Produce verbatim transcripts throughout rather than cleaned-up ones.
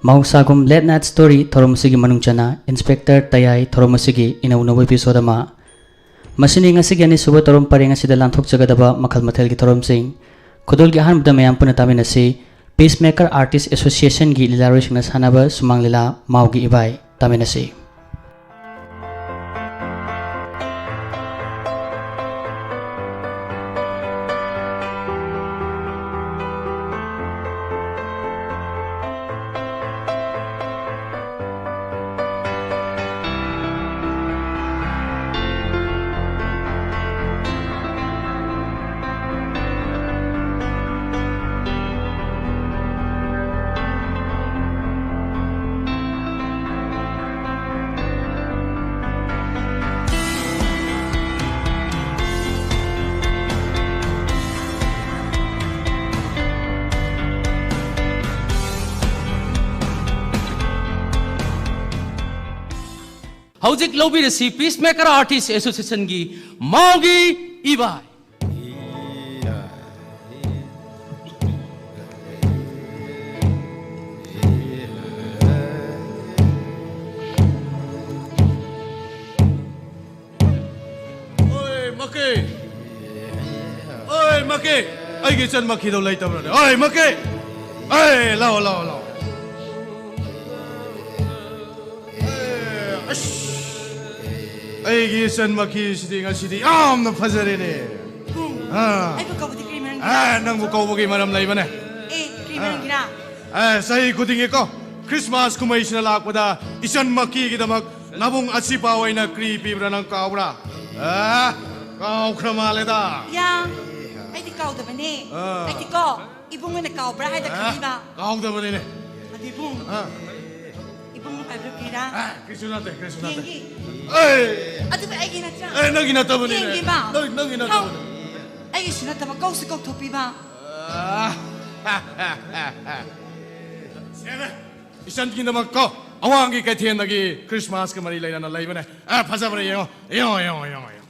ꯃꯍꯧꯁꯥꯒꯨꯝ late night story ꯊꯧꯔꯝ ꯑꯁꯤꯒꯤ ꯃꯅꯨꯡ ꯆꯟꯅ Inspector ꯇꯌꯥꯏ ꯊꯧꯔꯝ ꯑꯁꯤꯒꯤ ꯏꯅꯧ ꯅꯧꯕ episode ꯑꯃ꯫ ꯃꯁꯤꯅꯤ ꯉꯁꯤꯒꯤ ꯑꯅꯤꯁꯨꯕ ꯊꯧꯔꯝ ꯄꯔꯦꯡ ꯑꯁꯤꯗ ꯂꯥꯟꯊꯣꯛꯆꯒꯗꯕ ꯃꯈꯜ ꯃꯊꯦꯜꯒꯤ ꯊꯧꯔꯝꯁꯤꯡ꯫ ꯈꯨꯗꯣꯜꯒꯤ ꯑꯍꯥꯟꯕꯗ ꯃꯌꯥꯝ ꯄꯨꯟꯅ ꯇꯥꯃꯤꯟꯅꯁꯤ Peacemaker Artist Associationꯒꯤ ꯂꯤꯂꯥꯔꯣꯏꯁꯤꯡꯅ ꯁꯥꯟꯅꯕ ꯁꯨꯃꯥꯡ ꯂꯤꯂꯥ ꯃꯥꯎꯒꯤ ꯏꯕꯥꯏ꯫ ꯇꯥꯃꯤꯟꯅꯁꯤ꯫ ꯍꯧꯖꯤꯛ ꯂꯧꯕꯤꯔꯁꯤ Peacemaker Artist Associationꯒꯤ ꯃꯥꯎꯒꯤ ꯏꯕꯥꯏ꯫ ꯑꯣꯏ ꯃꯀꯤ! ꯑꯣꯏ ꯃꯀꯤ! ꯑꯩꯒꯤ ꯏꯆꯟ ꯃꯀꯤꯗꯣ ꯂꯩꯇꯕ꯭ꯔꯅꯦ? ꯑꯣꯏ ꯃꯀꯤ! ꯑꯩ ꯂꯥꯛꯑꯣ, ꯂꯥꯛꯑꯣ, ꯂꯥꯛꯑꯣ꯫ ꯑꯦ, ꯑꯁ! ꯑꯩꯒꯤ ꯏꯆꯟ ꯃꯀꯤꯁꯤꯗꯤ ꯉꯁꯤꯗꯤ ꯌꯥꯝꯅ ꯐꯖꯔꯦꯅꯦ꯫ ꯏꯕꯨꯡ, ꯑꯥ꯫ ꯑꯩꯕꯨ ꯀꯧꯕꯗꯤ ꯀꯔꯤ ꯃꯔꯝꯒꯤꯔ? ꯑꯥ, ꯅꯪꯕꯨ ꯀꯧꯕꯒꯤ ꯃꯔꯝ ꯂꯩꯕꯅꯦ꯫ ꯑꯦ, ꯀꯔꯤ ꯑꯥ꯫ ꯃꯔꯝꯒꯤꯔ? ꯑꯦ, ꯆꯍꯤ ꯈꯨꯗꯤꯡꯒꯤꯀꯣ, ꯈ꯭ꯔꯤꯁꯃꯥꯁ ꯀꯨꯝꯍꯩꯁꯤꯅ ꯂꯥꯛꯄꯗ ꯏꯆꯟ ꯃꯀꯤꯒꯤꯗꯃꯛ ꯅꯕꯨꯡ ꯑꯁꯤꯄꯥ ꯑꯣꯏꯅ ꯀ꯭ꯔꯤ ꯄꯤꯕ꯭ꯔꯥ ꯅꯪ ꯀꯥꯎꯕ꯭ꯔꯥ? ꯑꯦ, ꯀꯥꯎꯈ꯭ꯔ ꯃꯥꯜꯂꯦꯗ꯫ ꯌꯥ, ꯑꯩꯗꯤ ꯀꯥꯎꯗꯕꯅꯦ꯫ ꯑꯥ꯫ ꯑꯩꯗꯤꯀꯣ, ꯏꯕꯨꯡ ꯑꯣꯏꯅ ꯀꯥꯎꯕ꯭ꯔꯥ ꯍꯥꯏꯅ ꯑꯦ, ꯈꯜꯂꯤꯕ꯫ ꯀꯥꯎꯗꯕꯅꯤꯅꯦ꯫ ꯑꯗꯨ ꯏꯕꯨꯡ, ꯑꯥ꯫ ꯏꯕꯨꯡ ꯍꯥꯏꯕ꯭ꯔꯥ ꯀꯔꯤꯔꯥ? ꯑꯦ, ꯀꯔꯤꯁꯨ ꯅꯠꯇꯦ, ꯀꯔꯤꯁꯨ ꯅꯠꯇꯦ꯫ ꯌꯦꯡꯒꯦ꯫ ꯑꯦ! ꯑꯗꯨꯕꯨ ꯑꯩꯒꯤ ꯅꯠꯇ꯭ꯔꯥ? ꯑꯦ, ꯅꯪꯒꯤ ꯅꯠꯇꯕꯅꯤꯅꯦ꯫ ꯌꯦꯡꯒꯦꯕ꯫ ꯅꯪ, ꯅꯪꯒꯤ ꯅꯠꯇꯕꯅꯤ꯫ ꯍꯧ! ꯑꯩꯒꯤꯁꯨ ꯅꯠꯇꯕ ꯀꯧꯁꯨ ꯀꯧꯊꯣꯛꯄꯤꯕ꯫ ꯑꯥ, ꯁꯦꯅꯦ, ꯏꯆꯟꯒꯤꯗꯃꯛ ꯀꯣ, ꯑꯋꯥꯡꯒꯤ ꯀꯩꯊꯦꯜꯗꯒꯤ ꯈ꯭ꯔꯤꯁꯃꯥꯁꯀ ꯃꯔꯤ ꯂꯩꯅꯅ ꯂꯩꯕꯅꯦ꯫ ꯑꯥ, ꯐꯖꯕ꯭ꯔꯥ ꯌꯦꯡꯉꯣ꯫ ꯌꯦꯡꯉꯣ, ꯌꯦꯡꯉꯣ, ꯌꯦꯡꯉꯣ, ꯌꯦꯡꯉꯣ꯫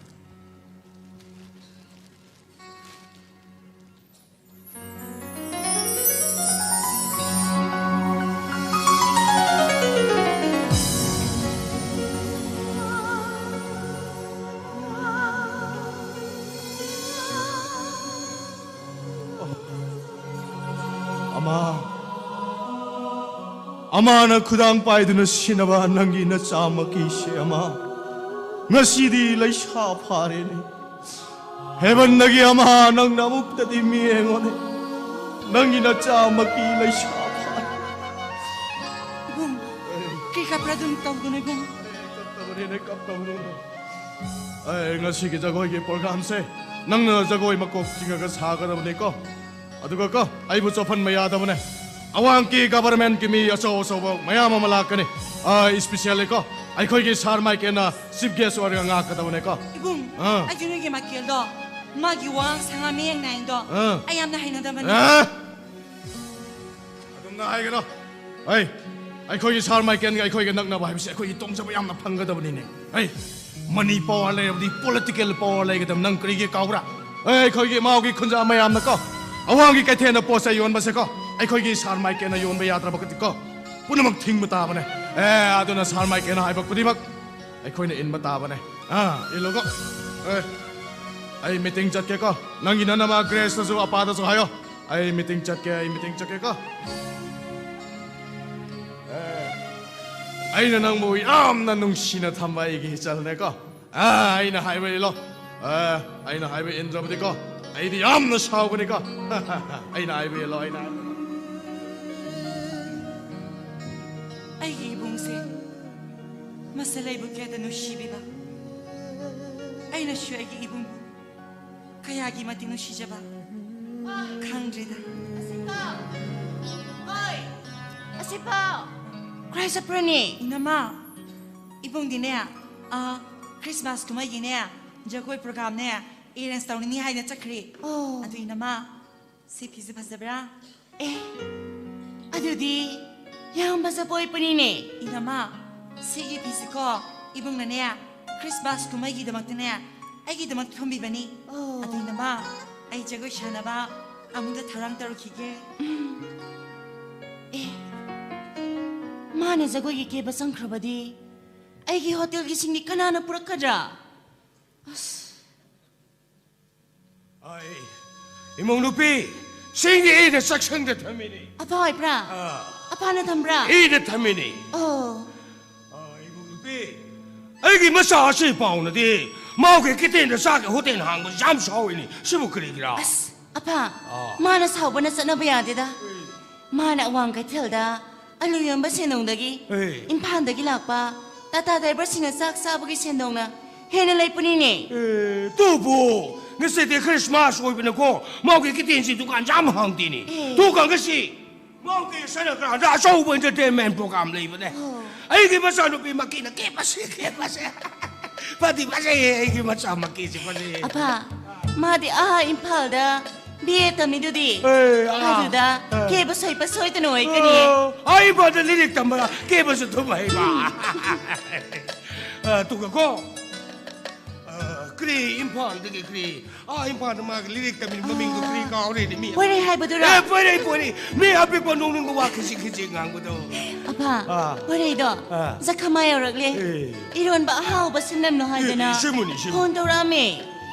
ꯑꯃꯅ ꯈꯨꯗꯥꯡ ꯄꯥꯏꯗꯨꯅ ꯁꯤꯟꯅꯕ ꯅꯪꯒꯤ ꯅꯆꯥꯃꯛꯀꯤꯁꯦ ꯑꯃ ꯉꯁꯤꯗꯤ ꯂꯩꯁꯥ ꯐꯥꯔꯦꯅꯦ꯫ ꯍꯦꯕꯟꯗꯒꯤ ꯑꯃ ꯅꯪꯅ ꯑꯃꯨꯛꯇꯗꯤ ꯃꯤꯌꯦꯡꯉꯣꯅꯦ꯫ ꯅꯪꯒꯤ ꯅꯆꯥꯃꯛꯀꯤ ꯂꯩꯁꯥ ꯐꯥꯔꯦ꯫ ꯏꯕꯨꯡ, ꯀꯩ ꯀꯞꯄ꯭ꯔꯥ ꯑꯗꯨꯝ ꯇꯧꯒꯅꯨ ꯏꯕꯨꯡ꯫ ꯀꯞꯇꯕꯅꯤꯅꯦ, ꯀꯞꯇꯕꯅꯤꯅꯦ꯫ ꯑꯦ, ꯉꯁꯤꯒꯤ ꯖꯒꯣꯏꯒꯤ ꯄ꯭ꯔꯣꯒ꯭ꯔꯥꯝꯁꯦ ꯅꯪꯅ ꯖꯒꯣꯏ ꯃꯀꯣꯛ ꯆꯤꯡꯉꯒ ꯁꯥꯒꯗꯕꯅꯤꯀꯣ꯫ ꯑꯗꯨꯒ ꯀꯣ, ꯑꯩꯕꯨ ꯆꯣꯞꯍꯟꯕ ꯌꯥꯗꯕꯅꯦ꯫ ꯑꯋꯥꯡꯒꯤ ꯒꯚꯔꯟꯃꯦꯟꯠꯀꯤ ꯃꯤ ꯑꯆꯧ ꯑꯆꯧꯕ ꯃꯌꯥꯝ ꯑꯃ ꯂꯥꯛꯀꯅꯤ꯫ ꯑ, ꯏꯁꯄꯤꯁꯦꯜꯂꯤ ꯀꯣ, ꯑꯩꯈꯣꯏꯒꯤ ꯁꯥꯔ ꯃꯥꯏꯀꯦꯜꯅ ꯆꯤꯐ ꯒꯦꯁ ꯑꯣꯏꯔꯒ ꯉꯥꯛꯀꯗꯕꯅꯦꯀꯣ꯫ ꯏꯕꯨꯡ, ꯑꯥ꯫ ꯑꯩꯁꯨ ꯅꯣꯏꯒꯤ ꯃꯥꯏꯀꯦꯜꯗꯣ, ꯃꯥꯒꯤ ꯋꯥꯉꯥꯡ ꯁꯉꯥꯡ ꯃꯌꯦꯛ ꯅꯥꯏꯗꯣ ꯑꯥ꯫ ꯑꯩ ꯌꯥꯝꯅ ꯍꯩꯅꯗꯕꯅꯦ꯫ ꯑꯦ? ꯑꯗꯨꯝꯅ ꯍꯥꯏꯒꯅꯣ꯫ ꯑꯩ, ꯑꯩꯈꯣꯏꯒꯤ ꯁꯥꯔ ꯃꯥꯏꯀꯦꯜꯒ ꯑꯩꯈꯣꯏꯒ ꯅꯛꯅꯕ ꯍꯥꯏꯕꯁꯦ ꯑꯩꯈꯣꯏꯒꯤ ꯇꯣꯡꯖꯕ ꯌꯥꯝꯅ ꯐꯪꯒꯗꯕꯅꯤꯅꯦ꯫ ꯑꯩ, ꯃꯅꯤ ꯄꯋꯥꯔ ꯂꯩꯔꯕꯗꯤ ꯄꯣꯂꯤꯇꯤꯀꯦꯜ ꯄꯋꯥꯔ ꯂꯩꯒꯗꯕ, ꯅꯪ ꯀꯔꯤꯒꯤ ꯀꯥꯎꯕ꯭ꯔꯥ? ꯑꯦ, ꯑꯩꯈꯣꯏꯒꯤ ꯃꯥꯎꯒꯤ ꯈꯨꯟꯖꯥ ꯃꯌꯥꯝꯅꯀꯣ, ꯑꯋꯥꯡꯒꯤ ꯀꯩꯊꯦꯜꯗ ꯄꯣꯠ ꯆꯩ ꯌꯣꯟꯕꯁꯦꯀꯣ, ꯑꯩꯈꯣꯏꯒꯤ ꯁꯥꯔ ꯃꯥꯏꯀꯦꯜꯅ ꯌꯣꯟꯕ ꯌꯥꯗ꯭ꯔꯕꯒꯗꯤꯀꯣ, ꯄꯨꯝꯅꯃꯛ ꯊꯤꯡꯕ ꯇꯥꯕꯅꯦ꯫ ꯑꯦ, ꯑꯗꯨꯅ ꯁꯥꯔ ꯃꯥꯏꯀꯦꯜꯅ ꯍꯥꯏꯕ ꯈꯨꯗꯤꯡꯃꯛ ꯑꯩꯈꯣꯏꯅ ꯏꯟꯕ ꯇꯥꯕꯅꯦ꯫ ꯑꯥ, ꯏꯜꯂꯣꯀꯣ꯫ ꯑꯦ, ꯑꯩ ꯃꯤꯇꯤꯡ ꯆꯠꯀꯦꯀꯣ꯫ ꯅꯪꯒꯤ ꯅꯅꯝꯃ ꯒ꯭ꯔꯦꯁꯇꯁꯨ, ꯑꯄꯥꯗꯁꯨ ꯍꯥꯏꯌꯣ, ꯑꯩ ꯃꯤꯇꯤꯡ ꯆꯠꯀꯦ, ꯑꯩ ꯃꯤꯇꯤꯡ ꯆꯠꯀꯦꯀꯣ꯫ ꯑꯦ, ꯑꯩꯅ ꯅꯪꯕꯨ ꯌꯥꯝꯅ ꯅꯨꯡꯁꯤꯅ ꯊꯝꯕ ꯑꯩꯒꯤ ꯏꯆꯜꯅꯦꯀꯣ꯫ ꯑꯥ, ꯑꯩꯅ ꯍꯥꯏꯕ ꯏꯜꯂꯣ꯫ ꯑꯥ, ꯑꯩꯅ ꯍꯥꯏꯕ ꯏꯟꯗ꯭ꯔꯕꯗꯤꯀꯣ, ꯑꯩꯗꯤ ꯌꯥꯝꯅ ꯁꯥꯎꯒꯅꯤꯀꯣ꯫ ꯑꯩꯅ ꯍꯥꯏꯕ ꯏꯜꯂꯣ, ꯑꯩꯅ ꯍꯥꯏꯕ ꯏꯜꯂꯣ꯫ ꯑꯩꯒꯤ ꯏꯕꯨꯡꯁꯦ ꯃꯁꯤ ꯂꯩꯕꯨ ꯀꯌꯥꯗ ꯅꯨꯡꯁꯤꯕꯤꯕ꯫ ꯑꯩꯅꯁꯨ ꯑꯩꯒꯤ ꯏꯕꯨꯡꯕꯨ ꯀꯌꯥꯒꯤ ꯃꯇꯤꯛ ꯅꯨꯡꯁꯤꯖꯕ ꯈꯪꯗ꯭ꯔꯦꯗ꯫ ꯑꯁꯤꯐꯥꯎ꯫ ꯀ꯭ꯔꯥꯏ ꯆꯠꯄ꯭ꯔꯅꯦ? ꯏꯅꯝꯃ, ꯏꯕꯨꯡꯗꯤꯅꯦ, ꯑ, ꯈ꯭ꯔꯤꯁꯃꯥꯁ ꯀꯨꯝꯍꯩꯒꯤꯅꯦ, ꯖꯒꯣꯏ ꯄ꯭ꯔꯣꯒ꯭ꯔꯥꯝꯅꯦ ꯑꯦꯔꯦꯟꯖ ꯇꯧꯅꯤꯡꯉꯤ ꯍꯥꯏꯅ ꯆꯠꯈ꯭ꯔꯤ꯫ ꯑꯣ꯫ ꯑꯗꯨ ꯏꯅꯝꯃ, ꯁꯤ ꯐꯤꯁꯦ ꯐꯖꯕ꯭ꯔꯥ? ꯑꯦ, ꯑꯗꯨꯗꯤ ꯌꯥꯝ ꯐꯖꯕ ꯑꯣꯏꯕꯅꯤꯅꯦ꯫ ꯏꯅꯝꯃ, ꯁꯤꯒꯤ ꯐꯤꯁꯤꯀꯣ, ꯏꯕꯨꯡꯅꯅꯦ, ꯈ꯭ꯔꯤꯁꯃꯥꯁ ꯀꯨꯝꯍꯩꯒꯤꯗꯃꯛꯇꯅꯦ, ꯑꯩꯒꯤꯗꯃꯛ ꯊꯝꯕꯤꯕꯅꯤ꯫ ꯑꯣ꯫ ꯑꯗꯨ ꯏꯅꯝꯃ, ꯑꯩ ꯖꯒꯣꯏ ꯁꯥꯅꯕ ꯑꯃꯨꯛꯇ ꯊꯧꯔꯥꯡ ꯇꯧꯔꯨꯈꯤꯒꯦ꯫ ꯑꯦ, ꯃꯥꯅ ꯖꯒꯣꯏꯒꯤ ꯀꯦꯕ ꯆꯪꯈ꯭ꯔꯕꯗꯤ ꯑꯩꯒꯤ ꯍꯣꯇꯦꯜꯒꯤ ꯁꯤꯡꯗꯤ ꯀꯅꯥꯅ ꯄꯨꯔꯛꯀꯗ꯭ꯔꯥ? ꯑꯁ꯫ ꯑꯩ, ꯏꯃꯧ ꯅꯨꯄꯤ, ꯁꯤꯡꯗꯤ ꯑꯩꯅ ꯆꯥꯛꯁꯪꯗ ꯊꯝꯃꯤꯅꯤ꯫ ꯑꯐꯥꯎ ꯍꯥꯏꯕ꯭ꯔꯥ? ꯑꯥ꯫ ꯑꯄꯥꯅ ꯊꯝꯕ꯭ꯔꯥ? ꯑꯩꯅ ꯊꯝꯃꯤꯅꯦ꯫ ꯑꯣ꯫ ꯑ, ꯏꯕꯨꯡ ꯅꯨꯄꯤ, ꯑꯩꯒꯤ ꯃꯆꯥ ꯑꯁꯤ ꯄꯥꯎꯅꯗꯤ ꯃꯥꯎꯒꯤ ꯀꯤꯇꯦꯟꯗ ꯆꯥꯒꯤ ꯍꯣꯇꯦꯜ ꯍꯥꯡꯕꯁꯤ ꯌꯥꯝ ꯁꯥꯎꯏꯅꯤ꯫ ꯁꯤꯕꯨ ꯀꯔꯤꯒꯤꯔꯥ? ꯑꯁ, ꯑꯄꯥ, ꯑꯥ꯫ ꯃꯥꯅ ꯁꯥꯎꯕꯅ ꯆꯠꯅꯕ ꯌꯥꯗꯦꯗ꯫ ꯃꯥꯅ ꯑꯋꯥꯡ ꯀꯩꯊꯦꯜꯗ ꯑꯂꯨ ꯌꯣꯟꯕ ꯁꯦꯟꯗꯣꯡꯗꯒꯤ ꯑꯦ꯫ ꯏꯝꯐꯥꯜꯗꯒꯤ ꯂꯥꯛꯄ ꯇꯥꯇꯥ ꯗ꯭ꯔꯥꯏꯚꯔꯁꯤꯡꯅ ꯆꯥꯛ ꯆꯥꯕꯒꯤ ꯁꯦꯟꯗꯣꯡꯅ ꯍꯦꯟꯅ ꯂꯩꯄꯅꯤꯅꯦ꯫ ꯑꯦ, ꯇꯨꯕꯨ, ꯉꯁꯤꯗꯤ ꯈ꯭ꯔꯤꯁꯃꯥꯁ ꯑꯣꯏꯕꯅꯀꯣ, ꯃꯥꯎꯒꯤ ꯀꯤꯇꯦꯟꯁꯤ ꯗꯨꯀꯥꯟꯁꯤ ꯌꯥꯝ ꯍꯥꯡꯗꯦꯅꯦ꯫ ꯑꯦ꯫ ꯇꯨꯀ ꯉꯁꯤ ꯃꯥꯎꯒꯤ ꯁꯅꯥ ꯀꯔꯥꯟꯗ ꯑꯆꯧꯕ entertainment program ꯂꯩꯕꯅꯦ꯫ ꯑꯣ꯫ ꯑꯩꯒꯤ ꯃꯆꯥꯅꯨꯄꯤ ꯃꯀꯤꯅ ꯀꯦꯕꯁꯦ, ꯀꯦꯕꯁꯦ꯫ ꯐꯗꯤ ꯐꯖꯩꯌꯦ, ꯑꯩꯒꯤ ꯃꯆꯥ ꯃꯀꯤꯁꯦ ꯐꯖꯩꯌꯦ꯫ ꯑꯄꯥ, ꯃꯥꯗꯤ ꯑꯥ ꯏꯝꯐꯥꯜꯗ ꯕꯤ ꯑꯦ ꯇꯝꯃꯤꯗꯨꯗꯤ꯫ ꯑꯦ, ꯑꯥ, ꯑꯗꯨꯗ ꯑꯥ꯫ ꯀꯦꯕ ꯁꯣꯏꯕ ꯁꯣꯏꯗꯅ ꯑꯣꯏꯒꯅꯤ꯫ ꯑꯣ, ꯑꯩ ꯏꯝꯐꯥꯜꯗ ꯂꯤꯔꯤꯛ ꯇꯝꯕ ꯀꯦꯕꯁꯨ ꯑꯗꯨꯝ ꯍꯩꯕ꯫ ꯑ, ꯇꯨꯒꯀꯣ, ꯑ, ꯀ꯭ꯔꯤ ꯏꯝꯐꯥꯜꯗꯒꯤ ꯀ꯭ꯔꯤ ꯑꯥ, ꯏꯝꯐꯥꯜꯗ ꯃꯥꯒꯤ ꯂꯤꯔꯤꯛ ꯇꯝꯃꯤ ꯃꯃꯤꯡꯗꯨ ꯀꯔꯤ ꯀꯥꯎꯔꯦꯅꯦ ꯃꯤ? ꯄꯣꯏꯔꯩ ꯍꯥꯏꯕꯗꯨꯔꯥ? ꯑꯦ, ꯄꯣꯏꯔꯩ, ꯄꯣꯏꯔꯩ꯫ ꯃꯤ ꯑꯄꯤꯛꯄ ꯅꯣꯡꯅꯤꯡꯕ ꯋꯥ ꯈꯖꯤꯛ ꯈꯖꯤꯛ ꯉꯥꯡꯕꯗꯣ꯫ ꯑꯄꯥ, ꯑꯥ꯫ ꯄꯣꯏꯔꯩꯗꯣ ꯑꯥ꯫ ꯖꯈꯃꯥ ꯌꯧꯔꯛꯂꯦ꯫ ꯑꯦ꯫ ꯏꯔꯣꯟꯕ ꯑꯍꯥꯎꯕ ꯁꯤꯟꯂꯝꯂꯣ ꯍꯥꯏꯗꯅ ꯑꯦ, ꯁꯤꯃꯨꯅꯤ, ꯁꯤꯃꯨꯅꯤ꯫ ꯐꯣꯟ ꯇꯧꯔꯛꯑꯝꯃꯦ꯫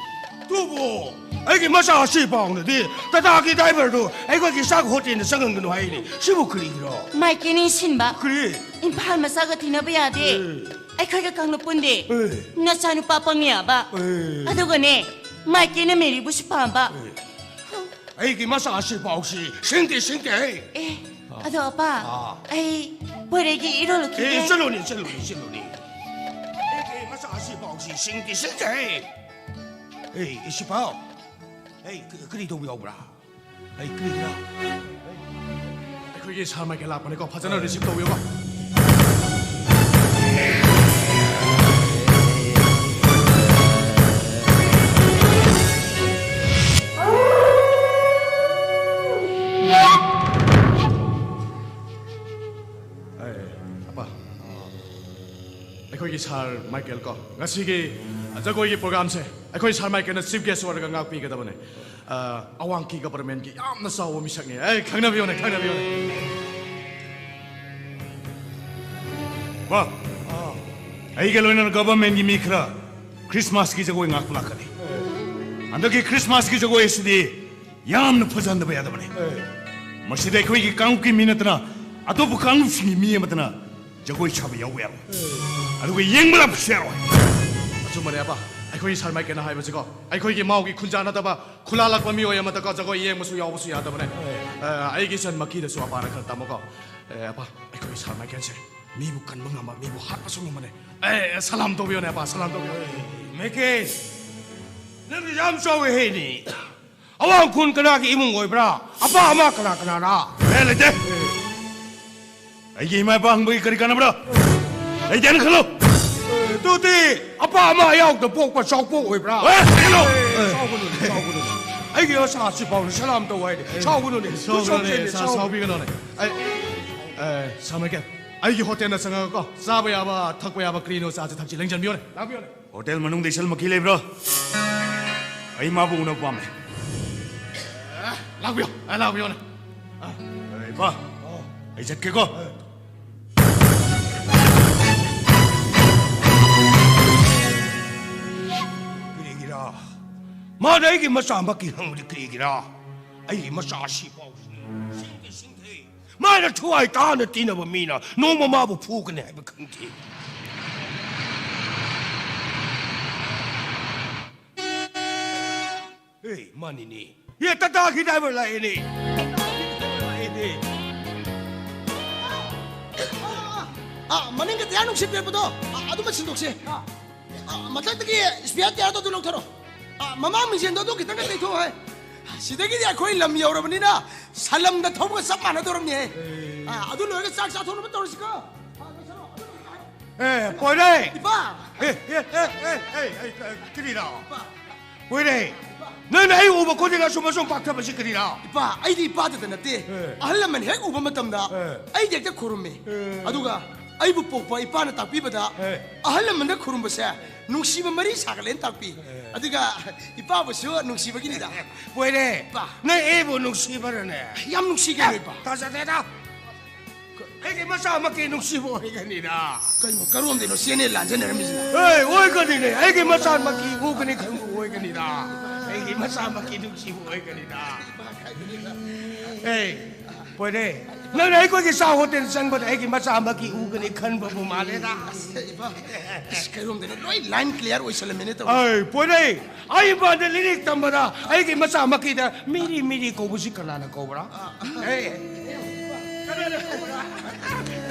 ꯇꯨꯕꯨ, ꯑꯩꯒꯤ ꯃꯆꯥ ꯑꯁꯤ ꯄꯥꯎꯅꯗꯤ ꯇꯥꯇꯥꯒꯤ ꯗ꯭ꯔꯥꯏꯚꯔꯗꯨ ꯑꯩꯈꯣꯏꯒꯤ ꯆꯥꯛ ꯍꯣꯇꯦꯜꯗ ꯆꯪꯍꯟꯒꯅꯨ ꯍꯥꯏꯅꯦ꯫ ꯁꯤꯕꯨ ꯀꯔꯤꯒꯤꯔꯣ? ꯃꯥꯏꯀꯦ ꯅꯤꯡꯁꯤꯟꯕ꯫ ꯀꯔꯤ? ꯏꯝꯐꯥꯜ ꯃꯆꯥꯒ ꯇꯤꯟꯅꯕ ꯌꯥꯗꯦ꯫ ꯑꯦ꯫ ꯑꯩꯈꯣꯏꯒ ꯀꯥꯡꯂꯨꯞ ꯄꯨꯟꯗꯦ꯫ ꯑꯦ꯫ ꯅꯆꯥꯅꯨꯄꯥ ꯄꯪꯉꯦꯕ꯫ ꯑꯦ꯫ ꯑꯗꯨꯒꯅꯦ, ꯃꯥꯏꯀꯦꯅ ꯃꯦꯔꯤꯕꯨꯁꯨ ꯄꯥꯝꯕ꯫ ꯑꯦ꯫ ꯑꯩꯒꯤ ꯃꯆꯥꯁꯤ ꯄꯥꯎꯁꯤ ꯁꯤꯡꯗꯤ ꯁꯤꯡꯗꯦ꯫ ꯑꯦ, ꯑꯗꯣ ꯑꯄꯥ, ꯑꯥ꯫ ꯑꯩ ꯄꯣꯏꯔꯩꯒꯤ ꯏꯔꯣꯜꯂꯨꯈꯤꯒꯦ꯫ ꯑꯦ, ꯆꯠꯂꯨꯅꯦ, ꯆꯠꯂꯨꯅꯦ, ꯆꯠꯂꯨꯅꯦ꯫ ꯑꯩꯒꯤ ꯃꯆꯥꯁꯤ ꯄꯥꯎꯁꯤ ꯁꯤꯡꯗꯤ ꯁꯤꯡꯗꯦ꯫ ꯑꯦ, ꯏꯁꯤꯄꯥꯎ꯫ ꯑꯩ ꯀ-, ꯀꯔꯤ ꯇꯧꯕ ꯌꯥꯎꯕ꯭ꯔꯥ? ꯑꯩ ꯀꯔꯤꯒꯤꯔꯥ? ꯑꯩꯈꯣꯏꯒꯤ ꯁꯥꯔ ꯃꯥꯏꯀꯦꯜ ꯂꯥꯛꯄꯅꯦꯀꯣ, ꯐꯖꯅ receive ꯇꯧꯕꯤꯌꯨꯀꯣ꯫ ꯑꯦ, ꯑꯄꯥ, ꯑꯩꯈꯣꯏꯒꯤ ꯁꯥꯔ ꯃꯥꯏꯀꯦꯜ ꯀꯣ, ꯉꯁꯤꯒꯤ ꯖꯒꯣꯏꯒꯤ programꯁꯦ ꯑꯩꯈꯣꯏ ꯁꯥꯔ ꯃꯥꯏꯀꯦꯜꯅ chief guest ꯑꯣꯏꯔꯒ ꯉꯥꯛꯄꯤꯒꯗꯕꯅꯦ꯫ ꯑ, ꯑꯋꯥꯡꯀꯤ governmentꯀꯤ ꯌꯥꯝꯅ ꯆꯥꯎꯕ ꯃꯤꯁꯛꯅꯤ꯫ ꯑꯩ ꯈꯪꯅꯕꯤꯌꯣꯅꯦ, ꯈꯪꯅꯕꯤꯌꯣꯅꯦ꯫ ꯋꯥ, ꯑꯩꯒ ꯂꯣꯏꯅꯅ governmentꯀꯤ ꯃꯤ ꯈꯔ Christmasꯀꯤ ꯖꯒꯣꯏ ꯉꯥꯛꯄ ꯂꯥꯛꯀꯅꯤ꯫ ꯍꯟꯗꯛꯀꯤ Christmasꯀꯤ ꯖꯒꯣꯏ ꯑꯁꯤꯗꯤ ꯌꯥꯝꯅ ꯐꯖꯍꯟꯗꯕ ꯌꯥꯗꯕꯅꯤ꯫ ꯃꯁꯤꯗ ꯑꯩꯈꯣꯏꯒꯤ ꯀꯥꯡꯂꯨꯞꯀꯤ ꯃꯤ ꯅꯠꯇꯅ ꯑꯇꯣꯞꯄ ꯀꯥꯡꯂꯨꯞꯁꯤꯡꯒꯤ ꯃꯤ ꯑꯃꯠꯇꯅ ꯖꯒꯣꯏ ꯁꯥꯕ ꯌꯥꯎꯕ ꯌꯥꯔꯣꯏ꯫ ꯑꯗꯨꯒ ꯌꯦꯡꯕ ꯂꯥꯛꯄꯁꯨ ꯌꯥꯔꯣꯏ꯫ ꯑꯆꯨꯝꯕꯅꯦ ꯑꯄꯥ, ꯑꯩꯈꯣꯏꯒꯤ ꯁꯥꯔ ꯃꯥꯏꯀꯦꯜꯅ ꯍꯥꯏꯕꯁꯤꯀꯣ, ꯑꯩꯈꯣꯏꯒꯤ ꯃꯥꯎꯒꯤ ꯈꯨꯟꯖꯥ ꯅꯠꯇꯕ ꯈꯨꯂꯥ ꯂꯥꯛꯄ ꯃꯤꯑꯣꯏ ꯑꯃꯗꯀꯣ ꯖꯒꯣꯏ ꯌꯦꯡꯕꯁꯨ ꯌꯥꯎꯕꯁꯨ ꯌꯥꯗꯕꯅꯦ꯫ ꯑ, ꯑꯩꯒꯤ ꯏꯆꯟ ꯃꯀꯤꯗꯁꯨ ꯑꯄꯥꯅ ꯈꯔ ꯇꯝꯃꯣꯀꯣ꯫ ꯑꯦ, ꯑꯄꯥ, ꯑꯩꯈꯣꯏꯒꯤ ꯁꯥꯔ ꯃꯥꯏꯀꯦꯜꯁꯦ ꯃꯤꯕꯨ ꯀꯟꯕ ꯉꯝꯕ, ꯃꯤꯕꯨ ꯍꯥꯠꯄꯁꯨ ꯉꯝꯕꯅꯦ꯫ ꯑꯦ, ꯁꯂꯥꯝ ꯇꯧꯕꯤꯌꯣꯅꯦ ꯑꯄꯥ, ꯁꯂꯥꯝ ꯇꯧꯕꯤꯌꯣ꯫ ꯃꯥꯏꯀꯦꯜ, ꯅꯪꯗꯤ ꯌꯥꯝ ꯆꯥꯎꯋꯦ ꯍꯦꯅꯤ꯫ ꯑꯋꯥꯡ ꯈꯨꯟ ꯀꯅꯥꯒꯤ ꯏꯃꯨꯡ ꯑꯣꯏꯕ꯭ꯔꯥ? ꯑꯄꯥ ꯑꯃ ꯀꯅꯥ ꯀꯅꯥꯔꯥ? ꯑꯦ, ꯂꯩꯇꯦ꯫ ꯑꯩꯒꯤ ꯏꯃꯥ ꯏꯄꯥ ꯍꯪꯕꯒꯤ ꯀꯔꯤ ꯀꯥꯟꯅꯕ꯭ꯔꯥ? ꯂꯩꯇꯦꯅ ꯈꯜꯂꯣ꯫ ꯑꯦ, ꯑꯗꯨꯗꯤ ꯑꯄꯥ ꯑꯃ ꯑꯌꯥꯎꯗ ꯄꯣꯛꯄ ꯆꯥꯎꯄꯣꯛ ꯑꯣꯏꯕ꯭ꯔꯥ? ꯑꯦ, ꯀꯩꯅꯣ? ꯑꯦ, ꯁꯥꯎꯒꯅꯨꯅꯦ, ꯁꯥꯎꯒꯅꯨꯅꯦ꯫ ꯑꯩꯒꯤ ꯑꯁꯥꯁꯤ ꯐꯥꯎꯅ ꯁꯂꯥꯝ ꯇꯧ ꯍꯥꯏꯅꯦ꯫ ꯁꯥꯎꯒꯅꯨꯅꯦ, ꯁꯥꯎꯒꯅꯨꯅꯦ, ꯁꯥꯎꯒꯅꯨꯅꯦ, ꯁꯥꯎ-, ꯁꯥꯎꯕꯤꯒꯅꯨꯅꯦ꯫ ꯑꯩ, ꯑꯦ, ꯁꯥꯔ ꯃꯥꯏꯀꯦꯜ, ꯑꯩꯒꯤ ꯍꯣꯇꯦꯜꯗ ꯆꯪꯉꯒꯀꯣ, ꯆꯥꯕ ꯌꯥꯕ, ꯊꯛꯄ ꯌꯥꯕ ꯀꯔꯤꯅꯣ ꯆꯥꯁꯤ ꯊꯛꯁꯤ ꯂꯦꯡꯖꯟꯕꯤꯌꯣꯅꯦ, ꯂꯥꯡꯕꯤꯌꯣꯅꯦ꯫ ꯍꯣꯇꯦꯜ ꯃꯅꯨꯡꯗ ꯏꯁꯜꯃꯛꯀꯤ ꯂꯩꯕ꯭ꯔꯣ? ꯑꯩ ꯃꯥꯕꯨ ꯎꯅꯕ ꯄꯥꯝꯃꯦ꯫ ꯑꯦ, ꯂꯥꯛꯄꯤꯌꯣ, ꯑꯦ, ꯂꯥꯛꯄꯤꯌꯣꯅꯦ꯫ ꯑꯦ, ꯏꯄꯥ, ꯑꯩ ꯆꯠꯀꯦꯀꯣ꯫ ꯀꯔꯤꯒꯤꯔꯥ? ꯃꯥꯅ ꯑꯩꯒꯤ ꯃꯆꯥꯃꯛꯀꯤ ꯍꯪꯕꯗꯤ ꯀꯔꯤꯒꯤꯔꯥ? ꯑꯩꯒꯤ ꯃꯆꯥ ꯑꯁꯤ ꯐꯥꯎ ꯁꯤꯡꯗꯤ ꯁꯤꯡꯗꯦ꯫ ꯃꯥꯅ ꯊꯋꯥꯏ ꯇꯥꯅ ꯇꯤꯟꯅꯕ ꯃꯤꯅ ꯅꯣꯡꯃ ꯃꯥꯕꯨ ꯐꯨꯒꯅꯤ ꯍꯥꯏꯕ ꯈꯪꯗꯦ꯫ ꯑꯦ, ꯃꯥꯅꯤꯅꯦ꯫ ꯑꯦ, ꯇꯥꯇꯥꯒꯤ ꯗ꯭ꯔꯥꯏꯚꯔ ꯂꯥꯛꯑꯦꯅꯦ꯫ ꯇꯥꯇꯥꯒꯤ ꯗ꯭ꯔꯥꯏꯚꯔ ꯂꯥꯛꯑꯦꯅꯦ꯫ ꯑꯥ, ꯃꯅꯤꯡꯒꯤ ꯇꯌꯥꯔ ꯅꯨꯡꯁꯤꯠ ꯄꯤꯔꯛꯄꯗꯣ, ꯑꯥ, ꯑꯗꯨꯃ ꯁꯤꯟꯗꯣꯛꯁꯦ꯫ ꯑꯥ, ꯑꯥ, ꯃꯊꯛꯇꯒꯤ ꯏꯁꯄꯤꯌꯥꯔ ꯇꯌꯥꯔꯗꯣ ꯑꯗꯨ ꯂꯧꯊꯔꯣ꯫ ꯑꯥ, ꯃꯃꯥꯡ ꯃꯤꯡꯖꯦꯜꯗꯣ ꯑꯗꯨ ꯈꯤꯇꯪꯒ ꯇꯩꯊꯣꯛꯑꯣ ꯍꯥꯏ꯫ ꯁꯤꯗꯒꯤꯗꯤ ꯑꯩꯈꯣꯏ ꯂꯝ ꯌꯧꯔꯕꯅꯤꯅ ꯁꯂꯝꯗ ꯊꯧꯕꯒ ꯆꯞ ꯃꯥꯟꯅꯗꯧꯔꯕꯅꯤꯍꯦ꯫ ꯑꯥ, ꯑꯗꯨ ꯂꯣꯏꯔꯒ ꯆꯥꯛ ꯆꯥꯊꯣꯛꯅꯕ ꯇꯧꯔꯁꯤꯀꯣ꯫ ꯑꯥ, ꯂꯣꯏꯁꯜꯂꯣ꯫ ꯑꯗꯨ ꯂꯣꯏꯔꯒ ꯍꯥꯏꯔꯣ꯫ ꯑꯦ, ꯄꯣꯏꯔꯩ! ꯏꯄꯥ! ꯑꯦ, ꯑꯦ, ꯑꯦ, ꯑꯦ, ꯑꯦ, ꯑꯦ, ꯀꯔꯤꯔꯣ? ꯏꯄꯥ! ꯄꯣꯏꯔꯩ! ꯏꯄꯥ! ꯅꯪꯅ ꯑꯩ ꯎꯕ ꯈꯨꯗꯤꯡ ꯑꯁꯨꯝ ꯑꯁꯨꯝ ꯄꯥꯛꯊꯕꯁꯤ ꯀꯔꯤꯔꯣ? ꯏꯄꯥ, ꯑꯩꯗꯤ ꯏꯄꯥꯗꯇ ꯅꯠꯇꯦ꯫ ꯑꯦ꯫ ꯑꯍꯜ ꯂꯃꯟ ꯍꯦꯛ ꯎꯕ ꯃꯇꯝꯗ ꯑꯦ꯫ ꯑꯩꯗꯤ ꯍꯦꯛꯇ ꯈꯨꯔꯨꯝꯃꯤ꯫ ꯑꯦ꯫ ꯑꯗꯨꯒ ꯑꯩꯕꯨ ꯄꯣꯛꯄ ꯏꯄꯥꯅ ꯇꯥꯛꯄꯤꯕꯗ ꯑꯦ꯫ ꯑꯍꯜ ꯂꯃꯟꯗ ꯈꯨꯔꯨꯝꯕꯁꯦ ꯅꯨꯡꯁꯤꯕ ꯃꯔꯤ ꯁꯥꯒꯠꯂꯦꯅ ꯇꯥꯛꯄꯤ꯫ ꯑꯦ꯫ ꯑꯗꯨꯒ ꯏꯄꯥꯕꯨꯁꯨ ꯅꯨꯡꯁꯤꯕꯒꯤꯅꯤꯗ꯫ ꯄꯣꯏꯔꯩ! ꯏꯄꯥ! ꯅꯪ ꯑꯩꯕꯨ ꯅꯨꯡꯁꯤꯕꯔꯅꯦ? ꯌꯥꯝ ꯅꯨꯡꯁꯤ ꯀꯩꯅꯣ, ꯏꯄꯥ꯫ ꯊꯥꯖꯗꯦꯗ꯫ ꯑꯩꯒꯤ ꯃꯆꯥꯃꯛꯀꯤ ꯅꯨꯡꯁꯤꯕ ꯑꯣꯏꯒꯅꯤꯗ꯫ ꯀꯩꯅꯣ, ꯀꯔꯣꯝꯗꯩꯅꯣ ꯆꯦꯅꯦꯜ ꯂꯥꯟꯖꯟꯅꯔꯝꯃꯤꯁꯤꯅ? ꯑꯦ, ꯑꯣꯏꯒꯅꯤꯅꯦ꯫ ꯑꯩꯒꯤ ꯃꯆꯥꯃꯛꯀꯤ ꯎꯒꯅꯤ ꯈꯪꯕ ꯑꯣꯏꯒꯅꯤꯗ꯫ ꯑꯩꯒꯤ ꯃꯆꯥꯃꯛꯀꯤ ꯅꯨꯡꯁꯤꯕ ꯑꯣꯏꯒꯅꯤꯗ꯫ ꯑꯦ, ꯄꯣꯏꯔꯩ, ꯅꯪꯅ ꯑꯩꯈꯣꯏꯒꯤ ꯆꯥ ꯍꯣꯇꯦꯜ ꯆꯪꯕꯗ ꯑꯩꯒꯤ ꯃꯆꯥꯃꯛꯀꯤ ꯎꯒꯅꯤ ꯈꯟꯕꯕꯨ ꯃꯥꯜꯂꯦꯗ꯫ ꯏꯕꯥ, ꯑꯁ, ꯀꯩꯔꯣꯝꯗꯅꯣ ꯂꯣꯏ line clear ꯑꯣꯏꯁꯜꯂꯝꯃꯦꯅꯦ ꯇꯧꯔꯤ꯫ ꯑꯩ ꯄꯣꯠꯅꯩ, ꯑꯩ ꯏꯝꯐꯥꯜꯗ ꯂꯥꯏꯔꯤꯛ ꯇꯝꯕꯗ ꯑꯩꯒꯤ ꯃꯆꯥꯃꯛꯀꯤꯗ ꯃꯤꯔꯤ ꯃꯤꯔꯤ ꯀꯧꯕꯁꯤ ꯀꯅꯥꯅ ꯀꯧꯕ꯭ꯔꯥ? ꯑꯦ, ꯀꯅꯥꯅ ꯀꯧꯕ꯭ꯔꯥ?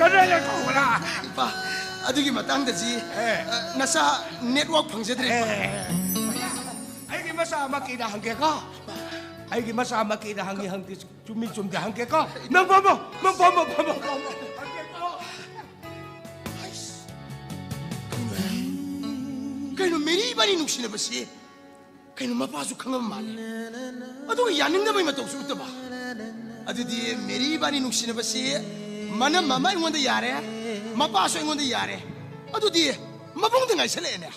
ꯀꯅꯥꯅ ꯀꯧꯕ꯭ꯔꯥ? ꯏꯄꯥ, ꯑꯗꯨꯒꯤ ꯃꯇꯥꯡꯗꯗꯤ, ꯑꯦ꯫ ꯑ, ꯅꯆꯥ network ꯐꯪꯖꯗ꯭ꯔꯦ, ꯏꯄꯥ꯫ ꯑꯦ, ꯑꯩꯒꯤ ꯃꯆꯥꯃꯛꯀꯤꯗ ꯍꯪꯒꯦꯀꯣ꯫ ꯑꯩꯒꯤ ꯃꯆꯥꯃꯛꯀꯤꯗ ꯍꯪꯉꯤ ꯍꯪꯗꯤ ꯆꯨꯝꯃꯤ ꯆꯨꯝꯗꯦ ꯍꯪꯒꯦꯀꯣ꯫ ꯅꯪ ꯐꯝꯃꯣ, ꯅꯪ ꯐꯝꯃꯣ, ꯐꯝꯃꯣ, ꯐꯝꯃꯣ꯫ ꯍꯪꯒꯦꯀꯣ꯫ ꯀꯩꯅꯣ, ꯃꯦꯔꯤ ꯏꯕꯥꯅꯤ ꯅꯨꯡꯁꯤꯅꯕꯁꯤ ꯀꯩꯅꯣ ꯃꯄꯥꯁꯨ ꯈꯪꯉꯕ ꯃꯥꯜꯂꯦ꯫ ꯑꯗꯨꯒ ꯌꯥꯅꯤꯡꯗꯕꯩ ꯃꯇꯧꯁꯨ ꯎꯠꯇꯕ꯫ ꯑꯗꯨꯗꯤ ꯃꯦꯔꯤ ꯏꯕꯥꯅꯤ ꯅꯨꯡꯁꯤꯅꯕꯁꯤ ꯃꯅꯝ ꯑꯃ ꯑꯩꯉꯣꯟꯗ ꯌꯥꯔꯦ, ꯃꯄꯥꯁꯨ ꯑꯩꯉꯣꯟꯗ ꯌꯥꯔꯦ꯫ ꯑꯗꯨꯗꯤ ꯃꯕꯨꯡꯗ ꯉꯥꯏꯁꯜꯂꯛꯑꯦꯅꯦ꯫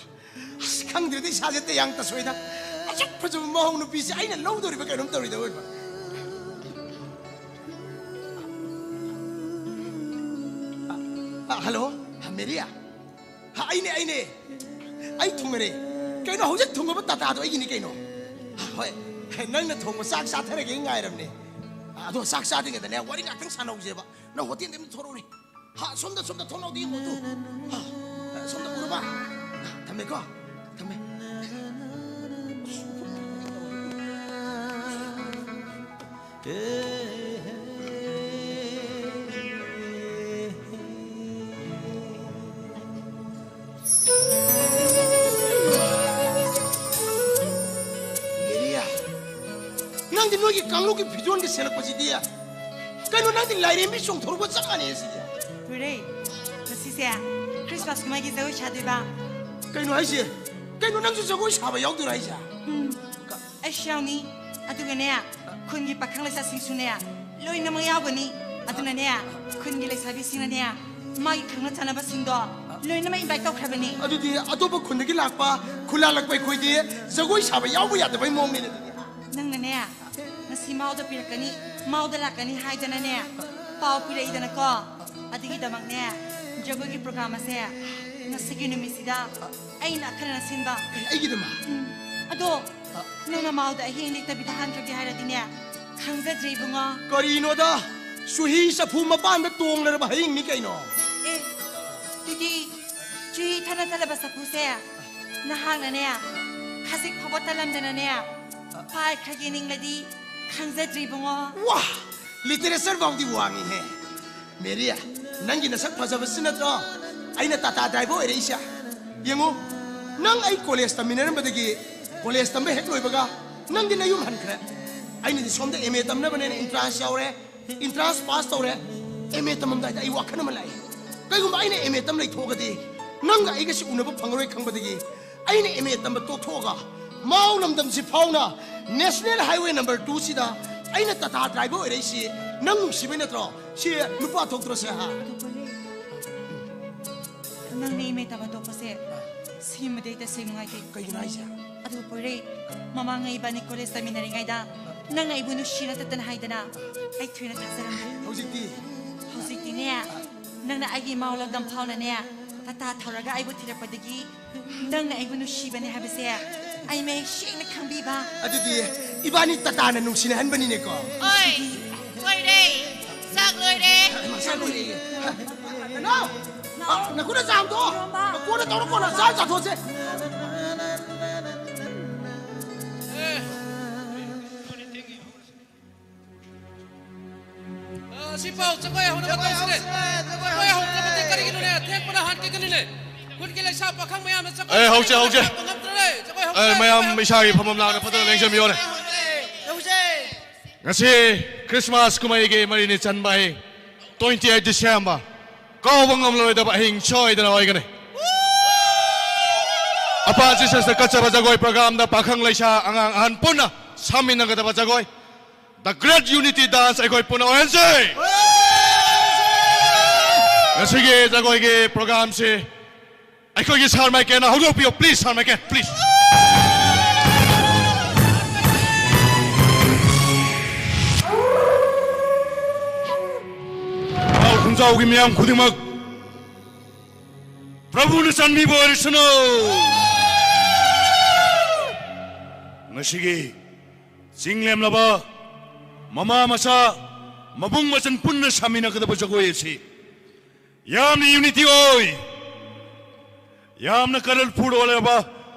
ꯑꯁ, ꯈꯪꯗ꯭ꯔꯦꯗ, ꯏꯁꯥꯁꯦ ꯇꯌꯥꯡ ꯇꯁꯣꯏꯗ꯫ ꯑꯁꯨꯛ ꯐꯖꯕ ꯃꯍꯧ ꯅꯨꯄꯤꯁꯦ ꯑꯩꯅ ꯂꯧꯗꯣꯔꯤꯕ ꯀꯩꯅꯣꯝ ꯇꯧꯔꯤꯗ ꯑꯣꯏꯕ꯫ ꯑ, ꯑ, hello, ꯃꯦꯔꯤꯌꯥ꯫ ꯍ, ꯑꯩꯅꯦ, ꯑꯩꯅꯦ꯫ ꯑꯩ ꯊꯨꯡꯉꯔꯦ꯫ ꯀꯩꯅꯣ, ꯍꯧꯖꯤꯛ ꯊꯨꯡꯉꯕ ꯇꯥꯇꯥꯗꯣ ꯑꯩꯒꯤꯅꯤ ꯀꯩꯅꯣ꯫ ꯍꯣꯏ, ꯅꯪꯅ ꯊꯣꯡꯕ ꯆꯥꯛ ꯆꯥꯊꯔꯒꯦ ꯉꯥꯏꯔꯕꯅꯦ꯫ ꯑꯗꯣ ꯆꯥꯛ ꯆꯥꯗ꯭ꯔꯤꯉꯩꯗꯅꯦ, ꯋꯥꯔꯤ ꯉꯥꯛꯇꯪ ꯁꯥꯟꯅꯍꯧꯁꯦꯕ꯫ ꯅꯪ ꯍꯣꯇꯦꯜꯗ ꯑꯝꯇ ꯊꯣꯔꯛꯎꯅꯦ꯫ ꯍꯥ, ꯁꯣꯝꯗ, ꯁꯣꯝꯗ ꯊꯣꯡꯅꯥꯎꯗ ꯌꯦꯡꯉꯣ ꯑꯗꯨ꯫ ꯍꯥ, ꯁꯣꯝꯗ ꯎꯔꯕ? ꯊꯝꯃꯦꯀꯣ꯫ ꯊꯝꯃꯦ꯫ ꯃꯦꯔꯤꯌꯥ, ꯅꯪꯗꯤ ꯅꯣꯏꯒꯤ ꯀꯥꯡꯂꯨꯞꯀꯤ ꯐꯤꯖꯣꯜꯒ ꯁꯦꯠꯂꯛꯄꯁꯤꯗꯤ, ꯀꯩꯅꯣ, ꯅꯪꯗꯤ ꯂꯥꯏꯔꯦꯝꯕꯤ ꯆꯣꯡꯊꯣꯔꯛꯄ ꯆꯞ ꯃꯥꯟꯅꯩ ꯁꯤꯗꯤ꯫ ꯀꯨꯏꯔꯦ꯫ ꯉꯁꯤꯁꯦ ꯈ꯭ꯔꯤꯁꯃꯥꯁ ꯀꯨꯝꯍꯩꯒꯤ ꯖꯒꯣꯏ ꯁꯥꯗꯣꯏꯕ꯫ ꯀꯩꯅꯣ ꯍꯥꯏꯁꯦ? ꯀꯩꯅꯣ, ꯅꯪꯁꯨ ꯖꯒꯣꯏ ꯁꯥꯕ ꯌꯥꯎꯗꯣꯏꯔꯣ ꯍꯥꯏꯁꯦ? ꯎꯝ꯫ ꯑꯩꯁꯨ ꯌꯥꯎꯅꯤ꯫ ꯑꯗꯨꯒꯅꯦ, ꯈꯨꯟꯒꯤ ꯄꯥꯈꯪ ꯂꯩꯁꯥꯁꯤꯡꯁꯨꯅꯦ, ꯂꯣꯏꯅꯃꯛ ꯌꯥꯎꯒꯅꯤ꯫ ꯑꯗꯨꯅꯅꯦ, ꯈꯨꯟꯒꯤ ꯂꯩꯁꯥꯕꯤꯁꯤꯡꯅꯅꯦ, ꯃꯥꯒꯤ ꯈꯪꯅ ꯆꯥꯟꯅꯕꯁꯤꯡꯗꯣ ꯂꯣꯏꯅꯃꯛ invite ꯇꯧꯈ꯭ꯔꯕꯅꯤ꯫ ꯑꯗꯨꯗꯤ ꯑꯇꯣꯞꯄ ꯈꯨꯟꯗꯒꯤ ꯂꯥꯛꯄ, ꯈꯨꯂꯥ ꯂꯛꯄ ꯑꯩꯈꯣꯏꯗꯤ ꯖꯒꯣꯏ ꯁꯥꯕ ꯌꯥꯎꯕ ꯌꯥꯗꯕꯩ ꯃꯑꯣꯡꯅꯤꯅꯦ ꯑꯗꯨꯗꯤ꯫ ꯅꯪꯅꯅꯦ, ꯉꯁꯤ ꯃꯥꯎꯗ ꯄꯤꯔꯛꯀꯅꯤ, ꯃꯥꯎꯗ ꯂꯥꯛꯀꯅꯤ ꯍꯥꯏꯗꯅꯅꯦ, ꯄꯥꯎ ꯄꯤꯔꯛꯏꯗꯅꯀꯣ꯫ ꯑꯗꯨꯒꯤꯗꯃꯛꯅꯦ, ꯖꯒꯣꯏꯒꯤ program ꯑꯁꯦ ꯉꯁꯤꯒꯤ ꯅꯨꯃꯤꯠꯁꯤꯗ ꯑꯩꯅ ꯑꯈꯟꯅꯅ ꯁꯤꯟꯕ꯫ ꯑꯦ, ꯑꯩꯒꯤꯗꯃꯛ? ꯎꯝ꯫ ꯑꯗꯣ, ꯅꯪꯅ ꯃꯥꯎꯗ ꯑꯍꯤꯡ ꯂꯦꯛꯇꯕꯤꯗ ꯍꯟꯈ꯭ꯔꯒꯦ ꯍꯥꯏꯔꯗꯤꯅꯦ, ꯈꯪꯖꯗ꯭ꯔꯦ ꯏꯕꯨꯡꯉꯣ꯫ ꯀꯔꯤꯅꯣꯗ? ꯆꯨꯍꯤ ꯆꯐꯨ ꯃꯄꯥꯟꯗ ꯇꯣꯡꯂꯔꯕ ꯍꯌꯤꯡꯅꯤ ꯀꯩꯅꯣ꯫ ꯑꯦ, ꯑꯗꯨꯗꯤ ꯆꯨꯍꯤ ꯊꯠꯅ ꯊꯠꯂꯕ ꯆꯐꯨꯁꯦ ꯅꯍꯥꯛꯅꯅꯦ, ꯈꯖꯤꯛ ꯐꯥꯎꯕ ꯇꯠꯂꯝꯗꯅꯅꯦ, ꯄꯥꯏꯈ꯭ꯔꯒꯦ ꯅꯤꯡꯂꯗꯤ ꯈꯪꯖꯗ꯭ꯔꯤꯕꯨꯡꯉꯣ꯫ ꯋꯥ! ꯂꯤꯇꯔꯦꯆꯔ ꯐꯥꯎꯗꯤ ꯋꯥꯡꯉꯤꯍꯦ꯫ ꯃꯦꯔꯤ, ꯅꯪꯒꯤ ꯅꯁꯛ ꯐꯖꯕꯁꯤ ꯅꯠꯇ꯭ꯔꯣ ꯑꯩꯅ ꯇꯥꯇꯥ ꯗ꯭ꯔꯥꯏꯚꯔ ꯑꯣꯏꯔꯛꯏꯁꯦ? ꯌꯦꯡꯉꯨ, ꯅꯪ ꯑꯩ ꯀꯣꯂꯦꯖ ꯇꯝꯃꯤꯟꯅꯔꯝꯕꯗꯒꯤ ꯀꯣꯂꯦꯖ ꯇꯝꯕ ꯍꯦꯛ ꯂꯣꯏꯕꯒ ꯅꯪꯗꯤ ꯅꯌꯨꯝ ꯍꯟꯈ꯭ꯔꯦ꯫ ꯑꯩꯅꯗꯤ ꯁꯣꯝꯗ ꯑꯦꯝ ꯑꯦ ꯇꯝꯅꯕꯅꯦꯅ ꯏꯟꯇ꯭ꯔꯥꯟꯁ ꯌꯥꯎꯔꯦ, ꯏꯟꯇ꯭ꯔꯥꯟꯁ ꯄꯥꯁ ꯇꯧꯔꯦ꯫ ꯑꯦꯝ ꯑꯦ ꯇꯝꯃꯝꯗꯥꯏꯗ ꯑꯩ ꯋꯥꯈꯜ ꯑꯃ ꯂꯥꯛꯑꯦ꯫ ꯀꯩꯒꯨꯝꯕ ꯑꯩꯅ ꯑꯦꯝ ꯑꯦ ꯇꯝ ꯂꯩꯊꯣꯛꯑꯒꯗꯤ ꯅꯪꯒ ꯑꯩꯒꯁꯤ ꯎꯅꯕ ꯐꯪꯉꯔꯣꯏ ꯈꯪꯕꯗꯒꯤ ꯑꯩꯅ ꯑꯦꯝ ꯑꯦ ꯇꯝꯕ ꯇꯣꯛꯊꯣꯛꯑꯒ ꯃꯥꯎ ꯂꯝꯗꯝꯁꯤ ꯐꯥꯎꯅ ꯅꯦꯁꯅꯦꯜ ꯍꯥꯏꯋꯦ ꯅꯝꯕꯔ ꯇꯨꯁꯤꯗ ꯑꯩꯅ ꯇꯥꯇꯥ ꯗ꯭ꯔꯥꯏꯚꯔ ꯑꯣꯏꯔꯛꯏꯁꯤ ꯅꯪ ꯅꯨꯡꯁꯤꯕꯩ ꯅꯠꯇ꯭ꯔꯣ? ꯁꯤ ꯅꯨꯄꯥ ꯊꯣꯛꯇ꯭ꯔꯣꯁꯦ, ꯍꯥ? ꯅꯪꯅ ꯑꯦꯝ ꯑꯦ ꯇꯝꯕ ꯇꯣꯛꯄꯁꯦ ꯁꯤꯃꯗꯤ ꯑꯩ ꯇꯁꯦꯡ ꯅꯨꯡꯉꯥꯏꯇꯦ꯫ ꯀꯩꯒꯤꯅꯣ ꯍꯥꯏꯁꯦ? ꯑꯗꯨ ꯄꯣꯏꯔꯩ, ꯃꯃꯥꯡꯉꯩ ꯏꯕꯥꯅꯤ ꯀꯣꯂꯦꯖ ꯇꯝꯃꯤꯟꯅꯔꯤꯉꯩꯗ ꯅꯪꯅ ꯑꯩꯕꯨ ꯅꯨꯡꯁꯤꯅ ꯇꯠꯇꯅ ꯍꯥꯏꯗꯅ ꯑꯩ ꯊꯣꯏꯅ ꯊꯥꯖꯔꯝꯗꯦ꯫ ꯍꯧꯖꯤꯛꯇꯤ? ꯍꯧꯖꯤꯛꯇꯤꯅꯦ, ꯅꯪꯅ ꯑꯩꯒꯤ ꯃꯥꯎ ꯂꯝꯗꯝ ꯐꯥꯎꯅꯅꯦ ꯇꯥꯇꯥ ꯊꯧꯔꯒ ꯑꯩꯕꯨ ꯊꯤꯔꯛꯄꯗꯒꯤ ꯅꯪꯅ ꯑꯩꯕꯨ ꯅꯨꯡꯁꯤꯕꯅꯦ ꯍꯥꯏꯕꯁꯦ ꯑꯩ ꯃꯌꯦꯛ ꯁꯦꯡꯅ ꯈꯪꯕꯤꯕ꯫ ꯑꯗꯨꯗꯤ ꯏꯕꯥꯅꯤ ꯇꯥꯇꯥꯅ ꯅꯨꯡꯁꯤꯅꯍꯟꯕꯅꯤꯅꯦꯀꯣ꯫ ꯑꯣꯏ, ꯂꯣꯏꯔꯦ꯫ ꯆꯥꯛ ꯂꯣꯏꯔꯦ꯫ ꯃꯁꯥ ꯂꯣꯏꯔꯦ꯫ ꯅꯅꯥꯎ! ꯑ, ꯅꯈꯨꯠꯅ ꯆꯥꯝꯊꯣꯛꯑꯣ꯫ ꯀꯣꯟꯅ ꯇꯧꯔꯣ, ꯀꯣꯟꯅ ꯆꯥꯛ ꯆꯥꯊꯣꯛꯑꯁꯦ꯫ ꯑ, ꯁꯤ ꯄꯥꯎ, ꯖꯒꯣꯏ ꯍꯧꯅꯕ ꯇꯧꯁꯤꯅꯦ꯫ ꯖꯒꯣꯏ ꯍꯧꯗ꯭ꯔꯕꯗꯤ ꯀꯔꯤꯒꯤꯅꯣꯅꯦ? ꯊꯦꯛꯄꯅ ꯍꯥꯟꯈꯤꯒꯅꯤꯅꯦ꯫ ꯈꯨꯟꯒꯤ ꯂꯩꯁꯥ ꯄꯥꯈꯪ ꯃꯌꯥꯝꯅ ꯖꯒꯣꯏ ꯑꯦ, ꯍꯧꯁꯦ, ꯍꯧꯁꯦ꯫ ꯉꯝꯗ꯭ꯔꯦ꯫ ꯖꯒꯣꯏ ꯍꯧꯁꯦ, ꯑꯦ, ꯃꯌꯥꯝ ꯖꯒꯣꯏ ꯍꯧꯁꯦ꯫ ꯏꯁꯥꯒꯤ ꯐꯝꯐꯝ ꯂꯥꯡꯅ ꯐꯖꯅ ꯂꯦꯡꯖꯟꯕꯤꯌꯣꯅꯦ꯫ ꯉꯁꯤ ꯈ꯭ꯔꯤꯁꯃꯥꯁ ꯀꯨꯝꯍꯩꯒꯤ ꯃꯔꯤꯅꯤ ꯆꯟꯕ ꯑꯍꯤꯡ, twenty eight December, ꯀꯥꯎꯕ ꯉꯝꯂꯔꯣꯏꯗꯕ ꯑꯍꯤꯡ ꯁꯣꯏꯗꯅ ꯑꯣꯏꯒꯅꯤ꯫ ꯑꯄꯥ ꯖꯤꯁꯁꯇ ꯀꯠꯆꯕ ꯖꯒꯣꯏ ꯄ꯭ꯔꯣꯒ꯭ꯔꯥꯝꯗ ꯄꯥꯈꯪ ꯂꯩꯁꯥ ꯑꯉꯥꯡ ꯑꯍꯟ ꯄꯨꯟꯅ ꯁꯥꯃꯤꯟꯅꯒꯗꯕ ꯖꯒꯣꯏ, The Great Unity Dance ꯑꯩꯈꯣꯏ ꯄꯨꯟꯅ ꯑꯣꯏꯍꯟꯁꯤ꯫ ꯉꯁꯤꯒꯤ ꯖꯒꯣꯏꯒꯤ ꯄ꯭ꯔꯣꯒ꯭ꯔꯥꯝꯁꯤ ꯑꯩꯈꯣꯏꯒꯤ ꯁꯥꯔ ꯃꯥꯏꯀꯦꯜꯅ ꯍꯧꯗꯣꯛꯄꯤꯌꯨ, please, ꯁꯥꯔ ꯃꯥꯏꯀꯦꯜ, please꯫ ꯈꯨꯟꯖꯥꯎꯒꯤ ꯃꯤꯌꯥꯝ ꯈꯨꯗꯤꯡꯃꯛ ꯄ꯭ꯔꯚꯨꯅ ꯆꯥꯟꯕꯤꯕ ꯑꯣꯏꯔꯁꯅꯨ꯫ ꯉꯁꯤꯒꯤ ꯆꯤꯡ ꯂꯦꯝꯂꯕ ꯃꯃꯥ ꯃꯆꯥ ꯃꯕꯨꯡ ꯃꯆꯟ ꯄꯨꯟꯅ ꯁꯥꯃꯤꯟꯅꯒꯗꯕ ꯖꯒꯣꯏ ꯑꯁꯤ ꯌꯥꯝꯅ ꯌꯨꯅꯤꯇꯤ ꯑꯣꯏ, ꯌꯥꯝꯅ ꯀꯂꯔꯐꯨꯜ ꯑꯣꯏꯔꯕ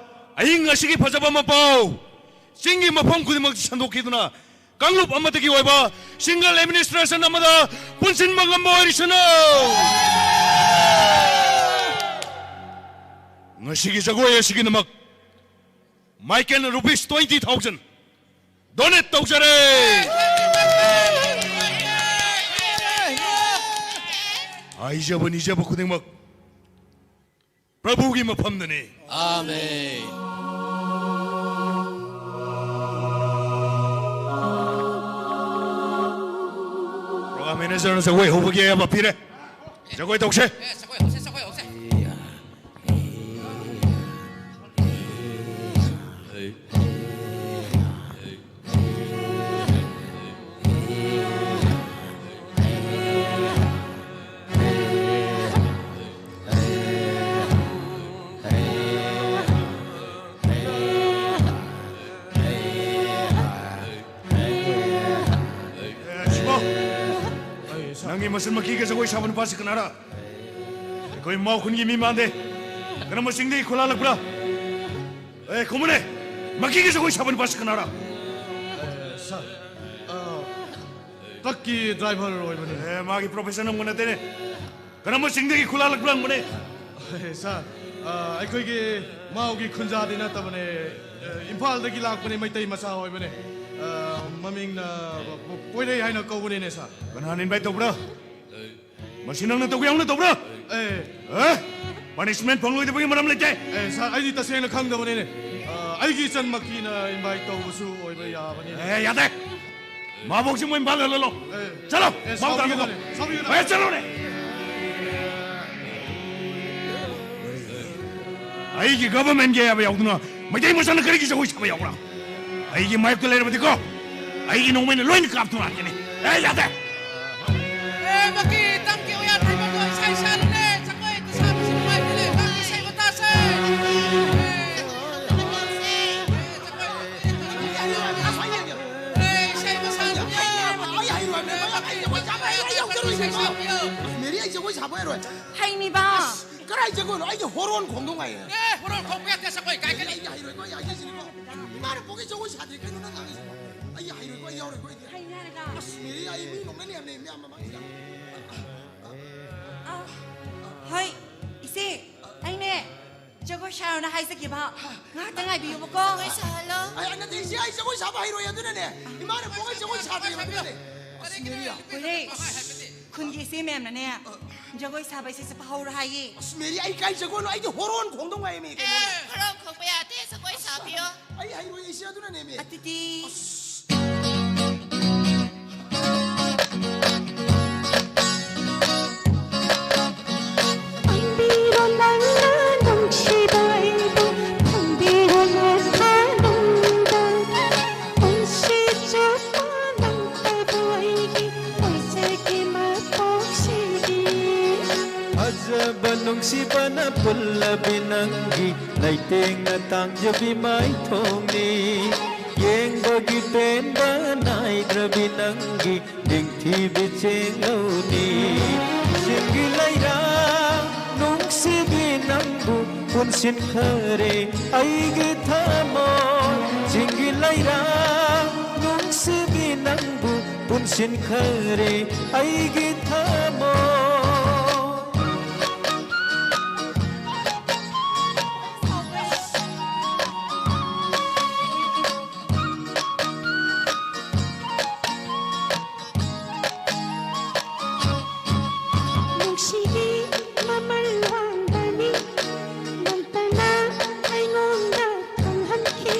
ꯑꯍꯤꯡ ꯑꯁꯤꯒꯤ ꯐꯖꯕ ꯃꯄꯥꯎ ꯆꯤꯡꯒꯤ ꯃꯐꯝ ꯈꯨꯗꯤꯡꯃꯛꯇ ꯁꯟꯗꯣꯛꯈꯤꯗꯨꯅ ꯀꯥꯡꯂꯨꯞ ꯑꯃꯠꯇꯒꯤ ꯑꯣꯏꯕ ꯁꯤꯡꯒꯜ ꯑꯦꯗꯃꯤꯅꯤꯁꯇ꯭ꯔꯦꯁꯟ ꯑꯃꯗ ꯄꯨꯟꯁꯤꯟꯕ ꯉꯝꯕ ꯑꯣꯏꯔꯁꯅꯨ꯫ ꯉꯁꯤꯒꯤ ꯖꯒꯣꯏ ꯑꯁꯤꯒꯤꯗꯃꯛ ꯃꯥꯏꯀꯦꯜꯅ ꯔꯨꯄꯤꯁ ꯇ꯭ꯋꯦꯟꯇꯤ ꯊꯥꯎꯖꯟ ꯗꯣꯅꯦꯠ ꯇꯧꯖꯔꯦ꯫ ꯍꯥꯏꯖꯕ ꯅꯤꯖꯕ ꯈꯨꯗꯤꯡꯃꯛ ꯄ꯭ꯔꯚꯨꯒꯤ ꯃꯐꯝꯗꯅꯤ꯫ ꯑꯥꯃꯦꯟ꯫ ꯄ꯭ꯔꯣꯒ꯭ꯔꯥꯝ ꯃꯦꯅꯦꯖꯔꯅ ꯖꯒꯣꯏ ꯍꯧꯕꯒꯤ ꯑꯌꯥꯕ ꯄꯤꯔꯦ꯫ ꯖꯒꯣꯏ ꯇꯧꯁꯦ꯫ ꯑꯦ, ꯖꯒꯣꯏ ꯍꯧꯁꯦ, ꯖꯒꯣꯏ ꯍꯧꯁꯦ꯫ ꯑꯦ, ꯁꯤꯕꯣ, ꯅꯪꯒꯤ ꯃꯆꯟ ꯃꯀꯤꯒ ꯖꯒꯣꯏ ꯁꯥꯕ ꯅꯨꯄꯥꯁꯤ ꯀꯅꯥꯔ? ꯑꯩꯈꯣꯏ ꯃꯥꯎ ꯈꯨꯟꯒꯤ ꯃꯤ ꯃꯥꯟꯗꯦ꯫ ꯀꯔꯝꯕ ꯆꯤꯡꯗꯒꯤ ꯈꯨꯂꯥꯂꯛꯄ꯭ꯔꯥ? ꯑꯦ, ꯈꯨꯝꯃꯨꯅꯦ, ꯃꯀꯤꯒꯤ ꯖꯒꯣꯏ ꯁꯥꯕ ꯅꯨꯄꯥꯁꯤ ꯀꯅꯥꯔ? ꯑꯦ, ꯁꯥꯔ, ꯑ, ꯇ꯭ꯔꯛꯀꯤ ꯗ꯭ꯔꯥꯏꯚꯔ ꯑꯣꯏꯕꯅꯤ꯫ ꯑꯦ, ꯃꯥꯒꯤ ꯄ꯭ꯔꯣꯐꯦꯁꯟ ꯑꯃꯨꯛ ꯅꯠꯇꯦꯅꯦ꯫ ꯀꯔꯝꯕ ꯆꯤꯡꯗꯒꯤ ꯈꯨꯂꯥꯂꯛꯄ꯭ꯔꯥ ꯍꯪꯕꯅꯦ? ꯑꯦ, ꯁꯥꯔ, ꯑ, ꯑꯩꯈꯣꯏꯒꯤ ꯃꯥꯎꯒꯤ ꯈꯨꯟꯖꯥꯗꯤ ꯅꯠꯇꯕꯅꯦ꯫ ꯑ, ꯏꯝꯐꯥꯜꯗꯒꯤ ꯂꯥꯛꯄꯅꯦ, ꯃꯩꯇꯩ ꯃꯆꯥ ꯑꯣꯏꯕꯅꯦ꯫ ꯑ, ꯃꯃꯤꯡꯅ ꯄꯣꯏꯔꯩ ꯍꯥꯏꯅ ꯀꯧꯕꯅꯤꯅꯦ, ꯁꯥꯔ꯫ ꯀꯅꯥꯅ ꯏꯟꯚꯥꯏꯠ ꯇꯧꯕ꯭ꯔꯥ? ꯃꯁꯤ ꯅꯪꯅ ꯇꯧꯒꯦ ꯌꯥꯎꯅ ꯇꯧꯕ꯭ꯔꯥ? ꯑꯦ꯫ ꯑꯦ? ꯄꯅꯤꯁꯃꯦꯟ ꯐꯪꯂꯣꯏꯗꯕꯒꯤ ꯃꯔꯝ ꯂꯩꯇꯦ꯫ ꯑꯦ, ꯁꯥꯔ, ꯑꯩꯗꯤ ꯇꯁꯦꯡꯅ ꯈꯪꯗꯕꯅꯤꯅꯦ꯫ ꯑ, ꯑꯩꯒꯤ ꯏꯆꯟꯃꯛꯀꯤꯅ ꯏꯟꯚꯥꯏꯠ ꯇꯧꯕꯁꯨ ꯑꯣꯏꯕ ꯌꯥꯕꯅꯤꯅꯦ꯫ ꯑꯦ, ꯌꯥꯗꯦ꯫ ꯃꯥꯕꯣꯛꯁꯤ ꯃꯣꯏ ꯏꯝꯐꯥꯜ ꯍꯜꯍꯜꯂꯣ꯫ ꯑꯦ꯫ ꯆꯠꯂꯣ꯫ ꯑꯦ, ꯃꯥꯕꯣꯛ ꯁꯥꯎꯕꯤꯒꯅꯨꯅꯦ, ꯇꯥꯟꯊꯣꯛꯑꯣ꯫ ꯁꯥꯎꯕꯤꯒꯅꯨ꯫ ꯑꯦ, ꯆꯠꯂꯣꯅꯦ꯫ ꯑꯩꯒꯤ ꯒꯚꯔꯟꯃꯦꯟꯒꯤ ꯑꯌꯥꯕ ꯌꯥꯎꯗꯅ ꯃꯩꯇꯩ ꯃꯆꯥꯅ ꯀꯔꯤꯒꯤ ꯖꯒꯣꯏ ꯁꯥꯕ ꯌꯥꯎꯕ꯭ꯔꯥ? ꯑꯩꯒꯤ ꯃꯥꯌꯣꯛꯇ ꯂꯩꯔꯕꯗꯤꯀꯣ, ꯑꯩꯒꯤ ꯅꯣꯡꯃꯩꯅ ꯂꯣꯏꯅ ꯀꯥꯞꯇꯨꯅ ꯂꯥꯛꯀꯅꯤ꯫ ꯑꯦ, ꯌꯥꯗꯦ꯫ ꯑꯦ, ꯃꯀꯤ, ꯇꯝꯀꯤ ꯎꯌꯥꯟ ꯊꯩꯕꯗꯣ ꯏꯁꯩ ꯁꯥꯔꯨꯅꯦ꯫ ꯖꯒꯣꯏ ꯑꯗꯨ ꯁꯥꯕꯁꯤ ꯅꯨꯡꯉꯥꯏꯇꯦꯅꯦ꯫ ꯅꯪ ꯏꯁꯩ ꯃꯇꯥꯁꯦ꯫ ꯑꯦ, ꯏꯁꯩ ꯃꯁꯥ ꯖꯒꯣꯏ ꯁꯥꯕ ꯍꯩꯔꯣꯏ꯫ ꯍꯩꯅꯤꯕ꯫ ꯀꯔꯥꯏ ꯖꯒꯣꯏꯅꯣ? ꯑꯩꯗꯤ ꯍꯣꯔꯣꯟ ꯈꯣꯡꯗꯧ ꯉꯥꯏꯌꯦ꯫ ꯑꯦ ꯍꯣꯔꯣꯟ ꯈꯣꯡꯕ ꯌꯥꯗꯦ ꯁꯒꯣꯏ ꯀꯥꯏꯒꯅꯤ꯫ ꯑꯩꯗꯤ ꯍꯩꯔꯣꯏꯀꯣ, ꯑꯩ ꯍꯥꯏꯖꯁꯤꯅꯤꯀꯣ꯫ ꯏꯃꯥꯅ ꯄꯣꯛꯀꯩ ꯖꯒꯣꯏ ꯁꯥꯗ꯭ꯔꯤ꯫ ꯀꯩꯅꯣ ꯅꯪ ꯉꯥꯡꯉꯤꯁꯤꯕꯣ? ꯑꯩ ꯍꯩꯔꯣꯏꯀꯣ, ꯑꯩ ꯌꯥꯎꯔꯣꯏꯀꯣ ꯑꯩꯗꯤ꯫ ꯍꯩꯅꯤ ꯍꯥꯏꯔꯒ꯫ ꯑꯁ ꯃꯦꯔꯤ, ꯑꯩ ꯃꯤ ꯅꯣꯛꯅꯅꯤ ꯍꯥꯏꯕꯅꯦ ꯃꯌꯥꯝ ꯃꯃꯥꯡꯁꯤꯗ꯫ ꯑ, ꯍꯣꯏ, ꯏꯆꯦ, ꯑꯩꯅꯦ ꯖꯒꯣꯏ ꯁꯥꯔꯣꯅ ꯍꯥꯏꯖꯈꯤꯕ꯫ ꯉꯥꯏꯍꯥꯛꯇ ꯉꯥꯏꯕꯤꯌꯨꯕꯀꯣ꯫ ꯁꯍꯜꯂꯣ꯫ ꯑꯩ ꯅꯠꯇꯦ ꯏꯆꯦ, ꯑꯩ ꯖꯒꯣꯏ ꯁꯥꯕ ꯍꯩꯔꯣꯏ ꯑꯗꯨꯅꯅꯦ꯫ ꯏꯃꯥꯅ ꯄꯣꯛꯀꯩ ꯖꯒꯣꯏ ꯁꯥꯗ꯭ꯔꯤ ꯍꯥꯏꯕꯗꯨꯅꯅꯦ꯫ ꯑꯁ ꯃꯦꯔꯤ꯫ ꯍꯣꯏꯅꯦ, ꯈꯨꯟꯒꯤ ꯏꯆꯦ ꯃꯌꯥꯝꯅꯅꯦ ꯖꯒꯣꯏ ꯁꯥꯕ ꯏꯆꯦ ꯆꯠꯄ ꯍꯧꯔꯣ ꯍꯥꯏꯌꯦ꯫ ꯑꯁ ꯃꯦꯔꯤ, ꯑꯩ ꯀꯥꯏ ꯖꯒꯣꯏꯅꯣ? ꯑꯩꯗꯤ ꯍꯣꯔꯣꯟ ꯈꯣꯡꯗꯧ ꯉꯥꯏꯌꯦ ꯃꯤ ꯀꯩꯅꯣ꯫ ꯍꯣꯔꯣꯟ ꯈꯣꯡꯕ ꯌꯥꯗꯦ, ꯖꯒꯣꯏ ꯁꯥꯕꯤꯌꯣ꯫ ꯑꯩ ꯍꯩꯔꯣꯏ ꯏꯆꯦ, ꯑꯗꯨꯅꯅꯦ ꯃꯤ꯫ ꯑꯗꯨꯗꯤ ꯈꯪꯕꯤꯔꯣ ꯅꯪꯅ ꯅꯨꯡꯁꯤꯕ ꯑꯩꯕꯨ, ꯈꯪꯕꯤꯔꯣ ꯅꯊꯥꯅꯨꯡꯗ꯫ ꯄꯨꯟꯁꯤ ꯆꯨꯞꯄ ꯅꯪꯇꯕꯨ ꯑꯩꯒꯤ ꯑꯣꯏꯖꯒꯦ ꯃꯄꯣꯛꯁꯤꯒꯤ꯫ ꯐꯖꯕ ꯅꯨꯡꯁꯤꯕꯅ ꯄꯨꯜꯂꯕꯤ ꯅꯪꯒꯤ ꯂꯩꯇꯦꯡꯅ ꯇꯥꯡꯖꯕꯤ ꯃꯥꯏꯊꯣꯡꯅꯤ꯫ ꯌꯦꯡꯕꯒꯤ ꯄꯦꯟꯕ ꯅꯥꯏꯗ꯭ꯔꯕꯤ ꯅꯪꯒꯤ ꯅꯤꯡꯊꯤꯕꯤ ꯆꯦꯡꯂꯧꯅꯤ꯫ ꯆꯤꯡꯒꯤ ꯂꯩꯔꯥ ꯅꯨꯡꯁꯤꯕꯤ ꯅꯪꯕꯨ ꯄꯨꯟꯁꯤꯟꯈꯔꯦ ꯑꯩꯒꯤ ꯊꯃꯣꯏ꯫ ꯆꯤꯡꯒꯤ ꯂꯩꯔꯥ ꯅꯨꯡꯁꯤꯕꯤ ꯅꯪꯕꯨ ꯄꯨꯟꯁꯤꯟꯈꯔꯦ ꯑꯩꯒꯤ ꯊꯃꯣꯏ꯫ ꯅꯨꯡꯁꯤꯒꯤ ꯃꯃꯜ ꯋꯥꯡꯕꯅꯤ, ꯅꯪꯇꯅ ꯑꯩꯉꯣꯟꯗ ꯈꯪꯍꯟꯈꯤ꯫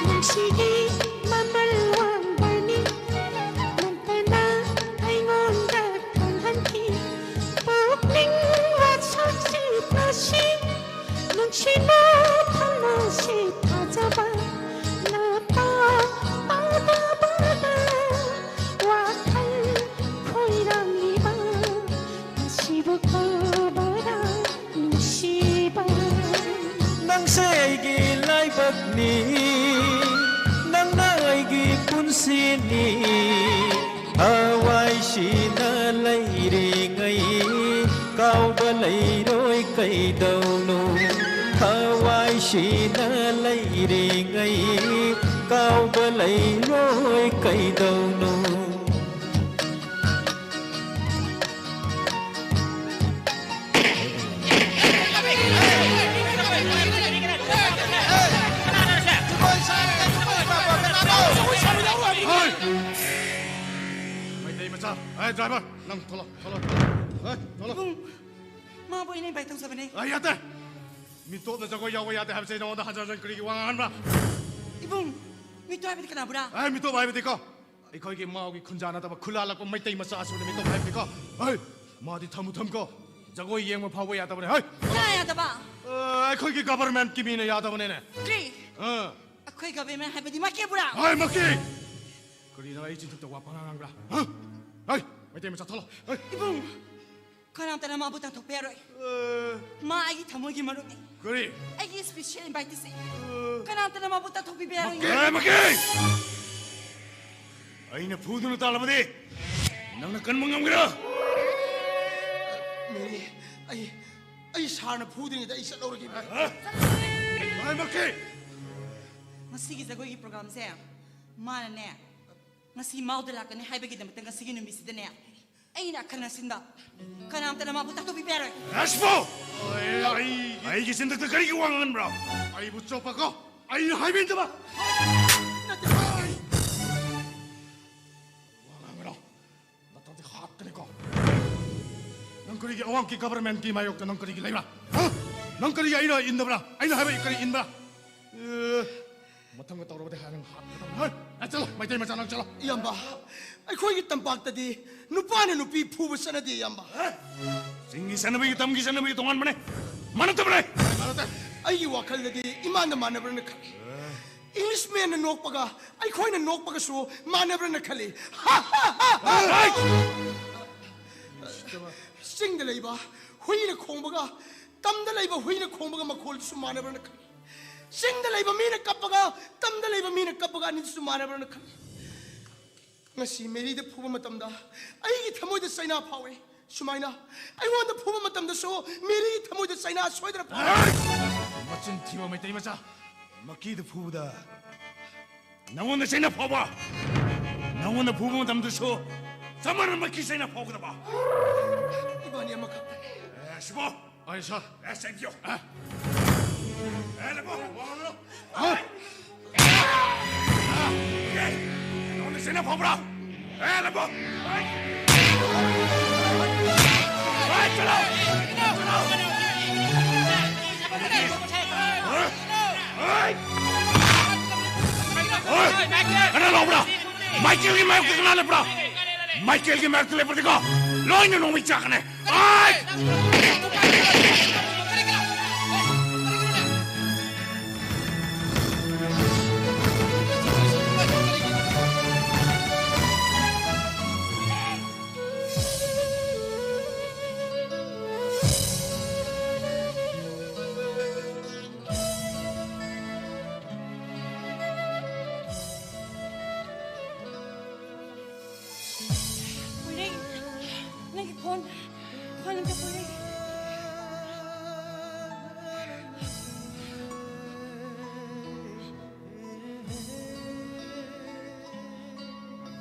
ꯅꯨꯡꯁꯤꯒꯤ ꯃꯃꯜ ꯋꯥꯡꯕꯅꯤ, ꯅꯪꯇꯅ ꯑꯩꯉꯣꯟꯗ ꯈꯪꯍꯟꯈꯤ꯫ ꯄꯨꯛꯅꯤꯡ ꯋꯥꯁꯛꯁꯤ ꯇꯥꯁꯤ, ꯅꯨꯡꯁꯤꯕ ꯊꯃꯣꯏꯁꯤ ꯊꯥꯖꯕ, ꯅꯄꯥ ꯄꯥꯗꯕꯗ ꯋꯥꯈꯜ ꯈꯣꯏꯔꯥꯡꯂꯤꯕ, ꯃꯁꯤꯕꯨ ꯀꯧꯕꯔꯥ ꯅꯨꯡꯁꯤꯕ? ꯅꯪꯁꯦ ꯑꯩꯒꯤ ꯂꯥꯏꯕꯛꯅꯤ, ꯅꯪꯅ ꯑꯩꯒꯤ ꯄꯨꯟꯁꯤꯅꯤ꯫ ꯂꯩꯔꯣꯏ ꯀꯩꯗꯧꯅꯣ? ꯊꯋꯥꯏꯁꯤꯅ ꯂꯩꯔꯤꯉꯩ ꯀꯥꯎꯕ ꯂꯩꯔꯣꯏ ꯀꯩꯗꯧꯅꯣ? ꯃꯩꯇꯩ ꯃꯆꯥ, ꯑꯦ, ꯗ꯭ꯔꯥꯏꯚꯔ, ꯅꯪ ꯊꯣꯛꯂꯛꯑꯣ, ꯊꯣꯛꯂꯛꯑꯣ, ꯊꯣꯛꯂꯛꯑꯣ꯫ ꯑꯦ, ꯊꯣꯛꯂꯛꯑꯣ꯫ ꯏꯕꯨꯡ, ꯃꯥꯕꯨ ꯑꯩꯅ ꯏꯟꯚꯥꯏꯠ ꯇꯧꯖꯕꯅꯦ꯫ ꯑꯦ, ꯌꯥꯗꯦ꯫ ꯃꯤꯇꯣꯞꯅ ꯖꯒꯣꯏ ꯌꯥꯎꯕ ꯌꯥꯗꯦ ꯍꯥꯏꯕꯁꯦ ꯅꯉꯣꯟꯗ ꯍꯟꯖꯟ ꯍꯟꯖꯟ ꯀꯔꯤꯒꯤ ꯋꯥ ꯉꯥꯡꯍꯟꯕ꯭ꯔꯥ? ꯏꯕꯨꯡ, ꯃꯤꯇꯣꯞ ꯍꯥꯏꯕꯗꯤ ꯀꯅꯥꯕꯨꯔꯥ? ꯑꯦ, ꯃꯤꯇꯣꯞ ꯍꯥꯏꯕꯗꯤꯀꯣ, ꯑꯩꯈꯣꯏꯒꯤ ꯃꯥꯎꯒꯤ ꯈꯨꯟꯖꯥ ꯅꯠꯇꯕ ꯈꯨꯂꯥ ꯂꯥꯛꯄ ꯃꯩꯇꯩ ꯃꯆꯥ ꯑꯁꯤꯕꯨꯅꯦ ꯃꯤꯇꯣꯞ ꯍꯥꯏꯕꯗꯤꯀꯣ꯫ ꯍꯩ, ꯃꯥꯗꯤ ꯊꯝꯃꯨ ꯊꯝꯀꯣ, ꯖꯒꯣꯏ ꯌꯦꯡꯕ ꯐꯥꯎꯕ ꯌꯥꯗꯕꯅꯦ꯫ ꯍꯩ, ꯀꯅꯥ ꯌꯥꯗꯕ? ꯑꯦ, ꯑꯩꯈꯣꯏꯒꯤ ꯒꯚꯔꯟꯃꯦꯟꯠꯀꯤ ꯃꯤꯅ ꯌꯥꯗꯕꯅꯦꯅꯦ꯫ ꯀ꯭ꯔꯤ? ꯑ꯫ ꯑꯩꯈꯣꯏ ꯒꯚꯔꯟꯃꯦꯟꯠ ꯍꯥꯏꯕꯗꯤ ꯃꯀꯦꯕꯨꯔꯥ? ꯍꯣꯏ, ꯃꯀꯦ! ꯀꯔꯤꯅꯣ ꯑꯩ ꯆꯤꯟꯊꯛꯇ ꯋꯥ ꯄꯉꯥꯡ ꯉꯥꯡꯕ꯭ꯔꯥ? ꯍ? ꯍꯩ, ꯃꯩꯇꯩ ꯃꯆꯥ ꯊꯣꯛꯂꯛꯑꯣ꯫ ꯍꯩ꯫ ꯏꯕꯨꯡ, ꯀꯅꯥꯝꯇꯅ ꯃꯥꯕꯨ ꯇꯥꯟꯊꯣꯛꯄ ꯌꯥꯔꯣꯏ꯫ ꯑ꯫ ꯃꯥ ꯑꯩꯒꯤ ꯊꯃꯣꯏꯒꯤ ꯃꯔꯨꯞꯅꯤ꯫ ꯀꯔꯤ? ꯑꯩꯒꯤ ꯁ꯭ꯄꯤꯁꯦꯜ ꯏꯟꯚꯥꯏꯇꯤꯁꯅꯤ꯫ ꯑ꯫ ꯀꯅꯥꯝꯇꯅ ꯃꯥꯕꯨ ꯇꯥꯟꯊꯣꯛꯄꯤꯕ ꯌꯥꯔꯣꯏ꯫ ꯃꯀꯦ! ꯑꯦ, ꯃꯀꯦ! ꯑꯩꯅ ꯐꯨꯗꯨꯅ ꯇꯥꯜꯂꯕꯗꯤ ꯅꯪꯅ ꯀꯟꯕ ꯉꯝꯒꯦꯔꯥ? ꯃꯦꯔꯤ, ꯑꯩ, ꯑꯩ ꯁꯥꯔꯅ ꯐꯨꯗ꯭ꯔꯤꯉꯩꯗ ꯑꯩ ꯆꯠꯍꯧꯔꯒꯦ, ꯃꯦꯔꯤ꯫ ꯍ? ꯑꯦ, ꯃꯀꯦ! ꯉꯁꯤꯒꯤ ꯖꯒꯣꯏꯒꯤ ꯄ꯭ꯔꯣꯒ꯭ꯔꯥꯝꯁꯦ ꯃꯥꯅꯅꯦ, ꯉꯁꯤ ꯃꯥꯎꯗ ꯂꯥꯛꯀꯅꯤ ꯍꯥꯏꯕꯒꯤꯗꯃꯛꯇ ꯉꯁꯤꯒꯤ ꯅꯨꯃꯤꯠꯁꯤꯗꯅꯦ, ꯑꯩꯅ ꯑꯈꯟꯅ ꯁꯤꯟꯕ꯫ ꯀꯅꯥꯝꯇꯅ ꯃꯥꯕꯨ ꯇꯥꯛꯊꯣꯛꯄꯤꯕ ꯌꯥꯔꯣꯏ꯫ ꯔꯥꯖꯄꯨ! ꯑꯩ, ꯑꯩ, ꯑꯩꯒꯤ ꯆꯤꯟꯊꯛꯇ ꯀꯔꯤꯒꯤ ꯋꯥ ꯉꯥꯡꯍꯟꯕ꯭ꯔꯣ? ꯑꯩꯕꯨ ꯆꯣꯞꯄꯀꯣ, ꯑꯩꯅ ꯍꯥꯏꯕ ꯏꯟꯗꯕ꯫ ꯅꯠꯇꯦ꯫ ꯋꯥ ꯉꯥꯡꯒꯅꯣ꯫ ꯅꯠꯇ꯭ꯔꯗꯤ ꯍꯥꯠꯀꯅꯤꯀꯣ꯫ ꯅꯪ ꯀꯔꯤꯒꯤ ꯑꯋꯥꯡꯒꯤ ꯒꯚꯔꯟꯃꯦꯟꯠꯀꯤ ꯃꯥꯌꯣꯛꯇ ꯅꯪ ꯀꯔꯤꯒꯤ ꯂꯩꯕ꯭ꯔꯥ? ꯍ? ꯅꯪ ꯀꯔꯤꯒꯤ ꯑꯩꯅ ꯏꯟꯗꯕ꯭ꯔꯥ? ꯑꯩꯅ ꯍꯥꯏꯕ ꯀꯔꯤ ꯏꯟꯕ꯭ꯔꯥ? ꯑꯦ, ꯃꯊꯪꯒ ꯇꯧꯔꯕꯗꯤ ꯍꯥꯏ ꯅꯪ ꯍꯥꯠꯀꯗꯕꯅꯤ꯫ ꯍꯣꯏ, ꯑꯦ, ꯆꯠꯂꯣ, ꯃꯩꯇꯩ ꯃꯆꯥ ꯅꯪ ꯆꯠꯂꯣ꯫ ꯏꯌꯥꯝꯕ, ꯑꯩꯈꯣꯏꯒꯤ ꯇꯝꯄꯥꯛꯇꯗꯤ ꯅꯨꯄꯥꯅ ꯅꯨꯄꯤ ꯐꯨꯕ ꯆꯠꯅꯗꯦ, ꯏꯌꯥꯝꯕ꯫ ꯆꯤꯡꯒꯤ ꯆꯠꯅꯕꯤꯒꯤ, ꯇꯝꯒꯤ ꯆꯠꯅꯕꯤꯒꯤ ꯇꯣꯉꯥꯟꯕꯅꯦ, ꯃꯥꯟꯅꯗꯕꯅꯦ꯫ ꯑꯩꯒꯤ ꯋꯥꯈꯜꯗꯗꯤ ꯏꯃꯥꯟꯗ ꯃꯥꯟꯅꯕ꯭ꯔꯅ ꯈꯜꯂꯤ꯫ ꯏꯪꯂꯤꯁꯃꯦꯟꯅ ꯅꯣꯛꯄꯒ ꯑꯩꯈꯣꯏꯅ ꯅꯣꯛꯄꯒꯁꯨ ꯃꯥꯟꯅꯕ꯭ꯔꯅ ꯈꯜꯂꯤ꯫ ꯍꯥꯏ! ꯆꯤꯡꯗ ꯂꯩꯕ ꯍꯨꯏꯅ ꯈꯣꯡꯕꯒ ꯇꯝꯗ ꯂꯩꯕ ꯍꯨꯏꯅ ꯈꯣꯡꯕꯒ ꯃꯈꯣꯜꯗꯨꯁꯨ ꯃꯥꯟꯅꯕ꯭ꯔꯅ ꯈꯜꯂꯤ꯫ ꯆꯤꯡꯗ ꯂꯩꯕ ꯃꯤꯅ ꯀꯞꯄꯒ ꯇꯝꯗ ꯂꯩꯕ ꯃꯤꯅ ꯀꯞꯄꯒ ꯑꯅꯤꯗꯨꯁꯨ ꯃꯥꯟꯅꯕ꯭ꯔꯅ ꯈꯜꯂꯤ꯫ ꯉꯁꯤ ꯃꯦꯔꯤꯗ ꯐꯨꯕ ꯃꯇꯝꯗ ꯑꯩꯒꯤ ꯊꯃꯣꯏꯗ ꯆꯩꯅꯥ ꯐꯥꯎꯏ꯫ ꯁꯨꯃꯥꯏꯅ ꯑꯩꯉꯣꯟꯗ ꯐꯨꯕ ꯃꯇꯝꯗꯁꯨ ꯃꯦꯔꯤꯒꯤ ꯊꯃꯣꯏꯗ ꯆꯩꯅꯥ ꯁꯣꯏꯗꯅ ꯐꯥꯎꯏ꯫ ꯃꯆꯤꯟ ꯊꯤꯕ ꯃꯩꯇꯩ ꯃꯆꯥ! ꯃꯀꯤꯗ ꯐꯨꯕꯗ ꯅꯉꯣꯟꯗ ꯆꯩꯅꯥ ꯐꯥꯎꯕ, ꯅꯉꯣꯟꯗ ꯐꯨꯕ ꯃꯇꯝꯗꯁꯨ ꯆꯞ ꯃꯥꯟꯅꯅ ꯃꯀꯤ ꯆꯩꯅꯥ ꯐꯥꯎꯒꯗꯕ꯫ ꯏꯕꯥꯅꯤ ꯑꯃꯈꯛꯇꯅꯤ꯫ ꯑꯦ, ꯁꯤꯕꯣ! ꯑꯩ ꯁꯥꯔ꯫ ꯑꯦ, ꯆꯩꯕꯤꯌꯣ꯫ ꯑ꯫ ꯑꯦ, ꯂꯦꯞꯄꯣ꯫ ꯑ꯫ ꯑꯦ, ꯅꯉꯣꯟꯗ ꯆꯩꯅꯥ ꯐꯥꯎꯕ꯭ꯔꯥ? ꯑꯦ, ꯂꯦꯞꯄꯣ꯫ ꯑꯦ, ꯆꯠꯂꯣ꯫ ꯆꯠꯂꯣ꯫ ꯑꯦ! ꯑꯦ! ꯀꯅꯥ ꯂꯥꯎꯕ꯭ꯔꯥ? ꯃꯥꯏꯀꯦꯜꯒꯤ ꯃꯥꯌꯣꯛꯇ ꯀꯅꯥ ꯂꯦꯞꯄ꯭ꯔꯥ? ꯃꯥꯏꯀꯦꯜꯒꯤ ꯃꯥꯌꯣꯛꯇ ꯂꯦꯞꯄ꯭ꯔꯗꯤꯀꯣ, ꯂꯣꯏꯅ ꯅꯣꯡꯃꯩ ꯆꯥꯛꯀꯅꯤ꯫ ꯑꯥꯏ! ꯄꯣꯏꯔꯩ, ꯅꯪꯒꯤ ꯐꯣꯟ, ꯐꯣꯟ ꯑꯝꯇ ꯄꯣꯏꯔꯩ꯫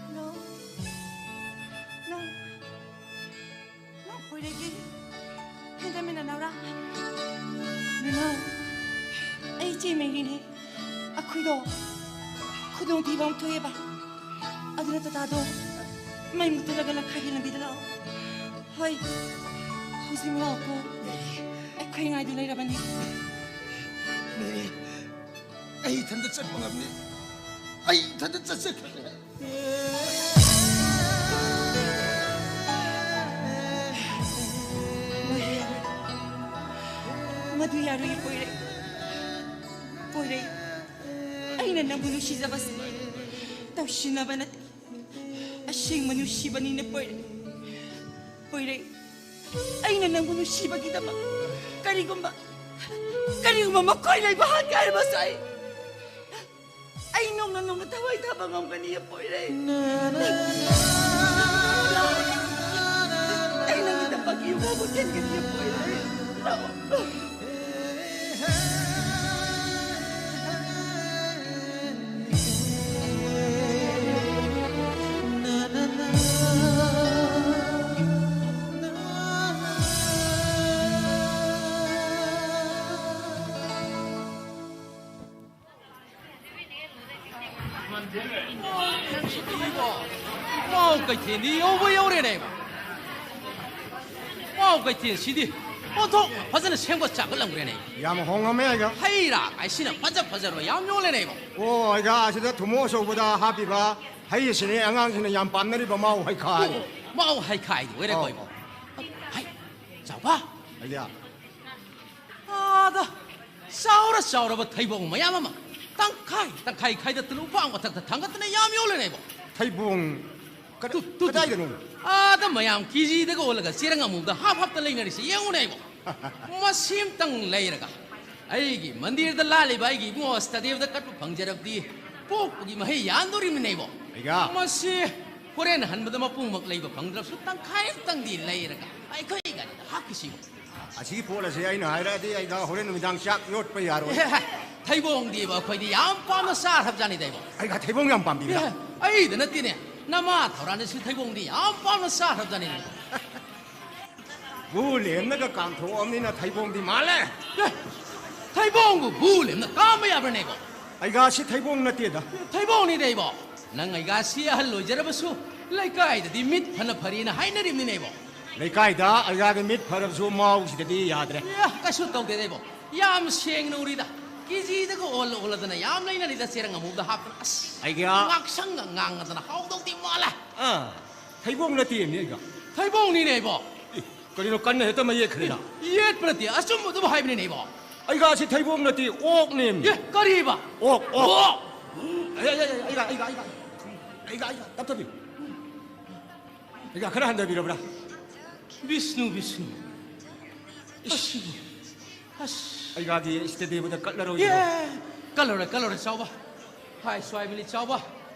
ꯍꯜꯂꯣ? ꯍꯜꯂꯣ? ꯅꯪ ꯄꯣꯏꯔꯩꯒꯤ ꯍꯦꯟꯗꯃꯤꯟꯅ ꯅꯧꯔꯥ? ꯅꯅꯥꯎ, ꯑꯩ ꯏꯆꯦ ꯃꯦꯔꯤꯅꯦ꯫ ꯑꯩꯈꯣꯏꯗꯣ ꯈꯨꯗꯣꯡꯊꯤꯕ ꯑꯃ ꯊꯣꯛꯑꯦꯕ꯫ ꯑꯗꯨꯅ ꯇꯥꯇꯥꯗꯣ ꯃꯩ ꯃꯨꯠꯊꯠꯂꯒ ꯂꯝꯈꯥꯏꯒꯤ ꯂꯝꯕꯤꯗ ꯂꯥꯛꯑꯣ꯫ ꯍꯣꯏ, ꯍꯧꯖꯤꯛ ꯂꯥꯛꯑꯣꯀꯣ꯫ ꯑꯩꯈꯣꯏ ꯉꯥꯏꯗꯨ ꯂꯩꯔꯕꯅꯤ꯫ ꯃꯦꯔꯤ, ꯑꯩ ꯏꯊꯟꯇ ꯆꯠꯄ ꯉꯝꯗꯦ꯫ ꯑꯩ ꯏꯊꯟꯇ ꯆꯠꯆꯈ꯭ꯔꯒꯦ꯫ ꯃꯗꯨ ꯌꯥꯔꯣꯏ, ꯄꯣꯏꯔꯩ꯫ ꯄꯣꯏꯔꯩ, ꯑꯩꯅ ꯅꯪꯕꯨ ꯅꯨꯡꯁꯤꯖꯕꯁꯦ ꯇꯧꯁꯤꯟꯅꯕ ꯅꯠꯇꯦ, ꯑꯁꯦꯡꯕ ꯅꯨꯡꯁꯤꯕꯅꯤꯅꯦ, ꯄꯣꯏꯔꯩ꯫ ꯄꯣꯏꯔꯩ, ꯑꯩꯅ ꯅꯪꯕꯨ ꯅꯨꯡꯁꯤꯕꯒꯤꯗꯃꯛ ꯀꯔꯤꯒꯨꯝꯕ, ꯀꯔꯤꯒꯨꯝꯕ ꯃꯈꯣꯏ ꯂꯩꯕ ꯍꯥꯠꯀꯦ ꯍꯥꯏꯔꯕꯁꯨ ꯑꯩ, ꯑꯩ ꯅꯣꯡꯃ ꯅꯣꯡꯃ ꯊꯋꯥꯏ ꯊꯥꯕ ꯉꯝꯒꯅꯤ, ꯄꯣꯏꯔꯩ꯫ ꯑꯩꯅ ꯃꯥꯎ ꯀꯩꯊꯦꯜꯗꯤ ꯌꯧꯕ ꯌꯧꯔꯦꯅꯦ꯫ ꯃꯥꯎ ꯀꯩꯊꯦꯜꯁꯤꯗꯤ ꯑꯣꯟꯊꯣꯛꯅ ꯐꯖꯅ ꯁꯦꯝꯒꯠ ꯁꯥꯒꯠꯂꯝꯈ꯭ꯔꯦꯅꯦ꯫ ꯌꯥꯝ ꯍꯣꯡꯉꯝꯃꯦ ꯑꯩꯒ꯫ ꯍꯩ ꯔꯥ ꯍꯥꯏꯁꯤꯅ ꯐꯖ ꯐꯖꯕ ꯌꯥꯝ ꯌꯣꯜꯂꯦꯅꯦ꯫ ꯑꯣ, ꯑꯩꯒ ꯑꯁꯤꯗ ꯊꯨꯝꯃꯣꯛ ꯑꯆꯧꯕꯗ ꯍꯥꯞꯄꯤꯕ ꯍꯩ ꯑꯁꯤꯅꯤ ꯑꯉꯥꯡꯁꯤꯡꯅ ꯌꯥꯝ ꯄꯥꯝꯅꯔꯤꯕ ꯃꯥꯎ ꯍꯩꯈꯥ꯫ ꯑꯣ, ꯃꯥꯎ ꯍꯩꯈꯥ ꯍꯥꯏꯗꯣ ꯑꯣꯏꯔꯦꯀꯣ ꯑꯣ꯫ ꯏꯕꯣ꯫ ꯍꯩ, ꯆꯥꯎꯕ꯫ ꯑꯩꯒ꯫ ꯑꯥꯗ ꯆꯥꯎꯔ ꯆꯥꯎꯔꯕ ꯊꯩꯕꯣꯡ ꯃꯌꯥꯝ ꯑꯃ ꯇꯪꯈꯥꯏ ꯇꯪꯈꯥꯏ ꯈꯥꯏꯗꯠꯇꯅ ꯎꯄꯥꯛ ꯃꯊꯛꯇ ꯊꯥꯡꯒꯠꯇꯅ ꯌꯥꯝ ꯌꯣꯜꯂꯦꯅꯦ ꯏꯕꯣ꯫ ꯊꯩꯕꯣꯡ ꯀꯗꯥ-, ꯇꯨ, ꯇꯨ, ꯇꯨ꯫ ꯀꯗꯥꯏꯗꯅꯣ? ꯑꯥꯗ ꯃꯌꯥꯝ ꯀꯦꯖꯤꯗꯒ ꯑꯣꯜꯂꯒ ꯆꯦꯔꯪ ꯑꯃꯨꯕꯗ ꯍꯥꯞ ꯍꯥꯞꯇ ꯂꯩꯅꯔꯤꯁꯦ ꯌꯦꯡꯉꯨꯅꯦ ꯏꯕꯣ꯫ ꯃꯁꯤ ꯑꯝꯇꯪ ꯂꯩꯔꯒ ꯑꯩꯒꯤ ꯃꯟꯗꯤꯔꯗ ꯂꯥꯠꯂꯤꯕ ꯑꯩꯒꯤ ꯏꯕꯨꯡꯉꯣ ꯑꯁꯇꯗꯦꯕꯗ ꯀꯠꯄ ꯐꯪꯖꯔꯕꯗꯤ ꯄꯣꯛꯄꯒꯤ ꯃꯍꯩ ꯌꯥꯟꯗꯣꯔꯤꯕꯅꯤꯅꯦ ꯏꯕꯣ꯫ ꯑꯩꯒ꯫ ꯃꯁꯤ ꯍꯣꯔꯦꯟ ꯍꯟꯕꯗ ꯃꯄꯨꯡꯃꯛ ꯂꯩꯕ ꯐꯪꯗ꯭ꯔꯕꯁꯨ ꯇꯪꯈꯥꯏ ꯑꯝꯇꯪꯗꯤ ꯂꯩꯔꯒ ꯑꯩꯈꯣꯏ ꯒꯥꯔꯤꯗ ꯍꯥꯞꯈꯤꯁꯤ ꯏꯕꯣ꯫ ꯑꯁꯤꯒꯤ ꯄꯣꯠ ꯑꯁꯤ ꯑꯩꯅ ꯍꯥꯏꯔꯛꯑꯗꯤ ꯑꯩꯒ ꯍꯣꯔꯦꯟ ꯅꯨꯃꯤꯗꯥꯡ ꯆꯥꯛ ꯌꯣꯠꯄ ꯌꯥꯔꯣꯏ꯫ ꯑꯦ, ꯊꯩꯕꯣꯡꯗꯤꯕ ꯑꯩꯈꯣꯏꯗꯤ ꯌꯥꯝ ꯄꯥꯝꯅ ꯆꯥꯈ꯭ꯔꯕꯖꯥꯠꯅꯤꯗ ꯏꯕꯣ꯫ ꯑꯩꯒ ꯊꯩꯕꯣꯡ ꯌꯥꯝ ꯄꯥꯝꯕꯤꯕ꯭ꯔꯥ? ꯑꯦ, ꯑꯩꯗ ꯅꯠꯇꯦꯅꯦ, ꯅꯃꯥ ꯊꯧꯔꯥꯅꯁꯨ ꯊꯩꯕꯣꯡꯗꯤ ꯌꯥꯝ ꯄꯥꯝꯅ ꯆꯥꯈ꯭ꯔꯕꯖꯥꯠꯅꯤꯅꯦ ꯏꯕꯣ꯫ ꯚꯨ ꯂꯦꯝꯅꯒ ꯀꯥꯝꯊꯣꯛꯑꯕꯅꯤꯅ ꯊꯩꯕꯣꯡꯗꯤ ꯃꯥꯜꯂꯦ꯫ ꯑꯦ, ꯊꯩꯕꯣꯡꯕꯨ ꯚꯨ ꯂꯦꯝꯅ ꯀꯥꯝꯕ ꯌꯥꯕ꯭ꯔꯅꯦ ꯏꯕꯣ? ꯑꯩꯒꯥꯁꯤ ꯊꯩꯕꯣꯡ ꯅꯠꯇꯦꯗ꯫ ꯊꯩꯕꯣꯡꯅꯤꯅꯦ ꯏꯕꯣ꯫ ꯅꯪ ꯑꯩꯒꯥꯁꯤ ꯑꯍꯜ ꯑꯣꯏꯖꯔꯕꯁꯨ ꯂꯩꯀꯥꯏꯗꯗꯤ ꯃꯤꯠ ꯐꯅ ꯐꯔꯤꯅ ꯍꯥꯏꯅꯔꯤꯕꯅꯤꯅꯦ ꯏꯕꯣ꯫ ꯂꯩꯀꯥꯏꯗ ꯑꯩꯒꯥꯒꯤ ꯃꯤꯠ ꯐꯔꯕꯁꯨ ꯃꯥꯎꯁꯤꯗꯗꯤ ꯌꯥꯗ꯭ꯔꯦ꯫ ꯑꯦ, ꯀꯩꯁꯨ ꯇꯧꯗꯦꯗ ꯏꯕꯣ꯫ ꯌꯥꯝ ꯁꯦꯡꯅ ꯎꯔꯤꯗ꯫ ꯀꯦꯖꯤꯗꯒ ꯑꯣꯜꯂ ꯑꯣꯜꯂꯗꯅ ꯌꯥꯝ ꯂꯩꯅꯔꯤꯗ ꯆꯦꯔꯪ ꯑꯃꯨꯕꯗ ꯍꯥꯞꯇꯅ꯫ ꯑꯁ, ꯑꯩꯒꯤ ꯉꯥꯛꯁꯪꯒ ꯉꯥꯡꯉꯗꯅ ꯍꯥꯎꯗꯧꯗꯤ ꯃꯥꯜꯂꯦ꯫ ꯑꯥ, ꯊꯩꯕꯣꯡ ꯅꯠꯇꯦꯅꯦ ꯑꯩꯒ꯫ ꯊꯩꯕꯣꯡꯅꯤꯅꯦ ꯏꯕꯣ꯫ ꯑꯦ, ꯀꯔꯤꯅꯣ ꯀꯟꯅ ꯍꯦꯛꯇ ꯃꯌꯦꯛ ꯈꯔꯤꯅ? ꯌꯦꯠꯄ ꯅꯠꯇꯦ, ꯑꯆꯨꯝꯕ ꯑꯗꯨꯝ ꯍꯥꯏꯕꯅꯤꯅꯦ ꯏꯕꯣ꯫ ꯑꯩꯒꯥꯁꯤ ꯊꯩꯕꯣꯡ ꯅꯠꯇꯦ, ꯑꯣꯛꯅꯦꯃꯤ꯫ ꯑꯦ, ꯀꯔꯤꯕ? ꯑꯣꯛ, ꯑꯣꯛ꯫ ꯑꯣꯛ! ꯑꯩ, ꯑꯩ, ꯑꯩ, ꯑꯩꯒ, ꯑꯩꯒ, ꯑꯩꯒ꯫ ꯑꯩꯒ, ꯑꯩꯒ, ꯇꯞ ꯇꯞꯄꯤ꯫ ꯑꯩꯒ ꯈꯔ ꯍꯟꯊꯕꯤꯔꯕ꯭ꯔꯥ? ꯕꯤꯁꯅꯨ, ꯕꯤꯁꯅꯨ꯫ ꯏꯁ꯫ ꯑꯁ꯫ ꯑꯩꯒꯥꯗꯤ ꯏꯁꯇꯦꯗꯤꯌꯝꯗ ꯀꯠꯂꯔꯣꯏꯗ꯭ꯔꯣ? ꯑꯦ, ꯀꯠꯂꯔꯣꯏ, ꯀꯠꯂꯔꯣꯏ, ꯆꯥꯎꯕ꯫ ꯍꯥꯏꯁꯨ ꯍꯥꯏꯕꯅꯤ, ꯆꯥꯎꯕ꯫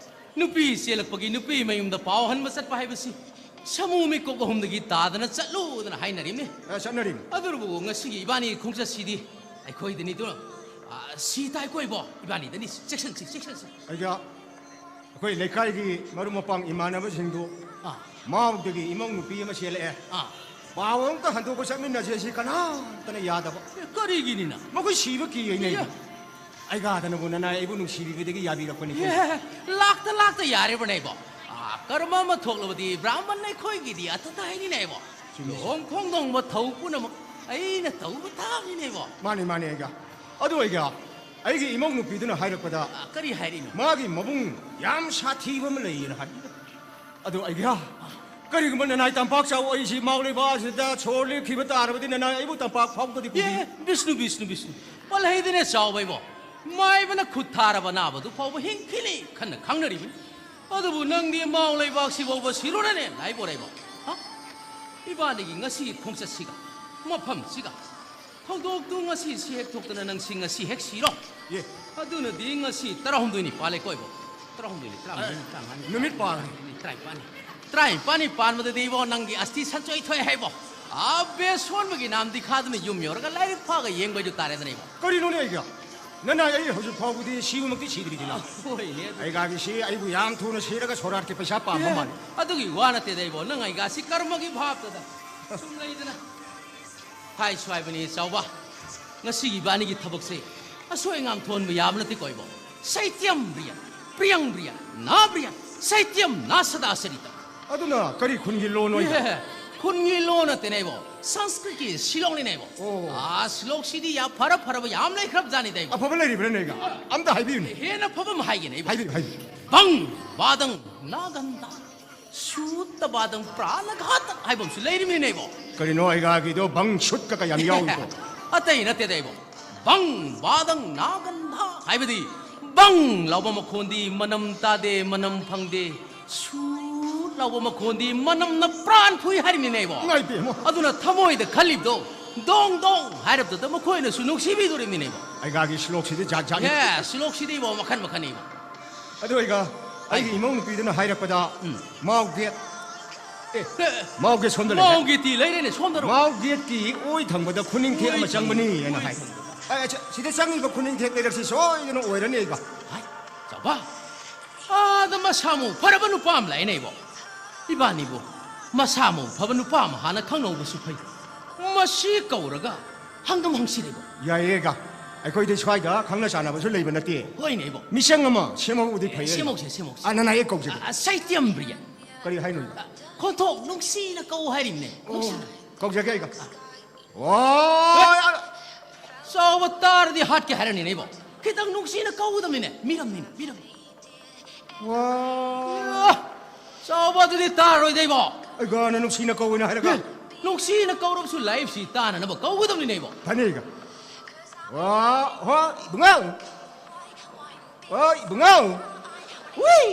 ꯅꯨꯄꯤ ꯆꯦꯜꯂꯛꯄꯒꯤ ꯅꯨꯄꯤ ꯃꯌꯨꯝꯗ ꯄꯥꯎ ꯍꯟꯕ ꯆꯠꯄ ꯍꯥꯏꯕꯁꯤ ꯁꯥꯃꯨ ꯃꯤꯀꯣꯛ ꯑꯍꯨꯝꯗꯒꯤ ꯇꯥꯗꯅ ꯆꯠꯂꯨꯗꯅ ꯍꯥꯏꯅꯔꯤꯕꯅꯤ꯫ ꯑ, ꯆꯠꯅꯔꯤꯕꯅꯤ꯫ ꯑꯗꯨꯕꯨ ꯉꯁꯤꯒꯤ ꯏꯕꯥꯅꯤ ꯈꯣꯡꯆꯠꯁꯤꯗꯤ ꯑꯩꯈꯣꯏꯗꯅꯤ꯫ ꯑꯗꯨ, ꯑ, ꯁꯤ ꯇꯥꯏ ꯀꯣꯏꯕꯣ, ꯏꯕꯥꯅꯤꯗꯅꯤ꯫ ꯆꯦꯛꯁꯟꯁꯤ, ꯆꯦꯛꯁꯟꯁꯤ꯫ ꯑꯩꯒ ꯑꯩꯈꯣꯏ ꯂꯩꯀꯥꯏꯒꯤ ꯃꯔꯨꯞ ꯃꯄꯥꯡ ꯏꯃꯥꯟꯅꯕꯁꯤꯡꯗꯨ ꯑꯥ꯫ ꯃꯥꯎꯗꯒꯤ ꯏꯃꯧ ꯅꯨꯄꯤ ꯑꯃ ꯆꯦꯜꯂꯛꯑꯦ꯫ ꯑꯥ꯫ ꯄꯥꯎ ꯑꯝꯇ ꯍꯟꯗꯣꯛꯄ ꯆꯠꯃꯤꯟꯅꯁꯦ ꯁꯤ ꯀꯅꯥꯝꯇꯅ ꯌꯥꯗꯕ꯫ ꯑꯦ, ꯀꯔꯤꯒꯤꯅꯤꯅ? ꯃꯈꯣꯏ ꯁꯤꯕ ꯀꯤꯌꯦꯅꯦ꯫ ꯏꯌꯥ꯫ ꯑꯩꯒꯥꯗꯅꯕꯨ ꯅꯅꯥꯏ ꯑꯩꯕꯨ ꯅꯨꯡꯁꯤꯕꯤꯕꯗꯒꯤ ꯌꯥꯕꯤꯔꯛꯄꯅꯤ꯫ ꯑꯦ, ꯂꯥꯛꯇ ꯂꯥꯛꯇ ꯌꯥꯔꯤꯕꯅꯦꯕꯣ꯫ ꯑꯥ, ꯀꯔꯃ ꯑꯃ ꯊꯣꯛꯂꯕꯗꯤ ꯕ꯭ꯔꯥꯍꯃꯟ ꯑꯩꯈꯣꯏꯒꯤꯗꯤ ꯑꯇꯇ ꯍꯥꯏꯅꯤꯅꯦꯕꯣ꯫ ꯆꯨꯝꯃꯤ꯫ ꯂꯨꯍꯣꯡ ꯈꯣꯡꯗꯣꯡꯕ ꯊꯧ ꯄꯨꯝꯅꯃꯛ ꯑꯩꯅ ꯇꯧꯕ ꯊꯕꯛꯅꯤꯅꯦꯕꯣ꯫ ꯃꯥꯅꯤ, ꯃꯥꯅꯤ, ꯑꯩꯒ꯫ ꯑꯗꯨ ꯑꯩꯒ, ꯑꯩꯒꯤ ꯏꯃꯧ ꯅꯨꯄꯤꯗꯨꯅ ꯍꯥꯏꯔꯛꯄꯗ ꯑꯥ, ꯀꯔꯤ ꯍꯥꯏꯔꯤꯅꯣ? ꯃꯥꯒꯤ ꯃꯕꯨꯡ ꯌꯥꯝ ꯁꯥꯊꯤꯕ ꯑꯃ ꯂꯩꯌꯦꯅ ꯍꯥꯏꯕꯤꯕ꯫ ꯑꯗꯣ ꯑꯩꯒ, ꯀꯔꯤꯒꯨꯝꯕ ꯅꯅꯥꯏ ꯇꯝꯄꯥꯛ ꯆꯥꯎ ꯑꯩꯁꯤ ꯃꯥꯎ ꯂꯩꯕꯥꯛ ꯑꯁꯤꯗ ꯁꯣꯔ ꯂꯦꯞꯈꯤꯕ ꯇꯥꯔꯕꯗꯤ ꯅꯅꯥꯏ ꯑꯩꯕꯨ ꯇꯝꯄꯥꯛ ꯐꯥꯎꯕꯗꯤ ꯄꯨꯕꯤ-꯫ ꯑꯦ, ꯕꯤꯁꯅꯨ, ꯕꯤꯁꯅꯨ, ꯕꯤꯁꯅꯨ꯫ ꯄꯜꯍꯩꯗꯅꯦ ꯆꯥꯎꯕ ꯏꯕꯣ꯫ ꯃꯥꯏꯕꯅ ꯈꯨꯠ ꯊꯥꯔꯕ ꯑꯅꯥꯕꯗꯨ ꯐꯥꯎꯕ ꯍꯤꯡꯈꯤꯅꯤ ꯈꯟꯅ ꯈꯪꯅꯔꯤꯕꯅꯤ꯫ ꯑꯗꯨꯕꯨ ꯅꯪꯗꯤ ꯃꯥꯎ ꯂꯩꯕꯥꯛꯁꯤ ꯐꯥꯎꯕ ꯁꯤꯔꯨꯔꯅꯦ ꯂꯥꯏꯕꯣꯔꯦꯕꯣ꯫ ꯍꯥ? ꯏꯕꯥꯅꯤꯒꯤ ꯉꯁꯤ ꯈꯣꯡꯆꯠꯁꯤꯒ, ꯃꯐꯝꯁꯤꯒ, ꯊꯧꯗꯣꯛꯇꯨ ꯉꯁꯤ ꯁꯤ ꯍꯦꯛ ꯊꯣꯛꯇꯅ ꯅꯪꯁꯤ ꯉꯁꯤ ꯍꯦꯛ ꯁꯤꯔꯣ? ꯌꯦ꯫ ꯑꯗꯨꯅꯗꯤ ꯉꯁꯤ ꯇꯔꯥꯍꯨꯝꯗꯣꯏꯅꯤ ꯄꯥꯜꯂꯦꯀꯣ ꯏꯕꯣ꯫ ꯇꯔꯥꯍꯨꯝꯗꯣꯏꯅꯤ, ꯇꯔꯥꯃꯔꯤꯅꯤ, ꯇꯔꯥꯃꯉꯥꯅꯤ, ꯅꯨꯃꯤꯠ ꯄꯥꯜꯂꯦ꯫ ꯇꯔꯥꯅꯤꯄꯥꯜꯅꯤ꯫ ꯇꯔꯥꯅꯤꯄꯥꯜꯅꯤ ꯄꯥꯟꯕꯗꯗꯤ ꯏꯕꯣ ꯅꯪꯒꯤ ꯑꯁꯇꯤ ꯁꯟꯆꯣꯏ ꯊꯣꯛꯑꯦ ꯍꯥꯏꯕꯣ꯫ ꯑꯥ, ꯕꯦꯁ ꯁꯣꯟꯕꯒꯤ ꯅꯥꯝꯗꯤ ꯈꯥꯗꯨꯅ ꯌꯨꯝ ꯌꯧꯔꯒ ꯂꯥꯏꯔꯤꯛ ꯐꯥꯒ ꯌꯦꯡꯕ ꯍꯥꯏꯗꯨ ꯇꯥꯔꯦꯗꯅ ꯏꯕꯣ꯫ ꯀꯔꯤꯅꯣꯅꯦ ꯑꯩꯒ? ꯅꯅꯥꯏ ꯑꯩ ꯍꯧꯖꯤꯛ ꯐꯥꯎꯕꯗꯤ ꯁꯤꯕꯃꯛꯇꯤ ꯁꯤꯗ꯭ꯔꯤꯗꯅ꯫ ꯍꯣꯏꯅꯦ ꯑꯗꯨ꯫ ꯑꯩꯒꯥꯒꯤꯁꯤ ꯑꯩꯕꯨ ꯌꯥꯝ ꯊꯨꯅ ꯁꯤꯔꯒ ꯁꯣꯔꯥꯠꯀꯤ ꯄꯩꯁꯥ ꯄꯥꯝꯕ ꯑꯦ, ꯃꯥꯜꯂꯤ꯫ ꯑꯗꯨꯒꯤ ꯋꯥ ꯅꯠꯇꯦꯗ ꯏꯕꯣ, ꯅꯪ ꯑꯩꯒꯥꯁꯤ ꯀꯔꯃꯒꯤ ꯚꯥꯞꯇꯗ꯫ ꯁꯨꯝ ꯂꯩꯗꯅ꯫ ꯍꯥꯏꯁꯨ ꯍꯥꯏꯕꯅꯤ ꯆꯥꯎꯕ, ꯉꯁꯤꯒꯤ ꯏꯕꯥꯅꯤꯒꯤ ꯊꯕꯛꯁꯦ ꯑꯁꯣꯏ ꯑꯉꯥꯝ ꯊꯣꯛꯍꯟꯕ ꯌꯥꯕ ꯅꯠꯇꯦꯀꯣ ꯏꯕꯣ꯫ ꯁꯩꯇ꯭ꯌꯝ ꯕ꯭ꯔꯤꯌ, ꯄ꯭ꯔꯤꯌꯪ ꯕ꯭ꯔꯤꯌ, ꯅꯥ ꯕ꯭ꯔꯤꯌ, ꯁꯩꯇ꯭ꯌꯝ ꯅꯥ ꯁꯗꯥ ꯁꯔꯤꯇꯝ꯫ ꯑꯗꯨꯅ ꯀꯔꯤ ꯈꯨꯟꯒꯤ ꯂꯣꯟ ꯑꯣꯏꯕ? ꯑꯦ, ꯈꯨꯟꯒꯤ ꯂꯣꯟ ꯅꯠꯇꯦꯅꯦ ꯏꯕꯣ, ꯁꯪꯁꯀ꯭ꯔꯤꯠꯀꯤ ꯁꯤꯂꯣꯡꯅꯤꯅꯦ ꯏꯕꯣ꯫ ꯑꯣ꯫ ꯑꯥ, ꯁꯤꯂꯣꯛꯁꯤꯗꯤ ꯌꯥꯝ ꯐꯔ ꯐꯔꯕ ꯌꯥꯝ ꯂꯩꯈ꯭ꯔꯕ ꯖꯥꯠꯅꯤꯗ ꯏꯕꯣ꯫ ꯑꯐꯕ ꯂꯩꯔꯤꯕ꯭ꯔꯥꯅꯦ ꯑꯩꯒ? ꯑꯝꯇ ꯍꯥꯏꯕꯤꯌꯨꯅꯦ꯫ ꯍꯦꯟꯅ ꯐꯕ ꯑꯃ ꯍꯥꯏꯒꯦꯅꯦ ꯏꯕꯣ꯫ ꯍꯥꯏꯕꯤꯌꯨ, ꯍꯥꯏꯕꯤꯌꯨ꯫ ꯕꯪ ꯕꯥꯗꯪ ꯅꯥꯒꯟꯗ ꯁꯨꯠꯇ ꯕꯥꯗꯪ ꯄ꯭ꯔꯥꯅ ꯘꯥꯇꯛ ꯍꯥꯏꯕ ꯑꯃꯁꯨ ꯂꯩꯔꯤꯃꯤꯅꯦ ꯏꯕꯣ꯫ ꯀꯔꯤꯅꯣ ꯑꯩꯒꯥꯒꯤꯗꯣ ꯕꯪ ꯁꯨꯠꯀ ꯀꯌꯥꯝ ꯌꯥꯎꯏꯀꯣ? ꯑꯇꯩ ꯅꯠꯇꯦꯗ ꯏꯕꯣ, ꯕꯪ ꯕꯥꯗꯪ ꯅꯥꯒꯟꯗ ꯍꯥꯏꯕꯗꯤ ꯕꯪ ꯂꯥꯎꯕ ꯃꯈꯣꯟꯗꯤ ꯃꯅꯝ ꯇꯥꯗꯦ, ꯃꯅꯝ ꯐꯪꯗꯦ, ꯁꯨꯠ ꯂꯥꯎꯕ ꯃꯈꯣꯟꯗꯤ ꯃꯅꯝꯅ ꯄ꯭ꯔꯥꯟ ꯐꯨꯏ ꯍꯥꯏꯔꯤꯃꯤꯅꯦ ꯏꯕꯣ꯫ ꯏꯃꯥꯏ ꯄꯦꯝꯃ꯫ ꯑꯗꯨꯅ ꯊꯃꯣꯏꯗ ꯈꯜꯂꯤꯕꯗꯣ ꯗꯣꯡ ꯗꯣꯡ ꯍꯥꯏꯔꯕꯗꯨꯗ ꯃꯈꯣꯏꯅꯁꯨ ꯅꯨꯡꯁꯤꯕꯤꯗꯣꯔꯤꯃꯤꯅꯦ ꯏꯕꯣ꯫ ꯑꯩꯒꯥꯒꯤ ꯁꯤꯂꯣꯛꯁꯤꯗꯤ ꯖꯥꯠ ꯖꯥꯠꯅꯤ꯫ ꯑꯦ, ꯁꯤꯂꯣꯛꯁꯤꯗꯤ ꯏꯕꯣ ꯃꯈꯟ ꯃꯈꯟꯅꯤ ꯏꯕꯣ꯫ ꯑꯗꯨ ꯑꯩꯒ, ꯑꯩꯒꯤ ꯍꯥꯏ꯫ ꯏꯃꯧ ꯅꯨꯄꯤꯗꯨꯅ ꯍꯥꯏꯔꯛꯄꯗ ꯎꯝ꯫ ꯃꯥꯎ ꯗꯦꯠ ꯑꯦ, ꯃꯥꯎꯒꯦ ꯁꯣꯝꯗ ꯂꯩꯔꯦ꯫ ꯃꯥꯎꯒꯦ ꯇꯤ ꯂꯩꯔꯦꯅꯦ, ꯁꯣꯝꯗꯔꯣ? ꯃꯥꯎꯒꯦ ꯇꯤ ꯑꯣꯏ ꯊꯪꯕꯗ ꯈꯨꯅꯤꯡꯊꯦꯛ ꯑꯃ ꯆꯪꯕꯅꯤ ꯍꯥꯏꯅ ꯍꯥꯏ꯫ ꯑꯦ, ꯑꯁ, ꯁꯤꯗ ꯆꯪꯉꯤꯕ ꯈꯨꯅꯤꯡꯊꯦꯛ ꯂꯩꯔꯛꯁꯤ ꯁꯣꯏꯗꯅ ꯑꯣꯏꯔꯅꯤ ꯑꯩꯒ꯫ ꯍꯥꯏ, ꯆꯥꯎꯕ, ꯑꯥꯗ ꯃꯁꯥ ꯃꯎ ꯐꯔꯕ ꯅꯨꯄꯥ ꯑꯃ ꯂꯥꯛꯏꯅꯦ ꯏꯕꯣ꯫ ꯏꯕꯥꯅꯤꯕꯨ ꯃꯁꯥ ꯃꯎ ꯐꯕ ꯅꯨꯄꯥ ꯑꯃ ꯍꯥꯟꯅ ꯈꯪꯅꯧꯕꯁꯨ ꯐꯩ꯫ ꯃꯁꯤ ꯀꯧꯔꯒ ꯍꯪꯗꯨꯝ ꯍꯪꯁꯤꯔꯦ ꯏꯕꯣ꯫ ꯌꯥꯏꯌꯦꯒ꯫ ꯑꯩꯈꯣꯏꯗꯤ ꯁ꯭ꯋꯥꯏꯗ ꯈꯪꯅ ꯆꯥꯟꯅꯕꯁꯨ ꯂꯩꯕ ꯅꯠꯇꯦ꯫ ꯍꯣꯏꯅꯦ ꯏꯕꯣ꯫ ꯃꯤꯁꯪ ꯑꯃ ꯁꯦꯝꯍꯧꯕꯗꯤ ꯐꯩꯌꯦ꯫ ꯁꯦꯝꯍꯧꯁꯦ, ꯁꯦꯝꯍꯧꯁꯦ꯫ ꯑ, ꯅꯅꯥꯏ ꯍꯦꯛ ꯀꯧꯖꯒꯦ꯫ ꯑ, ꯁꯩꯇ꯭ꯌꯝ ꯕ꯭ꯔꯤꯌꯥꯟ꯫ ꯀꯔꯤ ꯍꯥꯏꯅꯣ? ꯑ, ꯈꯣꯟꯊꯣꯛ ꯅꯨꯡꯁꯤꯅ ꯀꯧ ꯍꯥꯏꯔꯤꯕꯅꯦ꯫ ꯑꯣ, ꯅꯨꯡꯁꯤꯅ꯫ ꯀꯧꯖꯒꯦ ꯑꯩꯒ꯫ ꯑ꯫ ꯑꯣ! ꯆꯥꯎꯕ ꯇꯥꯔꯗꯤ ꯍꯥꯠꯀꯦ ꯍꯥꯏꯔꯅꯤꯅꯦ ꯏꯕꯣ꯫ ꯈꯤꯇꯪ ꯅꯨꯡꯁꯤꯅ ꯀꯧꯒꯗꯕꯅꯤꯅꯦ꯫ ꯃꯤꯔꯝꯅꯤꯅꯦ, ꯃꯤꯔꯝ꯫ ꯋꯥ! ꯆꯥꯎꯕ ꯑꯗꯨꯗꯤ ꯇꯥꯔꯣꯏꯗ ꯏꯕꯣ꯫ ꯑꯩꯒ ꯅꯨꯡꯁꯤꯅ ꯀꯧꯋꯦꯅ ꯍꯥꯏꯔꯒ꯫ ꯑꯦ, ꯅꯨꯡꯁꯤꯅ ꯀꯧꯔꯕꯁꯨ ꯂꯥꯏꯐꯁꯤ ꯇꯥꯅꯅꯕ ꯀꯧꯒꯗꯕꯅꯤꯅꯦ ꯏꯕꯣ꯫ ꯐꯅꯤꯒ꯫ ꯋꯥ! ꯍꯣ! ꯏꯕꯨꯡꯉꯣ! ꯍꯣ! ꯏꯕꯨꯡꯉꯣ! ꯎꯏ!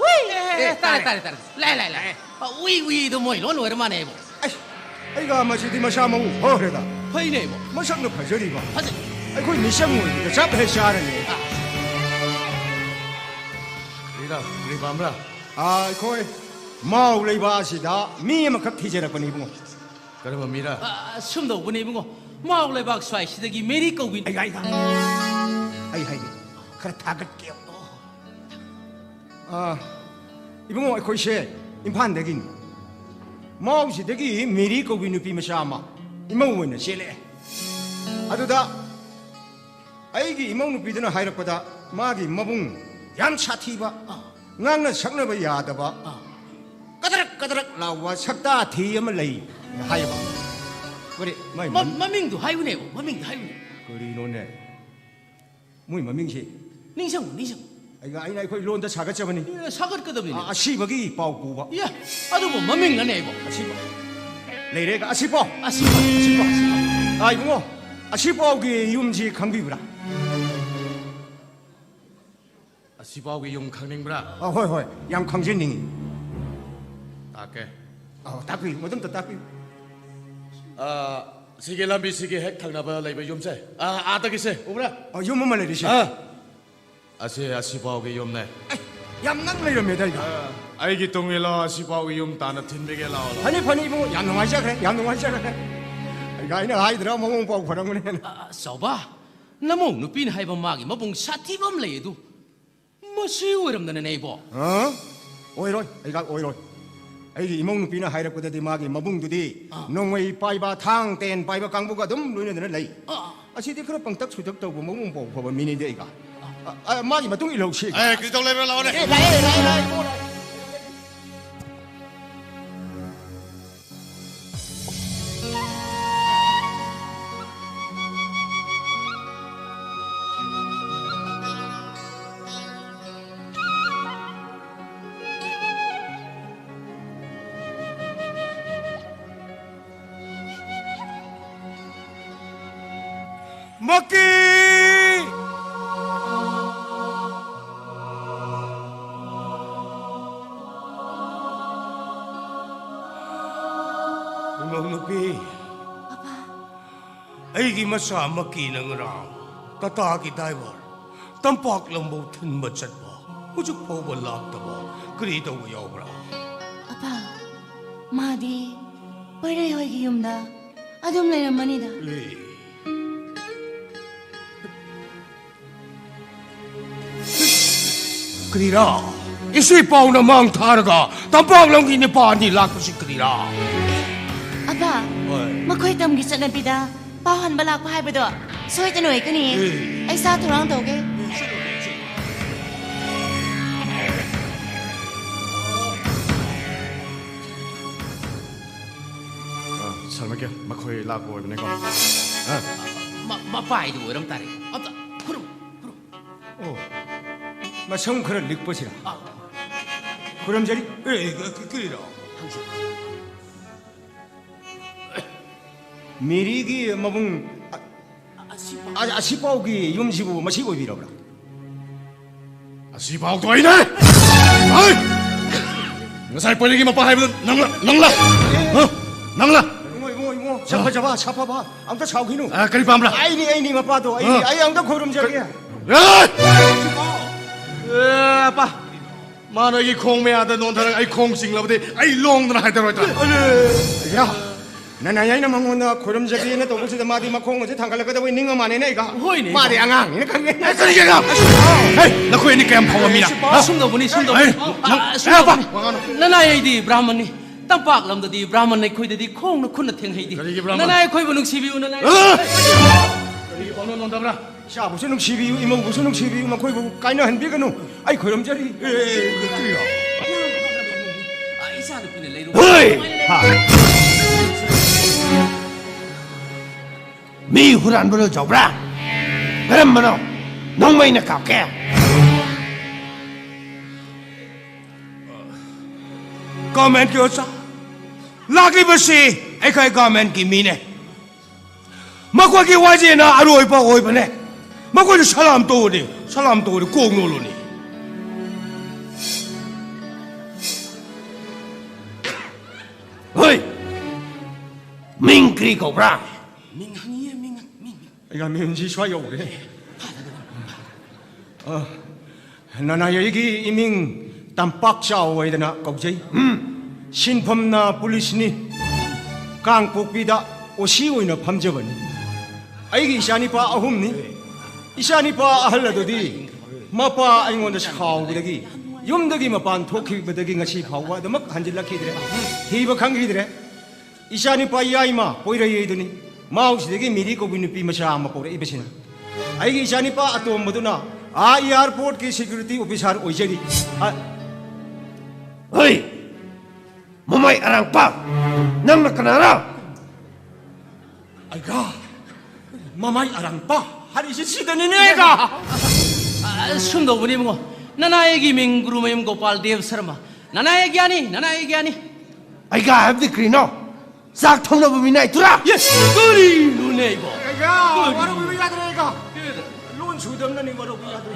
ꯎꯏ! ꯑꯦ, ꯑꯦ, ꯑꯦ, ꯇꯥꯔꯦ, ꯇꯥꯔꯦ꯫ ꯇꯥꯔꯦ, ꯇꯥꯔꯦ꯫ ꯂꯥꯛꯑꯦ, ꯂꯥꯛꯑꯦ, ꯂꯥꯛꯑꯦ꯫ ꯑꯦ꯫ ꯑ, ꯎꯏ! ꯎꯏꯗꯣ ꯃꯣꯏ ꯂꯣꯟ ꯑꯣꯏꯔ ꯃꯥꯜꯂꯦ ꯏꯕꯣ꯫ ꯑꯩꯁ, ꯑꯩꯒ ꯃꯁꯤꯗꯤ ꯃꯁꯥ ꯃꯎ ꯐꯈ꯭ꯔꯦꯗ꯫ ꯐꯩꯅꯦ ꯏꯕꯣ꯫ ꯃꯁꯛꯅ ꯐꯖꯔꯤꯕ꯫ ꯐꯖꯩ꯫ ꯑꯩꯈꯣꯏ ꯃꯤꯁꯪ ꯑꯣꯏꯕꯗ ꯆꯞ ꯍꯦꯛ ꯆꯥꯔꯅꯤ꯫ ꯑ꯫ ꯀꯔꯤꯔ, ꯀꯔꯤ ꯄꯥꯝꯕ꯭ꯔꯥ? ꯑ, ꯑꯩꯈꯣꯏ ꯃꯥꯎ ꯂꯩꯕ ꯑꯁꯤꯗ ꯃꯤ ꯑꯃꯈꯛ ꯊꯤꯖꯔꯛꯄꯅꯤ ꯏꯕꯨꯡꯉꯣ꯫ ꯀꯔꯝꯕ ꯃꯤꯔ? ꯑ, ꯁꯨꯝ ꯇꯧꯕꯅꯦ ꯏꯕꯨꯡꯉꯣ, ꯃꯥꯎ ꯂꯩꯕꯥꯛ ꯁ꯭ꯋꯥꯏꯁꯤꯗꯒꯤ ꯃꯦꯔꯤ ꯀꯧꯕꯤ꯫ ꯑꯩ ꯍꯥꯏꯒꯦ, ꯑꯩ ꯍꯥꯏꯒꯦ, ꯈꯔ ꯊꯥꯒꯠꯀꯦ꯫ ꯑ, ꯏꯕꯨꯡꯉꯣ, ꯑꯩꯈꯣꯏꯁꯦ ꯏꯝꯐꯥꯜꯗꯒꯤꯅꯤ꯫ ꯃꯥꯎꯁꯤꯗꯒꯤ ꯃꯦꯔꯤ ꯀꯧꯕꯤ ꯅꯨꯄꯤ ꯃꯆꯥ ꯑꯃ ꯏꯃꯧ ꯑꯣꯏꯅ ꯆꯦꯜꯂꯛꯑꯦ꯫ ꯑꯗꯨꯗ ꯑꯩꯒꯤ ꯏꯃꯧ ꯅꯨꯄꯤꯗꯨꯅ ꯍꯥꯏꯔꯛꯄꯗ, ꯃꯥꯒꯤ ꯃꯕꯨꯡ ꯌꯥꯝ ꯁꯥꯊꯤꯕ, ꯑꯥ꯫ ꯉꯥꯡꯅ ꯁꯛꯅꯕ ꯌꯥꯗꯕ, ꯑꯥ꯫ ꯀꯗ꯭ꯔꯛ ꯀꯗ꯭ꯔꯛ ꯂꯥꯎꯕ ꯁꯛꯇꯥ ꯊꯤ ꯑꯃ ꯂꯩ ꯍꯥꯏꯌꯦꯕ꯫ ꯀꯔꯤ? ꯃꯥꯏ ꯃ-, ꯃꯃꯤꯡ-, ꯃꯃꯤꯡꯗꯨ ꯍꯥꯏꯌꯨꯅꯦ, ꯃꯃꯤꯡꯗꯨ ꯍꯥꯏꯌꯨꯅꯦ꯫ ꯀꯔꯤꯅꯣꯅꯦ? ꯃꯣꯏ ꯃꯃꯤꯡꯁꯦ? ꯅꯤꯡꯁꯤꯡꯉꯨ, ꯅꯤꯡꯁꯤꯡꯉꯨ꯫ ꯑꯩꯒ-, ꯑꯩꯅ ꯑꯩꯈꯣꯏ ꯂꯣꯟꯗ ꯁꯥꯒꯠꯆꯕꯅꯤ꯫ ꯑꯦ, ꯁꯥꯒꯠꯀꯗꯕꯅꯤꯅꯦ꯫ ꯑ-, ꯑꯁꯤꯕꯒꯤ ꯄꯥꯎ ꯄꯨꯕ꯫ ꯏꯌꯥ, ꯑꯗꯨꯕꯨ ꯃꯃꯤꯡ ꯑꯅꯦ ꯑꯩꯕꯣ꯫ ꯑꯁꯤꯕ꯫ ꯂꯩꯔꯦꯒ ꯑꯁꯤꯄꯥꯎ꯫ ꯑꯁꯤꯄꯥꯎ꯫ ꯑꯁꯤꯄꯥꯎ꯫ ꯑꯥ, ꯏꯕꯨꯡꯉꯣ, ꯑꯁꯤꯄꯥꯎꯒꯤ ꯌꯨꯝꯁꯤ ꯈꯪꯕꯤꯕ꯭ꯔꯥ? ꯑꯁꯤꯄꯥꯎꯒꯤ ꯌꯨꯝ ꯈꯪꯅꯤꯡꯕ꯭ꯔꯥ? ꯑ, ꯍꯣꯏ, ꯍꯣꯏ, ꯌꯥꯝ ꯈꯪꯖꯅꯤꯡꯉꯤ꯫ ꯇꯥꯛꯀꯦ꯫ ꯑ, ꯇꯥꯛꯄꯤꯌꯨ, ꯃꯗꯨꯝꯇ ꯇꯥꯛꯄꯤꯌꯨ꯫ ꯑ, ꯁꯤꯒꯤ ꯂꯝꯕꯤꯁꯤꯒꯤ ꯍꯦꯛ ꯊꯪꯅꯕ ꯂꯩꯕ ꯌꯨꯝꯁꯦ, ꯑ, ꯑꯥꯗꯒꯤꯁꯦ, ꯎꯕ꯭ꯔꯥ? ꯑ, ꯌꯨꯝ ꯑꯃ ꯂꯩꯔꯤꯁꯦ? ꯑ, ꯑꯁꯤ ꯑꯁꯤꯄꯥꯎꯒꯤ ꯌꯨꯝꯅꯦ꯫ ꯑꯦ, ꯌꯥꯝ ꯅꯛ ꯂꯩꯔꯝꯃꯦꯗ ꯑꯩꯒ꯫ ꯑ꯫ ꯑꯩꯒꯤ ꯇꯨꯡ ꯏꯜꯂꯣ, ꯑꯁꯤꯐꯥꯎꯒꯤ ꯌꯨꯝ ꯇꯥꯟꯅ ꯊꯤꯟꯕꯤꯒꯦ, ꯂꯥꯛꯑꯣ, ꯂꯥꯛꯑꯣ꯫ ꯐꯅꯤ, ꯐꯅꯤ, ꯏꯕꯨꯡꯉꯣ, ꯌꯥꯝ ꯅꯨꯡꯉꯥꯏꯖꯈ꯭ꯔꯦ, ꯌꯥꯝ ꯅꯨꯡꯉꯥꯏꯖꯈ꯭ꯔꯦ꯫ ꯑꯩꯅ ꯍꯥꯏꯗ꯭ꯔꯥ, ꯃꯑꯣꯡ ꯃꯄꯥꯎ ꯐꯔꯝꯒꯅꯦꯅ꯫ ꯑ, ꯆꯥꯎꯕ, ꯅꯃꯧ ꯅꯨꯄꯤꯅ ꯍꯥꯏꯕ ꯃꯥꯒꯤ ꯃꯕꯨꯡ ꯁꯥꯊꯤꯕ ꯑꯃ ꯂꯩ ꯑꯗꯨ, ꯃꯁꯤ ꯑꯣꯏꯔꯝꯗꯅꯅꯦ ꯏꯕꯣ꯫ ꯑ? ꯑꯣꯏꯔꯣꯏ, ꯑꯩꯒ ꯑꯣꯏꯔꯣꯏ꯫ ꯑꯩꯒꯤ ꯏꯃꯧ ꯅꯨꯄꯤꯅ ꯍꯥꯏꯔꯛꯄꯗꯗꯤ ꯃꯥꯒꯤ ꯃꯕꯨꯡꯗꯨꯗꯤ ꯑꯥ꯫ ꯅꯣꯡꯃꯩ ꯄꯥꯏꯕ, ꯊꯥꯡ ꯇꯦꯟ ꯄꯥꯏꯕ ꯀꯥꯡꯕꯨꯒ ꯑꯗꯨꯝ ꯂꯣꯏꯅꯗꯅ ꯂꯩ꯫ ꯑꯥ꯫ ꯑꯁꯤꯗꯤ ꯈꯔ ꯄꯪꯇꯛ ꯁꯨꯇꯛ ꯇꯧꯕ, ꯃꯑꯣꯡ ꯃꯄꯥꯎ ꯐꯕ ꯃꯤꯅꯤꯗꯤ ꯑꯩꯒ꯫ ꯑ, ꯑ, ꯃꯥꯒꯤ ꯃꯇꯨꯡ ꯏꯜꯍꯧꯁꯤ꯫ ꯑꯦ, ꯀꯔꯤ ꯇꯧ ꯂꯩꯕ꯭ꯔꯥ? ꯂꯥꯛꯑꯣꯅꯦ꯫ ꯑꯦ, ꯂꯥꯛꯑꯦ, ꯂꯥꯛꯑꯦ, ꯂꯥꯛꯑꯦ, ꯏꯕꯨꯡꯉꯣ, ꯂꯥꯛꯑꯦ꯫ ꯃꯀꯤ! ꯏꯃꯧ ꯅꯨꯄꯤ, ꯑꯄꯥ꯫ ꯑꯩꯒꯤ ꯃꯆꯥ ꯃꯀꯤꯅ ꯉꯔꯥꯡ ꯇꯥꯇꯥꯒꯤ ꯗ꯭ꯔꯥꯏꯚꯔ ꯇꯝꯄꯥꯛꯂꯣꯝꯐꯥꯎ ꯊꯤꯟꯕ ꯆꯠꯄ ꯍꯧꯖꯤꯛ ꯐꯥꯎꯕ ꯂꯥꯛꯇꯕ ꯀꯔꯤ ꯇꯧꯕ ꯌꯥꯎꯕ꯭ꯔꯥ? ꯑꯄꯥ, ꯃꯥꯗꯤ ꯄꯩꯔꯩ ꯍꯣꯏꯒꯤ ꯌꯨꯝꯗ ꯑꯗꯨꯝ ꯂꯩꯔꯝꯃꯅꯤꯗ꯫ ꯑꯦ꯫ ꯀꯔꯤꯔꯥ? ꯏꯁꯨ ꯏꯄꯥꯎꯅ ꯃꯥꯡ ꯊꯥꯔꯒ ꯇꯝꯄꯥꯛꯂꯣꯝꯒꯤ ꯅꯤꯄꯥ ꯑꯅꯤ ꯂꯥꯛꯄꯁꯤ ꯀꯔꯤꯔꯥ? ꯑꯄꯥ, ꯍꯣꯏ꯫ ꯃꯈꯣꯏ ꯇꯝꯒꯤ ꯆꯠꯅꯕꯤꯗ ꯄꯥꯎ ꯍꯟꯕ ꯂꯥꯛꯄ ꯍꯥꯏꯕꯗꯣ ꯁꯣꯏꯗꯅ ꯑꯣꯏꯒꯅꯤ꯫ ꯑꯦ꯫ ꯑꯩ ꯆꯥꯛ ꯊꯧꯔꯥꯡ ꯇꯧꯒꯦ꯫ ꯑꯦ, ꯆꯠꯂꯣ, ꯆꯠꯂꯣ꯫ ꯑ, ꯁꯥꯔ ꯃꯥꯏꯀꯦꯜ, ꯃꯈꯣꯏ ꯂꯥꯛꯄ ꯑꯣꯏꯕꯅꯦꯀꯣ꯫ ꯑ꯫ ꯃ-, ꯃꯄꯥꯏꯗꯨ ꯑꯣꯏꯔꯝ ꯇꯥꯔꯦ꯫ ꯑꯝꯇ ꯈꯨꯔꯨꯝ, ꯈꯨꯔꯨꯝ꯫ ꯑꯣ, ꯃꯁꯝ ꯈꯔ ꯂꯤꯛꯄꯁꯤꯔ? ꯑ꯫ ꯈꯨꯔꯨꯝꯖꯔꯤ꯫ ꯑꯦ, ꯀ-, ꯀ-, ꯀꯔꯤꯔꯣ? ꯍꯪꯁꯤ꯫ ꯃꯦꯔꯤꯒꯤ ꯃꯕꯨꯡ, ꯑ, ꯑꯁꯤꯐꯥꯎ꯫ ꯑ-, ꯑꯁꯤꯐꯥꯎꯒꯤ ꯌꯨꯝꯁꯤꯕꯨ ꯃꯁꯤ ꯑꯣꯏꯕꯤꯔꯕ꯭ꯔꯥ? ꯑꯁꯤꯐꯥꯎꯗꯣ ꯑꯩꯅꯦ! ꯍꯩ! ꯉꯁꯥꯏ ꯄꯣꯏꯔꯩꯒꯤ ꯃꯄꯥ ꯍꯥꯏꯕꯗꯣ ꯅꯪꯂ? ꯅꯪꯂ? ꯍꯥ? ꯅꯪꯂ? ꯏꯕꯨꯡꯉꯣ, ꯏꯕꯨꯡꯉꯣ, ꯏꯕꯨꯡꯉꯣ, ꯁꯛ ꯐꯖꯕ, ꯁꯛ ꯐꯕ, ꯑꯝꯇ ꯁꯥꯎꯈꯤꯅꯨ꯫ ꯑ, ꯀꯔꯤ ꯄꯥꯝꯕ꯭ꯔꯥ? ꯑꯩꯅꯤ, ꯑꯩꯅꯤ ꯃꯄꯥꯗꯣ, ꯑꯩꯅꯤ, ꯑ꯫ ꯑꯩ ꯑꯝꯇ ꯈꯨꯔꯨꯝꯖꯒꯦ꯫ ꯑꯦ! ꯑꯦ, ꯑꯄꯥ꯫ ꯃꯥꯅ ꯑꯩꯒꯤ ꯈꯣꯡ ꯃꯌꯥꯗ ꯅꯣꯟꯊꯔꯒ ꯑꯩ ꯈꯣꯡ ꯆꯤꯡꯂꯕꯗꯤ ꯑꯩ ꯂꯣꯡꯗꯅ ꯍꯥꯏꯗꯔꯣꯏꯗ꯭ꯔꯥ? ꯑꯌꯥ, ꯅꯅꯥꯏ ꯑꯩꯅ ꯃꯉꯣꯟꯗ ꯈꯣꯏꯔꯝꯖꯒꯦꯅ ꯇꯧꯕꯁꯤꯗ ꯃꯥꯗꯤ ꯃꯈꯣꯡ ꯑꯁꯤ ꯊꯥꯡꯒꯠꯂꯛꯀꯗꯕꯩ ꯅꯤꯡꯉ ꯃꯥꯟꯅꯦꯅꯦ ꯑꯩꯒ꯫ ꯍꯣꯏꯅꯦ꯫ ꯃꯥꯗꯤ ꯑꯉꯥꯡꯅꯤꯅ ꯈꯪꯉꯦ꯫ ꯑꯦ, ꯀꯔꯤꯒꯤ ꯑꯉꯥꯡ? ꯍꯦ, ꯅꯈꯣꯏ ꯑꯅꯤ ꯀꯌꯥꯝ ꯐꯥꯎꯕ ꯃꯤꯅ? ꯍꯥ? ꯁꯨꯝꯗꯧꯕꯅꯤ, ꯁꯨꯝꯗꯧꯕꯅꯤ꯫ ꯍꯦ, ꯅꯪ, ꯑ, ꯁꯨꯝꯗꯧꯕꯅꯤ꯫ ꯅꯅꯥꯏ ꯑꯩꯗꯤ ꯕ꯭ꯔꯥꯍꯃꯟꯅꯤ꯫ ꯇꯝꯄꯥꯛ ꯂꯝꯗꯗꯤ ꯕ꯭ꯔꯥꯍꯃꯟ ꯑꯩꯈꯣꯏꯗꯗꯤ ꯈꯣꯡꯅ ꯈꯨꯠꯅ ꯊꯦꯡꯍꯩꯗꯤ꯫ ꯀꯔꯤꯒꯤ ꯕ꯭ꯔꯥꯍꯃꯟ? ꯅꯅꯥꯏ ꯑꯩꯈꯣꯏꯕꯨ ꯅꯨꯡꯁꯤꯕꯤꯌꯨ, ꯅꯅꯥꯏ꯫ ꯑ! ꯀꯔꯤ ꯄꯥꯎꯅꯣ ꯅꯣꯟꯗꯕ꯭ꯔꯥ? ꯏꯆꯥꯕꯨꯁꯨ ꯅꯨꯡꯁꯤꯕꯤꯌꯨ, ꯏꯃꯧꯕꯨꯁꯨ ꯅꯨꯡꯁꯤꯕꯤꯌꯨ, ꯃꯈꯣꯏꯕꯨ ꯀꯥꯏꯅꯍꯟꯕꯤꯒꯅꯨ꯫ ꯑꯩ ꯈꯣꯏꯔꯝꯖꯔꯤ꯫ ꯑꯦ, ꯑꯦ, ꯑꯦ, ꯀꯔꯤꯔꯣ? ꯑ, ꯏꯆꯥꯅꯨꯄꯤꯅ ꯂꯩꯔꯨ꯫ ꯍꯣꯏ! ꯍꯥ! ꯃꯤ ꯍꯨꯔꯥꯟꯕ ꯂꯣꯏꯖꯧꯕ꯭ꯔꯥ? ꯀꯔꯝꯕꯅꯣ? ꯅꯣꯡꯃꯩꯅ ꯀꯥꯞꯀꯦ꯫ ꯒꯚꯔꯟꯃꯦꯟꯠꯀꯤ ꯑꯣꯖꯥ, ꯂꯥꯛꯂꯤꯕꯁꯤ ꯑꯩꯈꯣꯏ ꯒꯚꯔꯟꯃꯦꯟꯠꯀꯤ ꯃꯤꯅꯦ꯫ ꯃꯈꯣꯏꯒꯤ ꯋꯥꯖꯦꯅ ꯑꯔꯣꯏꯕ ꯑꯣꯏꯕꯅꯦ꯫ ꯃꯈꯣꯏꯗ ꯁꯂꯥꯝ ꯇꯧꯔꯨꯅꯤ, ꯁꯂꯥꯝ ꯇꯧꯔꯨꯅꯤ, ꯀꯣꯛ ꯅꯣꯜꯂꯨꯅꯤ꯫ ꯍꯣꯏ! ꯃꯤꯡ ꯀꯔꯤ ꯀꯧꯕ꯭ꯔꯥ? ꯃꯤꯡ ꯍꯪꯉꯤꯌꯦ, ꯃꯤꯡ, ꯃꯤꯡ, ꯃꯤꯡ꯫ ꯑꯩꯒ ꯃꯤꯡꯁꯤ ꯁ꯭ꯋꯥꯏ ꯌꯧꯈ꯭ꯔꯦ꯫ ꯑ, ꯅꯅꯥꯏ ꯑꯩꯒꯤ ꯏꯃꯤꯡ ꯇꯝꯄꯥꯛ ꯆꯥꯎ ꯍꯥꯏꯗꯅ ꯀꯧꯖꯩ꯫ ꯎꯝ꯫ ꯁꯤꯟꯐꯝꯅ ꯄꯨꯂꯤꯁꯅꯤ꯫ ꯀꯥꯡꯄꯣꯛꯄꯤꯗ ꯑꯣ ꯁꯤ ꯑꯣꯏꯅ ꯐꯝꯖꯕꯅꯤ꯫ ꯑꯩꯒꯤ ꯏꯆꯥꯅꯤꯄꯥ ꯑꯍꯨꯝꯅꯤ꯫ ꯏꯆꯥꯅꯤꯄꯥ ꯑꯍꯜ ꯑꯗꯨꯗꯤ ꯃꯄꯥ ꯑꯩꯉꯣꯟꯗ ꯁꯥꯎꯕꯗꯒꯤ ꯌꯨꯝꯗꯒꯤ ꯃꯄꯥꯟ ꯊꯣꯛꯈꯤꯕꯗꯒꯤ ꯉꯁꯤ ꯐꯥꯎꯕ ꯑꯗꯨꯃꯛ ꯍꯟꯖꯤꯜꯂꯛꯈꯤꯗ꯭ꯔꯦ꯫ ꯊꯤꯕ ꯈꯪꯈꯤꯗ꯭ꯔꯦ꯫ ꯏꯆꯥꯅꯤꯄꯥ ꯌꯥꯏꯃ ꯄꯣꯏꯔꯩꯗꯨꯅꯤ꯫ ꯃꯥꯎꯁꯤꯗꯒꯤ ꯃꯤꯔꯤ ꯀꯧꯕꯤ ꯅꯨꯄꯤ ꯃꯆꯥ ꯑꯃ ꯄꯣꯔꯛꯏꯕꯁꯤꯅ꯫ ꯑꯩꯒꯤ ꯏꯆꯥꯅꯤꯄꯥ ꯑꯇꯣꯝꯕꯗꯨꯅ ꯑꯥ ꯑꯦꯌꯥꯔꯄꯣꯔꯠꯀꯤ ꯁꯦꯀ꯭ꯌꯨꯔꯤꯇꯤ ꯑꯣꯐꯤꯁꯥꯔ ꯑꯣꯏꯖꯔꯤ꯫ ꯑ-, ꯍꯣꯏ! ꯃꯃꯥꯏ ꯑꯔꯥꯡꯄꯥ! ꯅꯪꯅ ꯀꯅꯥꯔ? ꯑꯩꯒ ꯃꯃꯥꯏ ꯑꯔꯥꯡꯄꯥ ꯍꯥꯏꯔꯤꯁꯤ ꯁꯤꯗꯅꯤꯅꯦ ꯑꯩꯒ꯫ ꯑ, ꯁꯨꯝꯗꯧꯕꯅꯤ ꯏꯕꯨꯡꯉꯣ, ꯅꯅꯥꯏꯒꯤ ꯃꯤꯡ ꯒꯨꯔꯨꯃꯌꯨꯝ ꯒꯣꯄꯥꯜ ꯗꯦꯕ ꯁꯔꯃ꯫ ꯅꯅꯥꯏ ꯒ꯭ꯌꯥꯅꯤ, ꯅꯅꯥꯏ ꯒ꯭ꯌꯥꯅꯤ꯫ ꯑꯩꯒ ꯍꯥꯏꯕꯗꯤ ꯀꯔꯤꯅꯣ? ꯆꯥꯛ ꯊꯣꯡꯅꯕ ꯃꯤꯅꯥꯏ ꯇꯨꯔꯥ? ꯌꯦ, ꯀꯔꯤꯅꯣꯅꯦ ꯑꯩꯕꯣ? ꯑꯩꯒ ꯀꯔꯤ? ꯋꯥꯔꯧꯕꯤꯕ ꯌꯥꯗ꯭ꯔꯦ ꯑꯩꯒ꯫ ꯂꯣꯟ ꯁꯨꯗꯕꯅꯅꯤ ꯋꯥꯔꯧꯕ ꯌꯥꯗ꯭ꯔꯦ꯫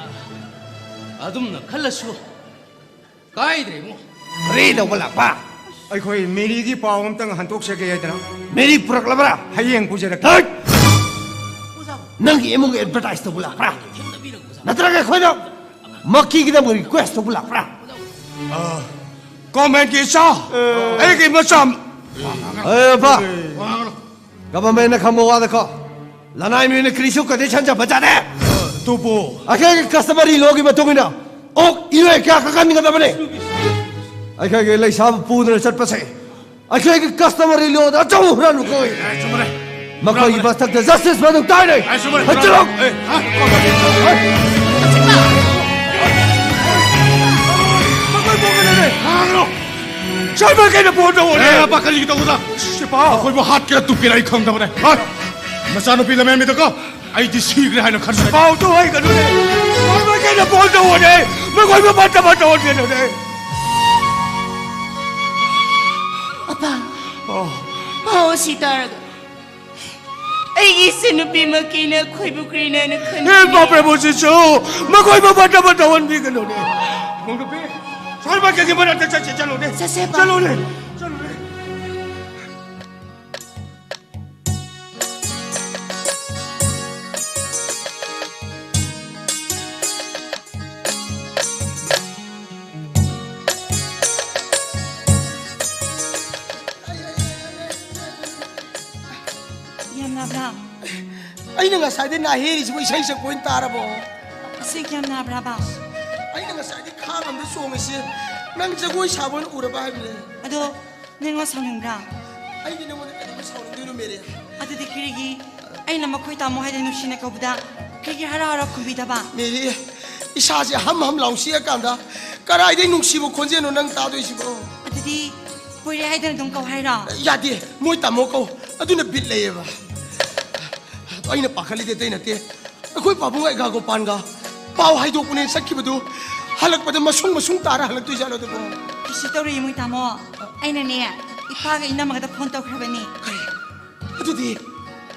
ꯑꯗꯨꯝꯅ ꯈꯜꯂꯁꯨ ꯀꯥꯏꯗ꯭ꯔꯦ ꯏꯕꯨꯡꯉꯣ꯫ ꯀꯔꯤ ꯂꯧꯕ ꯂꯥꯛꯄ? ꯑꯩꯈꯣꯏ ꯃꯦꯔꯤꯒꯤ ꯄꯥꯎ ꯑꯝꯇꯪ ꯍꯟꯗꯣꯛꯆꯒꯦ ꯍꯥꯏꯗꯅ꯫ ꯃꯦꯔꯤ ꯄꯨꯔꯛꯂꯕ꯭ꯔꯥ? ꯍꯌꯦꯡ ꯄꯨꯖꯔꯛꯀꯦ꯫ ꯍꯠ! ꯅꯪꯒꯤ ꯏꯃꯨꯡꯒꯤ ꯑꯦꯗꯚꯔꯇꯥꯏꯁ ꯇꯧꯕ ꯂꯥꯛꯄ꯭ꯔꯥ? ꯅꯠꯇ꯭ꯔꯒ ꯑꯩꯈꯣꯏꯗ ꯃꯛꯀꯤꯒꯤꯗꯃꯛ ꯔꯤꯀ꯭ꯋꯦꯁ ꯇꯧꯕ ꯂꯥꯛꯄ꯭ꯔꯥ? ꯒꯣꯔꯃꯦꯟꯒꯤ ꯏꯆꯥ, ꯑꯩꯒꯤ ꯃꯆꯥ꯫ ꯑꯦ, ꯕꯥ꯫ ꯒꯚꯔꯟꯃꯦꯟꯅ ꯈꯪꯕ ꯋꯥꯗꯀꯣ, ꯂꯅꯥꯏ ꯃꯤꯑꯣꯏꯅ ꯀꯔꯤꯁꯨ ꯀꯟꯗꯤꯁꯟ ꯆꯠꯄ ꯌꯥꯗꯦ꯫ ꯇꯨꯄꯨ꯫ ꯑꯩꯈꯣꯏꯒꯤ ꯀꯁꯇꯃꯔꯤ ꯂꯣꯒꯤ ꯃꯇꯨꯡ ꯏꯟꯅ ꯑꯣꯛ ꯏꯔꯣꯏ ꯀꯌꯥ ꯀꯛꯍꯟꯒꯗꯕꯅꯤ꯫ ꯑꯩꯈꯣꯏꯒꯤ ꯂꯩꯁꯥꯕꯨ ꯄꯨꯗꯨꯅ ꯆꯠꯄꯁꯦ ꯑꯩꯈꯣꯏꯒꯤ ꯀꯁꯇꯃꯔꯤ ꯂꯣꯗ ꯑꯆꯧꯕ ꯍꯨꯔꯥꯟꯕ ꯀꯧꯏ꯫ ꯃꯈꯣꯏꯒꯤ ꯃꯊꯛꯇ ꯖꯁꯇꯤꯁ ꯃꯊꯧ ꯇꯥꯏꯅꯦ꯫ ꯍꯠꯆꯔꯣ! ꯁꯔꯃ ꯀꯩꯅ ꯐꯣꯟ ꯇꯧꯕꯅꯦ꯫ ꯑꯦ, ꯄꯥꯈꯠꯂꯤ ꯇꯧꯕꯗ꯫ ꯁꯤꯄꯥ꯫ ꯑꯩꯈꯣꯏꯕꯨ ꯍꯥꯠꯀꯦꯔꯥ ꯇꯨꯞꯀꯦꯔꯥ ꯑꯩ ꯈꯪꯗꯕꯅꯦ꯫ ꯍꯠ! ꯃꯆꯥꯅꯨꯄꯤ ꯂꯝꯍꯦꯟꯕꯤꯗꯀꯣ ꯑꯩꯗꯤ ꯁꯤꯈ꯭ꯔꯦ ꯍꯥꯏꯅ ꯈꯟꯕꯅꯦ꯫ ꯄꯥꯎꯗꯣ ꯍꯥꯏꯒꯅꯨꯅꯦ꯫ ꯁꯔꯃ ꯀꯩꯅ ꯐꯣꯟ ꯇꯧꯕꯅꯦ꯫ ꯃꯈꯣꯏꯕꯨ ꯐꯠꯇꯕ ꯇꯧꯍꯟꯒꯅꯨꯅꯦ꯫ ꯑꯄꯥ꯫ ꯑꯣ꯫ ꯄꯥꯎ ꯑꯁꯤ ꯇꯥꯔꯒ ꯑꯩꯒꯤ ꯏꯆꯟꯅꯨꯄꯤꯃꯛꯀꯤꯅ ꯑꯩꯈꯣꯏꯕꯨ ꯀꯔꯤꯅꯦꯅ ꯈꯟꯕꯅꯤ꯫ ꯍꯦ, ꯄꯥꯄ꯭ꯔꯦ ꯃꯣꯁꯤꯁꯨ ꯃꯈꯣꯏ ꯃꯃꯥ ꯇꯃꯥ ꯇꯧꯍꯟꯕꯤꯒꯅꯨꯅꯦ꯫ ꯃꯣꯡꯗꯨꯄꯤ, ꯁꯔꯃ ꯀꯦꯒꯤ ꯃꯅꯥꯛꯇ ꯆꯠꯁꯤ, ꯆꯠꯂꯨꯅꯦ꯫ ꯆꯠꯁꯦ, ꯄꯥ꯫ ꯆꯠꯂꯨꯅꯦ, ꯆꯠꯂꯨꯅꯦ꯫ ꯌꯥꯝ ꯅꯥꯕ꯭ꯔꯥ? ꯑꯩꯅ ꯉꯁꯥꯏꯗꯩ ꯅꯥꯍꯦꯔꯤꯁꯤꯕꯨ ꯏꯁꯩ ꯁꯛꯄ ꯑꯣꯏꯅ ꯇꯥꯔꯕꯣ? ꯑꯁꯤ ꯀꯌꯥꯝ ꯅꯥꯕ꯭ꯔꯥꯕ? ꯑꯩꯅ ꯉꯁꯥꯏꯗꯩ ꯈꯥꯡ ꯑꯝꯗ ꯆꯣꯡꯉꯤꯁꯤ ꯅꯪ ꯖꯒꯣꯏ ꯁꯥꯕ ꯑꯣꯏꯅ ꯎꯔꯕ ꯍꯥꯏꯕꯅꯦ꯫ ꯑꯗꯣ ꯅꯪ ꯁꯥꯎꯅꯤꯡꯕ꯭ꯔꯥ? ꯑꯩꯗꯤ ꯅꯉꯣꯟꯗ ꯀꯩꯗꯧꯕꯩ ꯁꯥꯎꯅꯤꯡꯗꯣꯏꯅꯣ, ꯃꯦꯔꯤ? ꯑꯗꯨꯗꯤ ꯀꯔꯤꯒꯤ ꯑꯩꯅ ꯃꯈꯣꯏ ꯇꯥꯃꯣ ꯍꯥꯏꯗꯅ ꯅꯨꯡꯁꯤꯅ ꯀꯧꯕꯗ ꯀꯔꯤꯒꯤ ꯍꯔꯥꯎ ꯍꯔꯥꯎ ꯈꯨꯝꯕꯤꯗꯕ? ꯃꯦꯔꯤ, ꯏꯁꯥꯁꯦ ꯍꯝ ꯍꯝ ꯂꯥꯎ ꯁꯤꯛꯑꯀꯥꯟꯗ ꯀꯔꯥꯏꯗꯩ ꯅꯨꯡꯁꯤꯕ ꯈꯣꯟꯖꯦꯜꯅꯣ ꯅꯪ ꯇꯥꯗꯣꯏꯁꯤꯕꯣ? ꯑꯗꯨꯗꯤ ꯄꯣꯏꯔꯦ ꯍꯥꯏꯗꯅ ꯑꯗꯨꯝ ꯀꯧ ꯍꯥꯏꯔꯣ? ꯌꯥꯗꯦ, ꯃꯣꯏ ꯇꯥꯃꯣ ꯀꯧ꯫ ꯑꯗꯨꯅ ꯕꯤꯠ ꯂꯩꯌꯦꯕ꯫ ꯑꯗꯣ ꯑꯩꯅ ꯄꯥꯈꯠꯂꯤꯗꯤ ꯑꯇꯩ ꯅꯠꯇꯦ, ꯑꯩꯈꯣꯏ ꯄꯥꯕꯨꯡ ꯑꯩꯒꯥ ꯒꯣꯄꯥꯟꯒ ꯄꯥꯎ ꯍꯥꯏꯗꯣꯛꯄꯅꯦ ꯆꯠꯈꯤꯕꯗꯣ, ꯍꯜꯂꯛꯄꯗ ꯃꯁꯨꯡ ꯃꯁꯨꯡ ꯇꯥꯔ ꯍꯜꯂꯛꯇꯣꯏꯖꯥꯠꯂꯣ ꯑꯗꯨꯕꯣ? ꯀꯩꯁꯨ ꯇꯧꯔꯣꯏꯌꯦ ꯃꯣꯏ ꯇꯥꯃꯣ꯫ ꯑꯩꯅꯅꯦ, ꯏꯄꯥꯒ ꯏꯅꯝꯃꯒꯗ ꯐꯣꯟ ꯇꯧꯈ꯭ꯔꯕꯅꯤ꯫ ꯀꯔꯤ? ꯑꯗꯨꯗꯤ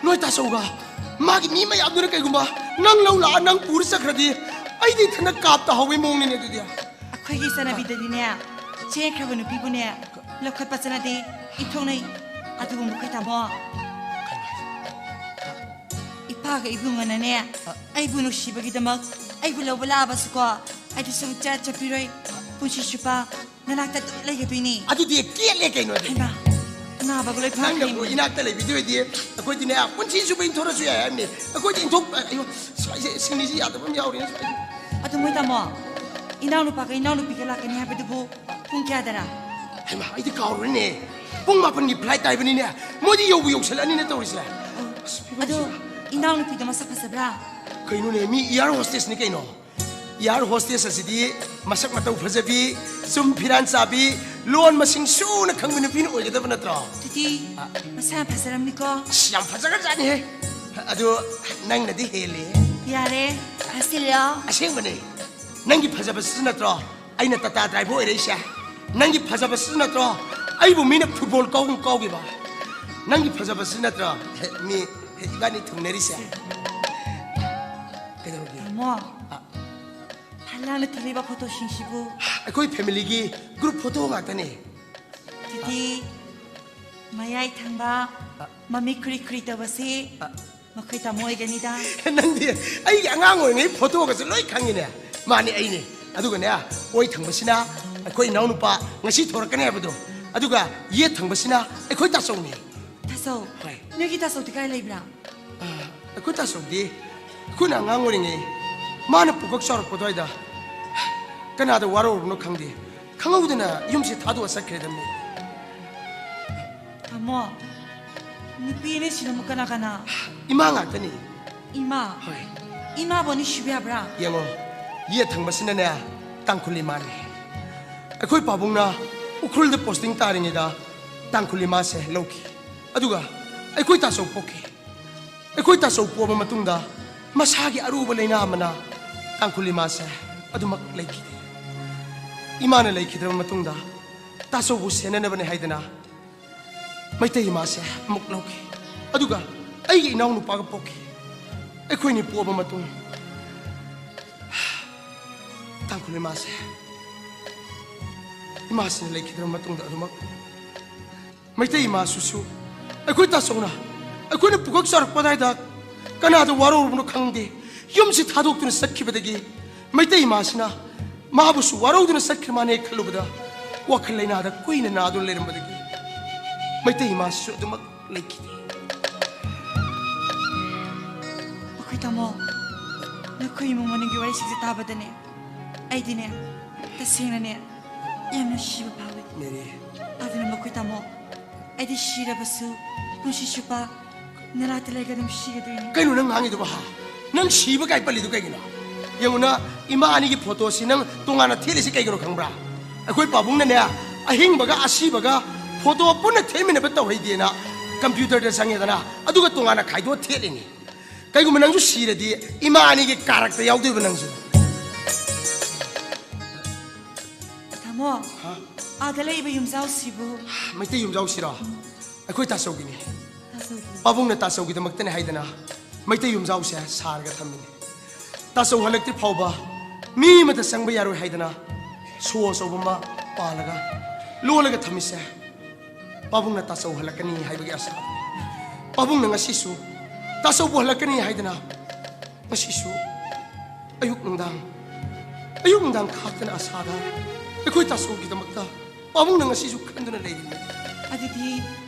ꯅꯣꯏ ꯇꯥꯆꯧꯒ ꯃꯥꯒꯤ ꯃꯤ ꯃꯌꯥꯝꯗꯨꯅ ꯀꯩꯒꯨꯝꯕ ꯅꯪ ꯂꯧ ꯂꯥꯛꯑ ꯅꯪ ꯄꯨꯔ ꯆꯠꯈ꯭ꯔꯗꯤ ꯑꯩꯗꯤ ꯏꯊꯟꯗ ꯀꯥꯞ ꯇꯥꯍꯧꯕꯩ ꯃꯑꯣꯡꯅꯤꯅꯦ ꯑꯗꯨꯗꯤ꯫ ꯑꯩꯈꯣꯏꯒꯤ ꯆꯠꯅꯕꯤꯗꯗꯤꯅꯦ, ꯆꯦꯟꯈ꯭ꯔꯕ ꯅꯨꯄꯤꯕꯨꯅꯦ ꯂꯧꯈꯠꯄ ꯆꯠꯅꯗꯦ, ꯏꯊꯣꯛꯅꯩ꯫ ꯑꯗꯨꯕꯨ ꯃꯈꯣꯏ ꯇꯥꯃꯣ, ꯏꯄꯥꯒ ꯏꯕꯨꯡꯉꯣꯅꯅꯦ ꯑꯩꯕꯨ ꯅꯨꯡꯁꯤꯕꯒꯤꯗꯃꯛ ꯑꯩꯕꯨ ꯂꯧꯕ ꯂꯥꯛꯑꯕꯁꯨꯀꯣ, ꯑꯩꯗꯤ ꯁꯨꯡꯆꯠ ꯆꯠꯄꯤꯔꯣꯏ꯫ ꯄꯨꯟꯁꯤ ꯆꯨꯞꯄ ꯅꯅꯥꯛꯇ ꯑꯗꯨꯝ ꯂꯩꯒꯗꯣꯏꯅꯤ꯫ ꯑꯗꯨꯗꯤ ꯀꯦꯠꯂꯦ ꯀꯩꯅꯣ ꯑꯗꯨ꯫ ꯍꯩꯃꯥ, ꯅꯥꯕꯒ ꯂꯣꯏ ꯅꯪꯅꯕꯨ ꯐꯥꯈ꯭ꯔꯦ꯫ ꯏꯅꯥꯛꯇ ꯂꯩꯕꯤꯗꯣꯏꯗꯤ ꯑꯩꯈꯣꯏꯗꯤꯅꯦ ꯄꯨꯟꯁꯤ ꯆꯨꯞꯄ ꯏꯟꯊꯣꯔꯛꯁꯨ ꯌꯥꯏ ꯍꯥꯏꯕꯅꯤ꯫ ꯑꯩꯈꯣꯏꯗꯤ ꯏꯟꯊꯣꯛ ꯑꯌꯣ, ꯁ꯭ꯋꯥꯏꯁꯦ ꯁꯤꯡꯂꯤꯁꯤ ꯌꯥꯗꯕ ꯑꯃ ꯌꯥꯎꯔꯤꯅꯦ ꯁ꯭ꯋꯥꯏꯁꯦ꯫ ꯑꯗꯨ ꯃꯣꯏ ꯇꯥꯃꯣ, ꯏꯅꯥꯎꯅꯨꯄꯥꯒ ꯏꯅꯥꯎꯅꯨꯄꯤꯒ ꯂꯥꯛꯀꯅꯤ ꯍꯥꯏꯕꯗꯨꯕꯨ ꯄꯨꯡ ꯀꯌꯥꯗꯔ? ꯍꯩꯃꯥ, ꯑꯩꯗꯤ ꯀꯥꯎꯔꯨꯔꯦꯅꯦ꯫ ꯄꯨꯡ ꯃꯥꯄꯟꯒꯤ ꯐ꯭ꯂꯥꯏꯠ ꯇꯥꯏꯕꯅꯤꯅꯦ꯫ ꯃꯣꯏꯗꯤ ꯌꯧꯕꯨ ꯌꯧꯁꯜꯂꯛꯑꯅꯤꯅꯦ ꯇꯧꯔꯤꯁꯦ꯫ ꯑꯁ, ꯐꯤꯕꯝꯁꯤ꯫ ꯑꯗꯣ ꯏꯅꯥꯎꯅꯨꯄꯤꯗꯣ ꯃꯁꯛ ꯐꯖꯕ꯭ꯔꯥ? ꯀꯩꯅꯣꯅꯦ, ꯃꯤ ꯏꯌꯥꯔ ꯍꯣꯁꯇꯦꯁꯅꯤ ꯀꯩꯅꯣ꯫ ꯏꯌꯥꯔ ꯍꯣꯁꯇꯦꯁ ꯑꯁꯤꯗꯤ ꯃꯁꯛ ꯃꯇꯧ ꯐꯖꯕꯤ, ꯆꯨꯝ ꯐꯤꯔꯥꯟ ꯆꯥꯕꯤ, ꯂꯣꯟ ꯃꯁꯤꯡ ꯁꯨꯅ ꯈꯪꯕ ꯅꯨꯄꯤꯅ ꯑꯣꯏꯒꯗꯕ ꯅꯠꯇ꯭ꯔꯣ? ꯑꯗꯨꯗꯤ ꯃꯁꯥ ꯌꯥꯝ ꯐꯖꯔꯝꯅꯤꯀꯣ꯫ ꯑꯁ, ꯌꯥꯝ ꯐꯖꯈ꯭ꯔꯖꯥꯠꯅꯤꯍꯦ꯫ ꯑꯗꯣ ꯅꯪꯅꯗꯤ ꯍꯦꯜꯂꯦ꯫ ꯌꯥꯔꯦ, ꯐꯥꯁꯤꯜꯂꯣ꯫ ꯑꯁꯦꯡꯕꯅꯦ꯫ ꯅꯪꯒꯤ ꯐꯖꯕꯁꯤꯁꯨ ꯅꯠꯇ꯭ꯔꯣ ꯑꯩꯅ ꯇꯥꯇꯥ ꯗ꯭ꯔꯥꯏꯚꯔ ꯑꯣꯏꯔꯛꯏꯁꯦ? ꯅꯪꯒꯤ ꯐꯖꯕꯁꯤꯁꯨ ꯅꯠꯇ꯭ꯔꯣ ꯑꯩꯕꯨ ꯃꯤꯅ ꯐꯨꯠꯕꯣꯜ ꯀꯥꯎꯒꯨꯝ ꯀꯥꯎꯈꯤꯕ? ꯅꯪꯒꯤ ꯐꯖꯕꯁꯤꯁꯨ ꯅꯠꯇ꯭ꯔꯣ ꯃꯤ ꯏꯕꯥꯅꯤ ꯊꯨꯡꯅꯔꯤꯁꯦ? ꯀꯩꯗꯧꯔꯒꯦ? ꯇꯥꯃꯣ, ꯐꯜꯂꯥꯅ ꯊꯤꯜꯂꯤꯕ ꯐꯣꯇꯣꯁꯤꯡꯁꯤꯕꯨ? ꯑꯩꯈꯣꯏ ꯐꯦꯃꯤꯂꯤꯒꯤ ꯒ꯭ꯔꯨꯞ ꯐꯣꯇꯣ ꯉꯥꯛꯇꯅꯦ꯫ ꯑꯗꯨꯗꯤ ꯃꯌꯥꯏ ꯊꯪꯕ, ꯃꯃꯤꯠ ꯈꯨꯔꯤ ꯈꯨꯔꯤ ꯇꯧꯕꯁꯤ ꯃꯈꯣꯏ ꯇꯥꯃꯣ ꯑꯣꯏꯒꯅꯤꯗ꯫ ꯅꯪꯗꯤ ꯑꯩꯒꯤ ꯑꯉꯥꯡ ꯑꯣꯏꯔꯤꯉꯩ ꯐꯣꯇꯣꯒꯁꯦ ꯂꯣꯏ ꯈꯪꯉꯤꯅꯦ꯫ ꯃꯥꯅꯤ, ꯑꯩꯅꯦ꯫ ꯑꯗꯨꯒꯅꯦ, ꯑꯣꯏ ꯊꯪꯕꯁꯤꯅ ꯑꯩꯈꯣꯏ ꯏꯅꯥꯎꯅꯨꯄꯥ ꯉꯁꯤ ꯊꯣꯔꯛꯀꯅꯤ ꯍꯥꯏꯕꯗꯣ, ꯑꯗꯨꯒ ꯌꯦꯠ ꯊꯪꯕꯁꯤꯅ ꯑꯩꯈꯣꯏ ꯇꯥꯆꯧꯅꯦ꯫ ꯇꯥꯆꯧ, ꯍꯣꯏ꯫ ꯅꯣꯏꯒꯤ ꯇꯥꯆꯧꯗꯤ ꯀꯥꯏ ꯂꯩꯕ꯭ꯔꯥ? ꯑꯩꯈꯣꯏ ꯇꯥꯆꯧꯗꯤ ꯑꯩꯈꯣꯏꯅ ꯑꯉꯥꯡ ꯑꯣꯏꯔꯤꯉꯩ ꯃꯥꯅ ꯄꯨꯀꯛ ꯆꯥꯎꯔꯛꯄ ꯑꯗꯨꯋꯥꯏꯗ ꯀꯅꯥꯗ ꯋꯥꯔꯧꯔꯕꯅꯣ ꯈꯪꯗꯦ, ꯈꯪꯍꯧꯗꯅ ꯌꯨꯝꯁꯦ ꯊꯥꯗꯣꯛꯑ ꯆꯠꯈ꯭ꯔꯦꯗꯝꯅꯤ꯫ ꯇꯥꯃꯣ, ꯅꯨꯄꯤ ꯑꯅꯤꯁꯤꯅ ꯑꯃꯨꯛ ꯀꯅꯥ ꯀꯅꯥ? ꯏꯃꯥ ꯉꯥꯛꯇꯅꯤ꯫ ꯏꯃꯥ? ꯍꯣꯏ꯫ ꯏꯃꯥꯕꯨ ꯑꯅꯤ ꯁꯤꯕ ꯌꯥꯕ꯭ꯔꯥ? ꯌꯦꯡꯉꯣ, ꯌꯦꯠ ꯊꯪꯕꯁꯤꯅꯅꯦ ꯇꯥꯡꯈꯨꯜ ꯏꯃꯥꯅꯤ꯫ ꯑꯩꯈꯣꯏ ꯄꯥꯕꯨꯡꯅ ꯎꯈ꯭ꯔꯨꯜꯗ ꯄꯣꯁꯇꯤꯡ ꯇꯥꯔꯤꯉꯩꯗ ꯇꯥꯡꯈꯨꯜ ꯏꯃꯥꯁꯦ ꯂꯧꯈꯤ꯫ ꯑꯗꯨꯒ ꯑꯩꯈꯣꯏ ꯇꯥꯆꯧ ꯄꯣꯛꯈꯤ꯫ ꯑꯩꯈꯣꯏ ꯇꯥꯆꯧ ꯄꯣꯛꯑꯕ ꯃꯇꯨꯡꯗ ꯃꯁꯥꯒꯤ ꯑꯔꯨꯕ ꯂꯩꯅꯥ ꯑꯃꯅ ꯇꯥꯡꯈꯨꯜ ꯏꯃꯥꯁꯦ ꯑꯗꯨꯃꯛ ꯂꯩꯈꯤꯗꯦ꯫ ꯏꯃꯥꯅ ꯂꯩꯈꯤꯗ꯭ꯔꯕ ꯃꯇꯨꯡꯗ ꯇꯥꯆꯧꯕꯨ ꯁꯦꯟꯅꯅꯕꯅꯦ ꯍꯥꯏꯗꯅ ꯃꯩꯇꯩ ꯏꯃꯥꯁꯦ ꯑꯃꯨꯛ ꯂꯧꯈꯤ꯫ ꯑꯗꯨꯒ ꯑꯩꯒꯤ ꯏꯅꯥꯎ ꯅꯨꯄꯥꯒ ꯄꯣꯛꯈꯤ꯫ ꯑꯩꯈꯣꯏꯅꯤ ꯄꯣꯛꯑꯕ ꯃꯇꯨꯡ ꯇꯥꯡꯈꯨꯜ ꯏꯃꯥꯁꯦ, ꯏꯃꯥꯁꯤꯅ ꯂꯩꯈꯤꯗ꯭ꯔꯕ ꯃꯇꯨꯡꯗ ꯑꯗꯨꯃꯛ ꯃꯩꯇꯩ ꯏꯃꯥꯁꯤꯁꯨ ꯑꯩꯈꯣꯏ ꯇꯥꯆꯧꯅ ꯑꯩꯈꯣꯏꯅ ꯄꯨꯀꯛ ꯆꯥꯔꯛꯄ ꯑꯗꯥꯏꯗ ꯀꯅꯥꯗ ꯋꯥꯔꯧꯔꯕꯅꯣ ꯈꯪꯗꯦ, ꯌꯨꯝꯁꯤ ꯊꯥꯗꯣꯛꯇꯨꯅ ꯆꯠꯈꯤꯕꯗꯒꯤ ꯃꯩꯇꯩ ꯏꯃꯥꯁꯤꯅ ꯃꯥꯕꯨꯁꯨ ꯋꯥꯔꯧꯗꯨꯅ ꯆꯠꯈ꯭ꯔ ꯃꯥꯅꯦ ꯈꯜꯂꯨꯕꯗ, ꯋꯥꯈꯜ ꯂꯩꯅꯥꯗ ꯀꯨꯏꯅ ꯅꯥꯗꯨꯅ ꯂꯩꯔꯝꯕꯗꯒꯤ ꯃꯩꯇꯩ ꯏꯃꯥꯁꯤꯁꯨ ꯑꯗꯨꯃꯛ ꯂꯩꯈꯤꯗꯦ꯫ ꯃꯈꯣꯏ ꯇꯥꯃꯣ, ꯅꯈꯣꯏ ꯏꯃꯨꯡ ꯃꯅꯨꯡꯒꯤ ꯋꯥꯔꯤꯁꯤꯡꯁꯦ ꯇꯥꯕꯗꯅꯦ, ꯑꯩꯗꯤꯅꯦ, ꯇꯁꯦꯡꯅꯅꯦ, ꯌꯥꯝ ꯅꯨꯡꯁꯤꯕ ꯐꯥꯎꯏ꯫ ꯃꯦꯔꯤ꯫ ꯑꯗꯨꯅ ꯃꯈꯣꯏ ꯇꯥꯃꯣ, ꯑꯩꯗꯤ ꯁꯤꯔꯕꯁꯨ ꯅꯨꯡꯁꯤꯠ ꯆꯨꯞꯄ ꯅꯅꯥꯛꯇ ꯂꯩꯔꯒ ꯑꯗꯨꯝ ꯁꯤꯒꯗꯣꯏꯅꯤ꯫ ꯀꯩꯅꯣ ꯅꯪ ꯉꯥꯡꯉꯤꯗꯨꯕꯣ, ꯍꯥ? ꯅꯪ ꯁꯤꯕ ꯀꯥꯏ ꯄꯜꯂꯤꯗꯨ ꯀꯩꯒꯤꯅꯣ? ꯌꯦꯡꯉꯨꯅ, ꯏꯃꯥ ꯑꯅꯤꯒꯤ ꯐꯣꯇꯣꯁꯤ ꯅꯪ ꯇꯣꯉꯥꯟꯅ ꯊꯦꯠꯂꯤꯁꯤ ꯀꯩꯒꯤꯅꯣ ꯈꯪꯕ꯭ꯔꯥ? ꯑꯩꯈꯣꯏ ꯄꯥꯕꯨꯡꯅꯅꯦ, ꯑꯍꯤꯡꯕꯒ ꯑꯁꯤꯕꯒ ꯐꯣꯇꯣ ꯄꯨꯟꯅ ꯊꯦꯠꯃꯤꯟꯅꯕ ꯇꯧꯍꯩꯗꯦꯅ ꯀꯝꯄ꯭ꯌꯨꯇꯔꯗ ꯆꯪꯉꯦꯗꯅ, ꯑꯗꯨꯒ ꯇꯣꯉꯥꯟꯅ ꯈꯥꯏꯗꯣꯛꯑ ꯊꯦꯠꯂꯤꯅꯤ꯫ ꯀꯩꯒꯨꯝꯕ ꯅꯪꯁꯨ ꯁꯤꯔꯗꯤ ꯏꯃꯥ ꯑꯅꯤꯒꯤ ꯀꯥꯔꯛꯇ ꯌꯥꯎꯗꯣꯏꯕ ꯅꯪꯁꯨ꯫ ꯇꯥꯃꯣ, ꯍꯥ? ꯑꯥꯗ ꯂꯩꯕ ꯌꯨꯝꯖꯥꯎꯁꯤꯕꯨ? ꯃꯩꯇꯩ ꯌꯨꯝꯖꯥꯎꯁꯤꯔꯣ? ꯑꯩꯈꯣꯏ ꯇꯥꯆꯧꯒꯤꯅꯤ꯫ ꯇꯥꯆꯧꯒꯤ꯫ ꯄꯥꯕꯨꯡꯅ ꯇꯥꯆꯧꯒꯤꯗꯃꯛꯇꯅꯦ ꯍꯥꯏꯗꯅ ꯃꯩꯇꯩ ꯌꯨꯝꯖꯥꯎꯁꯦ ꯁꯥꯔꯒ ꯊꯝꯃꯤꯅꯤ꯫ ꯇꯥꯆꯧ ꯍꯜꯂꯛꯇ꯭ꯔꯤ ꯐꯥꯎꯕ ꯃꯤ ꯑꯃꯠꯇ ꯆꯪꯕ ꯌꯥꯔꯣꯏ ꯍꯥꯏꯗꯅ ꯁꯣ ꯑꯆꯧꯕ ꯑꯃ ꯄꯥꯜꯂꯒ ꯂꯣꯜꯂꯒ ꯊꯝꯃꯤꯁꯦ꯫ ꯄꯥꯕꯨꯡꯅ ꯇꯥꯆꯧ ꯍꯜꯂꯛꯀꯅꯤ ꯍꯥꯏꯕꯒꯤ ꯑꯁꯥꯗꯅꯤ꯫ ꯄꯥꯕꯨꯡꯅ ꯉꯁꯤꯁꯨ ꯇꯥꯆꯧꯕꯨ ꯍꯜꯂꯛꯀꯅꯤ ꯍꯥꯏꯗꯅ ꯉꯁꯤꯁꯨ ꯑꯌꯨꯛ ꯅꯨꯡꯗꯥꯡ, ꯑꯌꯨꯛ ꯅꯨꯡꯗꯥꯡ ꯈꯥꯛꯇꯅ ꯑꯁꯥꯗ ꯑꯩꯈꯣꯏ ꯇꯥꯆꯧꯒꯤꯗꯃꯛꯇ ꯄꯥꯕꯨꯡꯅ ꯉꯁꯤꯁꯨ ꯈꯟꯗꯨꯅ ꯂꯩꯔꯤꯕꯅꯤ꯫ ꯑꯗꯨꯗꯤ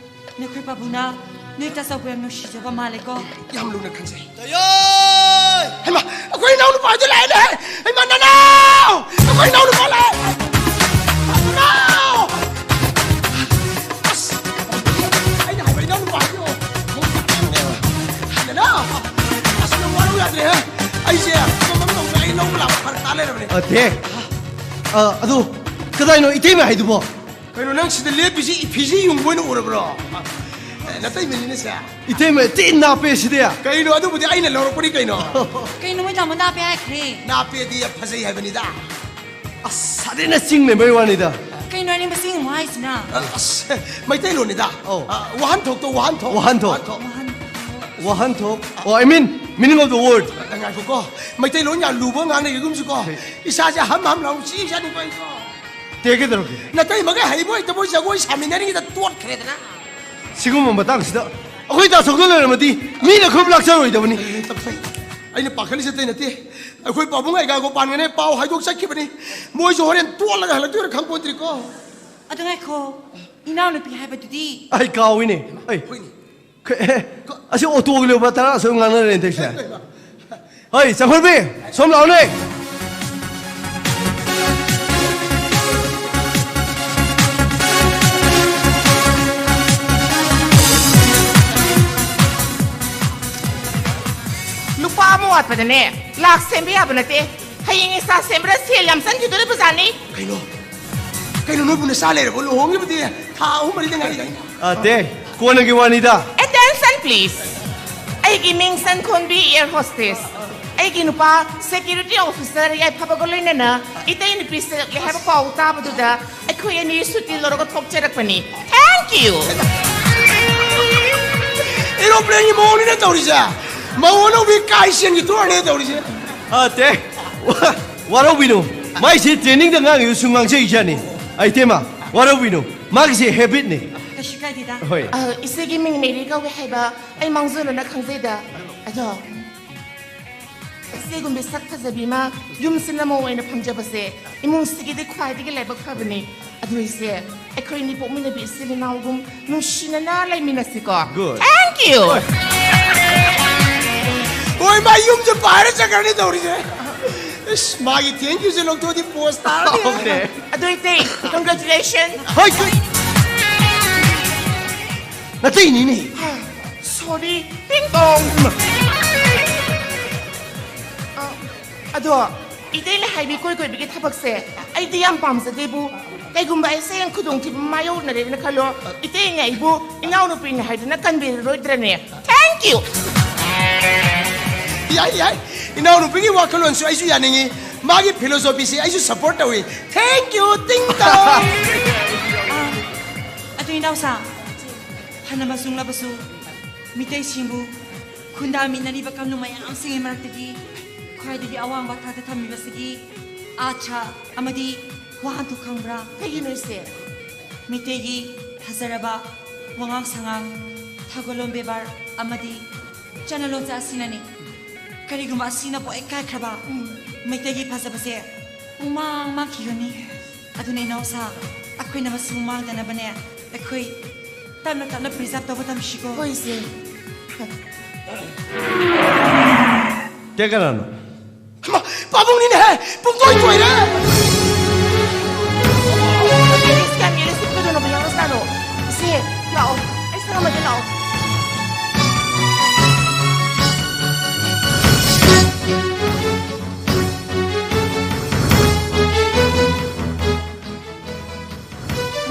ꯅꯈꯣꯏ ꯄꯥꯕꯨꯡꯅ ꯅꯣꯏ ꯇꯥꯆꯧꯕꯨ ꯌꯥꯝ ꯅꯨꯡꯁꯤꯖꯕ ꯃꯥꯜꯂꯦꯀꯣ? ꯌꯥꯝ ꯂꯨꯅ ꯈꯟꯖꯩ꯫ ꯇꯌꯥꯏ! ꯍꯩꯃꯥ, ꯑꯩꯈꯣꯏ ꯏꯅꯥꯎ ꯅꯨꯄꯥꯗꯨ ꯂꯥꯛꯑꯦꯅꯦ! ꯍꯩꯃꯥ, ꯅꯅꯥꯎ! ꯑꯩꯈꯣꯏ ꯏꯅꯥꯎ ꯅꯨꯄꯥ ꯂꯥꯛꯑꯦ! ꯅꯅꯥꯎ! ꯑꯁ! ꯑꯩꯅ ꯍꯥꯏꯕ ꯏꯅꯥꯎ ꯅꯨꯄꯥꯗꯣ! ꯅꯅꯥꯎ! ꯑꯁ, ꯅꯪ ꯋꯥꯔꯧ ꯌꯥꯗ꯭ꯔꯦꯍꯦ! ꯑꯩꯁꯦ ꯃꯃꯝ ꯇꯧꯗꯅ ꯑꯩ ꯂꯧꯕ ꯂꯥꯛꯄ ꯐꯔꯛ ꯇꯥ ꯂꯩꯔꯕꯅꯦ꯫ ꯑ, ꯗꯦ! ꯑ, ꯑꯗꯨ ꯀꯗꯥꯏꯅꯣ ꯏꯇꯩꯃ ꯍꯥꯏꯗꯨꯕꯣ? ꯀꯩꯅꯣ, ꯅꯪ ꯁꯤꯗ ꯂꯦꯞꯄꯤꯁꯤ ꯏꯐꯤꯁꯤ ꯌꯨꯡꯕ ꯑꯣꯏꯅ ꯎꯔꯕ꯭ꯔꯣ? ꯑꯦ, ꯅꯇꯩꯃꯅꯤꯅꯦ ꯁꯦ꯫ ꯏꯇꯩꯃ ꯊꯤ ꯅꯥꯞꯄꯦ ꯁꯤꯗꯤ꯫ ꯀꯩꯅꯣ, ꯑꯗꯨꯕꯨꯗꯤ ꯑꯩꯅ ꯂꯧꯔꯛꯄꯅꯤ ꯀꯩꯅꯣ꯫ ꯀꯩꯅꯣ, ꯃꯣꯏ ꯇꯥꯃꯣ ꯅꯥꯞꯄꯦ ꯍꯥꯏꯈ꯭ꯔꯦ꯫ ꯅꯥꯞꯄꯦꯗꯤ ꯐꯖꯩ ꯍꯥꯏꯕꯅꯤꯗ꯫ ꯑꯁ, ꯁꯥꯊꯤꯅ ꯆꯤꯡꯅꯕꯩ ꯋꯥꯅꯤꯗ꯫ ꯀꯩꯅꯣ ꯑꯅꯤꯡꯕ ꯆꯤꯡ ꯑꯃꯨꯛ ꯍꯥꯏꯁꯤꯅ? ꯑ, ꯑꯁ, ꯃꯩꯇꯩꯂꯣꯟꯅꯤꯗ꯫ ꯑꯧ꯫ ꯑ, ꯋꯥꯍꯟꯊꯣꯛꯇꯣ, ꯋꯥꯍꯟꯊꯣꯛ꯫ ꯋꯥꯍꯟꯊꯣꯛ꯫ ꯋꯥꯍꯟꯊꯣꯛ꯫ ꯋꯥꯍꯟꯊꯣꯛ꯫ ꯑꯣ, I mean, meaning of the word. ꯑ, ꯉꯥꯏꯈꯣꯀꯣ꯫ ꯃꯩꯇꯩꯂꯣꯟ ꯌꯥꯝ ꯂꯨꯕ ꯉꯥꯡꯅꯒꯤꯒꯨꯝꯁꯤꯀꯣ꯫ ꯍꯣꯏ꯫ ꯏꯁꯥꯁꯦ ꯍꯝ ꯍꯝ ꯂꯥꯎ ꯆꯤꯛꯏꯖꯥꯠꯅꯤꯀꯣ ꯑꯩꯀꯣ꯫ ꯇꯦ, ꯀꯩꯗꯧꯔꯒꯦ? ꯅꯇꯩꯃꯒ ꯍꯩꯕꯣꯏ ꯍꯩꯇꯕꯣꯏ ꯖꯒꯣꯏ ꯁꯥꯃꯤꯟꯅꯔꯤꯉꯩꯗ ꯇꯣꯠꯈ꯭ꯔꯦꯗꯅ꯫ ꯁꯤꯒꯨꯝꯕ ꯃꯇꯥꯡꯁꯤꯗ ꯑꯩꯈꯣꯏ ꯇꯥꯆꯧꯗ ꯂꯩꯔꯝꯃꯗꯤ ꯃꯤꯅ ꯈꯨꯔꯨꯝ ꯂꯥꯛꯆꯔꯣꯏꯗꯕꯅꯤ꯫ ꯑꯦ, ꯇꯞꯊꯩ꯫ ꯑꯩꯅ ꯄꯥꯈꯠꯂꯤꯁꯦ ꯑꯇꯩ ꯅꯠꯇꯦ꯫ ꯑꯩꯈꯣꯏ ꯄꯥꯕꯨꯡ ꯑꯩꯒꯥꯒꯣ ꯄꯥꯟꯒꯅꯦ ꯄꯥꯎ ꯍꯥꯏꯗꯣꯛ ꯆꯠꯈꯤꯕꯅꯤ꯫ ꯃꯣꯏꯁꯨ ꯍꯣꯔꯦꯟ ꯇꯣꯠꯂꯒ ꯍꯜꯂꯛꯇꯣꯏꯔꯥ ꯈꯪꯄꯣꯟꯇ꯭ꯔꯤꯀꯣ꯫ ꯑꯗꯨ ꯉꯥꯏꯈꯣ, ꯏꯅꯥꯎꯅꯨꯄꯤ ꯍꯥꯏꯕꯗꯨꯗꯤ? ꯑꯩ ꯀꯥꯎꯏꯅꯦ꯫ ꯑꯩ ꯍꯣꯏꯅꯦ꯫ ꯀ-, ꯑꯦ, ꯑꯁꯤ ꯑꯣꯇꯣꯒꯤ ꯂꯨꯄꯥ ꯇꯔꯥ ꯑꯁꯨꯛ ꯉꯥꯡꯅꯔꯦ ꯍꯟꯗꯛꯁꯦ꯫ ꯍꯣꯏ, ꯆꯪꯈꯣꯜꯕꯤ, ꯁꯣꯝ ꯂꯥꯛꯑꯣꯅꯦ꯫ ꯅꯨꯄꯥ ꯑꯃ ꯋꯥꯠꯄꯗꯅꯦ, ꯂꯥꯛ ꯁꯦꯝꯕ ꯌꯥꯕ ꯅꯠꯇꯦ꯫ ꯍꯌꯦꯡ ꯏꯆꯥ ꯁꯦꯝꯕꯗ ꯁꯦꯜ ꯌꯥꯝ ꯆꯪꯈꯤꯗꯣꯔꯤꯕꯖꯥꯠꯅꯤ꯫ ꯀꯩꯅꯣ? ꯀꯩꯅꯣ, ꯅꯣꯏꯕꯨ ꯅꯆꯥ ꯂꯩꯔꯕꯣ? ꯂꯨꯍꯣꯡꯈꯤꯕꯗꯤ ꯊꯥ ꯑꯍꯨꯝ ꯃꯔꯤꯗ ꯉꯥꯏꯔꯤꯗꯥꯏꯅꯦ? ꯑꯇꯦ, ꯀꯣꯟꯅꯒꯤ ꯋꯥꯅꯤꯗ꯫ Attention please. ꯑꯩꯒꯤ ꯃꯤꯡ ꯁꯟꯈꯣꯟꯕꯤ, air hostess꯫ ꯑꯩꯒꯤ ꯅꯨꯄꯥ security officer ꯌꯥꯏꯐꯕꯒ ꯂꯣꯏꯅꯅ ꯏꯇꯩ ꯅꯨꯄꯤ ꯁꯤꯜꯂꯛꯂꯦ ꯍꯥꯏꯕ ꯄꯥꯎ ꯇꯥꯕꯗꯨꯗ ꯑꯩꯈꯣꯏ ꯑꯅꯤ ꯁꯨꯇꯤ ꯂꯧꯔꯒ ꯊꯣꯛꯆꯔꯛꯄꯅꯤ꯫ Thank you. ꯑꯦꯔꯣꯄ꯭ꯂꯦꯟꯒꯤ ꯃꯑꯣꯡꯅꯤꯅ ꯇꯧꯔꯤꯁꯦ꯫ ꯃꯧ ꯑꯅꯧꯕꯤ ꯀꯥꯏ ꯁꯦꯟꯒꯤ ꯇꯣꯔꯅꯦ ꯇꯧꯔꯤꯁꯦ꯫ ꯑꯇꯦ, ꯋꯥ-, ꯋꯥꯔꯧꯕꯤꯅꯨ꯫ ꯃꯥꯏꯁꯦ trainingꯗ ꯉꯥꯡꯉꯤꯕꯁꯨ ꯉꯥꯡꯖꯩꯖꯥꯠꯅꯤ꯫ ꯑꯩ ꯏꯇꯩꯃ, ꯋꯥꯔꯧꯕꯤꯅꯨ꯫ ꯃꯥꯒꯤꯁꯦ habitꯅꯤ꯫ ꯀꯩꯁꯨ ꯀꯥꯏꯗꯦꯗ꯫ ꯍꯣꯏ꯫ ꯑ, ꯏꯆꯦꯒꯤ ꯃꯤꯡ ꯃꯦꯔꯤ ꯀꯧꯋꯦ ꯍꯥꯏꯕ ꯑꯩ ꯃꯥꯡꯖꯧꯅꯅ ꯈꯪꯖꯩꯗ꯫ ꯑꯗꯣ, ꯏꯆꯦꯒꯨꯝꯕꯤ ꯁꯛ ꯐꯖꯕꯤ ꯑꯃ ꯌꯨꯝꯁꯤꯅ ꯃꯧ ꯑꯣꯏꯅ ꯐꯪꯖꯕꯁꯦ ꯏꯃꯨꯡꯁꯤꯒꯤꯗꯤ ꯈ꯭ꯋꯥꯏꯗꯒꯤ ꯂꯥꯏꯕꯛ ꯐꯕꯅꯤ꯫ ꯑꯗꯨ ꯏꯆꯦ, ꯑꯩꯈꯣꯏ ꯑꯅꯤ ꯄꯣꯛꯃꯤꯟꯅꯕꯤ ꯏꯆꯤꯜ ꯏꯅꯥꯎꯒꯨꯝ ꯅꯨꯡꯁꯤꯅꯅ ꯂꯩꯃꯤꯟꯅꯁꯤꯀꯣ꯫ Good. Thank you. ꯍꯣꯏ, ꯃꯥ ꯌꯨꯝꯁꯦ ꯄꯥꯏꯔ ꯆꯠꯈ꯭ꯔꯅꯤ ꯇꯧꯔꯤꯁꯦ꯫ ꯏꯁ, ꯃꯥꯒꯤ thank youꯁꯦ ꯂꯧꯊꯣꯛꯑꯗꯤ ꯄꯣꯁ ꯇꯥꯔꯅꯤ꯫ Okay. ꯑꯗꯨ ꯏꯆꯦ, congratulations. ꯍꯣꯏ, ꯀꯩ-, ꯅꯇꯩꯅꯤꯅꯦ꯫ Sorry, ꯄꯤꯡ ꯄꯣꯡ꯫ ꯑ, ꯑꯗꯣ, ꯏꯇꯩꯅ ꯍꯥꯏꯕꯤ ꯀꯣꯏ ꯀꯣꯏꯕꯒꯤ ꯊꯕꯛꯁꯦ ꯑꯩꯗꯤ ꯌꯥꯝ ꯄꯥꯝꯖꯗꯦꯕꯨ꯫ ꯀꯩꯒꯨꯝꯕ ꯑꯩꯁꯦ ꯍꯌꯦꯡ ꯈꯨꯗꯣꯡꯊꯤꯕ ꯃꯥꯌꯣꯛꯅꯔꯦꯅ ꯈꯜꯂꯣ, ꯏꯇꯩꯅ ꯑꯩꯕꯨ ꯏꯅꯥꯎꯅꯨꯄꯤꯅꯤ ꯍꯥꯏꯗꯨꯅ ꯀꯟꯕꯤꯔꯔꯣꯏꯗ꯭ꯔꯅꯦ? Thank you. ꯌꯥꯏ, ꯌꯥꯏ꯫ ꯏꯅꯥꯎꯅꯨꯄꯤꯒꯤ ꯋꯥꯈꯜꯂꯣꯟꯁꯨ ꯑꯩꯁꯨ ꯌꯥꯅꯤꯡꯉꯤ꯫ ꯃꯥꯒꯤ philosophyꯁꯦ ꯑꯩꯁꯨ support ꯇꯧꯏ꯫ Thank you, ꯇꯤꯡ ꯇꯣꯡ꯫ ꯑꯥ, ꯑꯗꯨ ꯏꯅꯥꯎꯁꯥ, ꯐꯅ ꯃꯆꯨꯡꯂꯕꯁꯨ ꯃꯤꯇꯩꯁꯤꯡꯕꯨ ꯈꯨꯟꯗꯥꯃꯤꯟꯅꯔꯤꯕ ꯀꯥꯡꯂꯨꯞ ꯃꯌꯥꯝꯁꯤꯡꯒꯤ ꯃꯔꯛꯇꯒꯤ ꯈ꯭ꯋꯥꯏꯗꯒꯤ ꯑꯋꯥꯡꯕ ꯊꯥꯛꯇ ꯊꯝꯂꯤꯕꯁꯤꯒꯤ ꯑꯥꯔꯊ ꯑꯃꯗꯤ ꯋꯥꯍꯟꯊꯣꯛ ꯈꯪꯕ꯭ꯔꯥ? ꯀꯩꯒꯤꯅꯣ ꯏꯆꯦ? ꯃꯤꯇꯩꯒꯤ ꯐꯖꯔꯕ ꯋꯥꯉꯥꯡ ꯁꯉꯥꯡ, ꯊꯧꯒꯜꯂꯣꯟ ꯕꯦꯕꯥꯔ ꯑꯃꯗꯤ ꯆꯠꯅ ꯂꯣꯟꯆꯠ ꯑꯁꯤꯅꯅꯤ꯫ ꯀꯔꯤꯒꯨꯝꯕ ꯑꯁꯤꯅ ꯄꯣꯛ ꯍꯦꯛ ꯀꯥꯏꯈ꯭ꯔꯕ, ꯎꯝ, ꯃꯩꯇꯩꯒꯤ ꯐꯖꯕꯁꯦ ꯄꯨꯡꯃꯥꯡ ꯃꯥꯡꯈꯤꯒꯅꯤ꯫ ꯑꯗꯨꯅ ꯏꯅꯥꯎꯁꯥ, ꯑꯩꯈꯣꯏꯅ ꯃꯁꯤ ꯃꯥꯡꯗꯅꯕꯅꯦ, ꯑꯩꯈꯣꯏ ꯇꯞꯅ ꯇꯞꯅ preserve ꯇꯧꯕ ꯇꯝꯁꯤꯀꯣ꯫ ꯍꯣꯏ, ꯏꯆꯦ꯫ ꯀꯦ ꯀꯅꯥꯅꯣ? ꯍꯩꯃꯥ, ꯄꯥꯕꯨꯡꯅꯤꯅꯦꯍꯦ! ꯄꯨꯡꯇꯣꯏ ꯇꯣꯏꯔꯦ! ꯏꯁ, ꯀꯌꯥꯝ ꯌꯦꯜꯂꯦ, ꯁꯤ ꯀꯩꯗꯧꯅꯕ ꯌꯥꯎꯔꯖꯥꯠꯅꯣ? ꯏꯆꯦ, ꯂꯥꯛꯑꯣ꯫ ꯑꯩ ꯁꯪꯉꯝꯃꯒꯦ, ꯂꯥꯛꯑꯣ꯫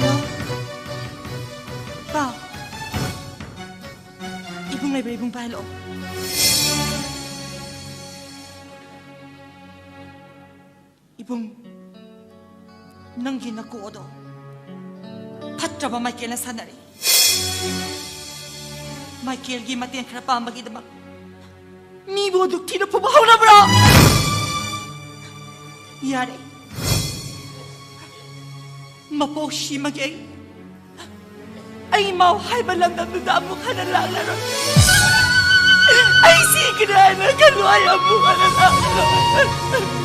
ꯍꯜꯂꯣ? ꯄꯥꯎ꯫ ꯏꯕꯨꯡ ꯂꯩꯕ꯭ꯔꯥ? ꯏꯕꯨꯡ ꯄꯥꯏꯍꯜꯂꯛꯑꯣ꯫ ꯏꯕꯨꯡ, ꯅꯪꯒꯤ ꯅꯀꯣꯛ ꯑꯗꯣ ꯐꯠꯇ꯭ꯔꯕ ꯃꯥꯏꯀꯦꯜꯅ ꯁꯥꯟꯅꯔꯦ꯫ ꯃꯥꯏꯀꯦꯜꯒꯤ ꯃꯇꯦꯡ ꯈꯔ ꯄꯥꯝꯕꯒꯤꯗꯃꯛ ꯃꯤꯕꯨ ꯑꯗꯨꯛ ꯊꯤꯅ ꯐꯨꯕ ꯍꯧꯅꯕ꯭ꯔꯣ? ꯌꯥꯔꯦ, ꯃꯄꯣꯛ ꯁꯤꯃꯒꯦ ꯑꯩ꯫ ꯑꯩ ꯃꯥꯎ ꯍꯥꯏꯕ ꯂꯝꯗꯝꯗꯨꯗ ꯑꯃꯨꯛ ꯍꯟꯅ ꯂꯥꯛꯂꯔꯣꯏ꯫ ꯑꯩ ꯁꯤꯈ꯭ꯔꯦ ꯍꯥꯏꯅ ꯈꯜꯂꯨ, ꯑꯩ ꯑꯃꯨꯛ ꯍꯟꯅ ꯂꯥꯛꯂꯔꯣꯏ꯫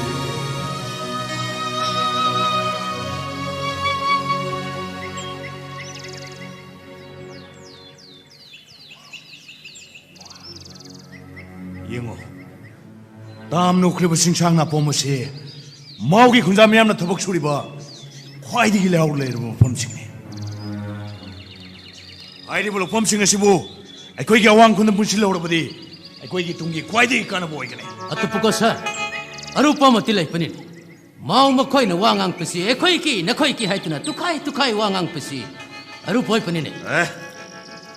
ꯌꯦꯡꯉꯣ, ꯇꯥꯝꯅ ꯎꯈ꯭ꯔꯤꯕ ꯆꯤꯡꯁꯥꯡ ꯅꯥꯄꯣꯝ ꯑꯁꯤ ꯃꯥꯎꯒꯤ ꯈꯨꯟꯖꯥ ꯃꯤꯌꯥꯝꯅ ꯊꯕꯛ ꯁꯨꯔꯤꯕ ꯈ꯭ꯋꯥꯏꯗꯒꯤ ꯂꯩꯍꯥꯎ ꯂꯩꯔꯕ ꯃꯐꯝꯁꯤꯡꯅꯤ꯫ ꯍꯥꯏꯔꯤꯕ ꯂꯧꯐꯝꯁꯤꯡ ꯑꯁꯤꯕꯨ ꯑꯩꯈꯣꯏꯒꯤ ꯑꯋꯥꯡ ꯈꯨꯟꯗ ꯄꯨꯟꯁꯤꯜꯍꯧꯔꯕꯗꯤ ꯑꯩꯈꯣꯏꯒꯤ ꯇꯨꯡꯒꯤ ꯈ꯭ꯋꯥꯏꯗꯒꯤ ꯀꯥꯟꯅꯕ ꯑꯣꯏꯒꯅꯤ꯫ ꯑꯇꯣꯞꯄꯀꯣ ꯁꯥꯔ, ꯑꯔꯨꯞꯄ ꯑꯃꯗꯤ ꯂꯩꯕꯅꯤ꯫ ꯃꯥꯎ ꯃꯈꯣꯏꯅ ꯋꯥ ꯉꯥꯡꯕꯁꯤ ꯑꯩꯈꯣꯏꯒꯤ, ꯅꯈꯣꯏꯒꯤ ꯍꯥꯏꯗꯨꯅ ꯇꯨꯈꯥꯏ ꯇꯨꯈꯥꯏ ꯋꯥ ꯉꯥꯡꯕꯁꯤ ꯑꯔꯨꯕ ꯑꯣꯏꯕꯅꯤꯅꯦ꯫ ꯑꯦ,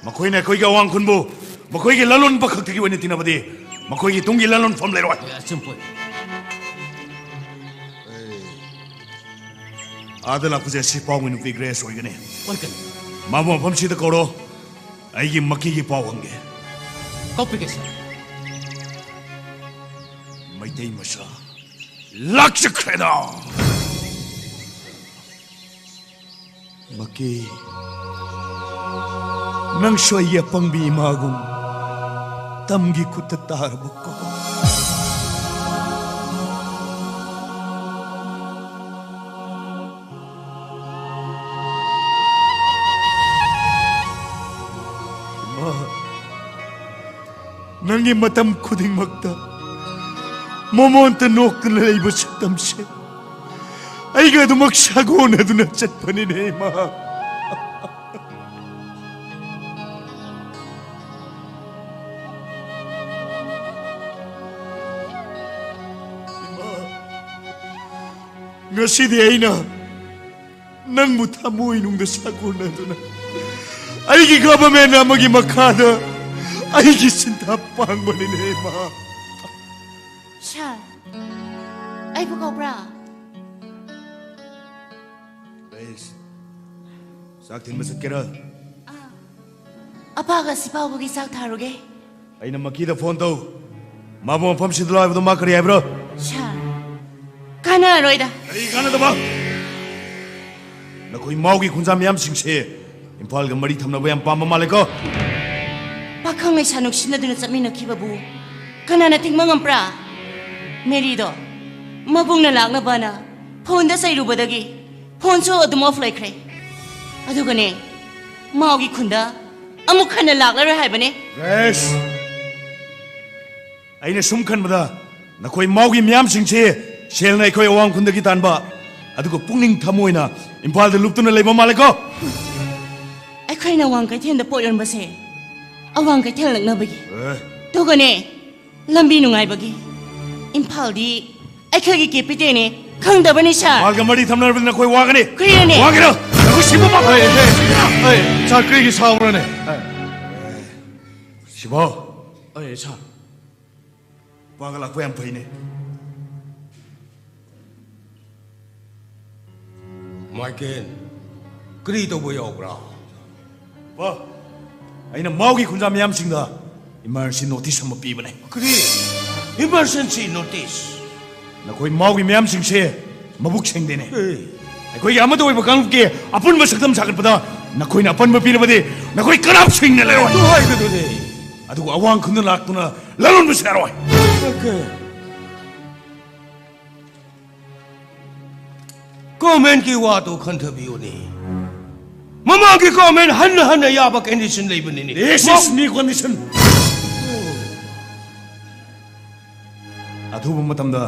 ꯃꯈꯣꯏꯅ ꯑꯩꯈꯣꯏꯒꯤ ꯑꯋꯥꯡ ꯈꯨꯟꯕꯨ ꯃꯈꯣꯏꯒꯤ ꯂꯂꯣꯟꯕ ꯈꯛꯇꯒꯤ ꯑꯣꯏꯅ ꯇꯤꯟꯅꯕꯗꯤ ꯃꯈꯣꯏꯒꯤ ꯇꯨꯡꯒꯤ ꯂꯂꯣꯟꯐꯝ ꯂꯩꯔꯣꯏ꯫ ꯑꯦ, ꯑꯆꯨꯝꯕ ꯑꯣꯏ꯫ ꯑꯥꯗ ꯂꯥꯛꯄꯁꯦ ꯑꯁꯤ ꯄꯥꯎꯒꯤ ꯅꯨꯄꯤ ꯒ꯭ꯔꯦꯁ ꯑꯣꯏꯒꯅꯤ꯫ ꯑꯣꯏꯒꯅꯤ꯫ ꯃꯥꯕꯨ ꯃꯐꯝꯁꯤꯗ ꯀꯧꯔꯣ꯫ ꯑꯩꯒꯤ ꯃꯀꯤꯒꯤ ꯄꯥꯎ ꯍꯪꯒꯦ꯫ ꯀꯧꯕꯤꯒꯦ, ꯁꯥꯔ꯫ ꯃꯩꯇꯩ ꯃꯆꯥ ꯂꯥꯛꯆꯈ꯭ꯔꯦꯗ꯫ ꯃꯀꯤ, ꯅꯪꯁꯨ ꯑꯩꯒꯤ ꯑꯄꯪꯕꯤ ꯏꯃꯥꯒꯨꯝ ꯃꯇꯝꯒꯤ ꯈꯨꯠꯇ ꯇꯥꯔꯕꯀꯣ꯫ ꯏꯃꯥ, ꯅꯪꯒꯤ ꯃꯇꯝ ꯈꯨꯗꯤꯡꯃꯛꯇ ꯃꯣꯃꯣꯟꯇ ꯅꯣꯛꯇꯨꯅ ꯂꯩꯕ ꯁꯛꯇꯝꯁꯦ ꯑꯩꯒ ꯑꯗꯨꯃꯛ ꯁꯥꯒꯣꯟꯅꯗꯨꯅ ꯆꯠꯄꯅꯤꯅꯦ, ꯏꯃꯥ꯫ ꯏꯃꯥ, ꯉꯁꯤꯗꯤ ꯑꯩꯅ ꯅꯪꯕꯨ ꯊꯃꯣꯏꯅꯨꯡꯗ ꯁꯥꯒꯣꯟꯅꯗꯨꯅ ꯑꯩꯒꯤ ꯒꯚꯔꯟꯃꯦꯟ ꯑꯃꯒꯤ ꯃꯈꯥꯗ ꯑꯩꯒꯤ ꯁꯤꯟꯊꯥ ꯄꯥꯡꯕꯅꯤꯅꯦ, ꯏꯃꯥ꯫ ꯁꯥꯔ, ꯑꯩꯕꯨ ꯀꯧꯕ꯭ꯔꯥ? ꯔꯦꯁ, ꯆꯥꯛ ꯊꯤꯟꯕ ꯆꯠꯀꯦꯔꯥ? ꯑꯄꯥꯒ ꯁꯤꯄꯥꯎꯕꯒꯤ ꯆꯥꯛ ꯊꯥꯔꯨꯒꯦ꯫ ꯑꯩꯅ ꯃꯀꯤꯗ ꯐꯣꯟ ꯇꯧ꯫ ꯃꯥꯕꯨ ꯃꯐꯝꯁꯤꯗ ꯂꯥꯛꯑꯣ ꯍꯥꯏꯕꯗꯣ ꯃꯥ ꯀꯔꯤ ꯍꯥꯏꯕ꯭ꯔꯣ? ꯁꯥꯔ, ꯀꯥꯟꯅꯔꯣꯏꯗ꯫ ꯀꯔꯤ ꯀꯥꯟꯅꯗꯕ? ꯅꯈꯣꯏ ꯃꯥꯎꯒꯤ ꯈꯨꯟꯖꯥ ꯃꯤꯌꯥꯝꯁꯤꯡꯁꯦ ꯏꯝꯐꯥꯜꯒ ꯃꯔꯤ ꯊꯝꯅꯕ ꯌꯥꯝ ꯄꯥꯝꯕ ꯃꯥꯜꯂꯦꯀꯣ? ꯄꯥꯈꯪ ꯂꯩꯁꯥ ꯅꯨꯡꯁꯤꯅꯗꯨꯅ ꯆꯠꯃꯤꯟꯅꯈꯤꯕꯕꯨ ꯀꯅꯥꯅ ꯊꯤꯡꯕ ꯉꯝꯕ꯭ꯔꯥ? ꯃꯦꯔꯤꯗꯣ ꯃꯕꯨꯡꯅ ꯂꯥꯛꯅꯕꯅ ꯐꯣꯟꯗ ꯆꯩꯔꯨꯕꯗꯒꯤ ꯐꯣꯟꯁꯨ ꯑꯗꯨꯝ ꯑꯣꯐ ꯂꯩꯈ꯭ꯔꯦ꯫ ꯑꯗꯨꯒꯅꯦ, ꯃꯥꯎꯒꯤ ꯈꯨꯟꯗ ꯑꯃꯨꯛ ꯍꯟꯅ ꯂꯥꯛꯂꯔꯣꯏ ꯍꯥꯏꯕꯅꯦ꯫ ꯔꯦꯁ! ꯑꯩꯅ ꯁꯨꯝ ꯈꯟꯕꯗ ꯅꯈꯣꯏ ꯃꯥꯎꯒꯤ ꯃꯤꯌꯥꯝꯁꯤꯡꯁꯦ ꯁꯦꯜꯅ ꯑꯩꯈꯣꯏ ꯑꯋꯥꯡ ꯈꯨꯟꯗꯒꯤ ꯇꯥꯟꯕ, ꯑꯗꯨꯒ ꯄꯨꯛꯅꯤꯡ ꯊꯃꯣꯏꯅ ꯏꯝꯐꯥꯜꯗ ꯂꯨꯞꯇꯨꯅ ꯂꯩꯕ ꯃꯥꯜꯂꯦꯀꯣ? ꯑꯩꯈꯣꯏꯅ ꯑꯋꯥꯡ ꯀꯩꯊꯦꯜꯗ ꯄꯣꯠ ꯌꯣꯟꯕꯁꯦ ꯑꯋꯥꯡ ꯀꯩꯊꯦꯜ ꯅꯛꯅꯕꯒꯤ꯫ ꯑꯦ꯫ ꯑꯗꯨꯒꯅꯦ, ꯂꯝꯕꯤ ꯅꯨꯡꯉꯥꯏꯕꯒꯤ꯫ ꯏꯝꯐꯥꯜꯗꯤ ꯑꯩꯈꯣꯏꯒꯤ ꯀꯦꯄꯤꯇꯦꯜꯅꯤ, ꯈꯪꯗꯕꯅꯤ, ꯁꯥꯔ꯫ ꯏꯝꯐꯥꯜꯒ ꯃꯔꯤ ꯊꯝꯅꯔꯕꯗꯤ ꯅꯈꯣꯏ ꯋꯥꯒꯅꯤ꯫ ꯀꯔꯤꯅꯣꯅꯦ? ꯋꯥꯒꯦꯔꯥ? ꯅꯈꯣꯏ ꯁꯤꯕ ꯄꯥꯝꯕ-, ꯑꯩ, ꯑꯩ, ꯑꯩ, ꯁꯥꯔ, ꯀꯔꯤꯒꯤ ꯁꯥꯎꯕ꯭ꯔꯅꯦ? ꯑꯩ, ꯁꯤꯕꯥꯎ꯫ ꯑꯩ, ꯁꯥꯔ꯫ ꯅꯨꯄꯥꯒ ꯂꯥꯛꯄ ꯌꯥꯝ ꯐꯩꯅꯦ꯫ ꯃꯥꯏꯀꯦꯜ, ꯀꯔꯤ ꯇꯧꯕ ꯌꯥꯎꯕ꯭ꯔꯥ? ꯕꯥ, ꯑꯩꯅ ꯃꯥꯎꯒꯤ ꯈꯨꯟꯖꯥ ꯃꯤꯌꯥꯝꯁꯤꯡꯗ emergency notice ꯑꯃ ꯄꯤꯕꯅꯦ꯫ ꯀꯔꯤ? Emergency notice? ꯅꯈꯣꯏ ꯃꯥꯎꯒꯤ ꯃꯤꯌꯥꯝꯁꯤꯡꯁꯦ ꯃꯕꯨꯛ ꯁꯦꯡꯗꯦꯅꯦ꯫ ꯑꯦ꯫ ꯑꯩꯈꯣꯏꯒꯤ ꯑꯃꯠꯇ ꯑꯣꯏꯕ ꯀꯥꯡꯂꯨꯞꯀꯤ ꯑꯄꯨꯟꯕ ꯁꯛꯇꯝ ꯁꯥꯒꯠꯄꯗ ꯅꯈꯣꯏꯅ ꯑꯄꯟꯕ ꯄꯤꯔꯕꯗꯤ ꯅꯈꯣꯏ ꯀꯅꯥꯝ ꯁꯦꯡꯅ ꯂꯩꯔꯣꯏ꯫ ꯑꯗꯨ ꯍꯥꯏꯒꯗꯨꯅꯦ꯫ ꯑꯗꯨꯒ ꯑꯋꯥꯡ ꯈꯨꯟꯗ ꯂꯥꯛꯇꯨꯅ ꯂꯥꯂꯣꯟꯕꯁꯨ ꯌꯥꯔꯣꯏ꯫ ꯒꯚꯔꯟꯃꯦꯟꯠꯀꯤ ꯋꯥꯗꯨ ꯈꯟꯊꯕꯤꯌꯨꯅꯦ꯫ ꯃꯃꯥꯡꯒꯤ ꯒꯚꯔꯟꯃꯦꯟꯠ ꯍꯟꯅ ꯍꯟꯅ ꯌꯥꯕ ꯀꯟꯗꯤꯁꯟ ꯂꯩꯕꯅꯤꯅꯦ꯫ This is new condition. ꯑꯊꯨꯕ ꯃꯇꯝꯗ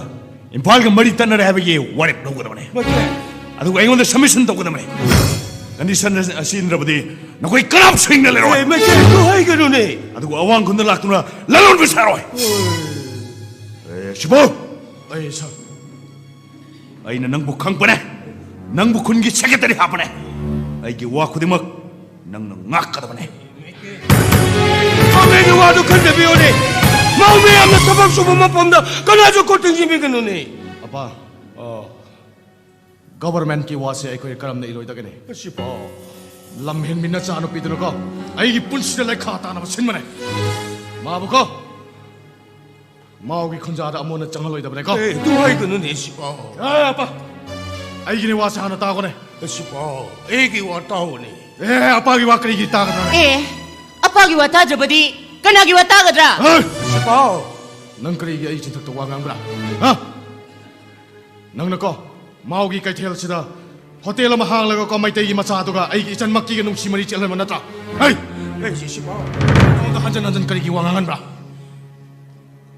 ꯏꯝꯐꯥꯜꯒ ꯃꯔꯤ ꯇꯠꯅꯔꯦ ꯍꯥꯏꯕꯒꯤ ꯋꯥꯔꯦꯞ ꯂꯧꯒꯗꯕꯅꯦ꯫ ꯃꯥꯏꯀꯦꯜ! ꯑꯗꯨꯒ ꯑꯩꯉꯣꯟꯗ ꯁꯕꯃꯤꯁꯟ ꯇꯧꯒꯗꯕꯅꯦ꯫ ꯀꯟꯗꯤꯁꯟ ꯑꯁꯤ ꯏꯟꯗ꯭ꯔꯕꯗꯤ ꯅꯈꯣꯏ ꯀꯅꯥꯝꯁꯨ ꯍꯤꯡꯅ ꯂꯩꯔꯣꯏ꯫ ꯑꯦ, ꯃꯥꯏꯀꯦꯜ, ꯑꯗꯨ ꯍꯥꯏꯒꯅꯨꯅꯦ꯫ ꯑꯗꯨꯒ ꯑꯋꯥꯡ ꯈꯨꯟꯗ ꯂꯥꯛꯇꯨꯅ ꯂꯥꯂꯣꯟꯕ ꯁꯥꯔꯣꯏ꯫ ꯑꯦ, ꯁꯤꯕꯨ! ꯑꯩ, ꯁꯥꯔ꯫ ꯑꯩꯅ ꯅꯪꯕꯨ ꯈꯪꯕꯅꯦ꯫ ꯅꯪꯕꯨ ꯈꯨꯟꯒꯤ ꯁꯦꯀ꯭ꯔꯦꯇꯔꯤ ꯍꯥꯞꯄꯅꯦ꯫ ꯑꯩꯒꯤ ꯋꯥ ꯈꯨꯗꯤꯡꯃꯛ ꯅꯪꯅ ꯉꯥꯛꯀꯗꯕꯅꯦ꯫ ꯃꯥꯎꯃꯦꯒꯤ ꯋꯥꯗꯨ ꯈꯟꯊꯕꯤꯌꯨꯅꯦ꯫ ꯃꯥꯎꯃꯦ ꯌꯥꯝꯅ ꯊꯕꯛ ꯁꯨꯕ ꯃꯐꯝꯗ ꯀꯅꯥꯁꯨ ꯈꯨꯠ ꯊꯤꯡꯖꯤꯟꯕꯤꯒꯅꯨꯅꯦ꯫ ꯑꯄꯥ, ꯑ, ꯒꯚꯔꯟꯃꯦꯟꯠꯀꯤ ꯋꯥꯁꯦ ꯑꯩꯈꯣꯏ ꯀꯔꯝꯅ ꯏꯜꯂꯣꯏꯗꯒꯅꯤ? ꯁꯤꯐꯥꯎ꯫ ꯂꯝ ꯍꯦꯟꯕꯤ ꯅꯆꯥꯅꯨꯄꯤꯗꯨꯅꯀꯣ ꯑꯩꯒꯤ ꯄꯨꯟꯁꯤꯗ ꯂꯩꯈꯥ ꯇꯥꯅꯕ ꯁꯤꯟꯕꯅꯦ꯫ ꯃꯥꯕꯨꯀꯣ ꯃꯥꯎꯒꯤ ꯈꯨꯟꯖꯥꯗ ꯑꯃꯣꯟꯅ ꯆꯪꯍꯜꯂꯣꯏꯗꯕꯅꯦꯀꯣ꯫ ꯑꯦ, ꯑꯗꯨ ꯍꯥꯏꯒꯅꯨꯅꯦ, ꯁꯤꯐꯥꯎ꯫ ꯑꯦ, ꯑꯄꯥ, ꯑꯩꯒꯤꯅꯦ ꯋꯥꯁꯦ ꯍꯥꯟꯅ ꯇꯥꯈꯣꯅꯦ꯫ ꯁꯤꯐꯥꯎ, ꯑꯩꯒꯤ ꯋꯥ ꯇꯥꯎꯅꯦ꯫ ꯑꯦ, ꯑꯄꯥꯒꯤ ꯋꯥ ꯀꯔꯤꯒꯤ ꯇꯥꯒꯗ꯭ꯔꯥ? ꯑꯦ, ꯑꯄꯥꯒꯤ ꯋꯥ ꯇꯥꯗ꯭ꯔꯕꯗꯤ ꯀꯅꯥꯒꯤ ꯋꯥ ꯇꯥꯒꯗ꯭ꯔꯥ? ꯍꯦ! ꯁꯤꯐꯥꯎ! ꯅꯪ ꯀꯔꯤꯒꯤ ꯑꯩ ꯆꯤꯟꯊꯛꯇ ꯋꯥ ꯉꯥꯡꯕ꯭ꯔꯥ? ꯍꯥ? ꯅꯪꯅꯀꯣ, ꯃꯥꯎꯒꯤ ꯀꯩꯊꯦꯜꯁꯤꯗ ꯍꯣꯇꯦꯜ ꯑꯃ ꯍꯥꯡꯂꯒꯀꯣ, ꯃꯩꯇꯩꯒꯤ ꯃꯆꯥꯗꯨꯒ ꯑꯩꯒꯤ ꯏꯆꯟꯃꯛꯀꯤꯒ ꯅꯨꯡꯁꯤ ꯃꯔꯤ ꯆꯦꯜꯍꯟꯕ ꯅꯠꯇ꯭ꯔꯥ? ꯍꯩ! ꯑꯦ, ꯁꯤ, ꯁꯤꯐꯥꯎ꯫ ꯅꯉꯣꯟꯗ ꯍꯟꯖꯟ ꯍꯟꯖꯟ ꯀꯔꯤꯒꯤ ꯋꯥ ꯉꯥꯡꯍꯟꯕ꯭ꯔꯥ?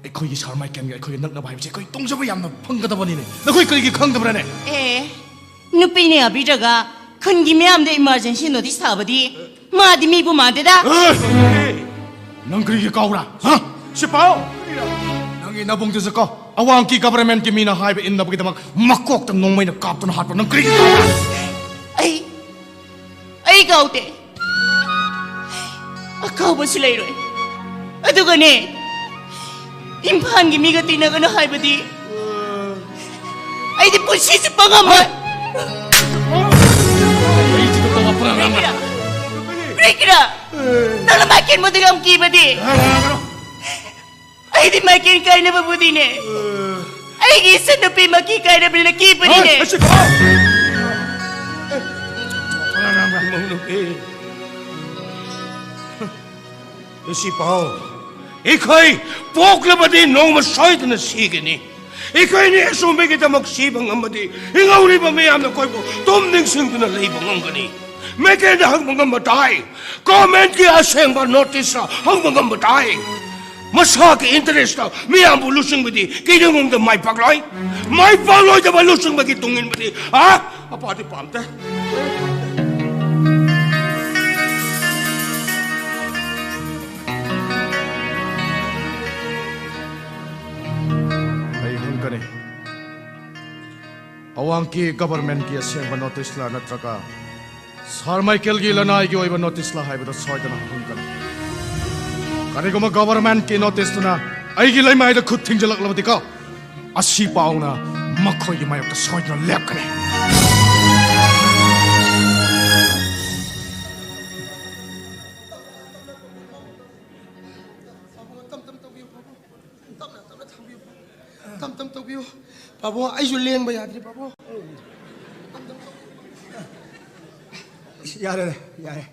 ꯑꯩꯈꯣꯏꯒꯤ ꯁꯥꯔ ꯃꯥꯏꯀꯦꯜꯒ ꯑꯩꯈꯣꯏꯒ ꯅꯛꯅꯕ ꯍꯥꯏꯕꯁꯦ ꯑꯩꯈꯣꯏ ꯇꯣꯡꯖꯕ ꯌꯥꯝꯅ ꯐꯪꯒꯗꯕꯅꯤꯅꯦ꯫ ꯅꯈꯣꯏ ꯀꯔꯤꯒꯤ ꯈꯪꯗꯕ꯭ꯔꯥꯅꯦ? ꯑꯦ, ꯅꯨꯄꯤꯅ ꯌꯥꯕꯤꯗ꯭ꯔꯒ ꯈꯨꯟꯒꯤ ꯃꯤꯌꯥꯝꯗ ꯏꯃꯥꯔꯖꯦꯟꯁꯤ ꯅꯣꯇꯤꯁ ꯊꯥꯕꯗꯤ ꯃꯥꯗꯤ ꯃꯤꯕꯨ ꯃꯥꯟꯗꯦꯗ꯫ ꯑꯦ! ꯅꯪ ꯀꯔꯤꯒꯤ ꯀꯥꯎꯕ꯭ꯔꯥ? ꯍꯥ? ꯁꯤꯐꯥꯎ! ꯅꯪꯒꯤ ꯅꯕꯨꯡꯗꯨꯁꯨꯀꯣ ꯑꯋꯥꯡꯒꯤ ꯒꯚꯔꯟꯃꯦꯟꯠꯀꯤ ꯃꯤꯅ ꯍꯥꯏꯕ ꯏꯟꯅꯕꯒꯤꯗꯃꯛ ꯃꯀꯣꯛꯇ ꯅꯣꯡꯃꯩꯅ ꯀꯥꯞꯇꯨꯅ ꯍꯥꯠꯄ ꯅꯪ ꯀꯔꯤꯒꯤ ꯀꯥꯎꯕ꯭ꯔꯥ? ꯑꯩ, ꯑꯩ ꯀꯥꯎꯗꯦ꯫ ꯑꯀꯥꯎꯕꯁꯨ ꯂꯩꯔꯣꯏ꯫ ꯑꯗꯨꯒꯅꯦ, ꯏꯝꯐꯥꯜꯒꯤ ꯃꯤꯒ ꯇꯤꯟꯅꯒꯅꯨ ꯍꯥꯏꯕꯗꯤ ꯑꯩꯗꯤ ꯄꯨꯟꯁꯤ ꯆꯨꯞꯄ ꯉꯝꯃꯣꯏ꯫ ꯀꯔꯤꯒꯤꯔ? ꯀꯔꯤꯒꯤꯔ? ꯅꯪꯅ ꯃꯥꯏꯀꯦꯜꯕꯨꯗꯤ ꯌꯥꯝ ꯀꯤꯕꯗꯤ? ꯑꯩꯗꯤ ꯃꯥꯏꯀꯦꯜ ꯀꯥꯏꯅꯕꯕꯨꯗꯤꯅꯦ, ꯑꯩꯒꯤ ꯏꯆꯟ ꯅꯨꯄꯤꯃꯛꯀꯤ ꯀꯥꯏꯅꯕꯅꯤꯅ ꯀꯤꯕꯅꯤꯅꯦ꯫ ꯍꯦ! ꯑꯁꯤ ꯐꯥꯎ! ꯏꯃꯧ ꯅꯨꯄꯤ꯫ ꯉꯁꯤ ꯄꯥꯎ, ꯑꯩꯈꯣꯏ ꯄꯣꯛꯂꯕꯗꯤ ꯅꯣꯡꯃ ꯁꯣꯏꯗꯅ ꯁꯤꯒꯅꯤ꯫ ꯑꯩꯈꯣꯏꯅ ꯑꯆꯨꯝꯕꯒꯤꯗꯃꯛ ꯁꯤꯕ ꯉꯝꯃꯗꯤ, ꯍꯤꯡꯍꯧꯔꯤꯕ ꯃꯤꯌꯥꯝꯅ ꯑꯩꯈꯣꯏꯕꯨ ꯇꯨꯝ ꯅꯤꯡꯁꯤꯡꯗꯨꯅ ꯂꯩꯕ ꯉꯝꯒꯅꯤ꯫ ꯃꯦꯀꯦꯟꯗ ꯍꯪꯕ ꯉꯝꯕ ꯇꯥꯏ, ꯒꯣꯔꯃꯦꯟꯒꯤ ꯑꯁꯦꯡꯕ ꯅꯣꯇꯤꯁ ꯍꯪꯕ ꯉꯝꯕ ꯇꯥꯏ꯫ ꯃꯁꯥꯒꯤ ꯏꯟꯇꯔꯦꯁꯇ ꯃꯤꯌꯥꯝꯕꯨ ꯂꯨꯆꯤꯡꯕꯗꯤ ꯀꯩꯗꯧꯅꯨꯡꯗ ꯃꯥꯏ ꯄꯥꯛꯂꯣꯏ꯫ ꯃꯥꯏ ꯄꯥꯛꯂꯣꯏꯗꯕ ꯂꯨꯆꯤꯡꯕꯒꯤ ꯇꯨꯡ ꯏꯟꯕꯗꯤ, ꯑ, ꯑꯄꯥꯗꯤ ꯄꯥꯝꯗꯦ꯫ ꯑꯩ ꯍꯪꯒꯅꯤ꯫ ꯑꯋꯥꯡꯒꯤ ꯒꯕꯔꯃꯦꯟꯒꯤ ꯑꯁꯦꯡꯕ ꯅꯣꯇꯤꯁꯂ ꯅꯠꯇ꯭ꯔꯒ ꯁꯥꯔ ꯃꯥꯏꯀꯦꯜꯒꯤ ꯂꯅꯥꯏꯒꯤ ꯑꯣꯏꯕ ꯅꯣꯇꯤꯁꯂ ꯍꯥꯏꯕꯗꯣ ꯁꯣꯏꯗꯅ ꯍꯪꯒꯅꯤ꯫ ꯀꯔꯤꯒꯨꯝꯕ ꯒꯕꯔꯃꯦꯟꯒꯤ ꯅꯣꯇꯤꯁꯇꯨꯅ ꯑꯩꯒꯤ ꯂꯩꯃꯥꯏꯗ ꯈꯨꯠ ꯊꯤꯡꯖꯤꯜꯂꯛꯂꯕꯗꯤꯀꯣ, ꯑꯁꯤ ꯄꯥꯎꯅ ꯃꯈꯣꯏꯒꯤ ꯃꯥꯌꯣꯛꯇ ꯁꯣꯏꯗꯅ ꯂꯦꯞꯀꯅꯤ꯫ ꯇꯞꯅ ꯇꯞꯅ ꯊꯝꯕꯤꯌꯨ ꯄꯥꯕꯨꯡ꯫ ꯇꯞꯅ ꯇꯞꯅ ꯊꯝꯕꯤꯌꯨ ꯄꯥꯕꯨꯡ꯫ ꯇꯞ ꯇꯞ ꯇꯧꯕꯤꯌꯨ ꯄꯥꯕꯨꯡ꯫ ꯑꯩꯁꯨ ꯂꯦꯡꯕ ꯌꯥꯗ꯭ꯔꯤ ꯄꯥꯕꯨꯡ꯫ ꯌꯥꯔꯦ, ꯌꯥꯔꯦ꯫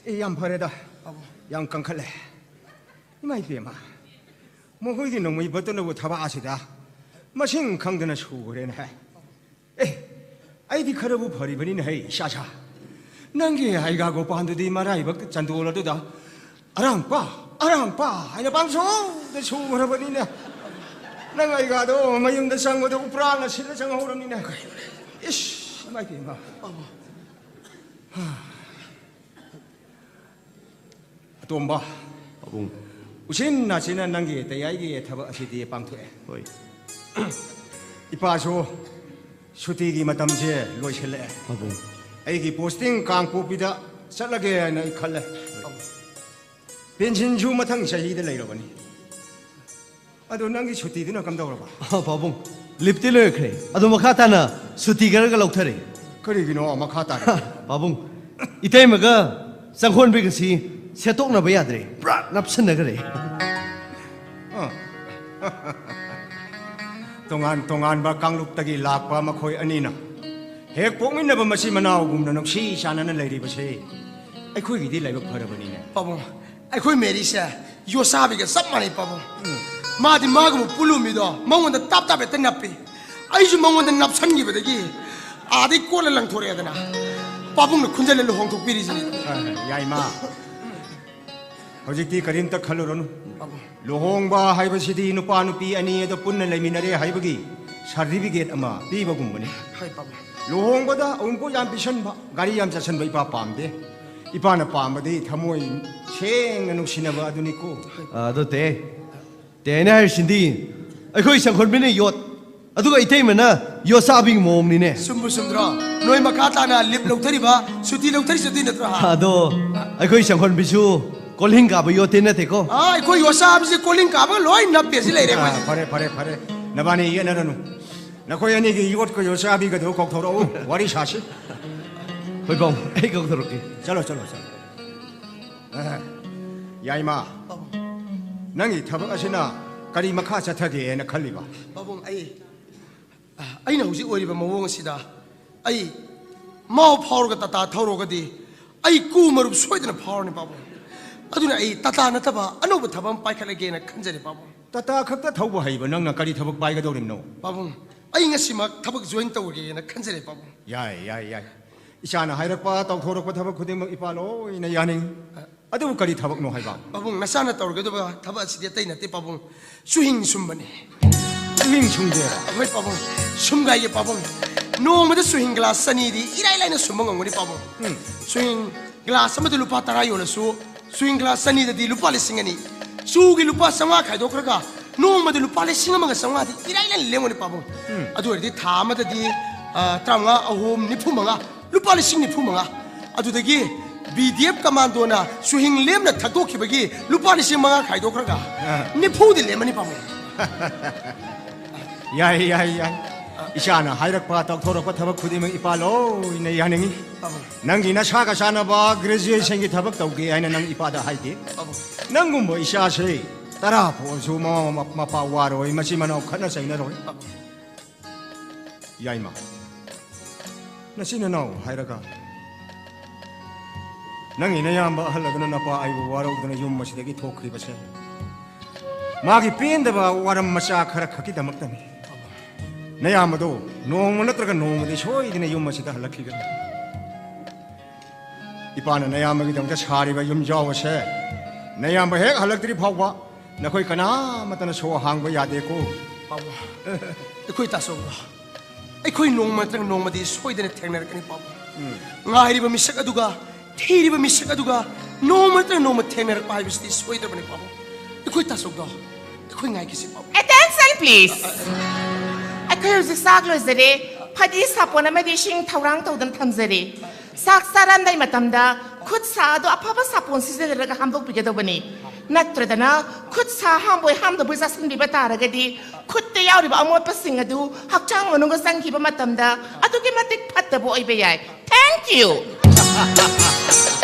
ꯑꯦ, ꯌꯥꯝ ꯐꯔꯦꯗ꯫ ꯄꯥꯕꯨꯡ꯫ ꯌꯥꯝ ꯀꯟꯈꯠꯂꯦ꯫ ꯏꯃꯥ ꯏꯕꯦꯝꯃ, ꯃꯈꯣꯏꯒꯤ ꯅꯣꯡꯃꯩ ꯕꯇꯟꯅꯕꯨ ꯊꯕꯛ ꯑꯁꯤꯗ ꯃꯁꯤꯡ ꯈꯪꯗꯅ ꯁꯨꯈ꯭ꯔꯦꯅꯦ꯫ ꯑꯦ, ꯑꯩꯗꯤ ꯈꯔꯕꯨ ꯐꯔꯤꯕꯅꯤꯅꯦ ꯍꯦ, ꯏꯁꯥ ꯁꯥ꯫ ꯅꯪꯒꯤ ꯍꯩꯒꯥ ꯒꯣꯄꯥꯟꯗꯨꯗꯤ ꯃꯔꯥꯏꯕꯛ ꯆꯟꯗꯣꯜ ꯑꯗꯨꯗ ꯑꯔꯥꯡꯄꯥ, ꯑꯔꯥꯡꯄꯥ ꯍꯥꯏꯅ ꯄꯥꯡꯁꯨꯗ ꯁꯨꯈ꯭ꯔꯕꯅꯤꯅꯦ꯫ ꯅꯪ ꯍꯩꯒꯥꯗꯣ ꯃꯌꯨꯝꯗ ꯆꯪꯕꯗ ꯎꯄ꯭ꯔꯥꯡꯅ ꯁꯤꯜꯂ ꯆꯪꯍꯧꯔꯕꯅꯤꯅꯦ꯫ ꯏꯁ, ꯏꯃꯥꯏ ꯄꯦꯝꯃ꯫ ꯑꯇꯣꯝꯕ, ꯄꯥꯕꯨꯡ꯫ ꯎꯆꯤꯟ ꯅꯥꯆꯤꯟꯅ ꯅꯪꯒꯤ ꯇꯌꯥꯏꯒꯤ ꯊꯕꯛ ꯑꯁꯤꯗꯤ ꯄꯥꯡꯊꯣꯛꯑꯦ꯫ ꯍꯣꯏ꯫ ꯏꯄꯥꯁꯨ ꯁꯨꯇꯤꯒꯤ ꯃꯇꯝꯁꯦ ꯂꯣꯏꯁꯤꯜꯂꯛꯑꯦ꯫ ꯄꯥꯕꯨꯡ꯫ ꯑꯩꯒꯤ ꯄꯣꯁꯇꯤꯡ ꯀꯥꯡꯄꯣꯛꯄꯤꯗ ꯆꯠꯂꯒꯦ ꯍꯥꯏꯅ ꯑꯩ ꯈꯜꯂꯦ꯫ ꯄꯦꯟꯁꯤꯟꯁꯨ ꯃꯊꯪ ꯆꯍꯤꯗ ꯂꯩꯔꯕꯅꯤ꯫ ꯑꯗꯣ ꯅꯪꯒꯤ ꯁꯨꯇꯤꯗꯨꯅ ꯀꯝꯗꯧꯔꯕ? ꯑ, ꯄꯥꯕꯨꯡ, ꯂꯤꯞꯇꯤ ꯂꯣꯏꯈ꯭ꯔꯦ꯫ ꯑꯗꯣ ꯃꯈꯥ ꯇꯥꯅ ꯁꯨꯇꯤ ꯈꯔꯒ ꯂꯧꯊꯔꯦ꯫ ꯀꯔꯤꯒꯤꯅꯣ ꯃꯈꯥ ꯇꯥꯅ? ꯄꯥꯕꯨꯡ, ꯏꯇꯩꯃꯒ ꯆꯪꯈꯣꯟꯕꯤꯒꯁꯤ ꯁꯦꯠꯇꯣꯛꯅꯕ ꯌꯥꯗ꯭ꯔꯦ, ꯄꯨꯔꯥ ꯅꯞꯁꯤꯟꯅꯈ꯭ꯔꯦ꯫ ꯑ꯫ ꯇꯣꯉꯥꯟ ꯇꯣꯉꯥꯟꯕ ꯀꯥꯡꯂꯨꯞꯇꯒꯤ ꯂꯥꯛꯄ ꯃꯈꯣꯏ ꯑꯅꯤꯅ ꯍꯦꯛ ꯄꯣꯛꯃꯤꯟꯅꯕ ꯃꯆꯤꯟ ꯃꯅꯥꯎꯒꯨꯝꯅ ꯅꯨꯡꯁꯤ ꯆꯥꯟꯅꯅ ꯂꯩꯔꯤꯕꯁꯦ ꯑꯩꯈꯣꯏꯒꯤꯗꯤ ꯂꯥꯏꯕꯛ ꯐꯔꯕꯅꯤꯅꯦ꯫ ꯄꯥꯕꯨꯡ, ꯑꯩꯈꯣꯏ ꯃꯦꯔꯤꯁꯦ ꯌꯣꯁꯥꯕꯤꯒ ꯆꯞ ꯃꯥꯟꯅꯩ, ꯄꯥꯕꯨꯡ꯫ ꯃꯥꯗꯤ ꯃꯥꯒꯨꯝꯕ ꯄꯨꯜꯂꯨꯃꯤꯗꯣ ꯃꯉꯣꯟꯗ ꯇꯥꯞ ꯇꯥꯞ ꯍꯦꯛꯇ ꯅꯞꯄꯤ꯫ ꯑꯩꯁꯨ ꯃꯉꯣꯟꯗ ꯅꯞꯁꯟꯈꯤꯕꯗꯒꯤ ꯑꯥꯗꯩ ꯀꯣꯠꯂ ꯂꯪꯊꯣꯔꯛꯑꯦꯗꯅ, ꯄꯥꯕꯨꯡꯅ ꯈꯨꯟꯖꯜꯂ ꯂꯨꯍꯣꯡꯊꯣꯛꯄꯤꯔꯤꯁꯤꯅꯤ꯫ ꯌꯥꯏꯃ, ꯍꯧꯖꯤꯛꯇꯤ ꯀꯔꯤꯝꯇ ꯈꯜꯂꯨꯔꯅꯨ꯫ ꯄꯥꯕꯨꯡ꯫ ꯂꯨꯍꯣꯡꯕ ꯍꯥꯏꯕꯁꯤꯗꯤ ꯅꯨꯄꯥ ꯅꯨꯄꯤ ꯑꯅꯤ ꯑꯗꯨ ꯄꯨꯟꯅ ꯂꯩꯃꯤꯟꯅꯔꯦ ꯍꯥꯏꯕꯒꯤ ꯁꯥꯔꯇꯤꯐꯤꯀꯦꯠ ꯑꯃ ꯄꯤꯕꯒꯨꯝꯕꯅꯤ꯫ ꯍꯣꯏ, ꯄꯥꯕꯨꯡ꯫ ꯂꯨꯍꯣꯡꯕꯗ ꯑꯎꯟꯄꯣꯠ ꯌꯥꯝ ꯄꯤꯁꯟꯕ, ꯒꯥꯔꯤ ꯌꯥꯝ ꯆꯠꯁꯟꯕ ꯏꯄꯥ ꯄꯥꯝꯗꯦ꯫ ꯏꯄꯥꯅ ꯄꯥꯝꯕꯗꯤ ꯊꯃꯣꯏ ꯁꯦꯡꯅ ꯅꯨꯡꯁꯤꯅꯕ ꯑꯗꯨꯅꯤꯀꯣ꯫ ꯑꯗꯣ ꯇꯦ, ꯇꯦ, ꯑꯩꯅ ꯍꯥꯏꯔꯤꯁꯤꯗꯤ ꯑꯩꯈꯣꯏ ꯁꯪꯈꯣꯟꯕꯤꯅ ꯌꯣꯠ, ꯑꯗꯨꯒ ꯏꯇꯩꯃꯅ ꯌꯣꯠ ꯆꯥꯕꯤꯒꯤ ꯃꯑꯣꯡꯅꯤꯅꯦ꯫ ꯆꯨꯝꯕꯨ ꯆꯨꯝꯗ꯭ꯔꯣ? ꯅꯣꯏ ꯃꯈꯥ ꯇꯥꯅ ꯂꯤꯞ ꯂꯧꯊꯔꯤꯕ, ꯁꯨꯇꯤ ꯂꯧꯊꯔꯤꯁꯦ ꯑꯗꯨꯏ ꯅꯠꯇ꯭ꯔꯣ, ꯍꯥ? ꯑꯗꯣ ꯑꯩꯈꯣꯏ ꯁꯪꯈꯣꯟꯕꯤꯁꯨ ꯀꯣꯜꯍꯤꯡ ꯀꯥꯕ ꯌꯣꯠꯇꯤ ꯅꯠꯇꯦꯀꯣ꯫ ꯑꯥ, ꯑꯩꯈꯣꯏ ꯌꯣꯠ ꯆꯥꯕꯁꯦ ꯀꯣꯜꯍꯤꯡ ꯀꯥꯕꯒ ꯂꯣꯏ ꯅꯞꯄꯦ ꯁꯤ ꯂꯩꯔꯦ ꯑꯥ, ꯑꯩꯈꯣꯏꯁꯦ꯫ ꯐꯔꯦ, ꯐꯔꯦ, ꯐꯔꯦ꯫ ꯅꯕꯥꯅꯤ ꯌꯦꯠꯅꯔꯅꯨ꯫ ꯅꯈꯣꯏ ꯑꯅꯤꯒꯤ ꯌꯣꯠꯀ ꯌꯣꯠ ꯆꯥꯕꯤꯒꯗꯣ ꯀꯧꯊꯣꯔꯛꯎ, ꯋꯥꯔꯤ ꯁꯥꯁꯤ꯫ ꯍꯣꯏ, ꯄꯥꯕꯨꯡ, ꯑꯩ ꯀꯧꯊꯣꯔꯛꯀꯦ꯫ ꯆꯠꯂꯣ, ꯆꯠꯂꯣ, ꯆꯠꯂꯣ꯫ ꯑ, ꯌꯥꯏꯃ, ꯄꯥꯕꯨꯡ꯫ ꯅꯪꯒꯤ ꯊꯕꯛ ꯑꯁꯤꯅ ꯀꯔꯤ ꯃꯈꯥ ꯆꯠꯊꯒꯦꯅ ꯈꯜꯂꯤꯕ? ꯄꯥꯕꯨꯡ, ꯑꯩ, ꯑ, ꯑꯩꯅ ꯍꯧꯖꯤꯛ ꯑꯣꯏꯔꯤꯕ ꯃꯑꯣꯡ ꯑꯁꯤꯗ ꯑꯩ ꯃꯥꯎ ꯐꯥꯎꯔꯒ ꯇꯥꯇꯥ ꯊꯧꯔꯒꯗꯤ ꯑꯩ ꯀꯨ ꯃꯔꯨꯞ ꯁꯣꯏꯗꯅ ꯐꯥꯎꯔꯅꯤ, ꯄꯥꯕꯨꯡ꯫ ꯑꯗꯨꯅ ꯑꯩ ꯇꯥꯇꯥ ꯅꯠꯇꯕ ꯑꯅꯧꯕ ꯊꯕꯛ ꯑꯃ ꯄꯥꯏꯈꯠꯂꯒꯦꯅ ꯈꯟꯖꯔꯦ, ꯄꯥꯕꯨꯡ꯫ ꯇꯥꯇꯥ ꯈꯛꯇ ꯊꯧꯕ ꯍꯩꯕ ꯅꯪꯅ ꯀꯔꯤ ꯊꯕꯛ ꯄꯥꯏꯒꯗꯧꯔꯤꯕꯅꯣ? ꯄꯥꯕꯨꯡ, ꯑꯩ ꯉꯁꯤꯃꯛ ꯊꯕꯛ join ꯇꯧꯔꯒꯦꯅ ꯈꯟꯖꯔꯦ, ꯄꯥꯕꯨꯡ꯫ ꯌꯥꯏ, ꯌꯥꯏ, ꯌꯥꯏ꯫ ꯏꯆꯥꯅ ꯍꯥꯏꯔꯛꯄ, ꯇꯧꯊꯣꯔꯛꯄ ꯊꯕꯛ ꯈꯨꯗꯤꯡꯃꯛ ꯏꯄꯥ ꯂꯣꯏꯅ ꯌꯥꯅꯤꯡꯏ꯫ ꯑꯗꯨꯕꯨ ꯀꯔꯤ ꯊꯕꯛꯅꯣ ꯍꯥꯏꯕ? ꯄꯥꯕꯨꯡ, ꯅꯆꯥꯅ ꯇꯧꯔꯒꯗꯕ ꯊꯕꯛ ꯑꯁꯤꯗꯤ ꯑꯇꯩ ꯅꯠꯇꯦ, ꯄꯥꯕꯨꯡ꯫ ꯆꯨꯍꯤꯡ ꯁꯨꯝꯕꯅꯤ꯫ ꯆꯨꯍꯤꯡ ꯁꯨꯝꯒꯦ? ꯍꯣꯏ, ꯄꯥꯕꯨꯡ꯫ ꯁꯨꯝꯒꯥꯏꯒꯦ, ꯄꯥꯕꯨꯡ꯫ ꯅꯣꯡꯃꯗ ꯆꯨꯍꯤꯡ ꯒ꯭ꯂꯥꯁ ꯆꯅꯤꯗꯤ ꯏꯔꯥꯏ ꯂꯥꯏꯅ ꯁꯨꯝꯕ ꯉꯝꯒꯅꯤ, ꯄꯥꯕꯨꯡ꯫ ꯎꯝ꯫ ꯆꯨꯍꯤꯡ ꯒ꯭ꯂꯥꯁ ꯑꯃꯗ ꯂꯨꯄꯥ ꯇꯔꯥ ꯌꯣꯜꯂꯁꯨ, ꯆꯨꯍꯤꯡ ꯒ꯭ꯂꯥꯁ ꯆꯅꯤꯗꯗꯤ ꯂꯨꯄꯥ ꯂꯤꯁꯤꯡ ꯑꯅꯤ꯫ ꯆꯨꯒꯤ ꯂꯨꯄꯥ ꯆꯥꯝꯃꯉꯥ ꯈꯥꯏꯗꯣꯛꯈ꯭ꯔꯒ ꯅꯣꯡꯃꯗ ꯂꯨꯄꯥ ꯂꯤꯁꯤꯡ ꯑꯃꯒ ꯆꯥꯝꯃꯉꯥꯗꯤ ꯏꯔꯥꯏ ꯂꯥꯏꯅ ꯂꯦꯝꯒꯅꯤ, ꯄꯥꯕꯨꯡ꯫ ꯎꯝ꯫ ꯑꯗꯨ ꯑꯣꯏꯔꯗꯤ ꯊꯥ ꯑꯃꯗꯗꯤ, ꯑ, ꯇꯔꯥꯃꯉꯥ, ꯑꯍꯨꯝ, ꯅꯤꯐꯨ ꯃꯉꯥ, ꯂꯨꯄꯥ ꯂꯤꯁꯤꯡ ꯅꯤꯐꯨ ꯃꯉꯥ꯫ ꯑꯗꯨꯗꯒꯤ ꯕꯤ ꯗꯤ ꯑꯦꯐ ꯀꯃꯥꯟꯗꯣꯅ ꯆꯨꯍꯤꯡ ꯂꯦꯝꯅ ꯊꯛꯇꯣꯛꯈꯤꯕꯒꯤ ꯂꯨꯄꯥ ꯂꯤꯁꯤꯡ ꯃꯉꯥ ꯈꯥꯏꯗꯣꯛꯈ꯭ꯔꯒ ꯑ꯫ ꯅꯤꯐꯨꯗꯤ ꯂꯦꯝꯃꯅꯤ, ꯄꯥꯕꯨꯡ꯫ ꯌꯥꯏ, ꯌꯥꯏ, ꯌꯥꯏ꯫ ꯏꯆꯥꯅ ꯍꯥꯏꯔꯛꯄ, ꯇꯧꯊꯣꯔꯛꯄ ꯊꯕꯛ ꯈꯨꯗꯤꯡꯃꯛ ꯏꯄꯥ ꯂꯣꯏꯅ ꯌꯥꯅꯤꯡꯏ꯫ ꯄꯥꯕꯨꯡ꯫ ꯅꯪꯒꯤ ꯅꯁꯥꯒ ꯆꯥꯟꯅꯕ graduation ꯒꯤ ꯊꯕꯛ ꯇꯧꯒꯦ ꯍꯥꯏꯅ ꯅꯪ ꯏꯄꯥꯗ ꯍꯥꯏꯗꯦ꯫ ꯄꯥꯕꯨꯡ꯫ ꯅꯪꯒꯨꯝꯕ ꯏꯆꯥꯁꯦ ꯇꯔꯥ ꯄꯣꯛꯑꯁꯨ ꯃꯃꯥ ꯃꯄꯥ ꯋꯥꯔꯣꯏ, ꯃꯆꯤꯟ ꯃꯅꯥꯎ ꯈꯠꯅ ꯆꯩꯅꯔꯣꯏ꯫ ꯄꯥꯕꯨꯡ꯫ ꯌꯥꯏꯃ, ꯅꯆꯤꯟ ꯅꯅꯥꯎ ꯍꯥꯏꯔꯒ ꯅꯪꯒꯤ ꯅꯌꯥꯝꯕ ꯑꯍꯜ ꯑꯗꯨꯅ ꯅꯄꯥ ꯑꯩꯕꯨ ꯋꯥꯔꯧꯗꯨꯅ ꯌꯨꯝ ꯑꯁꯤꯗꯒꯤ ꯊꯣꯛꯈ꯭ꯔꯤꯕꯁꯦ ꯃꯥꯒꯤ ꯄꯦꯟꯗꯕ ꯋꯥꯔꯝ ꯃꯆꯥ ꯈꯔ ꯈꯛꯀꯤꯗꯃꯛꯇꯅꯤ꯫ ꯅꯌꯥꯝꯕꯗꯣ ꯅꯣꯡꯃ ꯅꯠꯇ꯭ꯔꯒ ꯅꯣꯡꯃꯗꯤ ꯁꯣꯏꯗꯅ ꯌꯨꯝ ꯑꯁꯤꯗ ꯍꯜꯂꯛꯈꯤꯒꯅꯤ꯫ ꯏꯄꯥꯅ ꯅꯌꯥꯝꯕꯒꯤꯗꯃꯛꯇ ꯁꯥꯔꯤꯕ ꯌꯨꯝꯖꯥꯎ ꯑꯁꯦ ꯅꯌꯥꯝꯕ ꯍꯦꯛ ꯍꯜꯂꯛꯇ꯭ꯔꯤ ꯐꯥꯎꯕ ꯅꯈꯣꯏ ꯀꯅꯥꯃꯠꯇꯅ ꯁꯣ ꯍꯥꯡꯕ ꯌꯥꯗꯦꯀꯣ꯫ ꯄꯥꯕꯨꯡ, ꯑꯩꯈꯣꯏ ꯇꯥꯆꯧꯒ ꯑꯩꯈꯣꯏ ꯅꯣꯡꯃ ꯅꯠꯇ꯭ꯔꯒ ꯅꯣꯡꯃꯗꯤ ꯁꯣꯏꯗꯅ ꯊꯦꯡꯅꯔꯛꯀꯅꯤ ꯄꯥꯕꯨꯡ꯫ ꯎꯝ꯫ ꯉꯥꯏꯔꯤꯕ ꯃꯤꯁꯛ ꯑꯗꯨꯒ ꯊꯤꯔꯤꯕ ꯃꯤꯁꯛ ꯑꯗꯨꯒ ꯅꯣꯡꯃ ꯅꯠꯇ꯭ꯔꯒ ꯅꯣꯡꯃ ꯊꯦꯡꯅꯔꯛꯄ ꯍꯥꯏꯕꯁꯤꯗꯤ ꯁꯣꯏꯗ꯭ꯔꯕꯅꯤ ꯄꯥꯕꯨꯡ꯫ ꯑꯩꯈꯣꯏ ꯇꯥꯆꯧꯗꯣ ꯑꯩꯈꯣꯏ ꯉꯥꯏꯈꯤꯁꯤ ꯄꯥꯕꯨꯡ꯫ Attention please. ꯑꯩꯈꯣꯏ ꯍꯧꯖꯤꯛ ꯆꯥꯛ ꯂꯣꯏꯖꯔꯦ꯫ ꯐꯗꯤ ꯁꯥꯄꯣꯟ ꯑꯃꯗꯤ ꯏꯁꯤꯡ ꯊꯧꯔꯥꯡ ꯇꯧꯗꯨꯅ ꯊꯝꯖꯔꯦ꯫ ꯆꯥꯛ ꯆꯥꯔꯝꯗꯥꯏ ꯃꯇꯝꯗ ꯈꯨꯠ ꯁꯥ ꯑꯗꯨ ꯑꯐꯕ ꯁꯥꯄꯣꯟ ꯁꯤꯖꯤꯟꯅꯔꯒ ꯍꯥꯝꯗꯣꯛꯄꯤꯒꯗꯧꯕꯅꯤ꯫ ꯅꯠꯇ꯭ꯔꯗꯅ ꯈꯨꯠ ꯁꯥ ꯍꯥꯝꯕꯣꯏ ꯍꯥꯝꯗꯕꯣꯏ ꯆꯥꯁꯤꯟꯕꯤꯕ ꯇꯥꯔꯒꯗꯤ ꯈꯨꯠꯇ ꯌꯥꯎꯔꯤꯕ ꯑꯃꯣꯠꯄꯁꯤꯡ ꯑꯗꯨ ꯍꯛꯆꯥꯡ ꯃꯅꯨꯡꯗ ꯆꯪꯈꯤꯕ ꯃꯇꯝꯗ ꯑꯗꯨꯛꯀꯤ ꯃꯇꯤꯛ ꯐꯠꯇꯕ ꯑꯣꯏꯕ ꯌꯥꯏ꯫ Thank you.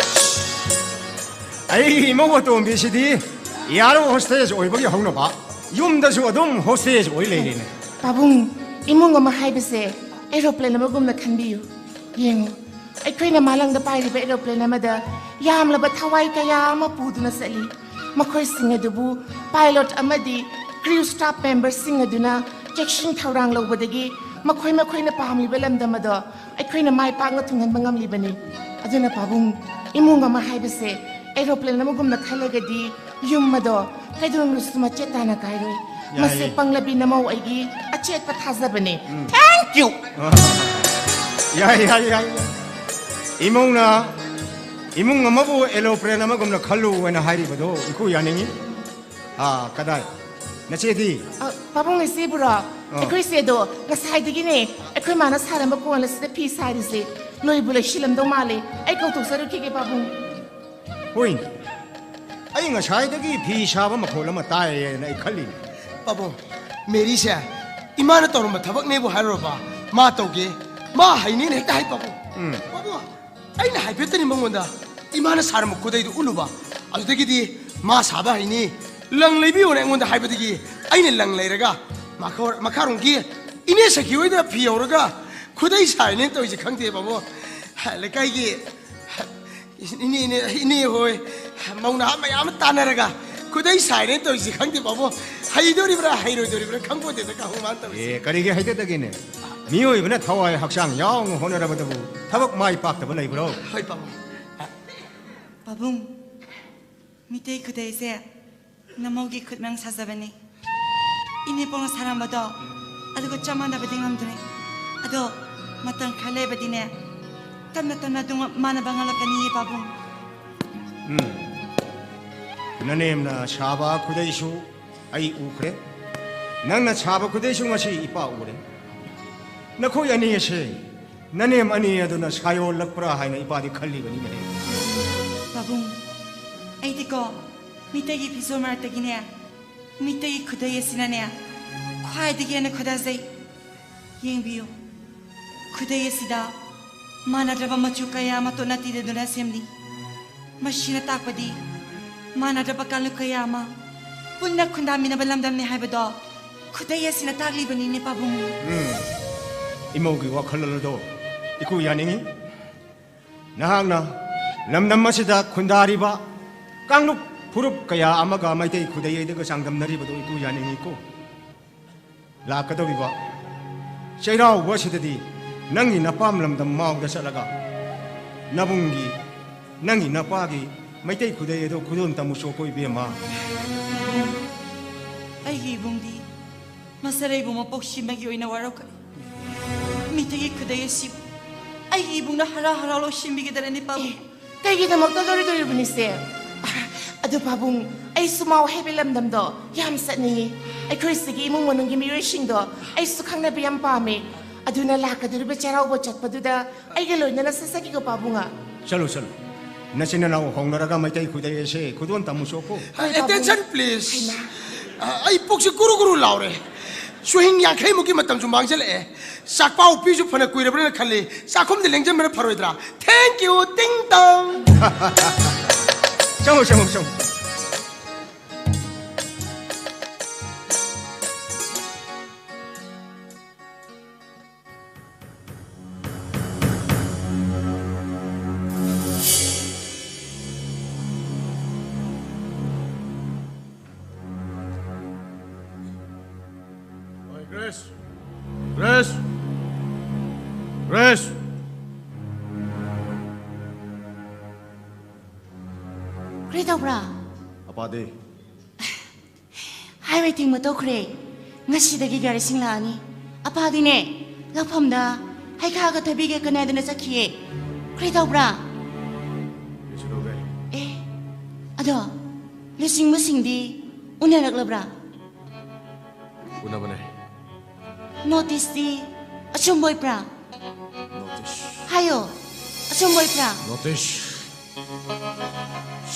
ꯑꯩ ꯏꯃꯧ ꯑꯇꯣꯝꯕꯤꯁꯤꯗꯤ ꯏꯌꯥꯔ ꯍꯣꯁꯇꯦꯁ ꯑꯣꯏꯕꯒꯤ ꯍꯧꯅꯕ ꯌꯨꯝꯗꯁꯨ ꯑꯗꯨꯝ ꯍꯣꯁꯇꯦꯁ ꯑꯣꯏ ꯂꯩꯔꯦꯅꯦ꯫ ꯄꯥꯕꯨꯡ, ꯏꯃꯨꯡ ꯑꯃ ꯍꯥꯏꯕꯁꯦ ꯑꯦꯔꯣꯄ꯭ꯂꯦꯟ ꯑꯃꯒꯨꯝꯅ ꯈꯟꯕꯤꯌꯨ꯫ ꯌꯦꯡꯉꯨ, ꯑꯩꯈꯣꯏꯅ ꯃꯥꯂꯪꯗ ꯄꯥꯏꯔꯤꯕ ꯑꯦꯔꯣꯄ꯭ꯂꯦꯟ ꯑꯃꯗ ꯌꯥꯝꯂꯕ ꯊꯋꯥꯏ ꯀꯌꯥ ꯑꯃ ꯄꯨꯗꯨꯅ ꯆꯠꯂꯤ꯫ ꯃꯈꯣꯏꯁꯤꯡ ꯑꯗꯨꯕꯨ ꯄꯥꯏꯂꯣꯠ ꯑꯃꯗꯤ ꯀ꯭ꯔꯤꯎ ꯁ꯭ꯇꯥꯐ ꯃꯦꯝꯕꯔꯁꯤꯡ ꯑꯗꯨꯅ ꯆꯦꯛꯁꯤꯟ ꯊꯧꯔꯥꯡ ꯂꯧꯕꯗꯒꯤ ꯃꯈꯣꯏ ꯃꯈꯣꯏꯅ ꯄꯥꯝꯂꯤꯕ ꯂꯝꯗꯝ ꯑꯗꯣ ꯑꯩꯈꯣꯏꯅ ꯃꯥꯏ ꯄꯥꯛꯅ ꯊꯨꯡꯍꯟꯕ ꯉꯝꯂꯤꯕꯅꯤ꯫ ꯑꯗꯨꯅ ꯄꯥꯕꯨꯡ, ꯏꯃꯨꯡ ꯑꯃ ꯍꯥꯏꯕꯁꯦ ꯑꯦꯔꯣꯄ꯭ꯂꯦꯟ ꯑꯃꯒꯨꯝꯅ ꯈꯜꯂꯒꯗꯤ ꯌꯨꯝ ꯑꯗꯣ ꯀꯩꯗꯧꯅꯨꯡꯗꯁꯨ ꯃꯆꯦꯠ ꯇꯥꯅ ꯀꯥꯏꯔꯣꯏ꯫ ꯃꯁꯤ ꯌꯥꯏꯌꯦ꯫ ꯄꯪꯂꯕꯤ ꯅꯃꯧ ꯑꯩꯒꯤ ꯑꯆꯦꯠꯄ ꯊꯥꯖꯕꯅꯤ꯫ ꯎꯝ꯫ Thank you. ꯌꯥꯏ, ꯌꯥꯏ, ꯌꯥꯏ꯫ ꯏꯃꯧꯅ ꯏꯃꯨꯡ ꯑꯃꯕꯨ ꯑꯦꯔꯣꯄ꯭ꯂꯦꯟ ꯑꯃꯒꯨꯝꯅ ꯈꯜꯂꯨ ꯍꯥꯏꯅ ꯍꯥꯏꯔꯤꯕꯗꯣ ꯏꯈꯨ ꯌꯥꯅꯤꯡꯉꯤ꯫ ꯑꯥ, ꯀꯗꯥꯏ? ꯅꯆꯦꯗꯤ? ꯑ, ꯄꯥꯕꯨꯡ, ꯏꯆꯦꯕꯨꯔꯣ? ꯑꯥ꯫ ꯑꯩꯈꯣꯏ ꯏꯆꯦꯗꯣ ꯉꯁꯥꯏꯗꯒꯤꯅꯦ ꯑꯩꯈꯣꯏ ꯃꯥꯅ ꯁꯥꯔꯝꯕ ꯀꯣꯟ ꯑꯁꯤꯗ ꯐꯤ ꯁꯥꯔꯤꯁꯦ ꯂꯣꯏꯕꯨ ꯂꯣꯏꯁꯤꯜꯂꯝꯗꯧ ꯃꯥꯜꯂꯦ꯫ ꯑꯩ ꯀꯧꯊꯣꯛꯆꯔꯨꯈꯤꯒꯦ, ꯄꯥꯕꯨꯡ꯫ ꯍꯣꯏꯅꯦ, ꯑꯩ ꯉꯁꯥꯏꯗꯒꯤ ꯐꯤ ꯁꯥꯕ ꯃꯈꯣꯜ ꯑꯃ ꯇꯥꯏꯌꯦꯅ ꯑꯩ ꯈꯜꯂꯤꯅꯦ꯫ ꯄꯥꯕꯨꯡ, ꯃꯦꯔꯤꯁꯦ ꯏꯃꯥꯅ ꯇꯧꯔꯝꯕ ꯊꯕꯛꯅꯦꯕꯨ ꯍꯥꯏꯔꯨꯔꯕ ꯃꯥ ꯇꯧꯒꯦ, ꯃꯥ ꯍꯩꯅꯦꯅ ꯍꯦꯛꯇ ꯍꯥꯏ, ꯄꯥꯕꯨꯡ꯫ ꯎꯝ꯫ ꯄꯥꯕꯨꯡ, ꯑꯩꯅ ꯍꯥꯏꯐꯦꯠꯇꯅꯤ ꯃꯉꯣꯟꯗ ꯏꯃꯥꯅ ꯁꯥꯔꯝꯕ ꯈꯨꯗꯩꯗꯨ ꯎꯠꯂꯨꯕ꯫ ꯑꯗꯨꯗꯒꯤꯗꯤ ꯃꯥ ꯁꯥꯕ ꯍꯩꯅꯤ, ꯂꯪ ꯂꯩꯕꯤꯌꯣꯅ ꯑꯩꯉꯣꯟꯗ ꯍꯥꯏꯕꯗꯒꯤ ꯑꯩꯅ ꯂꯪ ꯂꯩꯔꯒ ꯃꯈꯥ-, ꯃꯈꯥꯔꯣꯝꯒꯤ ꯏꯅꯦ ꯁꯈꯤ ꯍꯣꯏꯗ ꯐꯤ ꯍꯧꯔꯒ ꯈꯨꯗꯩ ꯁꯥꯔꯤꯅꯦꯅ ꯇꯧꯔꯤꯁꯦ ꯈꯪꯗꯦ, ꯄꯥꯕꯨꯡ꯫ ꯂꯩꯀꯥꯏꯒꯤ ꯏꯅꯦ, ꯏꯅꯦ, ꯏꯅꯦ ꯍꯣꯏ, ꯃꯧ ꯅꯍꯥ ꯃꯌꯥꯝ ꯑꯃ ꯇꯥꯟꯅꯔꯒ ꯈꯨꯗꯩ ꯁꯥꯏꯅꯦ ꯇꯧꯔꯤꯁꯤ ꯈꯪꯗꯦ ꯕꯥꯕꯨ꯫ ꯍꯩꯗꯣꯔꯤꯕ꯭ꯔꯥ ꯍꯩꯔꯣꯏꯗꯣꯔꯤꯕ꯭ꯔꯥ ꯈꯪꯄꯣꯟꯇꯦꯗ ꯀꯥꯍꯨ ꯃꯥꯅ ꯇꯧꯔꯤꯁꯤ꯫ ꯑꯦ, ꯀꯔꯤꯒꯤ ꯍꯩꯇꯗꯒꯦꯅꯦ? ꯃꯤꯑꯣꯏꯕꯅ ꯊꯋꯥꯏ ꯍꯛꯆꯥꯡ ꯌꯥꯎꯅ ꯍꯣꯠꯅꯔꯕꯗꯕꯨ ꯊꯕꯛ ꯃꯥꯏ ꯄꯥꯛꯇꯕ ꯂꯩꯕ꯭ꯔꯣ? ꯍꯣꯏ ꯄꯥꯕꯨꯡ꯫ ꯄꯥꯕꯨꯡ, ꯃꯤꯇꯩ ꯈꯨꯗꯩꯁꯦ ꯅꯃꯧꯒꯤ ꯈꯨꯠꯃꯛꯅ ꯁꯥꯖꯕꯅꯤ꯫ ꯏꯅꯦꯄꯣꯛꯅ ꯁꯥꯔꯝꯕꯗꯣ ꯑꯗꯨꯒ ꯆꯞ ꯃꯥꯟꯅꯕꯗꯤ ꯉꯝꯗ꯭ꯔꯦ꯫ ꯑꯗꯣ ꯃꯇꯝ ꯈꯔ ꯂꯩꯕꯗꯤꯅꯦ, ꯇꯞꯅ ꯇꯞꯅ ꯑꯗꯨꯝ ꯃꯥꯟꯅꯕ ꯉꯝꯂꯛꯀꯅꯤꯌꯦ ꯄꯥꯕꯨꯡ꯫ ꯎꯝ꯫ ꯅꯅꯦꯝꯅ ꯁꯥꯕ ꯈꯨꯗꯩꯁꯨ ꯑꯩ ꯎꯈ꯭ꯔꯦ꯫ ꯅꯪꯅ ꯁꯥꯕ ꯈꯨꯗꯩꯁꯨ ꯉꯁꯤ ꯏꯄꯥ ꯎꯔꯦ꯫ ꯅꯈꯣꯏ ꯑꯅꯤ ꯑꯁꯦ ꯅꯅꯦꯝ ꯑꯅꯤ ꯑꯗꯨꯅ ꯁꯥꯌꯣꯜꯂꯛꯄ꯭ꯔꯥ ꯍꯥꯏꯅ ꯏꯄꯥꯗꯤ ꯈꯜꯂꯤꯕꯅꯤꯅꯦ꯫ ꯄꯥꯕꯨꯡ, ꯑꯩꯗꯤꯀꯣ ꯃꯤꯇꯩꯒꯤ ꯐꯤꯖꯣꯜ ꯃꯔꯛꯇꯒꯤꯅꯦ, ꯃꯤꯇꯩꯒꯤ ꯈꯨꯗꯩ ꯑꯁꯤꯅꯅꯦ ꯈ꯭ꯋꯥꯏꯗꯒꯤ ꯍꯦꯟꯅ ꯈꯣꯏꯗꯥꯖꯩ꯫ ꯌꯦꯡꯕꯤꯌꯨ, ꯈꯨꯗꯩ ꯑꯁꯤꯗ ꯃꯥꯟꯅꯗ꯭ꯔꯕ ꯃꯆꯨ ꯀꯌꯥ ꯑꯃ ꯇꯣꯠꯅ ꯇꯤꯗꯗꯨꯅ ꯁꯦꯝꯂꯤ꯫ ꯃꯁꯤꯅ ꯇꯥꯛꯄꯗꯤ ꯃꯥꯟꯅꯗ꯭ꯔꯕ ꯀꯥꯡꯂꯨꯞ ꯀꯌꯥ ꯑꯃ ꯄꯨꯟꯅ ꯈꯨꯟꯗꯥꯃꯤꯟꯅꯕ ꯂꯝꯗꯝꯅꯤ ꯍꯥꯏꯕꯗꯣ ꯈꯨꯗꯩ ꯑꯁꯤꯅ ꯇꯥꯛꯂꯤꯕꯅꯤꯅꯦ ꯄꯥꯕꯨꯡ꯫ ꯎꯝ, ꯏꯃꯧꯒꯤ ꯋꯥꯈꯜꯂꯣꯟ ꯑꯗꯣ ꯏꯀꯨ ꯌꯥꯅꯤꯡꯏ꯫ ꯅꯍꯥꯛꯅ ꯂꯝꯗꯝ ꯑꯁꯤꯗ ꯈꯨꯟꯗꯥꯔꯤꯕ ꯀꯥꯡꯂꯨꯞ ꯐꯨꯔꯨꯞ ꯀꯌꯥ ꯑꯃꯒ ꯃꯩꯇꯩ ꯈꯨꯗꯩ ꯑꯗꯨꯒ ꯆꯥꯡꯗꯝꯅꯔꯤꯕꯗꯨ ꯏꯀꯨ ꯌꯥꯅꯤꯡꯉꯤꯀꯣ꯫ ꯂꯥꯛꯀꯗꯧꯔꯤꯕ ꯆꯩꯔꯥꯎꯕ ꯑꯁꯤꯗꯗꯤ ꯅꯪꯒꯤ ꯅꯄꯥꯝ ꯂꯝꯗꯝ ꯃꯥꯎꯗ ꯆꯠꯂꯒ ꯅꯕꯨꯡꯒꯤ, ꯅꯪꯒꯤ ꯅꯄꯥꯒꯤ ꯃꯩꯇꯩ ꯈꯨꯗꯩ ꯑꯗꯨ ꯈꯨꯗꯣꯜ ꯇꯝꯃꯨꯆꯣꯀꯣ ꯏꯕꯦꯝꯃ꯫ ꯑꯩꯒꯤ ꯏꯕꯨꯡꯗꯤ ꯃꯁꯔꯩꯕꯨ ꯃꯄꯣꯛ ꯁꯤꯃꯒꯤ ꯑꯣꯏꯅ ꯋꯥꯔꯧꯈ꯭ꯔꯦ꯫ ꯃꯤꯇꯩꯒꯤ ꯈꯨꯗꯩ ꯑꯁꯤ ꯑꯩꯒꯤ ꯏꯕꯨꯡꯅ ꯍꯔꯥꯎ ꯍꯔꯥꯎ ꯂꯧꯁꯤꯟꯕꯤꯒꯗ꯭ꯔꯅꯤ ꯄꯥꯕꯨꯡ? ꯑꯦ, ꯀꯩꯒꯤꯗꯃꯛꯇ ꯂꯧꯔꯣꯏꯗꯧꯔꯤꯕꯅꯤꯁꯦ? ꯑꯗꯨ ꯄꯥꯕꯨꯡ, ꯑꯩꯁꯨ ꯃꯥꯎ ꯍꯥꯏꯕ ꯂꯝꯗꯝꯗꯣ ꯌꯥꯝ ꯆꯠꯅꯤꯡꯉꯤ꯫ ꯑꯩꯈꯣꯏ ꯁꯤꯒꯤ ꯏꯃꯨꯡ ꯃꯅꯨꯡꯒꯤ ꯃꯤꯑꯣꯏꯁꯤꯡꯗꯣ ꯑꯩꯁꯨ ꯈꯪꯅꯕ ꯌꯥꯝ ꯄꯥꯝꯃꯦ꯫ ꯑꯗꯨꯅ ꯂꯥꯛꯀꯗꯧꯔꯤꯕ ꯆꯩꯔꯥꯎꯕ ꯆꯠꯄꯗꯨꯗ ꯑꯩꯒ ꯂꯣꯏꯅꯅ ꯆꯠꯆꯒꯦꯀꯣ ꯄꯥꯕꯨꯡ꯫ ꯆꯠꯂꯨ, ꯆꯠꯂꯨ꯫ ꯅꯆꯤꯟ ꯅꯅꯥꯎ ꯍꯧꯅꯔꯒ ꯃꯩꯇꯩ ꯈꯨꯗꯩ ꯑꯁꯦ ꯈꯨꯗꯣꯜ ꯇꯝꯃꯨꯆꯣꯀꯣ꯫ ꯍꯣꯏ, ꯄꯥꯕꯨꯡ꯫ Attention, please. ꯍꯩꯃꯥ꯫ ꯑ, ꯑꯩ ꯄꯨꯛꯁꯤ ꯀꯨꯔꯨ ꯀꯨꯔꯨ ꯂꯥꯎꯔꯦ꯫ ꯆꯨꯍꯤꯡ ꯌꯥꯡꯈꯩꯃꯨꯛꯀꯤ ꯃꯇꯝꯁꯨ ꯃꯥꯡꯖꯜꯂꯛꯑꯦ꯫ ꯆꯥꯛꯄꯥꯎ ꯄꯤꯁꯨ ꯐꯅ ꯀꯨꯏꯔꯕ꯭ꯔꯥꯅ ꯈꯜꯂꯤ꯫ ꯆꯥꯛꯈꯨꯝꯗ ꯂꯦꯡꯖꯟꯕꯅ ꯐꯔꯣꯏꯗ꯭ꯔꯥ? Thank you, ꯇꯤꯡ ꯇꯥꯡ꯫ ꯆꯪꯉꯣ, ꯆꯪꯉꯣ, ꯆꯪꯉꯣ꯫ ꯀꯔꯤ ꯇꯧꯕ꯭ꯔꯥ? ꯑꯄꯥꯗꯤ? ꯍꯥꯏꯋꯦ ꯊꯤꯡꯕ ꯇꯧꯈ꯭ꯔꯦ꯫ ꯉꯁꯤꯗꯒꯤ ꯒꯥꯔꯤꯁꯤꯡ ꯂꯥꯛꯑꯅꯤ꯫ ꯑꯄꯥꯗꯤꯅꯦ, ꯂꯧꯐꯝꯗ ꯍꯩꯈꯥꯒ ꯊꯕꯤꯒ ꯀꯅꯥꯗꯅ ꯆꯠꯈꯤꯌꯦ꯫ ꯀꯔꯤ ꯇꯧꯕ꯭ꯔꯥ? ꯀꯩꯁꯨ ꯇꯧꯗꯦ꯫ ꯑꯦ, ꯑꯗꯣ ꯂꯨꯆꯤꯡꯕꯁꯤꯡꯗꯤ ꯎꯅꯔꯛꯂꯕ꯭ꯔꯥ? ꯎꯅꯕꯅꯦ꯫ ꯅꯣꯇꯤꯁꯇꯤ ꯑꯆꯨꯝꯕ ꯑꯣꯏꯕ꯭ꯔꯥ? ꯅꯣꯇꯤꯁ꯫ ꯍꯥꯏꯌꯣ, ꯑꯆꯨꯝꯕ ꯑꯣꯏꯕ꯭ꯔꯥ? ꯅꯣꯇꯤꯁ꯫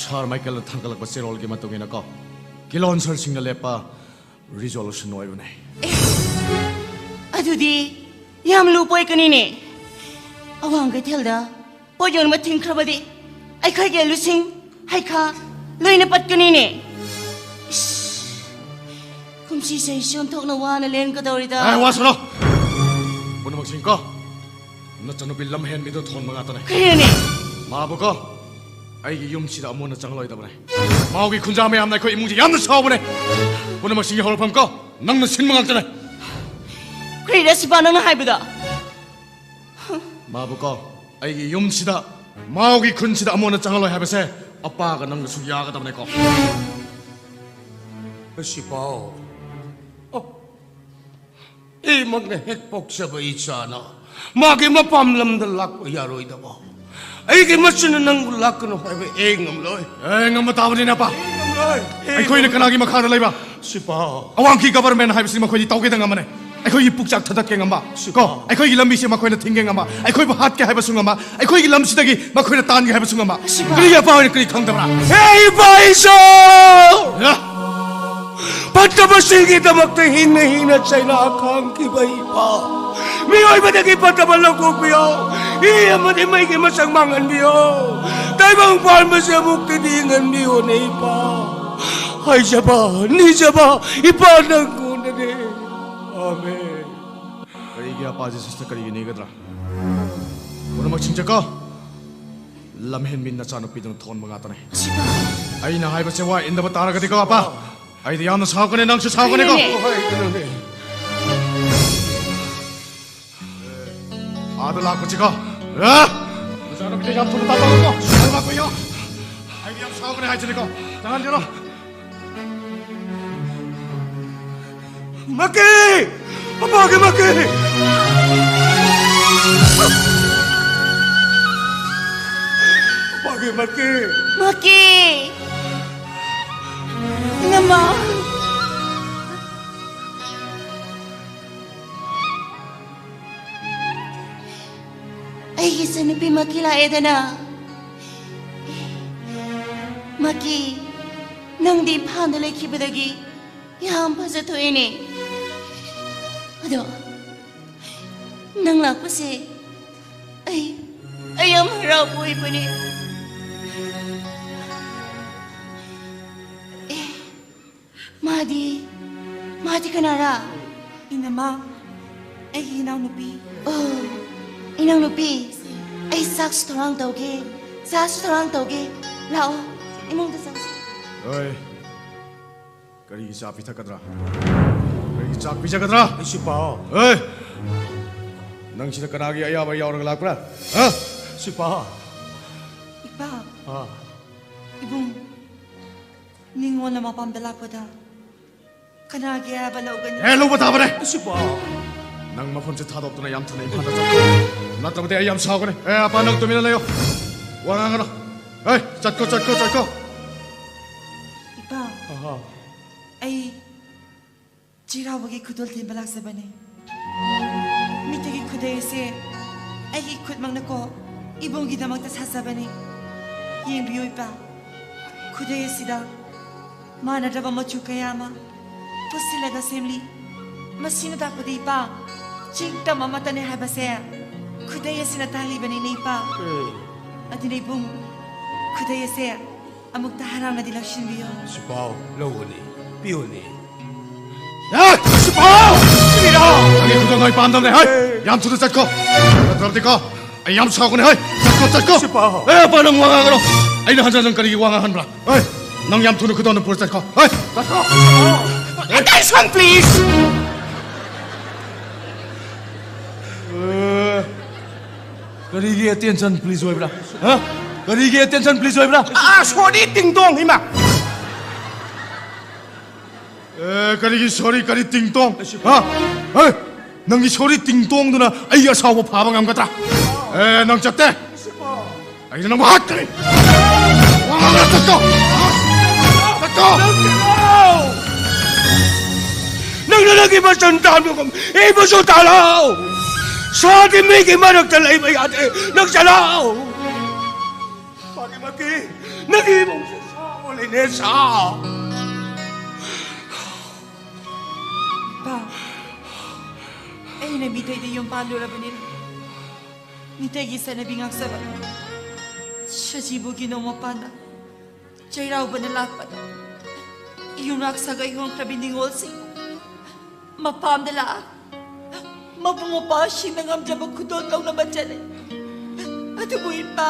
ꯁꯥꯔ ꯃꯥꯏꯀꯦꯜꯅ ꯊꯥꯡꯒꯠꯂꯛꯄ ꯆꯦꯔꯣꯜꯒꯤ ꯃꯇꯨꯡ ꯏꯟꯅꯀꯣ, ꯀꯤꯂꯣꯟꯁꯔꯁꯤꯡꯅ ꯂꯦꯞꯄ ꯔꯤꯖꯣꯂꯨꯁꯟ ꯑꯣꯏꯕꯅꯦ꯫ ꯑꯦ, ꯑꯗꯨꯗꯤ ꯌꯥꯝ ꯂꯨꯕ ꯑꯣꯏꯒꯅꯤꯅꯦ꯫ ꯑꯋꯥꯡ ꯀꯩꯊꯦꯜꯗ ꯄꯣꯠ ꯌꯣꯟꯕ ꯊꯤꯡꯈ꯭ꯔꯕꯗꯤ ꯑꯩꯈꯣꯏꯒꯤ ꯑꯂꯨꯁꯤꯡ, ꯍꯩꯈꯥ ꯂꯣꯏꯅ ꯄꯠꯀꯅꯤꯅꯦ꯫ ꯏꯁ, ꯀꯨꯝꯁꯤ ꯆꯍꯤꯁꯤ ꯑꯣꯟꯊꯣꯛꯅ ꯋꯥꯅ ꯂꯦꯟꯒꯗꯧꯔꯤꯗ꯫ ꯑꯦ, ꯋꯥ ꯁꯥꯅꯣ꯫ ꯄꯨꯝꯅꯃꯛꯁꯤꯡꯀꯣ, ꯅꯆꯟꯅꯨꯄꯤ ꯂꯝꯍꯦꯟꯕꯤꯗꯣ ꯊꯣꯟꯕ ꯉꯥꯛꯇꯅꯦ꯫ ꯀꯔꯤꯅꯣꯅꯦ? ꯃꯥꯕꯨꯀꯣ, ꯑꯩꯒꯤ ꯌꯨꯝꯁꯤꯗ ꯑꯃꯨꯛ ꯍꯟꯅ ꯆꯪꯍꯜꯂꯣꯏꯗꯕꯅꯦ꯫ ꯃꯥꯒꯤ ꯈꯨꯟꯖꯥ ꯃꯌꯥꯝꯅ ꯑꯩꯈꯣꯏ ꯏꯃꯨꯡꯁꯦ ꯌꯥꯝꯅ ꯁꯥꯎꯕꯅꯦ꯫ ꯄꯨꯝꯅꯃꯛꯁꯤꯡꯒꯤ ꯍꯧꯔꯛꯐꯝ ꯀꯣ, ꯅꯪꯅ ꯁꯤꯟꯕ ꯉꯥꯛꯇꯅꯦ꯫ ꯀꯔꯤꯔ ꯁꯤꯕꯥ ꯅꯪꯅ ꯍꯥꯏꯕꯗꯣ? ꯃꯥꯕꯨꯀꯣ, ꯑꯩꯒꯤ ꯌꯨꯝꯁꯤꯗ, ꯃꯥꯒꯤ ꯈꯨꯟꯁꯤꯗ ꯑꯃꯨꯛ ꯍꯟꯅ ꯆꯪꯍꯜꯂꯣꯏ ꯍꯥꯏꯕꯁꯦ ꯑꯄꯥꯒ ꯅꯪꯒꯁꯨ ꯌꯥꯒꯗꯕꯅꯦꯀꯣ꯫ ꯁꯤꯄꯥꯎ꯫ ꯑꯣ, ꯑꯩꯃꯛꯅ ꯍꯦꯛ ꯄꯣꯛꯆꯕ ꯏꯆꯥꯅ ꯃꯥꯒꯤ ꯃꯄꯥꯝ ꯂꯝꯗ ꯂꯥꯛꯄ ꯌꯥꯔꯣꯏꯗꯕ, ꯑꯩꯒꯤ ꯃꯆꯤꯟꯅ ꯅꯪꯕꯨ ꯂꯥꯛꯀꯅꯨ ꯍꯥꯏꯕ ꯑꯩ ꯉꯝꯂꯣꯏ꯫ ꯑꯦ, ꯉꯝꯕ ꯇꯥꯕꯅꯤꯅꯦ, ꯑꯄꯥ꯫ ꯑꯩ ꯉꯝꯂꯣꯏ꯫ ꯑꯩ ꯑꯩꯈꯣꯏꯅ ꯉꯝꯂꯣꯏ꯫ ꯀꯅꯥꯒꯤ ꯃꯈꯥꯗ ꯂꯩꯕ? ꯁꯤꯄꯥꯎ꯫ ꯑꯋꯥꯡꯈꯤ ꯒꯕꯔꯃꯦꯟ ꯍꯥꯏꯕꯁꯤ ꯃꯈꯣꯏꯗꯤ ꯇꯧꯒꯦꯗ ꯉꯝꯕꯅꯦ꯫ ꯑꯩꯈꯣꯏꯒꯤ ꯄꯨꯛꯆꯥꯛ ꯊꯗꯠꯀꯦ ꯉꯝꯕ, ꯁꯤꯄꯥꯎ꯫ ꯀꯣ, ꯑꯩꯈꯣꯏꯒꯤ ꯂꯝꯕꯤꯁꯦ ꯃꯈꯣꯏꯅ ꯊꯤꯡꯒꯦ ꯉꯝꯕ, ꯑꯩꯈꯣꯏꯕꯨ ꯍꯥꯠꯀꯦ ꯍꯥꯏꯕꯁꯨ ꯉꯝꯕ, ꯑꯩꯈꯣꯏꯒꯤ ꯂꯝꯁꯤꯗꯒꯤ ꯃꯈꯣꯏꯅ ꯇꯥꯟꯒꯦ ꯍꯥꯏꯕꯁꯨ ꯉꯝꯕ꯫ ꯁꯤꯄꯥꯎ꯫ ꯀꯔꯤ ꯑꯄꯥ ꯍꯣꯏꯅ ꯀꯔꯤ ꯈꯪꯗꯕ꯭ꯔꯥ? ꯍꯦ, ꯏꯄꯥ ꯏꯆꯥ! ꯑ? ꯐꯠꯇꯕꯁꯤꯡꯒꯤꯗꯃꯛꯇ ꯍꯤꯡꯅ ꯍꯤꯡꯅ ꯆꯩꯅꯥ ꯈꯥꯡꯈꯤꯕ ꯏꯄꯥ, ꯃꯤꯑꯣꯏꯕꯗꯒꯤ ꯐꯠꯇꯕ ꯂꯧꯊꯣꯛꯄꯤꯌꯣ꯫ ꯏ ꯑꯃꯗꯤ ꯃꯩꯒꯤ ꯃꯁꯛ ꯃꯥꯡꯍꯟꯕꯤꯌꯣ꯫ ꯇꯥꯏꯕꯪ ꯄꯥꯟꯕꯁꯦ ꯑꯃꯨꯛꯇꯗꯤ ꯍꯤꯡꯍꯟꯕꯤꯌꯣꯅꯦ ꯏꯄꯥ꯫ ꯍꯥꯏꯖꯕ, ꯅꯤꯖꯕ ꯏꯄꯥ ꯅꯪꯉꯣꯟꯗꯅꯦ꯫ ꯑꯥꯃꯦꯟ꯫ ꯀꯔꯤꯒꯤ ꯑꯄꯥ ꯖꯤꯁꯁꯇ ꯀꯔꯤꯒꯤ ꯅꯤꯒꯗ꯭ꯔꯥ? ꯄꯨꯝꯅꯃꯛ ꯁꯤꯡꯖꯀꯣ꯫ ꯂꯝꯍꯦꯟꯕꯤ ꯅꯆꯥꯅꯨꯄꯤꯗꯨꯅ ꯊꯣꯟꯕ ꯉꯥꯛꯇꯅꯦ꯫ ꯁꯤꯕꯥ꯫ ꯑꯩꯅ ꯍꯥꯏꯕꯁꯦ ꯋꯥ ꯏꯟꯗꯕ ꯇꯥꯔꯒꯗꯤꯀꯣ, ꯑꯄꯥ, ꯑꯩꯗꯤ ꯌꯥꯝꯅ ꯁꯥꯎꯔꯛꯀꯅꯤ, ꯅꯪꯁꯨ ꯁꯥꯎꯔꯛꯀꯅꯤꯀꯣ꯫ ꯀꯩꯅꯣꯅꯦ? ꯍꯣꯏ, ꯀꯩꯅꯣꯅꯦ꯫ ꯑꯥꯗ ꯂꯥꯛꯄꯁꯤꯀꯣ꯫ ꯑ? ꯅꯆꯥꯅꯨꯄꯤꯗ ꯌꯥꯝ ꯊꯨꯅ ꯇꯥꯟꯊꯣꯛꯑꯣꯀꯣ꯫ ꯑꯥꯗ ꯂꯥꯛꯄ ꯌꯥ꯫ ꯑꯩ ꯌꯥꯝ ꯁꯥꯎꯒꯅꯤ ꯍꯥꯏꯁꯤꯅꯤꯀꯣ꯫ ꯆꯪꯍꯟꯕꯤꯔꯣ꯫ ꯃꯀꯤ! ꯑꯄꯥꯒꯤ ꯃꯀꯤ! ꯑꯄꯥꯒꯤ ꯃꯀꯤ! ꯃꯀꯤ! ꯏꯅꯝꯃ! ꯑꯩꯒꯤ ꯏꯆꯟꯅꯨꯄꯤ ꯃꯀꯤ ꯂꯥꯛꯑꯦꯗꯅ꯫ ꯃꯀꯤ, ꯅꯪꯗꯤ ꯏꯝꯐꯥꯜꯗ ꯂꯩꯈꯤꯕꯗꯒꯤ ꯌꯥꯝ ꯐꯖꯊꯣꯛꯑꯦꯅꯦ꯫ ꯑꯗꯣ ꯅꯪ ꯂꯥꯛꯄꯁꯦ ꯑꯩ, ꯑꯩ ꯌꯥꯝ ꯍꯔꯥꯎꯕ ꯑꯣꯏꯕꯅꯦ꯫ ꯑꯦ, ꯃꯥꯗꯤ, ꯃꯥꯗꯤ ꯀꯅꯥꯔꯥ? ꯏꯅꯝꯃ, ꯑꯩꯒꯤ ꯏꯅꯥꯎꯅꯨꯄꯤ꯫ ꯑꯣ, ꯏꯅꯥꯎꯅꯨꯄꯤ, ꯑꯩ ꯆꯥꯛꯁꯨ ꯊꯧꯔꯥꯡ ꯇꯧꯒꯦ, ꯆꯥꯁꯨ ꯊꯧꯔꯥꯡ ꯇꯧꯒꯦ꯫ ꯂꯥꯛꯑꯣ, ꯏꯃꯨꯡꯗ ꯆꯪꯁꯤ꯫ ꯍꯣꯏ꯫ ꯀꯔꯤꯒꯤ ꯆꯥ ꯄꯤꯊꯛꯀꯗ꯭ꯔꯥ? ꯀꯔꯤꯒꯤ ꯆꯥꯛ ꯄꯤꯖꯒꯗ꯭ꯔꯥ? ꯑꯩꯁꯨ ꯄꯥꯎ꯫ ꯑꯦ! ꯅꯪꯁꯤꯅ ꯀꯅꯥꯒꯤ ꯑꯌꯥꯕ ꯌꯥꯎꯔꯒ ꯂꯥꯛꯄ꯭ꯔꯥ? ꯍꯥ? ꯁꯤꯄꯥ꯫ ꯏꯄꯥ꯫ ꯑꯥ꯫ ꯏꯕꯨꯡ, ꯅꯤꯡꯉꯣꯜ ꯑꯃ ꯄꯥꯝꯕ ꯂꯥꯛꯄꯗ ꯀꯅꯥꯒꯤ ꯑꯌꯥꯕ ꯂꯧꯒꯅꯤ? ꯑꯦ, ꯂꯧꯕ ꯇꯥꯕꯅꯦ꯫ ꯁꯤꯄꯥ꯫ ꯅꯪ ꯃꯐꯝꯁꯦ ꯊꯥꯗꯣꯛꯇꯨꯅ ꯌꯥꯝ ꯊꯨꯅ ꯏꯝꯐꯥꯜꯗ ꯆꯠꯈ꯭ꯔꯣ꯫ ꯅꯠꯇ꯭ꯔꯕꯗꯤ ꯑꯩ ꯌꯥꯝ ꯁꯥꯎꯒꯅꯤ꯫ ꯑꯦ, ꯑꯄꯥ, ꯅꯪ ꯇꯨꯃꯤꯟꯅ ꯂꯩꯌꯣ꯫ ꯋꯥ ꯉꯥꯡꯒꯅꯨ꯫ ꯑꯦ, ꯆꯠꯈ꯭ꯔꯣ, ꯆꯠꯈ꯭ꯔꯣ, ꯆꯠꯈ꯭ꯔꯣ꯫ ꯏꯄꯥ, ꯑꯍꯥ꯫ ꯑꯩ ꯆꯩꯔꯥꯎꯕꯒꯤ ꯈꯨꯗꯣꯜ ꯊꯤꯟꯕ ꯂꯥꯛꯆꯕꯅꯦ꯫ ꯃꯤꯇꯒꯤ ꯈꯨꯗꯩ ꯑꯁꯦ ꯑꯩꯒꯤ ꯈꯨꯠꯃꯛꯅꯀꯣ ꯏꯕꯨꯡꯒꯤꯗꯃꯛꯇ ꯁꯥꯖꯕꯅꯦ꯫ ꯌꯦꯡꯕꯤꯌꯨ ꯏꯄꯥ, ꯈꯨꯗꯩ ꯑꯁꯤꯗ ꯃꯥꯟꯅꯗ꯭ꯔꯕ ꯃꯆꯨ ꯀꯌꯥ ꯑꯃ ꯄꯨꯟꯁꯤꯜꯂꯒ ꯁꯦꯝꯂꯤ꯫ ꯃꯁꯤꯅ ꯇꯥꯛꯄꯗꯤ ꯏꯄꯥ, ꯆꯤꯡ ꯇꯝ ꯑꯃꯠꯇꯅꯦ ꯍꯥꯏꯕꯁꯦ ꯈꯨꯗꯩ ꯑꯁꯤꯅ ꯇꯥꯛꯂꯤꯕꯅꯤꯅꯦ ꯏꯄꯥ꯫ ꯑꯦ꯫ ꯑꯗꯨꯅꯦ ꯏꯕꯨꯡ, ꯈꯨꯗꯩ ꯑꯁꯦ ꯑꯃꯨꯛꯇ ꯍꯔꯥꯎꯅꯗꯤ ꯂꯧꯁꯤꯟꯕꯤꯌꯣ꯫ ꯁꯤꯄꯥꯎ, ꯂꯧꯒꯅꯤ, ꯄꯤꯌꯨꯅꯤ꯫ ꯑꯦ! ꯁꯤꯄꯥꯎ! ꯁꯤꯔꯥ! ꯅꯪꯒꯤ ꯈꯨꯗꯣꯜ ꯅꯣꯏ ꯄꯥꯝꯗꯕꯅꯦ, ꯍꯩ! ꯌꯥꯝ ꯊꯨꯅ ꯆꯠꯈꯣ꯫ ꯅꯠꯇ꯭ꯔꯕꯗꯤꯀꯣ, ꯑꯩ ꯌꯥꯝ ꯁꯥꯎꯒꯅꯤ, ꯍꯩ! ꯆꯠꯈꯣ, ꯆꯠꯈꯣ! ꯁꯤꯄꯥꯎ! ꯑꯦ, ꯑꯄꯥ, ꯅꯪ ꯋꯥ ꯉꯥꯡꯒꯅꯨ꯫ ꯑꯩꯅ ꯍꯟꯖꯟ ꯍꯟꯖꯟ ꯀꯔꯤꯒꯤ ꯋꯥ ꯉꯥꯡꯍꯟꯕ꯭ꯔꯥ? ꯍꯩ! ꯅꯪ ꯌꯥꯝ ꯊꯨꯅ ꯈꯨꯗꯣꯜꯗꯣ ꯄꯨꯔ ꯆꯠꯈꯣ, ꯍꯩ! ꯆꯠꯈꯣ! Attention, please! ꯑꯦ, ꯀꯔꯤꯒꯤ attention please ꯑꯣꯏꯕ꯭ꯔꯥ? ꯍꯥ? ꯀꯔꯤꯒꯤ attention please ꯑꯣꯏꯕ꯭ꯔꯥ? ꯑꯥ, sorry, ꯇꯤꯡꯇꯣꯡ, ꯏꯃꯥ꯫ ꯑꯦ, ꯀꯔꯤꯒꯤ sorry, ꯀꯔꯤ ꯇꯤꯡꯇꯣꯡ? ꯍꯥ? ꯍꯦ? ꯅꯪꯒꯤ sorry ꯇꯤꯡꯇꯣꯡꯗꯨꯅ ꯑꯩꯒꯤ ꯑꯁꯥꯎꯕ ꯐꯥꯕ ꯉꯝꯒꯗ꯭ꯔꯥ? ꯑꯦ, ꯅꯪ ꯆꯠꯇꯦ꯫ ꯑꯩꯅ ꯅꯪꯕꯨ ꯍꯥꯠꯀꯅꯤ꯫ ꯋꯥ ꯉꯥꯡꯅ ꯆꯠꯇꯣ꯫ ꯆꯠꯇꯣ꯫ ꯅꯪꯅ ꯅꯪꯒꯤ ꯃꯆꯟ ꯇꯥꯟꯕꯒꯨꯝ ꯑꯩꯕꯨꯁꯨ ꯇꯥꯜꯂꯣ꯫ ꯁꯥꯗꯤ ꯃꯤꯒꯤ ꯃꯔꯛꯇ ꯂꯩꯕ ꯌꯥꯗꯦ꯫ ꯅꯪ ꯆꯠꯂꯣ꯫ ꯄꯥꯔꯤꯃꯛꯀꯤ, ꯅꯪꯒꯤ ꯏꯃꯨꯡꯁꯦ ꯁꯥ ꯑꯣꯜꯂꯦꯅꯦ, ꯁꯥ꯫ ꯏꯄꯥ, ꯑꯩꯅ ꯃꯤꯇꯩꯗ ꯌꯨꯝ ꯄꯥꯜꯂꯨꯔꯕꯅꯤꯅ, ꯃꯤꯇꯩꯒꯤ ꯆꯠꯅꯕꯤ ꯉꯥꯛꯆꯕ ꯁꯖꯤꯕꯨꯒꯤ ꯅꯣꯡꯃꯄꯥꯟꯗ ꯆꯩꯔꯥꯎꯕꯅ ꯂꯥꯛꯄꯗ ꯌꯨꯝꯂꯥꯛ ꯁꯥꯒꯩ ꯍꯣꯡꯈ꯭ꯔꯕꯤ ꯅꯤꯉꯣꯜꯁꯤꯡ ꯃꯄꯥꯝꯗ ꯂꯥꯛꯑ ꯃꯕꯨꯡ ꯃꯧꯄ꯭ꯋꯥꯁꯤꯡꯅ ꯉꯝꯖꯕ ꯈꯨꯗꯣꯜ ꯇꯧꯅꯕ ꯆꯠꯂꯦ꯫ ꯑꯗꯨꯕꯨ ꯏꯄꯥ,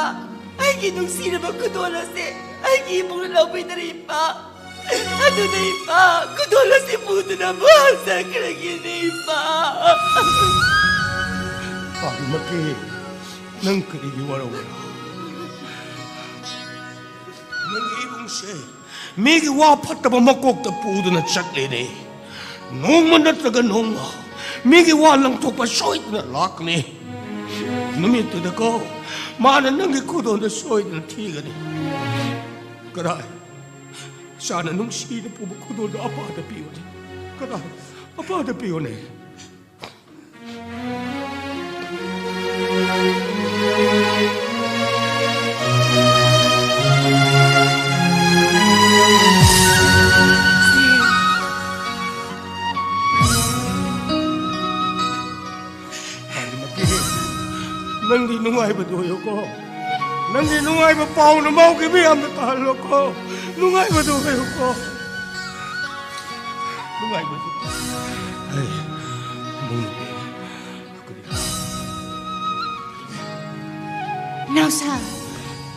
ꯑꯩꯒꯤ ꯅꯨꯡꯁꯤꯔꯕ ꯈꯨꯗꯣꯜ ꯑꯁꯦ ꯑꯩꯒꯤ ꯏꯃꯨꯡꯅ ꯂꯧꯕꯤꯗꯔꯦ ꯏꯄꯥ꯫ ꯑꯗꯨꯅ ꯏꯄꯥ, ꯈꯨꯗꯣꯜ ꯑꯁꯤ ꯄꯨꯗꯨꯅ ꯃꯍꯥꯛ ꯆꯠꯈ꯭ꯔꯒꯦꯅꯦ ꯏꯄꯥ꯫ ꯄꯥꯔꯤꯃꯛꯀꯤ, ꯅꯪ ꯀꯔꯤꯒꯤ ꯋꯥꯔꯧꯕ꯭ꯔꯥ? ꯅꯪꯒꯤ ꯏꯕꯨꯡꯁꯦ ꯃꯤꯒꯤ ꯋꯥ ꯐꯠꯇꯕ ꯃꯀꯣꯛꯇ ꯄꯨꯗꯨꯅ ꯆꯠꯂꯤꯅꯦ꯫ ꯅꯣꯡꯃ ꯅꯠꯇ꯭ꯔꯒ ꯅꯣꯡꯃ ꯃꯤꯒꯤ ꯋꯥ ꯂꯪꯊꯣꯛꯄ ꯁꯣꯏꯗꯅ ꯂꯥꯛꯀꯅꯤ꯫ ꯅꯨꯃꯤꯠꯇꯨꯗꯀꯣ, ꯃꯥꯅ ꯅꯪꯒꯤ ꯈꯨꯗꯣꯜꯗ ꯁꯣꯏꯗꯅ ꯊꯤꯒꯅꯤ꯫ ꯀꯗꯥꯏ? ꯏꯆꯥꯅ ꯅꯨꯡꯁꯤꯅ ꯄꯨꯕ ꯈꯨꯗꯣꯜꯗꯣ ꯑꯄꯥꯗ ꯄꯤꯌꯨꯅꯦ꯫ ꯀꯗꯥꯏ? ꯑꯄꯥꯗ ꯄꯤꯌꯨꯅꯦ꯫ ꯅꯪꯒꯤ ꯅꯨꯡꯉꯥꯏꯕꯗꯨ ꯑꯣꯏꯌꯨꯀꯣ꯫ ꯅꯪꯒꯤ ꯅꯨꯡꯉꯥꯏꯕ ꯄꯥꯎꯅ ꯃꯥꯎꯒꯤ ꯃꯤꯌꯥꯝꯗ ꯇꯥꯍꯜꯂꯣꯀꯣ꯫ ꯅꯨꯡꯉꯥꯏꯕꯗꯨ ꯑꯣꯏꯌꯨꯀꯣ꯫ ꯅꯨꯡꯉꯥꯏꯕꯗꯨ꯫ ꯑꯩ ꯅꯨꯡꯉꯥꯏ꯫ ꯏꯅꯥꯎꯁꯥ,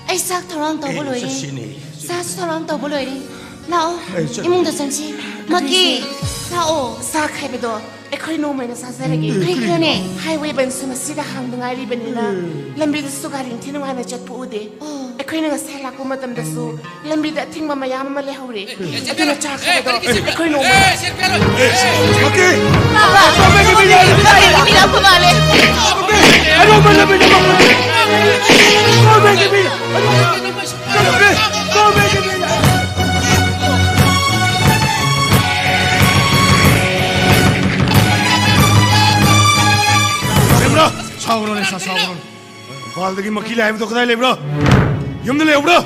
ꯑꯩ ꯆꯥꯛ ꯊꯧꯔꯥꯡ ꯇꯧꯕ ꯑꯦ, ꯂꯣꯏꯔꯦ꯫ ꯆꯠꯁꯤꯅꯦ꯫ ꯆꯥꯛꯁꯨ ꯊꯧꯔꯥꯡ ꯇꯧꯕ ꯂꯣꯏꯔꯦ꯫ ꯂꯥꯛꯑꯣ, ꯑꯩ ꯆꯠ- ꯏꯃꯨꯡꯗ ꯆꯪꯁꯤ꯫ ꯃꯀꯤ, ꯂꯥꯛꯑꯣ꯫ ꯆꯥꯛ ꯍꯥꯏꯕꯗꯣ ꯑꯩꯈꯣꯏ ꯅꯣꯡꯃꯩꯅ ꯆꯥꯖꯔꯒꯦ꯫ ꯀꯩꯒꯤꯅꯣꯅꯦ? ꯍꯥꯏꯋꯦ ꯕꯟꯁꯨ ꯉꯁꯤꯗ ꯍꯥꯡꯗ ꯉꯥꯏꯔꯤꯕꯅꯤꯅ, ꯂꯝꯕꯤꯗꯁꯨ ꯒꯥꯔꯤ ꯏꯟꯊꯤ ꯅꯨꯡꯉꯥꯏꯅ ꯆꯠꯄ ꯎꯗꯦ꯫ ꯑꯣ꯫ ꯑꯩꯈꯣꯏꯅ ꯉꯁꯥꯏ ꯂꯥꯛꯄ ꯃꯇꯝꯗꯁꯨ ꯂꯝꯕꯤꯗ ꯑꯊꯤꯡꯕ ꯃꯌꯥꯝ ꯑꯃ ꯂꯩꯍꯧꯔꯦ꯫ ꯑꯗꯨꯅ ꯆꯥꯛ ꯍꯥꯏꯕꯗꯣ ꯑꯩꯈꯣꯏ ꯅꯣꯡꯃꯩ ꯃꯀꯤ! ꯒꯥꯔꯤ ꯂꯥꯛꯄ ꯃꯥꯜꯂꯦ꯫ ꯁꯥꯎꯒꯅꯨꯅꯦ, ꯁꯥ-, ꯁꯥꯎꯒꯅꯨꯅꯦ꯫ ꯏꯝꯐꯥꯜꯗꯒꯤ ꯃꯀꯤ ꯂꯥꯛꯑꯦ ꯍꯥꯏꯕꯗꯣ ꯀꯗꯥꯏ ꯂꯩꯕ꯭ꯔꯣ? ꯌꯨꯝꯗ ꯂꯩꯍꯧꯕ꯭ꯔꯣ?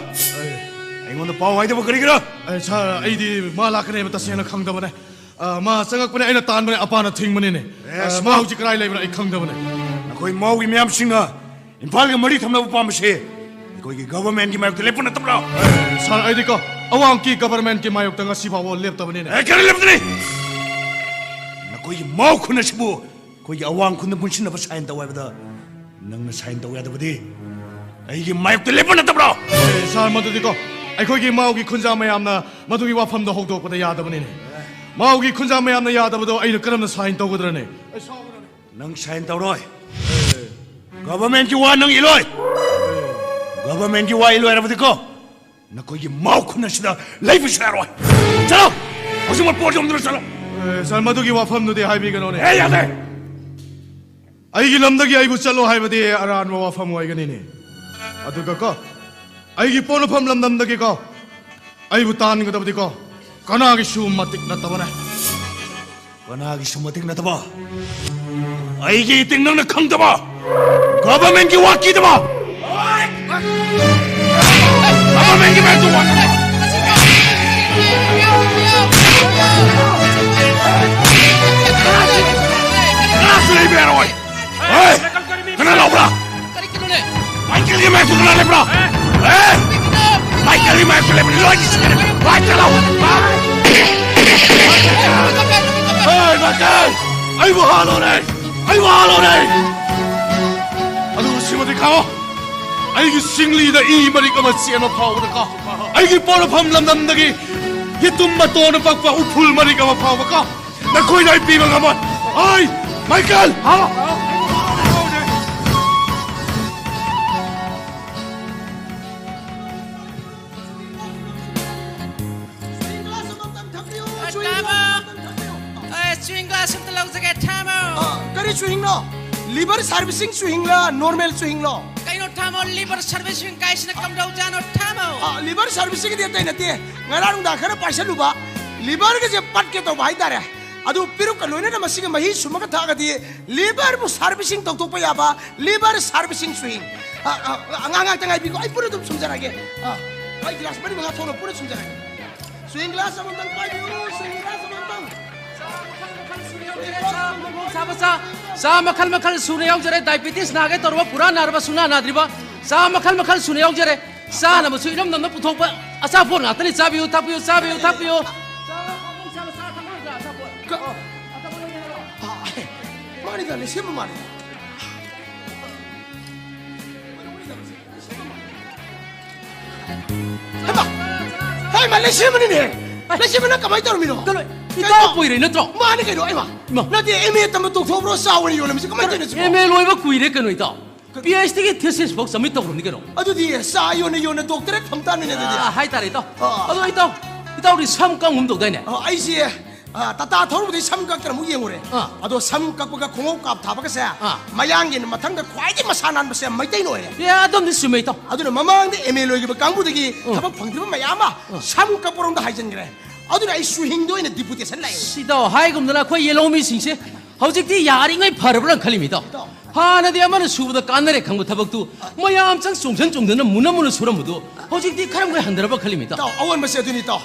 ꯑꯩꯉꯣꯟꯗ ꯄꯥꯎ ꯍꯥꯏꯗꯕ ꯀꯔꯤꯒꯤꯔꯣ? ꯑꯦ, ꯁꯥꯔ, ꯑꯩꯗꯤ ꯃꯥ ꯂꯥꯛꯀꯅꯤ ꯍꯥꯏꯕ ꯇꯁꯦꯡꯅ ꯈꯪꯗꯕꯅꯦ꯫ ꯑ, ꯃꯥ ꯆꯪꯉꯛꯄꯅꯦ, ꯑꯩꯅ ꯇꯥꯟꯕꯅꯦ, ꯑꯄꯥꯅ ꯊꯤꯡꯕꯅꯤꯅꯦ꯫ ꯑꯦ, ꯑ, ꯁꯥꯔ, ꯃꯥ ꯍꯧꯖꯤꯛ ꯀꯗꯥꯏ ꯂꯩꯕꯅꯣ ꯑꯩ ꯈꯪꯗꯕꯅꯦ꯫ ꯅꯈꯣꯏ ꯃꯥꯎꯒꯤ ꯃꯌꯥꯝꯁꯤꯡꯅ ꯏꯝꯐꯥꯜꯒ ꯃꯔꯤ ꯊꯝꯅꯕ ꯄꯥꯝꯕꯁꯦ ꯑꯩꯈꯣꯏꯒꯤ ꯒꯚꯔꯟꯃꯦꯟꯠꯀꯤ ꯃꯥꯌꯣꯛꯇ ꯂꯦꯞꯄ ꯅꯠꯇꯕ꯭ꯔꯣ? ꯁꯥꯔ, ꯑꯩꯗꯤꯀꯣ, ꯑꯋꯥꯡꯒꯤ ꯒꯚꯔꯟꯃꯦꯟꯠꯀꯤ ꯃꯥꯌꯣꯛꯇ ꯉꯁꯤ ꯐꯥꯎꯕ ꯂꯦꯞꯇꯕꯅꯤꯅꯦ꯫ ꯑꯦ, ꯀꯔꯤ ꯂꯦꯞꯇꯅꯤ? ꯅꯈꯣꯏꯒꯤ ꯃꯥꯎ ꯈꯨꯟ ꯑꯁꯤꯕꯨ ꯑꯩꯈꯣꯏꯒꯤ ꯑꯋꯥꯡ ꯈꯨꯟꯗ ꯄꯨꯟꯁꯤꯟꯅꯕ ꯁꯥꯏꯟ ꯇꯧ ꯍꯥꯏꯕꯗ ꯅꯪꯅ ꯁꯥꯏꯟ ꯇꯧ ꯌꯥꯗꯕꯗꯤ ꯑꯩꯒꯤ ꯃꯥꯌꯣꯛꯇ ꯂꯦꯞꯄ ꯅꯠꯇꯕ꯭ꯔꯣ? ꯑꯦ, ꯁꯥꯔ, ꯃꯗꯨꯗꯤꯀꯣ, ꯑꯩꯈꯣꯏꯒꯤ ꯃꯥꯎꯒꯤ ꯈꯨꯟꯖꯥ ꯃꯌꯥꯝꯅ ꯃꯗꯨꯒꯤ ꯋꯥꯐꯝꯗꯣ ꯍꯧꯗꯣꯛꯄꯗ ꯌꯥꯗꯕꯅꯤꯅꯦ꯫ ꯃꯥꯎꯒꯤ ꯈꯨꯟꯖꯥ ꯃꯌꯥꯝꯅ ꯌꯥꯗꯕꯗꯣ ꯑꯩꯅ ꯀꯔꯝꯅ ꯁꯥꯏꯟ ꯇꯧꯒꯗ꯭ꯔꯅꯦ? ꯅꯪ ꯁꯥꯏꯟ ꯇꯧꯔꯣꯏ꯫ ꯒꯚꯔꯟꯃꯦꯟꯠꯀꯤ ꯋꯥ ꯅꯪ ꯏꯂꯣꯏ꯫ ꯒꯚꯔꯟꯃꯦꯟꯠꯀꯤ ꯋꯥ ꯏꯂꯣꯏ ꯍꯥꯏꯔꯕꯗꯤꯀꯣ, ꯅꯈꯣꯏꯒꯤ ꯃꯥꯎ ꯈꯨꯟ ꯑꯁꯤꯗ ꯂꯩꯕꯁꯨ ꯌꯥꯔꯣꯏ꯫ ꯆꯠꯂꯣ! ꯍꯧꯖꯤꯛꯃꯛ ꯄꯣꯠ ꯌꯣꯟꯗꯨꯅ ꯆꯠꯂꯣ! ꯑꯦ, ꯁꯥꯔ, ꯃꯗꯨꯒꯤ ꯋꯥꯐꯝꯗꯨꯗꯤ ꯍꯥꯏꯕꯤꯒꯅꯨꯅꯦ꯫ ꯑꯦ, ꯌꯥꯗꯦ! ꯑꯩꯒꯤ ꯂꯝꯗꯒꯤ ꯑꯩꯕꯨ ꯆꯠꯂꯣ ꯍꯥꯏꯕꯗꯤ ꯑꯔꯥꯟꯕ ꯋꯥꯐꯝ ꯑꯣꯏꯒꯅꯤꯅꯦ꯫ ꯑꯗꯨꯒ ꯀꯣ, ꯑꯩꯒꯤ ꯄꯣꯛꯅꯐꯝ ꯂꯝꯗꯝꯗꯒꯤꯀꯣ, ꯑꯩꯕꯨ ꯇꯥꯟꯒꯗꯕꯗꯤꯀꯣ, ꯀꯅꯥꯒꯤꯁꯨ ꯃꯇꯤꯛ ꯅꯠꯇꯕꯅꯦ꯫ ꯀꯅꯥꯒꯤꯁꯨ ꯃꯇꯤꯛ ꯅꯠꯇꯕ? ꯑꯩꯒꯤ ꯏꯇꯤꯛ ꯅꯪꯅ ꯈꯪꯗꯕ? ꯒꯚꯔꯟꯃꯦꯟꯠꯀꯤ ꯋꯥ ꯀꯤꯗꯕ? ꯒꯚꯔꯟꯃꯦꯟꯠꯀꯤ ꯃꯥꯌꯣꯛꯇ ꯋꯥ ꯀꯅꯥꯁꯨ ꯂꯩꯕ ꯌꯥꯔꯣꯏ꯫ ꯍꯦ! ꯀꯅꯥ ꯂꯥꯎꯕ꯭ꯔꯥ? ꯃꯥꯏꯀꯦꯜꯒꯤ ꯃꯥꯌꯣꯛꯇ ꯀꯅꯥ ꯂꯩꯕ꯭ꯔꯥ? ꯍꯦ! ꯃꯥꯏꯀꯦꯜꯒꯤ ꯃꯥꯌꯣꯛꯇ ꯂꯩꯕ ꯂꯣꯏꯅ ꯁꯤꯒꯅꯤ꯫ ꯃꯥꯏꯀꯦꯜ ꯂꯥꯎ! ꯍꯦ, ꯃꯥꯏꯀꯦꯜ! ꯑꯩꯕꯨ ꯍꯥꯠꯂꯣꯅꯦ! ꯑꯩꯕꯨ ꯍꯥꯠꯂꯣꯅꯦ! ꯑꯗꯨꯕꯨ ꯁꯤꯃꯗꯤ ꯈꯪꯉꯣ, ꯑꯩꯒꯤ ꯁꯤꯡꯂꯤꯗ ꯏ ꯃꯔꯤꯛ ꯑꯃ ꯆꯦꯟꯕ ꯐꯥꯎꯕꯗꯀꯣ, ꯑꯩꯒꯤ ꯄꯣꯛꯅꯐꯝ ꯂꯝꯗꯝꯗꯒꯤ ꯌꯦꯇꯨꯝ ꯃꯇꯣꯟꯅ ꯄꯛꯄ ꯎꯐꯨꯜ ꯃꯔꯤꯛ ꯑꯃ ꯐꯥꯎꯕꯀꯣ, ꯅꯈꯣꯏꯗ ꯑꯩ ꯄꯤꯕ ꯉꯝꯃꯣꯏ꯫ ꯑꯩ, ꯃꯥꯏꯀꯦꯜ! ꯍꯥꯎ! Chewing glass ꯑꯃꯇꯪ ꯊꯝꯕꯤꯌꯨ, chewing glass ꯑꯃꯇꯪ ꯊꯝꯕꯤꯌꯨ꯫ ꯑꯦ, chewing glass ꯑꯝꯇ ꯂꯧꯖꯒꯦ, ꯊꯝꯃꯣ꯫ ꯑ, ꯀꯔꯤ chewingꯅꯣ? Liver servicing chewingꯂ, normal chewingꯂꯣ? ꯀꯩꯅꯣ, ꯊꯝꯃꯣ, liver servicing ꯀꯥꯏꯁꯤꯅ ꯀꯝꯗꯧꯖꯥꯠꯅꯣ, ꯊꯝꯃꯣ? ꯑ, liver servicingꯒꯤꯗꯤ ꯑꯇꯩ ꯅꯠꯇꯦ꯫ ꯉꯔꯥꯡ ꯅꯨꯡꯗꯥꯡ ꯈꯔ ꯄꯥꯏꯁꯜꯂꯨꯕ, liverꯒꯁꯦ ꯄꯠꯀꯦ ꯇꯧꯕ ꯍꯥꯏꯇꯥꯔꯦ꯫ ꯑꯗꯨ ꯄꯦꯔꯨꯛꯀ ꯂꯣꯏꯅꯅ ꯃꯁꯤꯒ ꯃꯍꯤ ꯁꯨꯝꯃꯒ ꯊꯛꯑꯒꯗꯤ liverꯕꯨ servicing ꯇꯧꯊꯣꯛꯄ ꯌꯥꯕ, liver servicing chewing꯫ ꯑ, ꯑ, ꯑꯉꯥꯡ ꯉꯥꯛꯇ ꯉꯥꯏꯕꯤꯀꯣ, ꯑꯩ ꯄꯨꯟꯅ ꯑꯗꯨꯝ ꯁꯨꯝꯖꯔꯒꯦ꯫ ꯑ, ꯑꯩ glass ꯃꯔꯤ ꯃꯉꯥ ꯊꯣꯛꯅ ꯄꯨꯟꯅ ꯁꯨꯝꯖꯔꯒꯦ꯫ Chewing glass ꯑꯃꯃꯝꯇꯪ ꯄꯥꯏꯕꯤꯌꯨ, chewing glass ꯑꯃꯃꯝꯇꯪ꯫ ꯆꯥ ꯃꯈꯜ ꯃꯈꯜ ꯁꯨꯅ ꯌꯥꯎꯖꯔꯦ꯫ Diabetes ꯅꯥꯒꯦ ꯇꯧꯔꯕ, ꯄꯨꯔꯥ ꯅꯥꯔꯕ, ꯁꯨꯡꯅꯥ ꯅꯥꯗ꯭ꯔꯤꯕ, ꯆꯥ ꯃꯈꯜ ꯃꯈꯜ ꯁꯨꯅ ꯌꯥꯎꯖꯔꯦ꯫ ꯆꯥꯅꯕꯁꯨ ꯏꯔꯝ ꯅꯝꯅ ꯄꯨꯊꯣꯛꯄ ꯑꯆꯥꯄꯣꯠ ꯉꯥꯛꯇꯅꯤ꯫ ꯆꯥꯕꯤꯌꯨ, ꯊꯛꯄꯤꯌꯨ, ꯆꯥꯕꯤꯌꯨ, ꯊꯛꯄꯤꯌꯨ꯫ ꯀ-, ꯃꯥꯅꯤꯗ, ꯂꯩꯁꯦꯝꯕ ꯃꯥꯅꯤ꯫ ꯍꯩꯃꯥ! ꯍꯩꯃꯥ, ꯂꯩꯁꯦꯝꯕꯅꯤꯅꯦ! ꯂꯩꯁꯦꯝꯕ, ꯅꯪ ꯀꯃꯥꯏꯅ ꯇꯧꯔꯝꯃꯤꯅꯣ? ꯀꯩꯅꯣ, ꯏꯇꯥꯎ ꯀꯩꯅꯣ? ꯀꯨꯏꯔꯦ ꯅꯠꯇ꯭ꯔꯣ? ꯃꯥꯅꯤ ꯀꯩꯅꯣ, ꯍꯩꯃꯥ! ꯏꯃꯥ! ꯅꯠꯇꯦ, M A ꯇꯝꯕ ꯇꯣꯛꯊꯣꯛꯈ꯭ꯔꯣ, ꯆꯥ ꯑꯣꯏꯅ ꯌꯣꯜꯂꯝꯃꯤꯁꯤ ꯀꯃꯥꯏꯅ ꯇꯧꯔꯤꯅꯣ ꯁꯤꯕꯣ? M A ꯂꯣꯏꯕ ꯀꯨꯏꯔꯦ ꯀꯩꯅꯣ, ꯏꯇꯥꯎ꯫ ꯀ- PhDꯒꯤ thesisꯐꯥꯎ submit ꯇꯧꯈ꯭ꯔꯕꯅꯤ ꯀꯩꯅꯣ꯫ ꯑꯗꯨꯗꯤ ꯆꯥ ꯌꯣꯟꯅ ꯌꯣꯟꯅ doctorate ꯐꯪ ꯇꯥꯕꯅꯤꯅꯦ ꯑꯗꯨꯗꯤ꯫ ꯑꯥ, ꯍꯥꯏꯇꯥꯔꯦ, ꯏꯇꯥꯎ꯫ ꯑꯥ꯫ ꯑꯗꯣ, ꯏꯇꯥꯎ, ꯏꯇꯥꯎꯗꯤ ꯁꯝ ꯀꯛꯐꯝ ꯇꯧꯗꯥꯏꯅꯦ? ꯑꯥ, ꯑꯩꯁꯦ, ꯑꯥ, ꯇꯥꯇꯥ ꯊꯧꯔꯨꯕꯗꯒꯤ ꯁꯝ ꯀꯛꯇꯅ ꯑꯃꯨꯛ ꯌꯦꯡꯉꯨꯔꯦ꯫ ꯑꯥ꯫ ꯑꯗꯣ ꯁꯝ ꯀꯛꯄꯒ ꯈꯣꯡꯎꯞ ꯀꯥꯞ ꯊꯥꯕꯒꯁꯦ, ꯑꯥ꯫ ꯃꯌꯥꯡꯒꯤ ꯃꯊꯪꯗ ꯈ꯭ꯋꯥꯏꯗꯒꯤ ꯃꯁꯥ ꯅꯥꯟꯕꯁꯦ ꯃꯩꯇꯩꯅ ꯑꯣꯏꯔꯦ꯫ ꯑꯦ, ꯑꯗꯨꯝꯗꯤ ꯆꯨꯝꯃꯦ, ꯏꯇꯥꯎ꯫ ꯑꯗꯨꯅ ꯃꯃꯥꯡꯗ M A ꯂꯣꯏꯈꯤꯕ ꯀꯥꯡꯕꯨꯗꯒꯤ ꯎꯝ꯫ ꯊꯕꯛ ꯐꯪꯗ꯭ꯔꯤꯕ ꯃꯌꯥꯝ ꯑꯃ ꯎꯝ꯫ ꯁꯝ ꯀꯛꯄꯔꯣꯝꯗ ꯍꯥꯏꯖꯤꯟꯈ꯭ꯔꯦ꯫ ꯑꯗꯨꯅ ꯑꯩ ꯁꯨꯍꯤꯡꯗ ꯑꯣꯏꯅ deputation ꯂꯥꯛꯑꯦ꯫ ꯁꯤ ꯏꯇꯥꯎ, ꯍꯥꯏꯒꯨꯝꯗꯅ ꯑꯩꯈꯣꯏ ꯌꯦꯜꯍꯧ ꯃꯤꯁꯤꯡꯁꯦ ꯍꯧꯖꯤꯛꯇꯤ ꯌꯥꯔꯤꯉꯩ ꯐꯔꯕ꯭ꯔꯥ ꯈꯜꯂꯤꯃꯤ, ꯏꯇꯥꯎ꯫ ꯏꯇꯥꯎ꯫ ꯍꯥꯟꯅꯗꯤ ꯑꯃꯅ ꯁꯨꯕꯗ ꯀꯥꯟꯅꯔꯦ ꯈꯪꯕ ꯊꯕꯛꯇꯨ ꯃꯌꯥꯝ ꯆꯪ ꯆꯣꯡꯁꯤꯟ ꯆꯣꯡꯗꯅ ꯃꯨꯟꯅ ꯃꯨꯟꯅ ꯁꯨꯔꯝꯕꯗꯨ ꯍꯧꯖꯤꯛꯇꯤ ꯈꯔ ꯃꯈꯩ ꯍꯟꯊꯔꯕ ꯈꯜꯂꯤꯃꯤ, ꯏꯇꯥꯎ꯫ ꯏꯇꯥꯎ, ꯑꯑꯣꯟꯕꯁꯦ ꯑꯗꯨꯅꯤ, ꯏꯇꯥꯎ꯫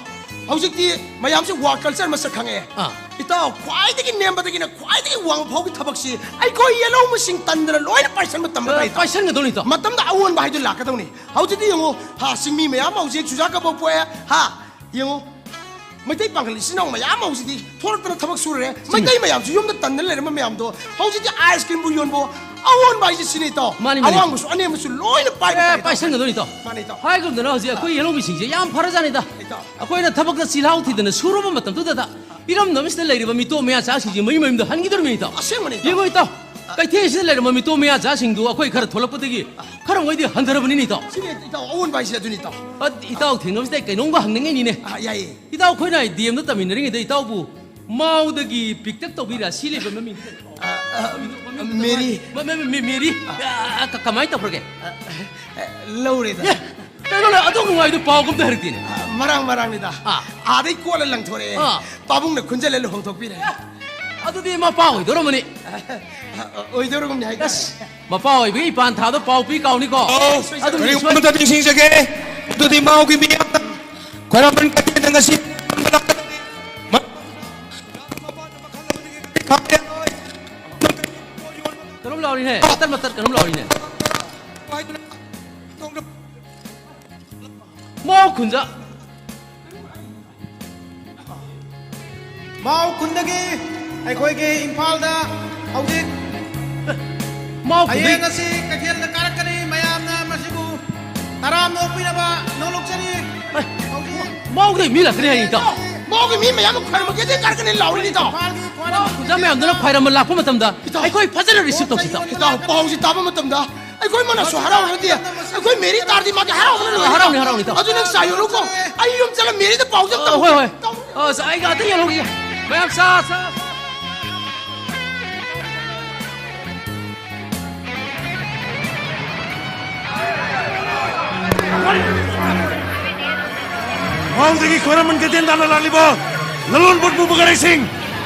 ꯍꯧꯖꯤꯛꯇꯤ ꯃꯌꯥꯝꯁꯦ work culture ꯃꯁꯛ ꯈꯪꯉꯛꯑꯦ꯫ ꯑꯥ꯫ ꯏꯇꯥꯎ, ꯈ꯭ꯋꯥꯏꯗꯒꯤ ꯅꯦꯝꯕꯗꯒꯤꯅ ꯈ꯭ꯋꯥꯏꯗꯒꯤ ꯋꯥꯡꯕ ꯐꯥꯎꯒꯤ ꯊꯕꯛꯁꯤ ꯑꯩꯈꯣꯏ ꯌꯦꯜꯍꯧ ꯃꯁꯤꯡ ꯇꯟꯗꯅ ꯂꯣꯏꯅ ꯄꯥꯏꯁꯟꯕ ꯇꯝꯕ ꯑ, ꯇꯥꯏ, ꯏꯇꯥꯎ꯫ ꯄꯥꯏꯁꯟꯒꯗꯧꯅꯤ, ꯏꯇꯥꯎ꯫ ꯃꯇꯝꯗ ꯑꯑꯣꯟꯕ ꯍꯥꯏꯗꯨ ꯂꯥꯛꯀꯗꯧꯅꯤ꯫ ꯍꯧꯖꯤꯛꯇꯤ ꯌꯦꯡꯉꯨ, ꯍꯥ, ꯆꯤꯡꯃꯤ ꯃꯌꯥꯝ ꯍꯧꯖꯤꯛ ꯆꯨꯖꯥꯛ ꯀꯕꯣꯛ ꯄꯣꯛꯑꯦ, ꯍꯥ, ꯌꯦꯡꯉꯨ, ꯃꯩꯇꯩ ꯄꯥꯡꯒꯜ ꯏꯆꯤꯟ ꯏꯅꯥꯎ ꯃꯌꯥꯝ ꯑꯃ ꯍꯧꯖꯤꯛꯇꯤ ꯊꯣꯛꯂꯛꯇꯅ ꯊꯕꯛ ꯁꯨꯔꯦ꯫ ꯆꯨꯝꯃꯤ꯫ ꯃꯩꯇꯩ ꯃꯌꯥꯝꯁꯨ ꯌꯨꯝꯗ ꯇꯟꯗꯅ ꯂꯩꯔꯝꯕ ꯃꯌꯥꯝꯗꯣ ꯍꯧꯖꯤꯛꯇꯤ ice creamꯕꯨ ꯌꯣꯟꯕꯣ, ꯑꯑꯣꯟꯕ ꯍꯥꯏꯁꯦ ꯁꯤꯅꯤ, ꯏꯇꯥꯎ꯫ ꯃꯥꯅꯤ, ꯃꯥꯅꯤ꯫ ꯑꯋꯥꯡꯕꯁꯨ ꯑꯅꯦꯝꯕꯁꯨ ꯂꯣꯏꯅ ꯄꯥꯏꯕ ꯑꯦ, ꯇꯥꯏ, ꯏꯇꯥꯎ꯫ ꯄꯥꯏꯁꯟꯒꯗꯣꯏꯅꯤ, ꯏꯇꯥꯎ꯫ ꯃꯥꯅꯤ, ꯏꯇꯥꯎ꯫ ꯍꯥꯏꯒꯨꯝꯗꯅ ꯍꯧꯖꯤꯛ ꯑꯩꯈꯣꯏ ꯌꯦꯜꯍꯧꯃꯤꯁꯤꯡꯁꯦ ꯌꯥꯝ ꯐꯔꯖꯥꯠꯅꯤꯗ꯫ ꯏꯇꯥꯎ꯫ ꯑꯩꯈꯣꯏꯅ ꯊꯕꯛꯇ ꯆꯤꯜꯍꯥꯎ ꯊꯤꯗꯅ ꯁꯨꯔꯨꯕ ꯃꯇꯝꯗꯨꯗ ꯏꯔꯝꯗꯝꯁꯤꯗ ꯂꯩꯔꯤꯕ ꯃꯤꯇꯣꯞ ꯃꯌꯥ ꯆꯥꯁꯤꯡꯁꯦ ꯃꯌꯨꯝ ꯃꯌꯨꯝꯗ ꯍꯟꯈꯤꯗꯧꯔꯤꯕꯅꯤ, ꯏꯇꯥꯎ꯫ ꯑꯁꯦꯡꯕꯅꯤ, ꯏꯇꯥꯎ꯫ ꯌꯦꯡꯉꯣ, ꯏꯇꯥꯎ꯫ ꯀꯩꯊꯦꯜꯁꯤꯗ ꯂꯩꯔꯝꯕ ꯃꯤꯇꯣꯞ ꯃꯌꯥ ꯆꯥꯁꯤꯡꯗꯨ ꯑꯩꯈꯣꯏ ꯈꯔ ꯊꯣꯛꯂꯛꯄꯗꯒꯤ ꯈꯔ ꯃꯈꯩꯗꯤ ꯍꯟꯊꯔꯕꯅꯤꯅꯦ, ꯏꯇꯥꯎ꯫ ꯁꯤꯅꯤ, ꯏꯇꯥꯎ, ꯑꯑꯣꯟꯕ ꯍꯥꯏꯁꯦ ꯑꯗꯨꯅꯤ, ꯏꯇꯥꯎ꯫ ꯑ, ꯏꯇꯥꯎ ꯊꯦꯡꯅꯕꯁꯤꯗ ꯑꯩ ꯀꯩꯅꯣꯝꯒ ꯍꯪꯅꯤꯡꯉꯤꯅꯤꯅꯦ꯫ ꯑ, ꯌꯥꯏꯌꯦ꯫ ꯏꯇꯥꯎ, ꯑꯩꯈꯣꯏꯅ ꯗꯤ ꯑꯦꯝꯗ ꯇꯝꯃꯤꯟꯅꯔꯤꯉꯩꯗ ꯏꯇꯥꯎꯕꯨ ꯃꯥꯎꯗꯒꯤ ꯄꯤꯛꯇꯛ ꯇꯧꯕꯤ ꯔꯥꯁꯤ ꯂꯩꯕ ꯃꯃꯤꯡ꯫ ꯑ, ꯑ, ꯃꯦꯔꯤ꯫ ꯃ-, ꯃ-, ꯃ-, ꯃꯦꯔꯤ? ꯑ, ꯀ-, ꯀꯃꯥꯏꯅ ꯇꯧꯈ꯭ꯔꯒꯦ? ꯑ, ꯑ, ꯂꯧꯔꯦꯗ꯫ ꯑꯦ, ꯀꯩꯅꯣꯅꯦ, ꯑꯗꯨꯛ ꯅꯨꯡꯉꯥꯏꯗꯨ ꯄꯥꯎꯒ ꯑꯝꯇ ꯍꯥꯏꯔꯛꯇꯦꯅꯦ꯫ ꯑ, ꯃꯔꯥꯡ ꯃꯔꯥꯡꯅꯤꯗ꯫ ꯑꯥ꯫ ꯑꯥꯗꯩ ꯀꯣꯠꯂ ꯂꯪꯊꯣꯔꯛꯑꯦ꯫ ꯑꯥ꯫ ꯄꯥꯕꯨꯡꯅ ꯈꯨꯟꯖꯜꯂ ꯂꯨꯍꯣꯡꯊꯣꯛꯄꯤꯔꯦ꯫ ꯑꯗꯨꯗꯤ ꯃꯄꯥ ꯑꯣꯏꯗꯧꯔꯝꯃꯅꯤ꯫ ꯑ, ꯑ, ꯑꯣꯏꯗꯧꯔꯒꯨꯝꯅꯤ ꯍꯥꯏꯇꯥꯔꯦ꯫ ꯑꯁ, ꯃꯄꯥ ꯑꯣꯏꯕꯒꯤ ꯏꯄꯥꯟ ꯊꯥꯗꯣ ꯄꯥꯎ ꯄꯤ ꯀꯥꯎꯅꯤꯀꯣ꯫ ꯑꯧ, ꯑꯗꯨꯗꯤ ꯀꯔꯤꯒꯨꯝꯕ ꯁꯣꯏ- ꯑꯃꯇ ꯅꯤꯡꯁꯤꯡꯖꯒꯦ꯫ ꯑꯗꯨꯗꯤ ꯃꯥꯎꯒꯤ ꯃꯤꯌꯥꯝꯅ ꯈ꯭ꯋꯥꯏꯔꯝꯕꯟ ꯀꯩꯊꯦꯜꯗ ꯉꯁꯤ ꯀꯩꯅꯣꯝ ꯂꯥꯎꯔꯤꯅꯦ, ꯃꯇꯠ ꯃꯇꯠ ꯀꯩꯅꯣꯝ ꯂꯥꯎꯔꯤꯅꯦ꯫ ꯃꯥꯎ ꯈꯨꯟꯖ-, ꯃꯥꯎ ꯈꯨꯟꯗꯒꯤ ꯑꯩꯈꯣꯏꯒꯤ ꯏꯝꯐꯥꯜꯗ ꯍꯧꯖꯤꯛ ꯃꯥꯎ ꯈꯨꯟꯗꯒꯤ ꯍꯌꯦꯡ ꯑꯁꯤ ꯀꯩꯊꯦꯜꯗ ꯀꯥꯔꯛꯀꯅꯤ꯫ ꯃꯌꯥꯝꯅ ꯃꯁꯤꯕꯨ ꯇꯔꯥꯝꯅ ꯑꯣꯛꯄꯤꯅꯕ ꯅꯣꯡꯂꯨꯛꯆꯔꯤ꯫ ꯑꯦ, ꯍꯧꯖꯤꯛ ꯃꯥꯎꯗꯩ ꯃꯤ ꯂꯥꯛꯀꯅꯤ ꯍꯥꯏꯌꯦ, ꯏꯇꯥꯎ꯫ ꯃꯥꯎꯒꯤ ꯃꯤ ꯃꯌꯥꯝ ꯈꯣꯏꯔꯝꯕ ꯀꯩꯊꯦꯜ ꯀꯥꯔꯛꯀꯅꯤ ꯂꯥꯎꯔꯤꯅꯤ, ꯏꯇꯥꯎ꯫ ꯏꯝꯐꯥꯜꯒꯤ ꯈ꯭ꯋꯥꯏꯔꯝꯕꯟ ꯈꯨꯟꯖ ꯃꯌꯥꯝꯗꯨꯅ ꯈ꯭ꯋꯥꯏꯔꯝꯕꯟ ꯂꯥꯛꯄ ꯃꯇꯝꯗ ꯏꯇꯥꯎ, ꯑꯩꯈꯣꯏ ꯐꯖꯅ receive ꯇꯧꯁꯤ, ꯏꯇꯥꯎ꯫ ꯏꯇꯥꯎ, ꯄꯥꯎꯁꯤ ꯇꯥꯕ ꯃꯇꯝꯗ ꯑꯩꯈꯣꯏ ꯃꯅꯥꯁꯨ ꯍꯔꯥꯎꯔꯗꯤ ꯑꯩꯈꯣꯏ ꯃꯦꯔꯤ ꯇꯥꯔꯗꯤ ꯃꯥꯗꯤ ꯍꯔꯥꯎꯕꯅ ꯂꯣꯏꯔꯦ꯫ ꯍꯔꯥꯎꯅꯤ, ꯍꯔꯥꯎꯅꯤ, ꯏꯇꯥꯎ꯫ ꯑꯗꯨ ꯅꯪ ꯆꯥ ꯌꯣꯜꯂꯨꯀꯣ꯫ ꯑꯩ ꯌꯨꯝ ꯆꯠꯂ ꯃꯦꯔꯤꯗ ꯄꯥꯎꯁꯦ ꯑ, ꯇꯧ-, ꯍꯣꯏ, ꯍꯣꯏ꯫ ꯇꯧ-, ꯑ, ꯑꯩ ꯉꯥꯛꯇ ꯌꯦꯡꯍꯧꯈꯤꯒꯦ꯫ ꯃꯌꯥꯝ ꯆꯥ, ꯆꯥ, ꯆꯥ꯫ ꯏꯝꯐꯥꯜꯗꯒꯤ ꯈ꯭ꯋꯥꯏꯔꯝꯕꯟ ꯀꯩꯊꯦꯜ ꯇꯥꯟꯅ ꯂꯥꯛꯂꯤꯕ ꯂꯂꯣꯟ ꯄꯣꯠ ꯄꯨꯕ ꯒꯥꯔꯤꯁꯤꯡ,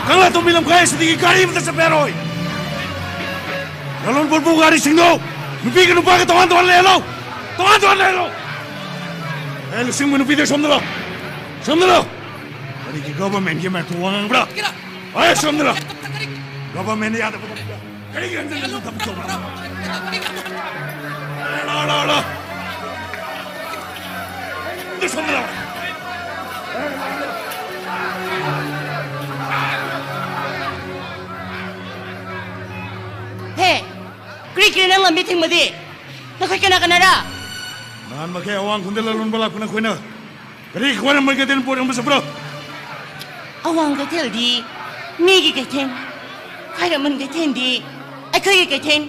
ꯀꯪꯂꯥꯇꯣꯡꯕꯤ ꯂꯝꯈꯥꯏ ꯑꯁꯤꯗꯒꯤ ꯒꯥꯔꯤ ꯑꯃꯠꯇ ꯆꯠꯄ ꯌꯥꯔꯣꯏ꯫ ꯂꯂꯣꯟ ꯄꯣꯠ ꯄꯨꯕ ꯒꯥꯔꯤꯁꯤꯡꯗꯣ ꯅꯨꯄꯤꯒ ꯅꯨꯄꯥꯒ ꯇꯣꯉꯥꯟ ꯇꯣꯉꯥꯟ ꯂꯩꯍꯜꯂꯣ꯫ ꯇꯣꯉꯥꯟ ꯇꯣꯉꯥꯟ ꯂꯩꯍꯜꯂꯣ꯫ ꯑꯦ, ꯂꯨꯆꯤꯡꯕ ꯅꯨꯄꯤꯗꯣ ꯁꯣꯝꯗ ꯂꯥꯎ꯫ ꯁꯣꯝꯗ ꯂꯥꯎ꯫ ꯀꯔꯤꯒꯤ ꯒꯣꯚꯔꯟꯃꯦꯟꯠꯀꯤ ꯃꯥꯏꯊꯣꯡ ꯋꯥ ꯉꯥꯡꯕ꯭ꯔꯥ? ꯑꯦ, ꯁꯣꯝꯗ ꯂꯥꯎ꯫ ꯒꯣꯚꯔꯟꯃꯦꯟꯠꯅ ꯌꯥꯗꯕ ꯊꯕꯛꯇ ꯀꯔꯤꯒꯤ ꯍꯟꯖꯤꯟ ꯍꯟꯖꯤꯟ ꯊꯕꯛ ꯇꯧꯕ꯭ꯔꯥ? ꯂꯥꯎ, ꯂꯥꯎ, ꯂꯥꯎ꯫ ꯁꯣꯝꯗ ꯂꯥꯎ꯫ ꯍꯦ, ꯅꯪ ꯂꯝꯕꯤ ꯊꯤꯡꯕꯗꯤ ꯅꯈꯣꯏ ꯀꯅꯥ ꯀꯅꯥꯔ? ꯅꯍꯥꯟ ꯃꯈꯩ ꯑꯋꯥꯡ ꯈꯨꯟꯗ ꯂꯂꯣꯟꯕ ꯂꯥꯛꯄ ꯅꯈꯣꯏꯅ ꯀꯔꯤ ꯈ꯭ꯋꯥꯏꯔꯝꯕꯟ ꯀꯩꯊꯦꯜ ꯄꯣꯠ ꯌꯣꯟꯕ ꯆꯠꯄ꯭ꯔꯣ? ꯑꯋꯥꯡ ꯀꯩꯊꯦꯜꯗꯤ ꯃꯤꯒꯤ ꯀꯩꯊꯦꯜ, ꯈ꯭ꯋꯥꯏꯔꯝꯕꯟ ꯀꯩꯊꯦꯜꯗꯤ ꯑꯩꯈꯣꯏꯒꯤ ꯀꯩꯊꯦꯜ꯫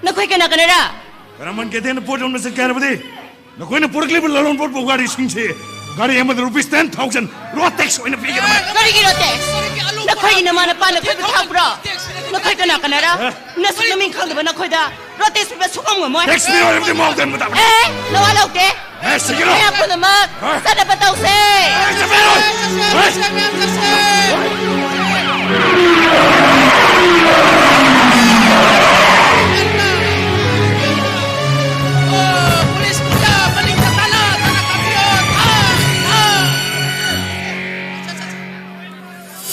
ꯅꯈꯣꯏ ꯀꯅꯥ ꯀꯅꯥꯔ? ꯈ꯭ꯋꯥꯏꯔꯝꯕꯟ ꯀꯩꯊꯦꯜꯗ ꯄꯣꯠ ꯌꯣꯟꯕ ꯆꯠꯀꯦ ꯍꯥꯏꯔꯕꯗꯤ ꯅꯈꯣꯏꯅ ꯄꯨꯔꯛꯂꯤꯕ ꯂꯂꯣꯟ ꯄꯣꯠ ꯒꯥꯔꯤꯁꯤꯡꯁꯤ ꯒꯥꯔꯤ ꯑꯃꯗ rupees ten thousand road tax ꯑꯣꯏꯅ ꯄꯤꯒꯗꯕꯅꯤ꯫ ꯀꯔꯤꯒꯤ ꯔꯣꯗ ꯇꯦꯛꯁ? ꯅꯈꯣꯏꯒꯤ ꯅꯃꯥꯅ ꯄꯥꯅ ꯈꯨꯠꯇ ꯊꯥꯛꯄ꯭ꯔꯣ? ꯅꯈꯣꯏ ꯀꯅꯥ ꯀꯅꯥꯔ? ꯍꯥ? ꯅꯁꯨ ꯅꯃꯤꯡ ꯈꯪꯗꯕ ꯅꯈꯣꯏꯗ ꯔꯣꯗ ꯇꯦꯛꯁ ꯄꯤꯕ ꯁꯨꯡꯉꯝ ꯉꯝꯃꯣꯏ꯫ ꯇꯦꯛꯁ ꯄꯤꯔꯣꯏ ꯍꯥꯏꯕꯗꯤ ꯃꯋꯥ ꯂꯧꯗꯦ꯫ ꯑꯦ, ꯅꯋꯥ ꯂꯧꯗꯦ꯫ ꯑꯦ, ꯁꯤꯒꯤꯔꯣ꯫ ꯃꯌꯥꯝ ꯄꯨꯝꯅꯃꯛ ꯍꯥ? ꯆꯠꯅꯕ ꯇꯧꯁꯦ꯫ ꯑꯦ, ꯆꯠꯄꯤꯔꯣꯏ꯫ ꯑꯦ꯫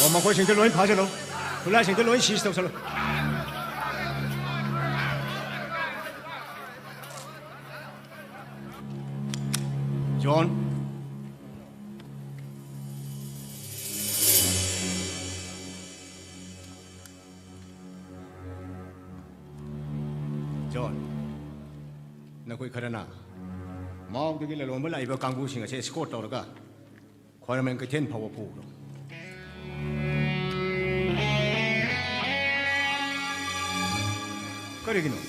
ꯑꯣ, ꯃꯈꯣꯏꯁꯤꯡꯗꯨ ꯂꯣꯏ ꯐꯥꯖꯤꯜꯂꯨ꯫ ꯈꯨꯠꯂꯥꯏꯁꯤꯡꯗꯨ ꯂꯣꯏ ꯁꯤꯖ ꯇꯧꯁꯜꯂꯨ꯫ ꯖꯣꯟ꯫ ꯖꯣꯟ, ꯅꯈꯣꯏ ꯈꯔꯅ ꯃꯥꯎꯗꯒꯤ ꯂꯂꯣꯟꯕ ꯂꯥꯛꯏꯕ ꯀꯥꯡꯕꯨꯁꯤꯡ ꯑꯁꯦ ꯑꯦꯁꯀꯣꯔꯠ ꯇꯧꯔꯒ ꯈ꯭ꯋꯥꯏꯔꯝꯕꯟ ꯀꯩꯊꯦꯜ ꯐꯥꯎꯕ ꯄꯨꯈ꯭ꯔꯣ꯫ ꯀꯔꯤꯒꯤꯅꯣ?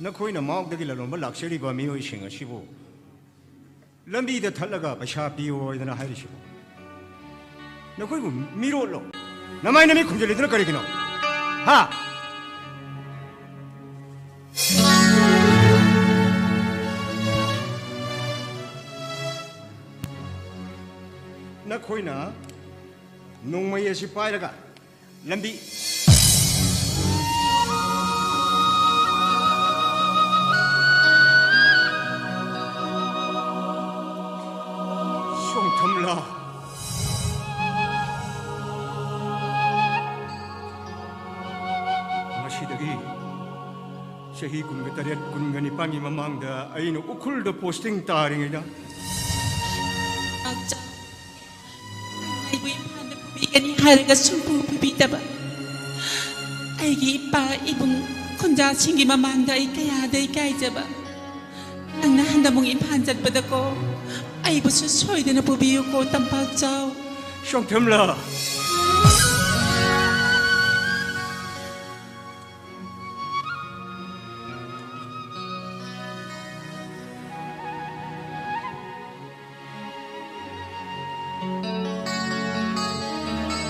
ꯅꯈꯣꯏꯅ ꯃꯥꯎꯗꯒꯤ ꯂꯂꯣꯟꯕ ꯂꯥꯛꯆꯔꯤꯕ ꯃꯤꯑꯣꯏꯁꯤꯡ ꯑꯁꯤꯕꯨ ꯂꯝꯕꯤꯗ ꯊꯠꯂꯒ ꯄꯩꯁꯥ ꯄꯤꯌꯣ ꯍꯥꯏꯗꯅ ꯍꯥꯏꯔꯤꯁꯤꯕꯨ? ꯅꯈꯣꯏꯕꯨ ꯃꯤꯔꯣꯠꯂꯣ? ꯅꯃꯥꯏ ꯅꯃꯤꯠ ꯈꯨꯝꯖꯤꯜꯂꯤꯗꯨꯅ ꯀꯔꯤꯒꯤꯅꯣ? ꯍꯥ? ꯅꯈꯣꯏꯅ ꯅꯣꯡꯃꯩ ꯑꯁꯤ ꯄꯥꯏꯔꯒ ꯂꯝꯕꯤ ꯁꯣꯡꯊꯝꯂꯥ꯫ ꯉꯁꯤꯗꯒꯤ ꯆꯍꯤ ꯀꯨꯟꯒ ꯇꯔꯦꯠ, ꯀꯨꯟꯒ ꯅꯤꯄꯥꯟꯒꯤ ꯃꯃꯥꯡꯗ ꯑꯩꯅ ꯎꯈ꯭ꯔꯨꯜꯗ ꯄꯣꯁꯇꯤꯡ ꯇꯥꯔꯤꯉꯩꯗ, ꯑꯩꯕꯨ ꯏꯝꯐꯥꯜꯗ ꯄꯨꯕꯤꯒꯅꯤ ꯍꯥꯏꯔꯒ ꯁꯨꯡꯄꯨ ꯄꯨꯕꯤꯗꯕ ꯑꯩꯒꯤ ꯏꯄꯥ ꯏꯕꯨꯡ ꯈꯨꯟꯖꯥꯁꯤꯡꯒꯤ ꯃꯃꯥꯡꯗ ꯑꯩ ꯀꯌꯥꯗ ꯏꯀꯥꯏꯖꯕ꯫ ꯅꯪꯅ ꯍꯟꯗꯛꯃꯨꯛ ꯏꯝꯐꯥꯜ ꯆꯠꯄꯗꯀꯣ, ꯑꯩꯕꯨꯁꯨ ꯁꯣꯏꯗꯅ ꯄꯨꯕꯤꯌꯨꯀꯣ, ꯇꯝꯄꯥꯛꯆꯥꯎ꯫ ꯁꯣꯡꯊꯦꯝꯂꯥ꯫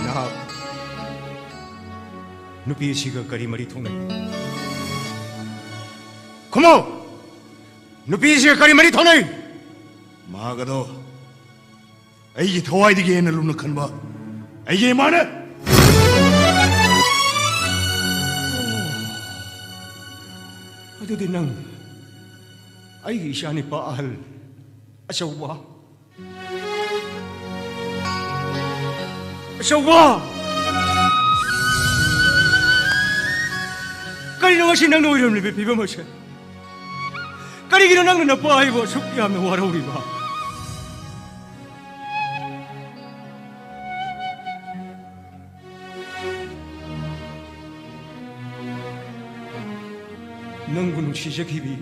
ꯅꯍꯥꯛ ꯅꯨꯄꯤ ꯑꯁꯤꯒ ꯀꯔꯤ ꯃꯔꯤ ꯊꯣꯛꯅꯩ? ꯈꯨꯝꯃꯨ! ꯅꯨꯄꯤ ꯑꯁꯤꯒ ꯀꯔꯤ ꯃꯔꯤ ꯊꯣꯛꯅꯩ? ꯃꯍꯥꯛ ꯑꯗꯣ ꯑꯩꯒꯤ ꯊꯋꯥꯏꯗꯒꯤ ꯍꯦꯟꯅ ꯂꯨꯝꯅ ꯈꯟꯕ ꯑꯩꯒꯤ ꯏꯃꯥꯅ꯫ ꯑꯗꯨꯗꯤ ꯅꯪ ꯑꯩꯒꯤ ꯏꯆꯥꯅꯤꯄꯥ ꯑꯍꯜ ꯑꯆꯧꯕ, ꯑꯆꯧꯕ! ꯀꯔꯤꯅꯣ ꯉꯁꯤ ꯅꯪꯅ ꯑꯣꯏꯔꯝꯂꯤꯕ ꯐꯤꯕꯝ ꯑꯁꯦ? ꯀꯔꯤꯒꯤꯅꯣ ꯅꯪꯅ ꯅꯄꯥ ꯑꯩꯕꯨ ꯑꯁꯨꯛ ꯌꯥꯝꯅ ꯋꯥꯔꯧꯔꯤꯕ? ꯅꯪꯕꯨ ꯅꯨꯡꯁꯤꯖꯈꯤꯕꯤ,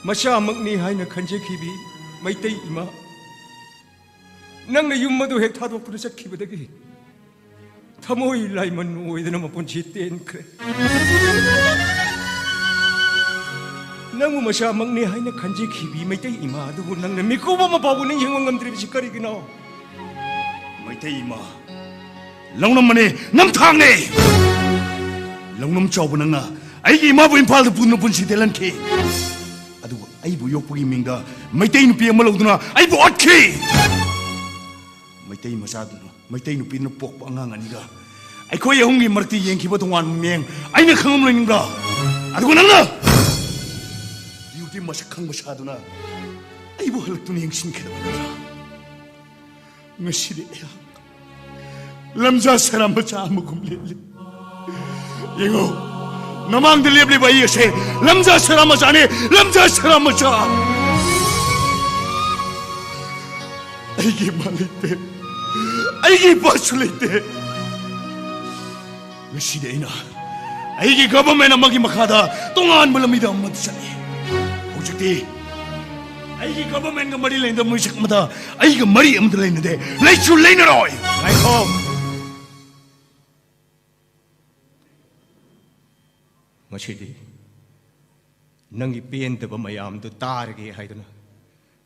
ꯃꯆꯥꯃꯛꯅꯤ ꯍꯥꯏꯅ ꯈꯟꯖꯈꯤꯕꯤ ꯃꯩꯇꯩ ꯏꯃꯥ, ꯅꯪꯅ ꯌꯨꯝ ꯑꯗꯨ ꯍꯦꯛ ꯊꯥꯗꯣꯛꯇꯨꯅ ꯆꯠꯈꯤꯕꯗꯒꯤ ꯊꯃꯣꯏ ꯂꯥꯏꯃꯟ ꯑꯣꯏꯗꯅ ꯃꯄꯨꯟꯁꯤ ꯇꯦꯟꯈ꯭ꯔꯦ꯫ ꯅꯪꯕꯨ ꯃꯆꯥꯃꯛꯅꯤ ꯍꯥꯏꯅ ꯈꯟꯖꯈꯤꯕꯤ ꯃꯩꯇꯩ ꯏꯃꯥ ꯑꯗꯨꯕꯨ ꯅꯪꯅ ꯃꯤꯀꯨꯞ ꯑꯃ ꯐꯥꯎꯕ ꯅꯤꯡꯁꯤꯡꯕ ꯉꯝꯗ꯭ꯔꯤꯕꯁꯤ ꯀꯔꯤꯒꯤꯅꯣ? ꯃꯩꯇꯩ ꯏꯃꯥ, ꯂꯧꯅꯝ ꯑꯃꯅꯦ, ꯅꯝꯊꯥꯛꯅꯦ꯫ ꯂꯧꯅꯝ ꯆꯥꯎꯕ ꯅꯪꯅ ꯑꯩꯒꯤ ꯏꯃꯥꯕꯨ ꯏꯝꯐꯥꯜꯗ ꯄꯨꯗꯨꯅ ꯄꯨꯟꯁꯤ ꯇꯦꯜꯍꯟꯈꯤ꯫ ꯑꯗꯨꯕꯨ ꯑꯩꯕꯨ ꯌꯣꯛꯄꯒꯤ ꯃꯤꯡꯗ ꯃꯩꯇꯩ ꯅꯨꯄꯤ ꯑꯃ ꯂꯧꯗꯨꯅ ꯑꯩꯕꯨ ꯑꯣꯠꯈꯤ꯫ ꯃꯩꯇꯩ ꯃꯆꯥꯗꯨꯅ, ꯃꯩꯇꯩ ꯅꯨꯄꯤꯗꯨꯅ ꯄꯣꯛꯄ ꯑꯉꯥꯡ ꯑꯅꯤꯒ ꯑꯩꯈꯣꯏ ꯑꯍꯨꯝꯒꯤ ꯃꯔꯛꯇ ꯌꯦꯡꯈꯤꯕ ꯇꯣꯉꯥꯟꯕ ꯃꯤꯠꯌꯦꯡ ꯑꯩꯅ ꯈꯪꯉꯝꯂꯣꯏꯅꯤꯡꯕ꯭ꯔꯥ? ꯑꯗꯨꯒ ꯅꯪꯅ beauty ꯃꯁꯛ ꯈꯪꯕ ꯁꯥꯗꯨꯅ ꯑꯩꯕꯨ ꯍꯜꯂꯛꯇꯨꯅ ꯌꯦꯡꯁꯤꯟꯈꯤꯗꯕ ꯅꯠꯇ꯭ꯔꯥ? ꯉꯁꯤꯗꯤ ꯑꯩꯍꯥꯛ ꯂꯝꯖꯥ ꯁꯦꯔꯥ ꯃꯆꯥ ꯑꯃꯒꯨꯝ ꯂꯦꯞꯂꯤ꯫ ꯌꯦꯡꯉꯨ, ꯅꯃꯥꯡꯗ ꯂꯦꯞꯂꯤꯕ ꯑꯩ ꯑꯁꯦ ꯂꯝꯖꯥ ꯁꯦꯔꯥ ꯃꯆꯥꯅꯤ, ꯂꯝꯖꯥ ꯁꯦꯔꯥ ꯃꯆꯥ꯫ ꯑꯩꯒꯤ ꯏꯃꯥ ꯂꯩꯇꯦ, ꯑꯩꯒꯤ ꯏꯄꯥꯁꯨ ꯂꯩꯇꯦ꯫ ꯉꯁꯤꯗꯤ ꯑꯩꯅ ꯑꯩꯒꯤ ꯒꯚꯔꯟꯃꯦꯟ ꯑꯃꯒꯤ ꯃꯈꯥꯗ ꯇꯣꯉꯥꯟꯕ ꯂꯝꯕꯤꯗ ꯑꯃꯗ ꯆꯠꯂꯤ꯫ ꯍꯧꯖꯤꯛꯇꯤ ꯑꯩꯒꯤ ꯒꯚꯔꯟꯃꯦꯟꯒ ꯃꯔꯤ ꯂꯩꯅꯗꯕ ꯃꯤꯁꯛ ꯑꯃꯗ ꯑꯩꯒ ꯃꯔꯤ ꯑꯃꯠꯇ ꯂꯩꯅꯗꯦ, ꯂꯩꯁꯨ ꯂꯩꯅꯔꯣꯏ꯫ ꯉꯥꯏꯈꯣ꯫ ꯉꯁꯤꯗꯤ ꯅꯪꯒꯤ ꯄꯦꯟꯗꯕ ꯃꯌꯥꯝꯗꯨ ꯇꯥꯔꯒꯦ ꯍꯥꯏꯗꯨꯅ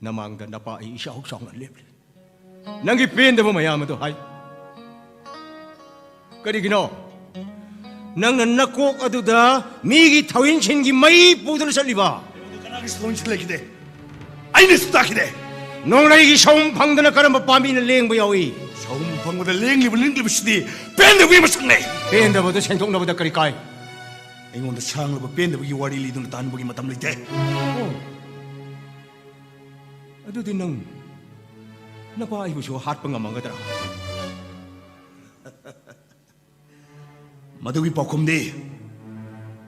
ꯅꯃꯥꯡꯗ ꯅꯄꯥ ꯑꯩ ꯏꯆꯥꯎ ꯆꯥꯎꯅ ꯂꯦꯞꯂꯤ꯫ ꯅꯪꯒꯤ ꯄꯦꯟꯗꯕ ꯃꯌꯥꯝ ꯑꯗꯨ ꯍꯥꯏ꯫ ꯀꯔꯤꯒꯤꯅꯣ? ꯅꯪꯅ ꯅꯀꯣꯛ ꯑꯗꯨꯗ ꯃꯤꯒꯤ ꯊꯧꯏꯟꯁꯤꯡꯒꯤ ꯃꯩ ꯄꯨꯗꯨꯅ ꯆꯠꯂꯤꯕ? ꯀꯅꯥꯒꯤ ꯊꯧꯏꯟꯁꯤꯟ ꯂꯩꯈꯤꯗꯦ? ꯑꯩꯅꯁꯨ ꯇꯥꯈꯤꯗꯦ꯫ ꯅꯣꯡꯂꯩꯒꯤ ꯁꯍꯨꯝ ꯐꯪꯗꯅ ꯀꯔꯝꯕ ꯄꯥꯝꯕꯤꯅ ꯂꯦꯡꯕ ꯌꯥꯎꯏ? ꯁꯍꯨꯝ ꯐꯪꯕꯗ ꯂꯦꯡꯂꯤꯕ ꯅꯤꯡꯂꯤꯕꯁꯤꯗꯤ ꯄꯦꯟꯗꯕꯒꯤ ꯃꯁꯛꯅꯦ꯫ ꯄꯦꯟꯗꯕꯗꯨ ꯁꯦꯡꯗꯣꯛꯅꯕꯗ ꯀꯔꯤ ꯀꯥꯏ? ꯑꯩꯉꯣꯟꯗ ꯁꯥꯡꯂꯕ ꯄꯦꯟꯗꯕꯒꯤ ꯋꯥꯔꯤ ꯂꯤꯗꯨꯅ ꯇꯥꯟꯕꯒꯤ ꯃꯇꯝ ꯂꯩꯇꯦ꯫ ꯑꯣ, ꯑꯗꯨꯗꯤ ꯅꯪ ꯅꯄꯥ ꯑꯩꯕꯨꯁꯨ ꯍꯥꯠꯄ ꯉꯝꯃꯒꯗ꯭ꯔꯥ? ꯃꯗꯨꯒꯤ ꯄꯥꯎꯈꯨꯝꯗꯤ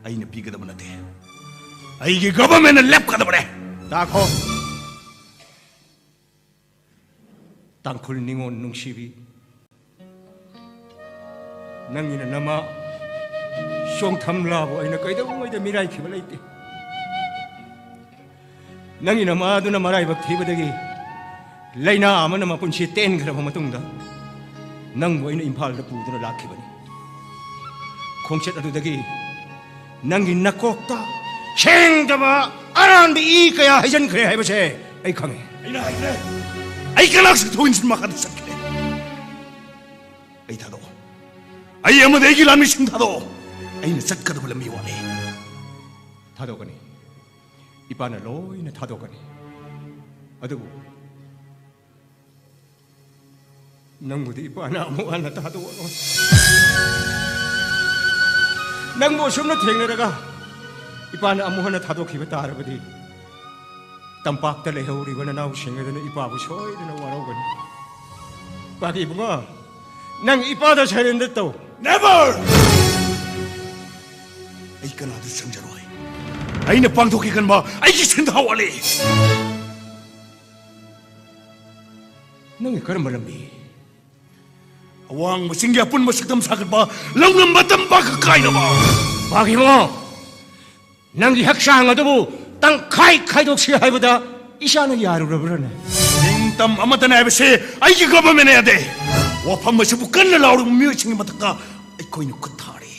ꯑꯩꯅ ꯄꯤꯒꯗꯕ ꯅꯠꯇꯦ, ꯑꯩꯒꯤ ꯒꯚꯔꯟꯃꯦꯟꯅ ꯂꯦꯞꯀꯗꯕꯅꯦ꯫ ꯇꯥꯈꯣ, ꯇꯥꯡꯈꯨꯜ ꯅꯤꯉꯣꯜ ꯅꯨꯡꯁꯤꯕꯤ, ꯅꯪꯒꯤꯅ ꯅꯃꯥ ꯆꯣꯡꯊꯝꯂꯥꯕꯨ ꯑꯩꯅ ꯀꯩꯗꯧꯉꯩꯗ ꯃꯤꯔꯥꯏꯈꯤꯕ ꯂꯩꯇꯦ꯫ ꯅꯪꯒꯤ ꯅꯃꯥꯗꯨꯅ ꯃꯔꯥꯏꯕꯛ ꯊꯤꯕꯗꯒꯤ ꯂꯥꯏꯅꯥ ꯑꯃꯅ ꯃꯄꯨꯟꯁꯤ ꯇꯦꯟꯈ꯭ꯔꯕ ꯃꯇꯨꯡꯗ ꯅꯪꯕꯨ ꯑꯩꯅ ꯏꯝꯐꯥꯜꯗ ꯄꯨꯗꯨꯅ ꯂꯥꯛꯈꯤꯕꯅꯤ꯫ ꯈꯣꯡꯆꯠ ꯑꯗꯨꯗꯒꯤ ꯅꯪꯒꯤ ꯅꯀꯣꯛꯇ ꯁꯦꯡꯗꯕ ꯑꯔꯥꯟꯕ ꯏ ꯀꯌꯥ ꯍꯩꯖꯤꯟꯈ꯭ꯔꯦ ꯍꯥꯏꯕꯁꯦ ꯑꯩ ꯈꯪꯉꯦ꯫ ꯑꯩꯅ ꯍꯥꯏꯈ꯭ꯔꯦ, ꯑꯩ ꯀꯅꯥꯁꯨ ꯊꯧꯏꯟꯁꯤꯟ ꯃꯈꯥꯗ ꯆꯠꯈꯤꯗꯦ꯫ ꯑꯩ ꯊꯥꯗꯣꯛꯑꯣ, ꯑꯩ ꯑꯃꯗꯤ ꯑꯩꯒꯤ ꯂꯥꯟꯃꯤꯁꯤꯡ ꯊꯥꯗꯣꯛꯑꯣ꯫ ꯑꯩꯅ ꯆꯠꯀꯗꯕ ꯂꯝꯕꯤ ꯋꯥꯠꯂꯤ꯫ ꯊꯥꯗꯣꯛꯀꯅꯤ, ꯏꯄꯥꯅ ꯂꯣꯏꯅ ꯊꯥꯗꯣꯛꯀꯅꯤ꯫ ꯑꯗꯨꯕꯨ ꯅꯪꯕꯨꯗꯤ ꯏꯄꯥꯅ ꯑꯃꯨꯛ ꯍꯟꯅ ꯊꯥꯗꯣꯛꯑꯔꯣꯏ꯫ ꯅꯪꯕꯨ ꯑꯁꯨꯝꯅ ꯊꯦꯡꯅꯔꯒ ꯏꯄꯥꯅ ꯑꯃꯨꯛ ꯍꯟꯅ ꯊꯥꯗꯣꯛꯈꯤꯕ ꯇꯥꯔꯕꯗꯤ, ꯇꯝꯄꯥꯛꯇ ꯂꯩꯍꯧꯔꯤꯕ ꯅꯅꯥꯎꯁꯤꯡ ꯑꯗꯨꯅ ꯏꯄꯥꯕꯨ ꯁꯣꯏꯗꯅ ꯋꯥꯔꯧꯒꯅꯤ꯫ ꯄꯥꯒꯤ ꯏꯕꯨꯡꯉꯣ, ꯅꯪ ꯏꯄꯥꯗ surrender ꯇꯧ꯫ Never! ꯑꯩ ꯀꯅꯥꯗꯁꯨ ꯆꯪꯖꯔꯣꯏ꯫ ꯑꯩꯅ ꯄꯥꯡꯊꯣꯛꯀꯦ ꯈꯟꯕ ꯑꯩꯒꯤ ꯁꯤꯟꯊꯥ ꯋꯥꯠꯂꯤ꯫ ꯅꯪꯒꯤ ꯀꯔꯝꯕ ꯂꯝꯕꯤ? ꯑꯋꯥꯡꯕ ꯆꯤꯡꯒꯤ ꯑꯄꯨꯟꯕ ꯁꯛꯇꯝ ꯁꯥꯒꯠꯄ ꯂꯧꯅꯝꯕ ꯇꯝꯄꯥꯛꯀ ꯀꯥꯏꯅꯕ꯫ ꯏꯕꯨꯡꯉꯣ, ꯅꯪꯒꯤ ꯍꯛꯆꯥꯡ ꯑꯗꯨꯕꯨ ꯇꯪꯈꯥꯏ ꯈꯥꯏꯗꯣꯛꯁꯤ ꯍꯥꯏꯕꯗ ꯏꯆꯥꯅ ꯌꯥꯔꯨꯔꯕ꯭ꯔꯥꯅꯦ? ꯅꯤꯡꯇꯝ ꯑꯃꯠꯇꯅꯦ ꯍꯥꯏꯕꯁꯤ ꯑꯩꯒꯤ ꯒꯣꯚꯔꯟꯃꯦꯟꯠꯅ ꯌꯥꯗꯦ꯫ ꯋꯥꯐꯝ ꯑꯁꯤꯕꯨ ꯀꯟꯅ ꯂꯥꯎꯔꯤꯕ ꯃꯤꯑꯣꯏꯁꯤꯡꯒꯤ ꯃꯊꯛꯇ ꯑꯩꯈꯣꯏꯅ ꯈꯨꯠ ꯊꯥꯔꯤ꯫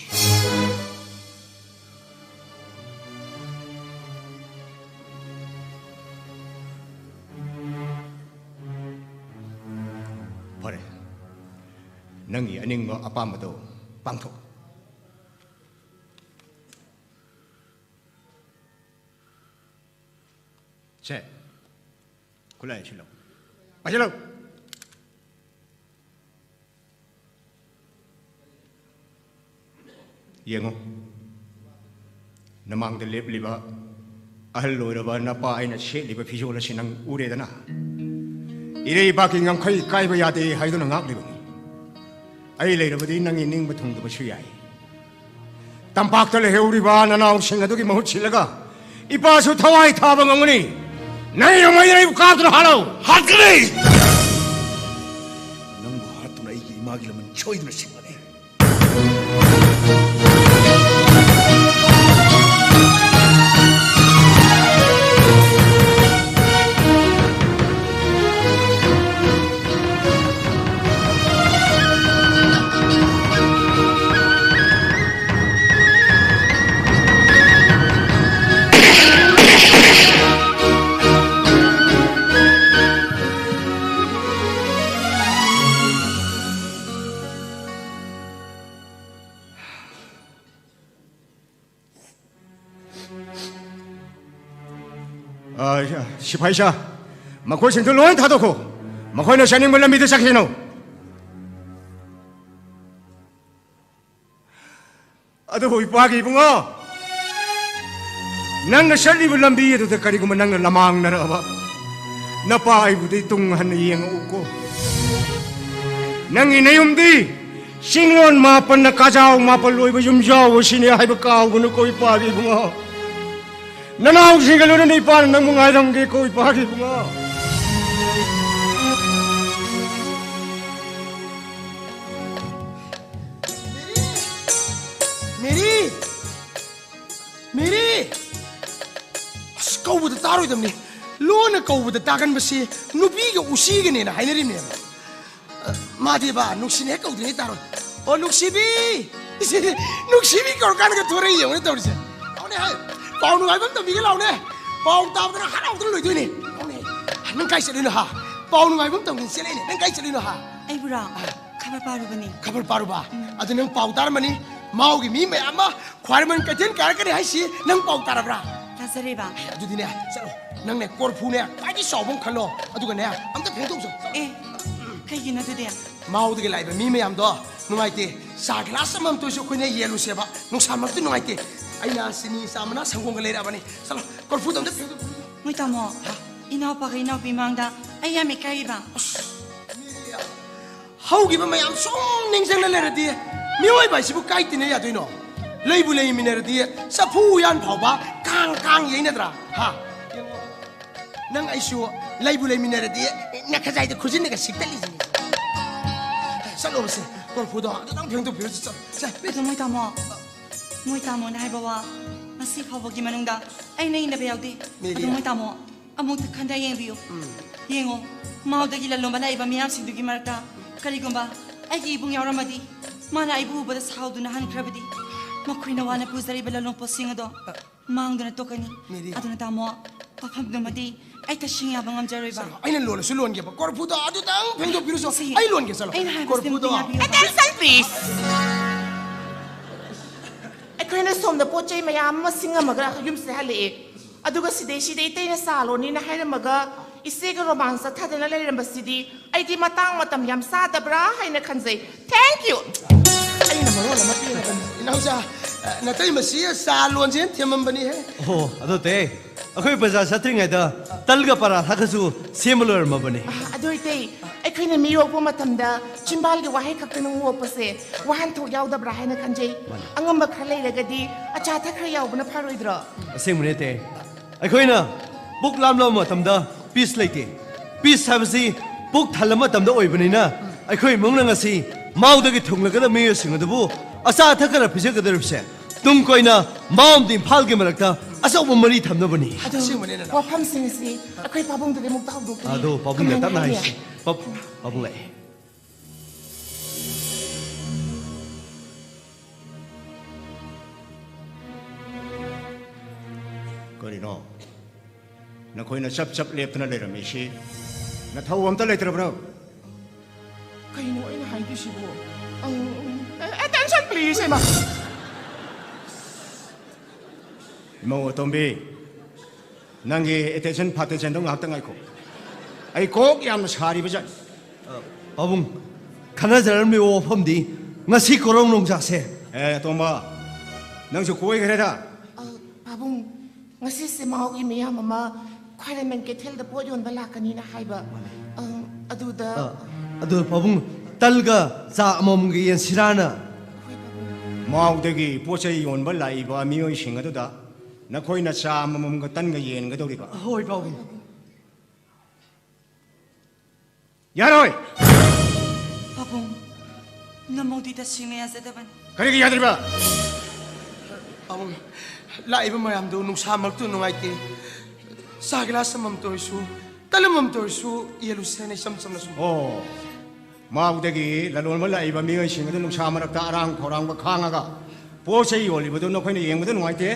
ꯐꯔꯦ, ꯅꯪꯒꯤ ꯑꯅꯤꯡꯕ ꯑꯄꯥꯝꯕꯗꯣ ꯄꯥꯡꯊꯣꯛ꯫ ꯁꯦ, ꯈꯨꯠꯂꯥꯏ ꯁꯤꯜꯂꯣ꯫ ꯄꯥꯏꯁꯤꯜꯂꯣ꯫ ꯌꯦꯡꯉꯨ, ꯅꯃꯥꯡꯗ ꯂꯦꯞꯂꯤꯕ ꯑꯍꯜ ꯑꯣꯏꯔꯕ ꯅꯄꯥ ꯑꯩꯅ ꯁꯦꯠꯂꯤꯕ ꯐꯤꯖꯣꯜ ꯑꯁꯤ ꯅꯪ ꯎꯔꯦꯗꯅ? ꯏꯔꯩ ꯏꯄꯥꯛꯀꯤ ꯉꯝꯈꯩ ꯀꯥꯏꯕ ꯌꯥꯗꯦ ꯍꯥꯏꯗꯨꯅ ꯉꯥꯛꯂꯤꯕꯅꯤ꯫ ꯑꯩ ꯂꯩꯔꯕꯗꯤ ꯅꯪꯒꯤ ꯅꯤꯡꯕ ꯊꯨꯡꯗꯕꯁꯨ ꯌꯥꯏ꯫ ꯇꯝꯄꯥꯛꯇ ꯂꯩꯍꯧꯔꯤꯕ ꯅꯅꯥꯎꯁꯤꯡ ꯑꯗꯨꯒꯤ ꯃꯍꯨꯠ ꯁꯤꯜꯂꯒ ꯏꯄꯥꯁꯨ ꯊꯋꯥꯏ ꯊꯥꯕ ꯉꯝꯒꯅꯤ꯫ ꯅꯪꯒꯤ ꯅꯣꯡꯃꯩꯗꯨꯅ ꯑꯩꯕꯨ ꯀꯥꯞꯇꯨꯅ ꯍꯥꯠꯂꯣ꯫ ꯍꯥꯠꯀꯅꯤ! ꯅꯪꯕꯨ ꯍꯥꯠꯇꯨꯅ ꯑꯩꯒꯤ ꯏꯃꯥꯒꯤ ꯂꯃꯟ ꯁꯣꯏꯗꯅ ꯁꯤꯡꯒꯅꯤ꯫ ꯑ, ꯁꯤꯐꯥꯏ ꯁꯥ, ꯃꯈꯣꯏꯁꯤꯡꯗꯨ ꯂꯣꯏ ꯊꯥꯗꯣꯛꯈꯣ꯫ ꯃꯈꯣꯏꯅ ꯆꯠꯅꯤꯡꯕ ꯂꯝꯕꯤꯗ ꯆꯠꯈꯤꯁꯅꯨ꯫ ꯑꯗꯨꯕꯨ ꯏꯄꯥꯒꯤ ꯏꯕꯨꯡꯉꯣ, ꯅꯪꯅ ꯆꯠꯂꯤꯕ ꯂꯝꯕꯤ ꯑꯗꯨꯗ ꯀꯔꯤꯒꯨꯝꯕ ꯅꯪꯅ ꯂꯃꯥꯡꯅꯔꯛꯑꯕ, ꯅꯄꯥ ꯑꯩꯕꯨꯗꯤ ꯇꯨꯡ ꯍꯟꯅ ꯌꯦꯡꯉꯛꯎꯀꯣ꯫ ꯅꯪꯒꯤ ꯅꯌꯨꯝꯗꯤ ꯆꯤꯡꯂꯣꯟ ꯃꯥꯄꯟꯅ ꯀꯥꯖꯥꯎ ꯃꯥꯄꯜ ꯑꯣꯏꯕ ꯌꯨꯝꯖꯥꯎ ꯑꯁꯤꯅꯤ ꯍꯥꯏꯕ ꯀꯥꯎꯒꯅꯨꯀꯣ ꯏꯄꯥꯒꯤ ꯏꯕꯨꯡꯉꯣ꯫ ꯅꯅꯥꯎꯁꯤꯡꯒ ꯂꯣꯏꯅꯅ ꯏꯄꯥꯅ ꯅꯪꯕꯨ ꯉꯥꯏꯔꯝꯒꯦꯀꯣ ꯏꯄꯥꯒꯤ ꯏꯕꯨꯡꯉꯣ꯫ ꯃꯦꯔꯤ! ꯃꯦꯔꯤ! ꯇꯥꯔꯣꯏꯗꯕꯅꯤ꯫ ꯂꯣꯟꯅ ꯀꯧꯕꯗ ꯇꯥꯒꯟꯕꯁꯤ ꯅꯨꯄꯤꯒ ꯎꯆꯤꯒꯅꯦꯅ ꯍꯥꯏꯅꯔꯤꯕꯅꯦꯕ꯫ ꯑ, ꯃꯥꯗꯤꯕ ꯅꯨꯡꯁꯤꯅ ꯍꯦꯛ ꯀꯧꯗ꯭ꯔꯤꯉꯩ ꯇꯥꯔꯣꯏ꯫ "ꯑꯣ, ꯅꯨꯡꯁꯤꯕꯤ!" "ꯅꯨꯡꯁꯤꯕꯤ!" ꯀꯧꯔꯀꯥꯟꯗꯒ ꯊꯣꯔꯛꯏ ꯌꯦꯡꯉꯨꯅꯦ ꯇꯧꯔꯤꯁꯦ꯫ ꯂꯥꯎꯅꯦ, ꯍꯥꯏ꯫ ꯄꯥꯎ ꯅꯨꯡꯉꯥꯏꯕ ꯑꯃ ꯇꯝꯕꯤꯒꯦ ꯂꯥꯎꯅꯦ꯫ ꯄꯥꯎ ꯇꯥꯕꯗꯅ ꯍꯔꯥꯎꯗꯅ ꯂꯣꯏꯗꯣꯏꯅꯦ꯫ ꯂꯥꯎꯅꯦ꯫ "ꯅꯪ ꯀꯥꯏ ꯆꯠꯂꯨꯏꯅꯣ, ꯍꯥ? ꯄꯥꯎ ꯅꯨꯡꯉꯥꯏꯕ ꯑꯃ ꯇꯝꯒꯦꯅ ꯆꯦꯜꯂꯛꯏꯅꯦ꯫ ꯅꯪ ꯀꯥꯏ ꯆꯠꯂꯨꯏꯅꯣ, ꯍꯥ?" ꯑꯩꯕꯨꯔꯣ? ꯑ꯫ ꯈꯕꯔ ꯄꯥꯔꯨꯕꯅꯤ꯫ ꯈꯕꯔ ꯄꯥꯔꯨꯕ? ꯎꯝ꯫ ꯑꯗꯨ ꯅꯪ ꯄꯥꯎ ꯇꯥꯔꯝꯃꯅꯤ꯫ ꯃꯥꯎꯒꯤ ꯃꯤ ꯃꯌꯥꯝ ꯑꯃ ꯈ꯭ꯋꯥꯏꯔꯝꯕꯟ ꯀꯩꯊꯦꯜ ꯀꯥꯔꯛꯀꯅꯤ ꯍꯥꯏꯁꯤ ꯅꯪ ꯄꯥꯎ ꯇꯥꯔꯕ꯭ꯔꯥ? ꯇꯥꯖꯔꯦꯕ꯫ ꯑꯦ, ꯑꯗꯨꯗꯤꯅꯦ, ꯆꯠꯂꯣ꯫ ꯅꯪꯅꯦ, ꯀꯣꯔꯐꯨꯅꯦ, ꯈ꯭ꯋꯥꯏꯗꯒꯤ ꯆꯥꯎꯕ ꯑꯃ ꯈꯜꯂꯣ꯫ ꯑꯗꯨꯒꯅꯦ, ꯑꯝꯇ ꯐꯦꯡꯗꯣꯛꯆꯧ꯫ ꯆꯠꯂꯣ꯫ ꯑꯦ, ꯀꯩꯒꯤꯅꯣ ꯑꯗꯨꯗꯤ? ꯃꯥꯎꯗꯒꯤ ꯂꯥꯛꯏꯕ ꯃꯤ ꯃꯌꯥꯝꯗꯣ ꯅꯨꯡꯉꯥꯏꯇꯦ꯫ ꯆꯥ ꯒꯤꯂꯥꯁ ꯑꯃꯃꯝꯇ ꯑꯣꯏꯁꯨ ꯑꯩꯈꯣꯏꯅ ꯌꯦꯜꯂꯨꯁꯦꯕ꯫ ꯅꯨꯡꯁꯥ ꯃꯔꯛꯇ ꯅꯨꯡꯉꯥꯏꯇꯦ꯫ ꯑꯩꯅ ꯆꯤꯅꯤ, ꯆꯥ ꯃꯅꯥ, ꯁꯪꯒꯣꯝꯒ ꯂꯩꯔꯛꯑꯕꯅꯤ꯫ ꯆꯠꯂꯣ, ꯀꯣꯔꯐꯨꯗꯣ ꯑꯝꯇ ꯐꯦꯡꯗꯣꯛ-, ꯐꯦꯡꯗꯣꯛ-, ꯃꯣꯏ ꯇꯥꯃꯣ, ꯍꯥ? ꯏꯅꯥꯎꯄꯥꯒ ꯏꯅꯥꯎꯄꯤ ꯃꯥꯡꯗ ꯑꯩ ꯌꯥꯝ ꯏꯀꯥꯏꯕ꯫ ꯑꯁ, ꯃꯤꯗꯤ ꯍꯧꯈꯤꯕ ꯃꯌꯥꯝ ꯁꯨꯝ ꯅꯤꯡꯁꯤꯡꯅ ꯂꯩꯔꯗꯤ ꯃꯤꯑꯣꯏꯕ ꯍꯥꯏꯁꯤꯕꯨ ꯀꯥꯏ ꯇꯤꯟꯅ ꯌꯥꯗꯣꯏꯅꯣ? ꯂꯩꯕꯨ ꯂꯩꯃꯤꯟꯅꯔꯗꯤ ꯆꯐꯨ ꯎꯌꯥꯟ ꯐꯥꯎꯕ ꯀꯥꯡ ꯀꯥꯡ ꯌꯩꯅꯗ꯭ꯔꯥ? ꯍꯥ? ꯅꯪ ꯑꯩꯁꯨ ꯂꯩꯕꯨ ꯂꯩꯃꯤꯟꯅꯔꯗꯤ ꯅꯈꯖꯥꯏꯗ ꯈꯨꯖꯤꯟꯅꯒ ꯁꯤꯛꯇꯠꯂꯤꯁꯤꯅꯤ꯫ ꯆꯠꯂꯣꯕꯁꯦ, ꯀꯣꯔꯐꯨꯗꯣ ꯑꯗꯨꯗꯪ ꯐꯦꯡꯗꯣꯛꯄꯤꯔꯨꯁꯤ, ꯆꯠꯂꯣ꯫ ꯁꯦ꯫ ꯑꯗꯣ ꯃꯣꯏ ꯇꯥꯃꯣ, ꯃꯣꯏ ꯇꯥꯃꯣꯅ ꯍꯥꯏꯕ ꯋꯥ ꯉꯁꯤ ꯐꯥꯎꯕꯒꯤ ꯃꯅꯨꯡꯗ ꯑꯩꯅ ꯏꯟꯅꯕ ꯌꯥꯎꯗꯦ꯫ ꯃꯦꯔꯤ꯫ ꯑꯗꯣ ꯃꯣꯏ ꯇꯥꯃꯣ, ꯑꯃꯨꯛꯇ ꯈꯟꯊ ꯌꯦꯡꯕꯤꯌꯨ꯫ ꯎꯝ꯫ ꯌꯦꯡꯉꯣ, ꯃꯥꯎꯗꯒꯤ ꯂꯂꯣꯟꯕ ꯂꯥꯛꯏꯕ ꯃꯤꯌꯥꯝꯁꯤꯡꯗꯨꯒꯤ ꯃꯔꯛꯇ ꯀꯔꯤꯒꯨꯝꯕ ꯑꯩꯒꯤ ꯏꯕꯨꯡ ꯌꯥꯎꯔꯝꯃꯗꯤ, ꯃꯥꯅ ꯑꯩꯕꯨ ꯎꯕꯗ ꯁꯥꯎꯗꯨꯅ ꯍꯟꯈ꯭ꯔꯕꯗꯤ, ꯃꯈꯣꯏꯅ ꯋꯥꯅ ꯄꯨꯖꯔꯤꯕ ꯂꯂꯣꯟꯄꯣꯠꯁꯤꯡ ꯑꯗꯣ ꯃꯥꯡꯗꯨꯅ ꯇꯣꯛꯀꯅꯤ꯫ ꯃꯦꯔꯤ꯫ ꯑꯗꯨꯅ ꯇꯥꯃꯣ, ꯋꯥꯐꯝꯗꯨꯃꯗꯤ ꯑꯩ ꯇꯁꯦꯡ ꯌꯥꯕ ꯉꯝꯖꯔꯣꯏꯕ꯫ ꯆꯠꯂꯣ, ꯑꯩꯅ ꯂꯣꯜꯂꯁꯨ ꯂꯣꯟꯒꯦꯕ꯫ ꯀꯣꯔꯐꯨꯗꯣ ꯑꯗꯨꯇꯪ ꯐꯦꯡꯗꯣꯛꯄꯤꯔꯨꯆꯣ꯫ ꯁꯤ, ꯑꯩ ꯂꯣꯟꯒꯦ, ꯆꯠꯂꯣ꯫ ꯑꯩꯅ ꯍꯥꯏꯕꯁꯤ ꯀꯣꯔꯐꯨꯗꯣ꯫ ꯑꯝꯇ ꯌꯥꯕꯤꯌꯨ꯫ Attention, please. ꯑꯩꯈꯣꯏꯅ ꯁꯣꯝꯗ ꯄꯣꯠ ꯆꯩ ꯃꯌꯥꯝ ꯑꯃ ꯁꯤꯡꯉꯝꯃꯒ ꯌꯨꯝꯁꯤꯗ ꯍꯜꯂꯛꯑꯦ꯫ ꯑꯗꯨꯒ ꯁꯤꯗꯩꯁꯤꯗ ꯏꯇꯩꯅ ꯆꯥ ꯂꯣꯟꯅꯤꯅ ꯍꯥꯏꯔꯝꯃꯒ ꯏꯆꯦꯒ ꯔꯣꯃꯥꯟꯁ ꯆꯠꯊꯗꯅ ꯂꯩꯔꯝꯕꯁꯤꯗꯤ ꯑꯩꯗꯤ ꯃꯇꯥꯡ ꯃꯇꯝ ꯌꯥꯝ ꯆꯥꯗꯕ꯭ꯔꯥ ꯍꯥꯏꯅ ꯈꯟꯖꯩ꯫ Thank you. ꯑꯩꯅ ꯃꯔꯣꯜ ꯑꯃ ꯄꯦꯜꯂꯕꯅꯤ꯫ ꯏꯅꯥꯎꯆꯥ, ꯑ, ꯅꯇꯩꯃꯁꯤ ꯆꯥ ꯂꯣꯟꯁꯦꯅ ꯊꯦꯝꯃꯝꯕꯅꯤꯍꯦ꯫ ꯑꯣ, ꯑꯗꯣ ꯇꯦ, ꯑꯩꯈꯣꯏ ꯕꯖꯥꯔ ꯆꯠꯇ꯭ꯔꯤꯉꯩꯗ ꯇꯜꯒ ꯄꯔꯥꯊꯥꯒꯁꯨ ꯁꯦꯝꯕ ꯂꯣꯏꯔꯝꯃꯕꯅꯦ꯫ ꯑ, ꯑꯗꯨ ꯏꯇꯩ, ꯑꯩꯈꯣꯏꯅ ꯃꯤ ꯑꯣꯛꯄ ꯃꯇꯝꯗ ꯆꯤꯝꯕꯥꯜꯒꯤ ꯋꯥꯍꯩ ꯈꯛꯇꯅ ꯑꯣꯛꯄꯁꯦ ꯋꯥꯍꯟꯊꯣꯛ ꯌꯥꯎꯗꯕ꯭ꯔꯥ ꯍꯥꯏꯅ ꯈꯟꯖꯩ꯫ ꯃꯥꯅꯦ꯫ ꯑꯉꯝꯕ ꯈꯔ ꯂꯩꯔꯒꯗꯤ ꯑꯆꯥ ꯑꯊꯛ ꯈꯔ ꯌꯥꯎꯕꯅ ꯐꯔꯣꯏꯗ꯭ꯔꯣ? ꯑꯁꯦꯡꯕꯅꯦ ꯇꯦ꯫ ꯑꯩꯈꯣꯏꯅ ꯄꯨꯛ ꯂꯥꯝꯂꯕ ꯃꯇꯝꯗ ꯄꯤꯁ ꯂꯩꯇꯦ꯫ ꯄꯤꯁ ꯍꯥꯏꯕꯁꯤ ꯄꯨꯛ ꯊꯜꯂꯕ ꯃꯇꯝꯗ ꯑꯣꯏꯕꯅꯤꯅ, ꯑꯩꯈꯣꯏ ꯏꯃꯨꯡꯅ ꯉꯁꯤ ꯃꯥꯎꯗꯒꯤ ꯊꯨꯡꯂꯒꯗꯕ ꯃꯤꯑꯣꯏꯁꯤꯡ ꯑꯗꯨꯕꯨ ꯑꯆꯥ ꯑꯊꯛ ꯈꯔ ꯄꯤꯖꯒꯗꯧꯔꯤꯕꯁꯦ ꯇꯨꯡ ꯀꯣꯏꯅ ꯃꯥꯎ ꯑꯃꯗꯤ ꯏꯝꯐꯥꯜꯒꯤ ꯃꯔꯛꯇ ꯑꯆꯧꯕ ꯃꯔꯤ ꯊꯝꯅꯕꯅꯤ꯫ ꯑꯗꯣ ꯑꯁꯦꯡꯕꯅꯦ, ꯅꯅꯥꯎ꯫ ꯋꯥꯐꯝꯁꯤꯡ ꯑꯁꯤ ꯑꯩꯈꯣꯏ ꯄꯥꯕꯨꯡꯗꯨꯗ ꯑꯃꯨꯛꯇ ꯍꯧꯗꯣꯛꯇ꯭ꯔꯤ꯫ ꯑꯗꯣ ꯄꯥꯕꯨꯡꯗ ꯀꯃꯥꯏꯅ ꯇꯞꯅ ꯍꯥꯏꯅꯤ? ꯍꯥꯏꯁꯤ꯫ ꯄꯥꯕꯨꯡ ꯂꯥꯛꯑꯦ꯫ ꯀꯔꯤꯅꯣ? ꯅꯈꯣꯏꯅ ꯆꯞ ꯆꯞ ꯂꯦꯞꯇꯨꯅ ꯂꯩꯔꯝꯃꯤꯁꯤ ꯅꯊꯧ ꯑꯝꯇ ꯂꯩꯇ꯭ꯔꯕ꯭ꯔꯣ? ꯀꯩꯅꯣ ꯑꯩꯅ ꯍꯥꯏꯗꯣꯏꯁꯤꯕꯣ? ꯑꯪ, attention please, ꯏꯃꯥ꯫ ꯏꯃꯧ ꯑꯇꯣꯝꯕꯤ, ꯅꯪꯒꯤ attention ꯐꯥꯇꯦꯟꯁꯟꯗꯣ ꯉꯥꯏꯍꯥꯛꯇ ꯉꯥꯏꯈꯣ꯫ ꯑꯩ ꯀꯣꯛ ꯌꯥꯝꯅ ꯁꯥꯔꯤꯕ ꯖꯥꯠꯅꯤ꯫ ꯑ, ꯄꯥꯕꯨꯡ, ꯈꯟꯅꯖꯔꯝꯂꯤꯕ ꯋꯥꯐꯝꯗꯤ ꯉꯁꯤ ꯀꯣꯔꯧ ꯅꯣꯡꯖꯥꯁꯦ꯫ ꯑꯦ, ꯑꯇꯣꯝꯕ, ꯅꯪꯁꯨ ꯀꯣꯏꯈ꯭ꯔꯦꯗ꯫ ꯑ, ꯄꯥꯕꯨꯡ, ꯉꯁꯤꯁꯦ ꯃꯥꯎꯒꯤ ꯃꯤꯌꯥꯝ ꯑꯃ ꯈ꯭ꯋꯥꯏꯔꯝꯕꯟ ꯀꯩꯊꯦꯜꯗ ꯄꯣꯠ ꯌꯣꯟꯕ ꯂꯥꯛꯀꯅꯤꯅ ꯍꯥꯏꯕ꯫ ꯑ, ꯑꯗꯨꯗ ꯑ, ꯑꯗꯨ ꯄꯥꯕꯨꯡ, ꯇꯜꯒ ꯆꯥ ꯑꯃꯃꯝꯒ ꯌꯦꯟꯁꯤꯔꯥꯅ꯫ ꯍꯣꯏ, ꯄꯥꯕꯨꯡ꯫ ꯃꯥꯎꯗꯒꯤ ꯄꯣꯠ ꯆꯩ ꯌꯣꯟꯕ ꯂꯥꯛꯏꯕ ꯃꯤꯑꯣꯏꯁꯤꯡ ꯑꯗꯨꯗ ꯅꯈꯣꯏꯅ ꯆꯥ ꯑꯃꯃꯝꯒ ꯇꯟꯒ ꯌꯦꯟꯒꯗꯧꯔꯤꯕ꯫ ꯍꯣꯏ, ꯄꯥꯕꯨꯡ꯫ ꯌꯥꯔꯣꯏ! ꯄꯥꯕꯨꯡ, ꯅꯃꯧꯗꯤ ꯇꯁꯦꯡꯅ ꯌꯥꯖꯗꯕꯅꯤ꯫ ꯀꯔꯤꯒꯤ ꯌꯥꯗ꯭ꯔꯤꯕ? ꯄꯥꯕꯨꯡ, ꯂꯥꯛꯏꯕ ꯃꯌꯥꯝꯗꯨ ꯅꯨꯡꯁꯥ ꯃꯔꯛꯇꯨ ꯅꯨꯡꯉꯥꯏꯇꯦ꯫ ꯆꯥ ꯒꯤꯂꯥꯁ ꯑꯃꯃꯝꯇ ꯑꯣꯏꯔꯁꯨ, ꯇꯟ ꯑꯃꯃꯝꯇ ꯑꯣꯏꯔꯁꯨ ꯌꯦꯜꯂꯨꯁꯦꯅ ꯏꯆꯝ ꯆꯝꯅ ꯁꯨꯝ꯫ ꯑꯣ, ꯃꯥꯎꯗꯒꯤ ꯂꯂꯣꯟꯕ ꯂꯥꯛꯏꯕ ꯃꯤꯑꯣꯏꯁꯤꯡ ꯑꯗꯨ ꯅꯨꯡꯁꯥ ꯃꯔꯛꯇ ꯑꯔꯥꯡ ꯈꯧꯔꯥꯡꯕ ꯈꯥꯡꯉꯒ ꯄꯣꯠ ꯆꯩ ꯌꯣꯜꯂꯤꯕꯗꯨ ꯅꯈꯣꯏꯅ ꯌꯦꯡꯕꯗ ꯅꯨꯡꯉꯥꯏꯇꯦ꯫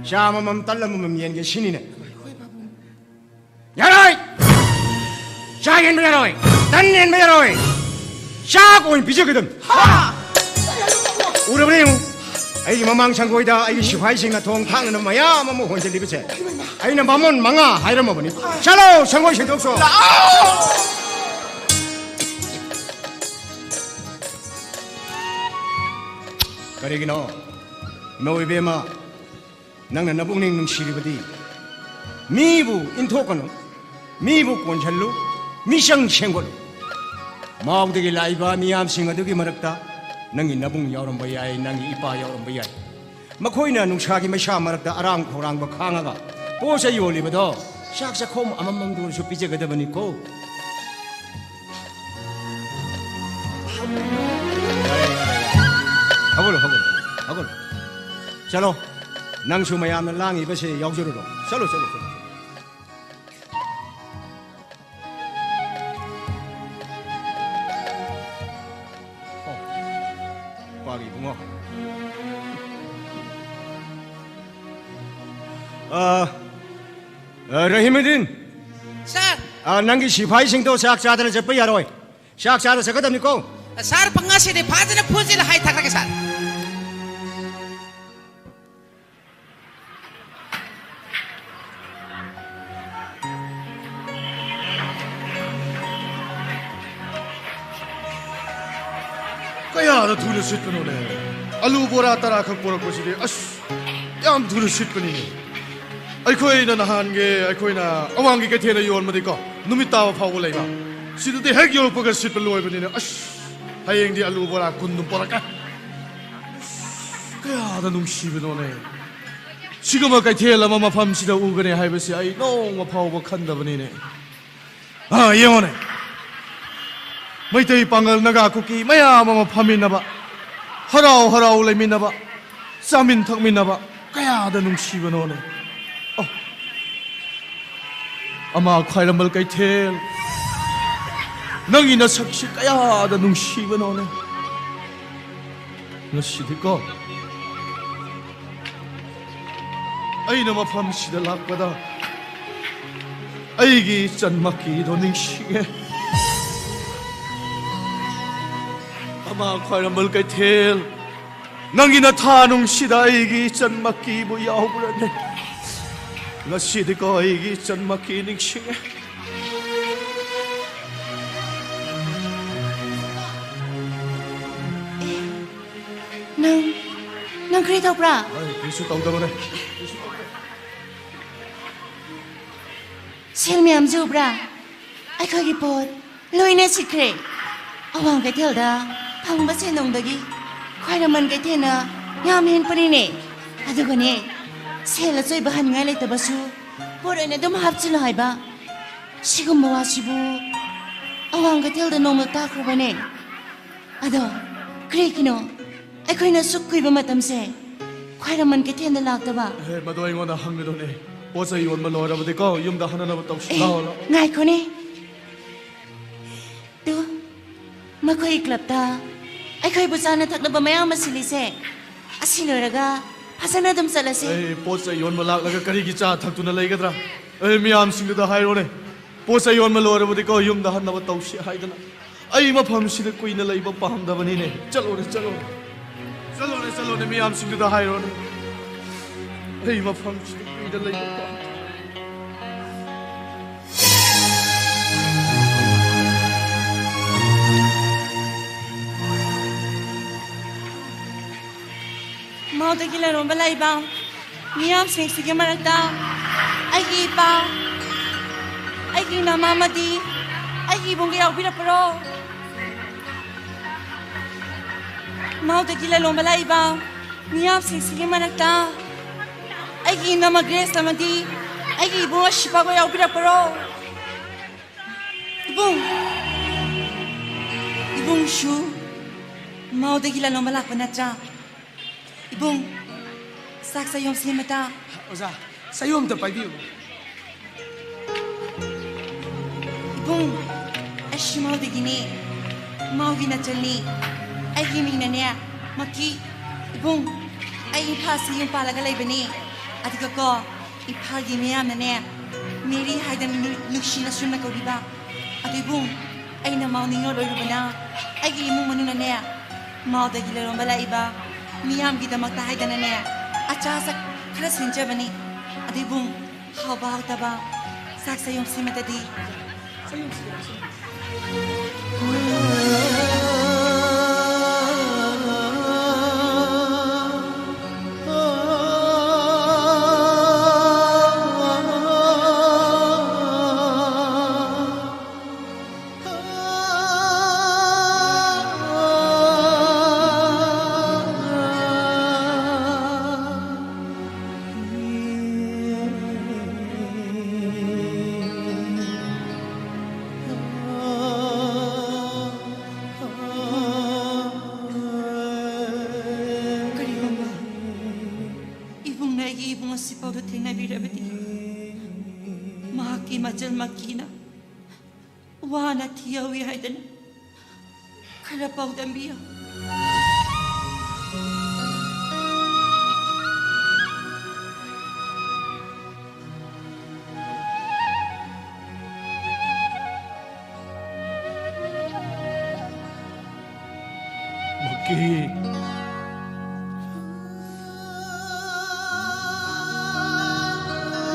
ꯆꯥ ꯑꯃꯃꯝ, ꯇꯟ ꯑꯃꯃꯝ ꯌꯦꯟꯒꯦ ꯁꯤꯅꯤꯅꯦ꯫ ꯍꯣꯏ, ꯄꯥꯕꯨꯡ꯫ ꯌꯥꯔꯣꯏ! ꯆꯥ ꯌꯦꯟꯕ ꯌꯥꯔꯣꯏ! ꯇꯟ ꯌꯦꯟꯕ ꯌꯥꯔꯣꯏ! ꯆꯥꯛ ꯑꯣꯏꯅ ꯄꯤꯖꯒꯗꯕꯅꯤ꯫ ꯎꯔꯕ꯭ꯔꯥ ꯌꯦꯡꯉꯨ꯫ ꯑꯩꯒꯤ ꯃꯃꯥꯡ ꯁꯪꯒꯣꯏꯗ ꯑꯩꯒꯤ ꯁꯤꯐꯥꯏꯁꯤꯡꯅ ꯊꯣꯡ ꯊꯥꯛꯅꯅ ꯃꯌꯥꯝ ꯑꯃ ꯍꯣꯟꯖꯜꯂꯤꯕꯁꯦ꯫ ꯑꯩꯅ ꯕꯥꯃꯣꯟ ꯃꯉꯥ ꯍꯥꯏꯔꯝꯃꯕꯅꯤ꯫ ꯆꯠꯂꯣ, ꯁꯪꯒꯣꯏ ꯁꯦꯡꯗꯣꯛꯆꯣ꯫ ꯀꯔꯤꯒꯤꯅꯣ? ꯏꯃꯧ ꯏꯕꯦꯝꯃ, ꯅꯪꯅ ꯅꯕꯨꯛꯅꯤꯡ ꯅꯨꯡꯁꯤꯔꯤꯕꯗꯤ ꯃꯤꯕꯨ ꯏꯟꯊꯣꯛꯀꯅꯨ, ꯃꯤꯕꯨ ꯀꯣꯟꯁꯤꯜꯂꯨ, ꯃꯤꯆꯪ ꯁꯦꯝꯒꯠꯂꯨ꯫ ꯃꯥꯎꯗꯒꯤ ꯂꯥꯛꯏꯕ ꯃꯤꯌꯥꯝꯁꯤꯡ ꯑꯗꯨꯒꯤ ꯃꯔꯛꯇ ꯅꯪꯒꯤ ꯅꯕꯨꯡ ꯌꯥꯎꯔꯝꯕ ꯌꯥꯏ, ꯅꯪꯒꯤ ꯏꯄꯥ ꯌꯥꯎꯔꯝꯕ ꯌꯥꯏ꯫ ꯃꯈꯣꯏꯅ ꯅꯨꯡꯁꯥꯒꯤ ꯃꯩꯁꯥ ꯃꯔꯛꯇ ꯑꯔꯥꯡ ꯈꯧꯔꯥꯡꯕ ꯈꯥꯡꯉꯒ ꯄꯣꯠ ꯆꯩ ꯌꯣꯜꯂꯤꯕꯗꯣ ꯆꯥꯛ ꯆꯥꯛꯈꯣꯝ ꯑꯃꯃꯝꯗ ꯑꯣꯏꯔꯁꯨ ꯄꯤꯖꯒꯗꯕꯅꯤꯀꯣ꯫ ꯌꯥꯔꯦ, ꯌꯥꯔꯦ, ꯌꯥꯔꯦ꯫ ꯍꯧꯒꯠꯂꯣ, ꯍꯧꯒꯠꯂꯣ, ꯍꯧꯒꯠꯂꯣ꯫ ꯆꯠꯂꯣ꯫ ꯅꯪꯁꯨ ꯃꯌꯥꯝꯅ ꯂꯥꯡꯉꯤꯕꯁꯦ ꯌꯥꯎꯖꯔꯨꯔꯣ꯫ ꯆꯠꯂꯣ, ꯆꯠꯂꯣ, ꯆꯠꯂꯣ꯫ ꯑꯣ, ꯄꯥꯒꯤ ꯏꯕꯨꯡꯉꯣ꯫ ꯑ, ꯑ, ꯔꯍꯤꯃꯨꯗꯤꯟ꯫ ꯁꯥꯔ꯫ ꯑ, ꯅꯪꯒꯤ ꯁꯤꯐꯥꯏꯁꯤꯡꯗꯣ ꯆꯥꯛ ꯆꯥꯗꯅ ꯆꯠꯄ ꯌꯥꯔꯣꯏ꯫ ꯆꯥꯛ ꯆꯥꯗ ꯆꯠꯀꯗꯕꯅꯤꯀꯣ꯫ ꯁꯥꯔ, ꯉꯁꯤꯗꯤ ꯐꯖꯅ ꯐꯨꯖꯤꯜꯂ ꯍꯥꯏꯊꯈ꯭ꯔꯒꯦ, ꯁꯥꯔ꯫ ꯀꯌꯥꯗ ꯊꯨꯅ ꯁꯤꯠꯄꯅꯣꯅꯦ? ꯑꯂꯨ ꯕꯣꯔꯥ ꯇꯔꯥ ꯈꯛ ꯄꯣꯔꯛꯄꯁꯤꯗꯤ, ꯑꯁ, ꯌꯥꯝ ꯊꯨꯅ ꯁꯤꯠꯄꯅꯤꯅꯦ꯫ ꯑꯩꯈꯣꯏꯅ ꯅꯍꯥꯟꯒꯤ, ꯑꯩꯈꯣꯏꯅ ꯑꯋꯥꯡꯒꯤ ꯀꯩꯊꯦꯜꯗ ꯌꯣꯟꯕꯗꯤꯀꯣ, ꯅꯨꯃꯤꯠ ꯇꯥꯕ ꯐꯥꯎꯕ ꯂꯩꯕ꯫ ꯁꯤꯗꯗꯤ ꯍꯦꯛ ꯌꯧꯔꯛꯄꯒ ꯁꯤꯠꯄ ꯂꯣꯏꯕꯅꯤꯅ, ꯑꯁ, ꯍꯌꯦꯡꯗꯤ ꯑꯂꯨ ꯕꯣꯔꯥ ꯀꯨꯟ ꯑꯗꯨꯝ ꯄꯣꯔꯛꯀꯦ꯫ ꯑꯁ, ꯀꯌꯥꯗ ꯅꯨꯡꯁꯤꯕꯅꯣꯅꯦ꯫ ꯁꯤꯒꯨꯝꯕ ꯀꯩꯊꯦꯜ ꯑꯃ ꯃꯐꯝꯁꯤꯗ ꯎꯒꯅꯤ ꯍꯥꯏꯕꯁꯤ ꯑꯩ ꯅꯣꯡꯃ ꯐꯥꯎꯕ ꯈꯟꯗꯕꯅꯤꯅꯦ꯫ ꯑꯥ, ꯌꯦꯡꯉꯣꯅꯦ꯫ ꯃꯩꯇꯩ, ꯄꯥꯉꯜ, ꯅꯥꯒꯥ, ꯀꯨꯀꯤ ꯃꯌꯥꯝ ꯑꯃ ꯐꯝꯃꯤꯟꯅꯕ, ꯍꯔꯥꯎ ꯍꯔꯥꯎ ꯂꯩꯃꯤꯟꯅꯕ, ꯆꯥꯃꯤꯟ ꯊꯛꯃꯤꯟꯅꯕ ꯀꯌꯥꯗ ꯅꯨꯡꯁꯤꯕꯅꯣꯅꯦ꯫ ꯑꯣ, ꯑꯃꯥ ꯈ꯭ꯋꯥꯏꯔꯝꯕꯜ ꯀꯩꯊꯦꯜ, ꯅꯪꯒꯤ ꯅꯁꯛꯁꯤ ꯀꯌꯥꯗ ꯅꯨꯡꯁꯤꯕꯅꯣꯅꯦ꯫ ꯉꯁꯤꯗꯤꯀꯣ, ꯑꯩꯅ ꯃꯐꯝꯁꯤꯗ ꯂꯥꯛꯄꯗ ꯑꯩꯒꯤ ꯏꯆꯟ ꯃꯀꯤꯗꯣ ꯅꯤꯡꯁꯤꯡꯉꯦ꯫ ꯑꯃꯥ ꯈ꯭ꯋꯥꯏꯔꯝꯕꯜ ꯀꯩꯊꯦꯜ, ꯅꯪꯒꯤ ꯅꯊꯥ ꯅꯨꯡꯁꯤꯗ ꯑꯩꯒꯤ ꯏꯆꯟ ꯃꯀꯤꯕꯨ ꯌꯥꯎꯕ꯭ꯔꯅꯦ? ꯉꯁꯤꯗꯤꯀꯣ ꯑꯩꯒꯤ ꯏꯆꯟ ꯃꯀꯤ ꯅꯤꯡꯁꯤꯡꯉꯦ꯫ ꯑꯦ, ꯅꯪ, ꯅꯪ ꯀꯔꯤ ꯇꯧꯕ꯭ꯔꯥ? ꯑꯩ ꯀꯔꯤꯁꯨ ꯇꯧꯗꯕꯅꯦ꯫ ꯁꯦꯜ ꯃꯌꯥꯝꯁꯦ ꯎꯕ꯭ꯔꯥ? ꯑꯩꯈꯣꯏꯒꯤ ꯄꯣꯠ ꯂꯣꯏꯅ ꯁꯤꯠꯈ꯭ꯔꯦ꯫ ꯑꯋꯥꯡ ꯀꯩꯊꯦꯜꯗ ꯐꯪꯕ ꯁꯦꯟꯗꯣꯡꯗꯒꯤ ꯈ꯭ꯋꯥꯏꯔꯝꯕꯟ ꯀꯩꯊꯦꯜꯅ ꯌꯥꯝ ꯍꯦꯟꯕꯅꯤꯅꯦ꯫ ꯑꯗꯨꯒꯅꯦ, ꯁꯦꯜ ꯑꯆꯣꯏꯕ ꯍꯟꯅꯤꯡꯉꯥꯏ ꯂꯩꯇꯕꯁꯨ ꯄꯣꯠ ꯑꯣꯏꯅ ꯑꯗꯨꯝ ꯍꯥꯞꯆꯤꯜꯂꯣ ꯍꯥꯏꯕ꯫ ꯁꯤꯒꯨꯝꯕ ꯋꯥꯁꯤꯕꯨ ꯑꯋꯥꯡ ꯀꯩꯊꯦꯜꯗ ꯅꯣꯡꯃ ꯇꯥꯈ꯭ꯔꯕꯅꯦ꯫ ꯑꯗꯣ ꯀꯔꯤꯒꯤꯅꯣ ꯑꯩꯈꯣꯏꯅ ꯑꯁꯨꯛ ꯀꯨꯏꯕ ꯃꯇꯝꯁꯦ ꯈ꯭ꯋꯥꯏꯔꯝꯕꯟ ꯀꯩꯊꯦꯜꯗ ꯂꯥꯛꯇꯕ? ꯑꯦ, ꯃꯗꯨ ꯑꯩꯉꯣꯟꯗ ꯍꯪꯒꯗꯧꯅꯦ꯫ ꯄꯣꯠ ꯆꯩ ꯌꯣꯟꯕ ꯂꯣꯏꯔꯕꯗꯤꯀꯣ, ꯌꯨꯝꯗ ꯍꯟꯅꯅꯕ ꯇꯧꯁꯤ꯫ ꯑꯦ, ꯂꯥꯛꯑꯣ, ꯂꯥꯛꯑꯣ꯫ ꯉꯥꯏꯈꯣꯅꯦ꯫ ꯇꯨ, ꯃꯈꯣꯏ ꯀ꯭ꯂꯕꯇ ꯑꯩꯈꯣꯏꯕꯨ ꯆꯥꯅ ꯊꯛꯅꯕ ꯃꯌꯥꯝ ꯑꯃ ꯁꯤꯜꯂꯤꯁꯦ꯫ ꯑꯁꯤ ꯂꯣꯏꯔꯒ ꯐꯖꯅ ꯑꯗꯨꯝ ꯆꯠꯂꯁꯤ꯫ ꯑꯩ ꯄꯣꯠ ꯆꯩ ꯌꯣꯟꯕ ꯂꯥꯛꯂꯒ ꯀꯔꯤꯒꯤ ꯆꯥ ꯊꯛꯇꯨꯅ ꯂꯩꯒꯗ꯭ꯔꯥ? ꯑꯩ ꯃꯤꯌꯥꯝꯁꯤꯡꯗꯨꯗ ꯍꯥꯏꯔꯣꯅꯦ, ꯄꯣꯠ ꯆꯩ ꯌꯣꯟꯕ ꯂꯣꯏꯔꯕꯗꯤꯀꯣ ꯌꯨꯝꯗ ꯍꯟꯅꯕ ꯇꯧꯁꯤ ꯍꯥꯏꯗꯅ꯫ ꯑꯩ ꯃꯐꯝꯁꯤꯗ ꯀꯨꯏꯅ ꯂꯩꯕ ꯄꯥꯝꯗꯕꯅꯤꯅꯦ꯫ ꯆꯠꯂꯣꯅꯦ, ꯆꯠꯂꯣꯅꯦ, ꯆꯠꯂꯣꯅꯦ, ꯆꯠꯂꯣꯅꯦ, ꯃꯤꯌꯥꯝꯁꯤꯡꯗꯨꯗ ꯍꯥꯏꯔꯣꯅꯦ꯫ ꯑꯩ ꯃꯐꯝꯁꯤꯗ ꯀꯨꯏꯅ ꯂꯩꯕ ꯄꯥꯝꯗꯦ꯫ ꯃꯥꯎꯗꯒꯤ ꯂꯥꯂꯣꯟꯕ ꯂꯥꯛꯏꯕ ꯃꯤꯌꯥꯝꯁꯤꯡꯁꯤꯒꯤ ꯃꯔꯛꯇ ꯑꯩꯒꯤ ꯏꯄꯥ, ꯑꯩꯒꯤ ꯏꯅꯝꯃ ꯑꯃꯗꯤ ꯑꯩꯒꯤ ꯏꯕꯨꯡꯒ ꯌꯥꯎꯕꯤꯔꯛꯄ꯭ꯔꯣ? ꯃꯥꯎꯗꯒꯤ ꯂꯥꯂꯣꯟꯕ ꯂꯥꯛꯏꯕ ꯃꯤꯌꯥꯝꯁꯤꯡꯁꯤꯒꯤ ꯃꯔꯛꯇ ꯑꯩꯒꯤ ꯏꯅꯝꯃ ꯒ꯭ꯔꯦꯁ ꯑꯃꯗꯤ ꯑꯩꯒꯤ ꯏꯕꯨꯡ ꯑꯁꯤꯐꯥꯎꯕ ꯌꯥꯎꯕꯤꯔꯛꯄ꯭ꯔꯣ? ꯏꯕꯨꯡ! ꯏꯕꯨꯡꯁꯨ ꯃꯥꯎꯗꯒꯤ ꯂꯥꯂꯣꯟꯕ ꯂꯥꯛꯄ ꯅꯠꯇ꯭ꯔꯥ? ꯏꯕꯨꯡ, ꯆꯥꯛ ꯆꯥꯌꯣꯝ ꯁꯦꯝꯃꯇ꯫ ꯑꯣꯖꯥ, ꯆꯥꯌꯣꯝꯇ ꯄꯥꯏꯕꯤꯌꯨ꯫ ꯏꯕꯨꯡ, ꯑꯩꯁꯨ ꯃꯥꯎꯗꯒꯤꯅꯦ꯫ ꯃꯥꯎꯒꯤ ꯅꯆꯟꯅꯤ꯫ ꯑꯩꯒꯤ ꯃꯤꯡꯅꯅꯦ, ꯃꯛꯀꯤ꯫ ꯏꯕꯨꯡ, ꯑꯩ ꯏꯝꯐꯥꯜꯁꯤ ꯌꯨꯝ ꯄꯥꯜꯂꯒ ꯂꯩꯕꯅꯤ꯫ ꯑꯗꯨꯒꯀꯣ, ꯏꯝꯐꯥꯜꯒꯤ ꯃꯤꯌꯥꯝꯅꯅꯦ, ꯃꯦꯔꯤ ꯍꯥꯏꯗꯅ ꯅꯨ-, ꯅꯨꯡꯁꯤꯅ ꯁꯨꯝꯅ ꯀꯧꯕꯤꯕ꯫ ꯑꯗꯨ ꯏꯕꯨꯡ, ꯑꯩꯅ ꯃꯥꯎ ꯅꯤꯡꯉꯣꯜ ꯑꯣꯏꯔꯨꯕꯅ ꯑꯩꯒꯤ ꯏꯃꯨꯡ ꯃꯅꯨꯡꯅꯅꯦ, ꯃꯥꯎꯗꯒꯤ ꯂꯥꯂꯣꯟꯕ ꯂꯥꯛꯏꯕ ꯃꯤꯌꯥꯝꯒꯤꯗꯃꯛꯇ ꯍꯥꯏꯗꯅꯅꯦ, ꯑꯆꯥ ꯑꯊꯛ ꯈꯔ ꯁꯤꯟꯖꯕꯅꯤ꯫ ꯑꯗꯨ ꯏꯕꯨꯡ, ꯍꯥꯎꯕ ꯍꯥꯎꯇꯕ ꯆꯥꯛ ꯆꯥꯌꯣꯝ ꯁꯤꯃꯇꯗꯤ꯫ ꯏꯆꯜ ꯃꯀꯤꯅ ꯋꯥꯅ ꯊꯤꯍꯧꯏ ꯍꯥꯏꯗꯅ ꯈꯔ ꯄꯥꯎꯗꯝꯕꯤꯌꯨ꯫ ꯃꯀꯤ꯫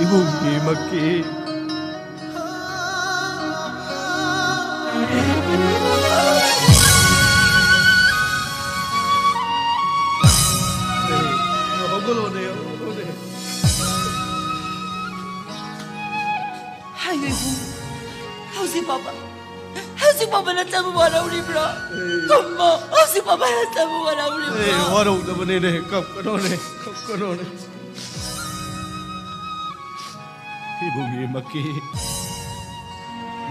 ꯏꯕꯨꯡꯒꯤ ꯃꯀꯤ꯫ ꯍꯧꯒꯠꯂꯣꯅꯦ, ꯍꯧꯒꯠꯂꯣꯅꯦ꯫ ꯍꯥꯏꯌꯨ ꯏꯕꯨꯡ, ꯍꯧꯖꯤꯛ ꯐꯥꯎꯕ, ꯍꯧꯖꯤꯛ ꯐꯥꯎꯕ ꯅꯆꯟꯕꯨ ꯋꯥꯔꯧꯔꯤꯕ꯭ꯔꯣ? ꯑꯦ꯫ ꯈꯨꯝꯃꯣ, ꯍꯧꯖꯤꯛ ꯐꯥꯎꯕ ꯅꯆꯟꯕꯨ ꯋꯥꯔꯧꯔꯤꯕ꯭ꯔꯣ? ꯑꯦ, ꯋꯥꯔꯧꯗꯕꯅꯤꯅꯦ, ꯀꯞꯀꯅꯣꯅꯦ, ꯀꯞꯀꯅꯣꯅꯦ꯫ ꯏꯕꯨꯡꯒꯤ ꯃꯀꯤ,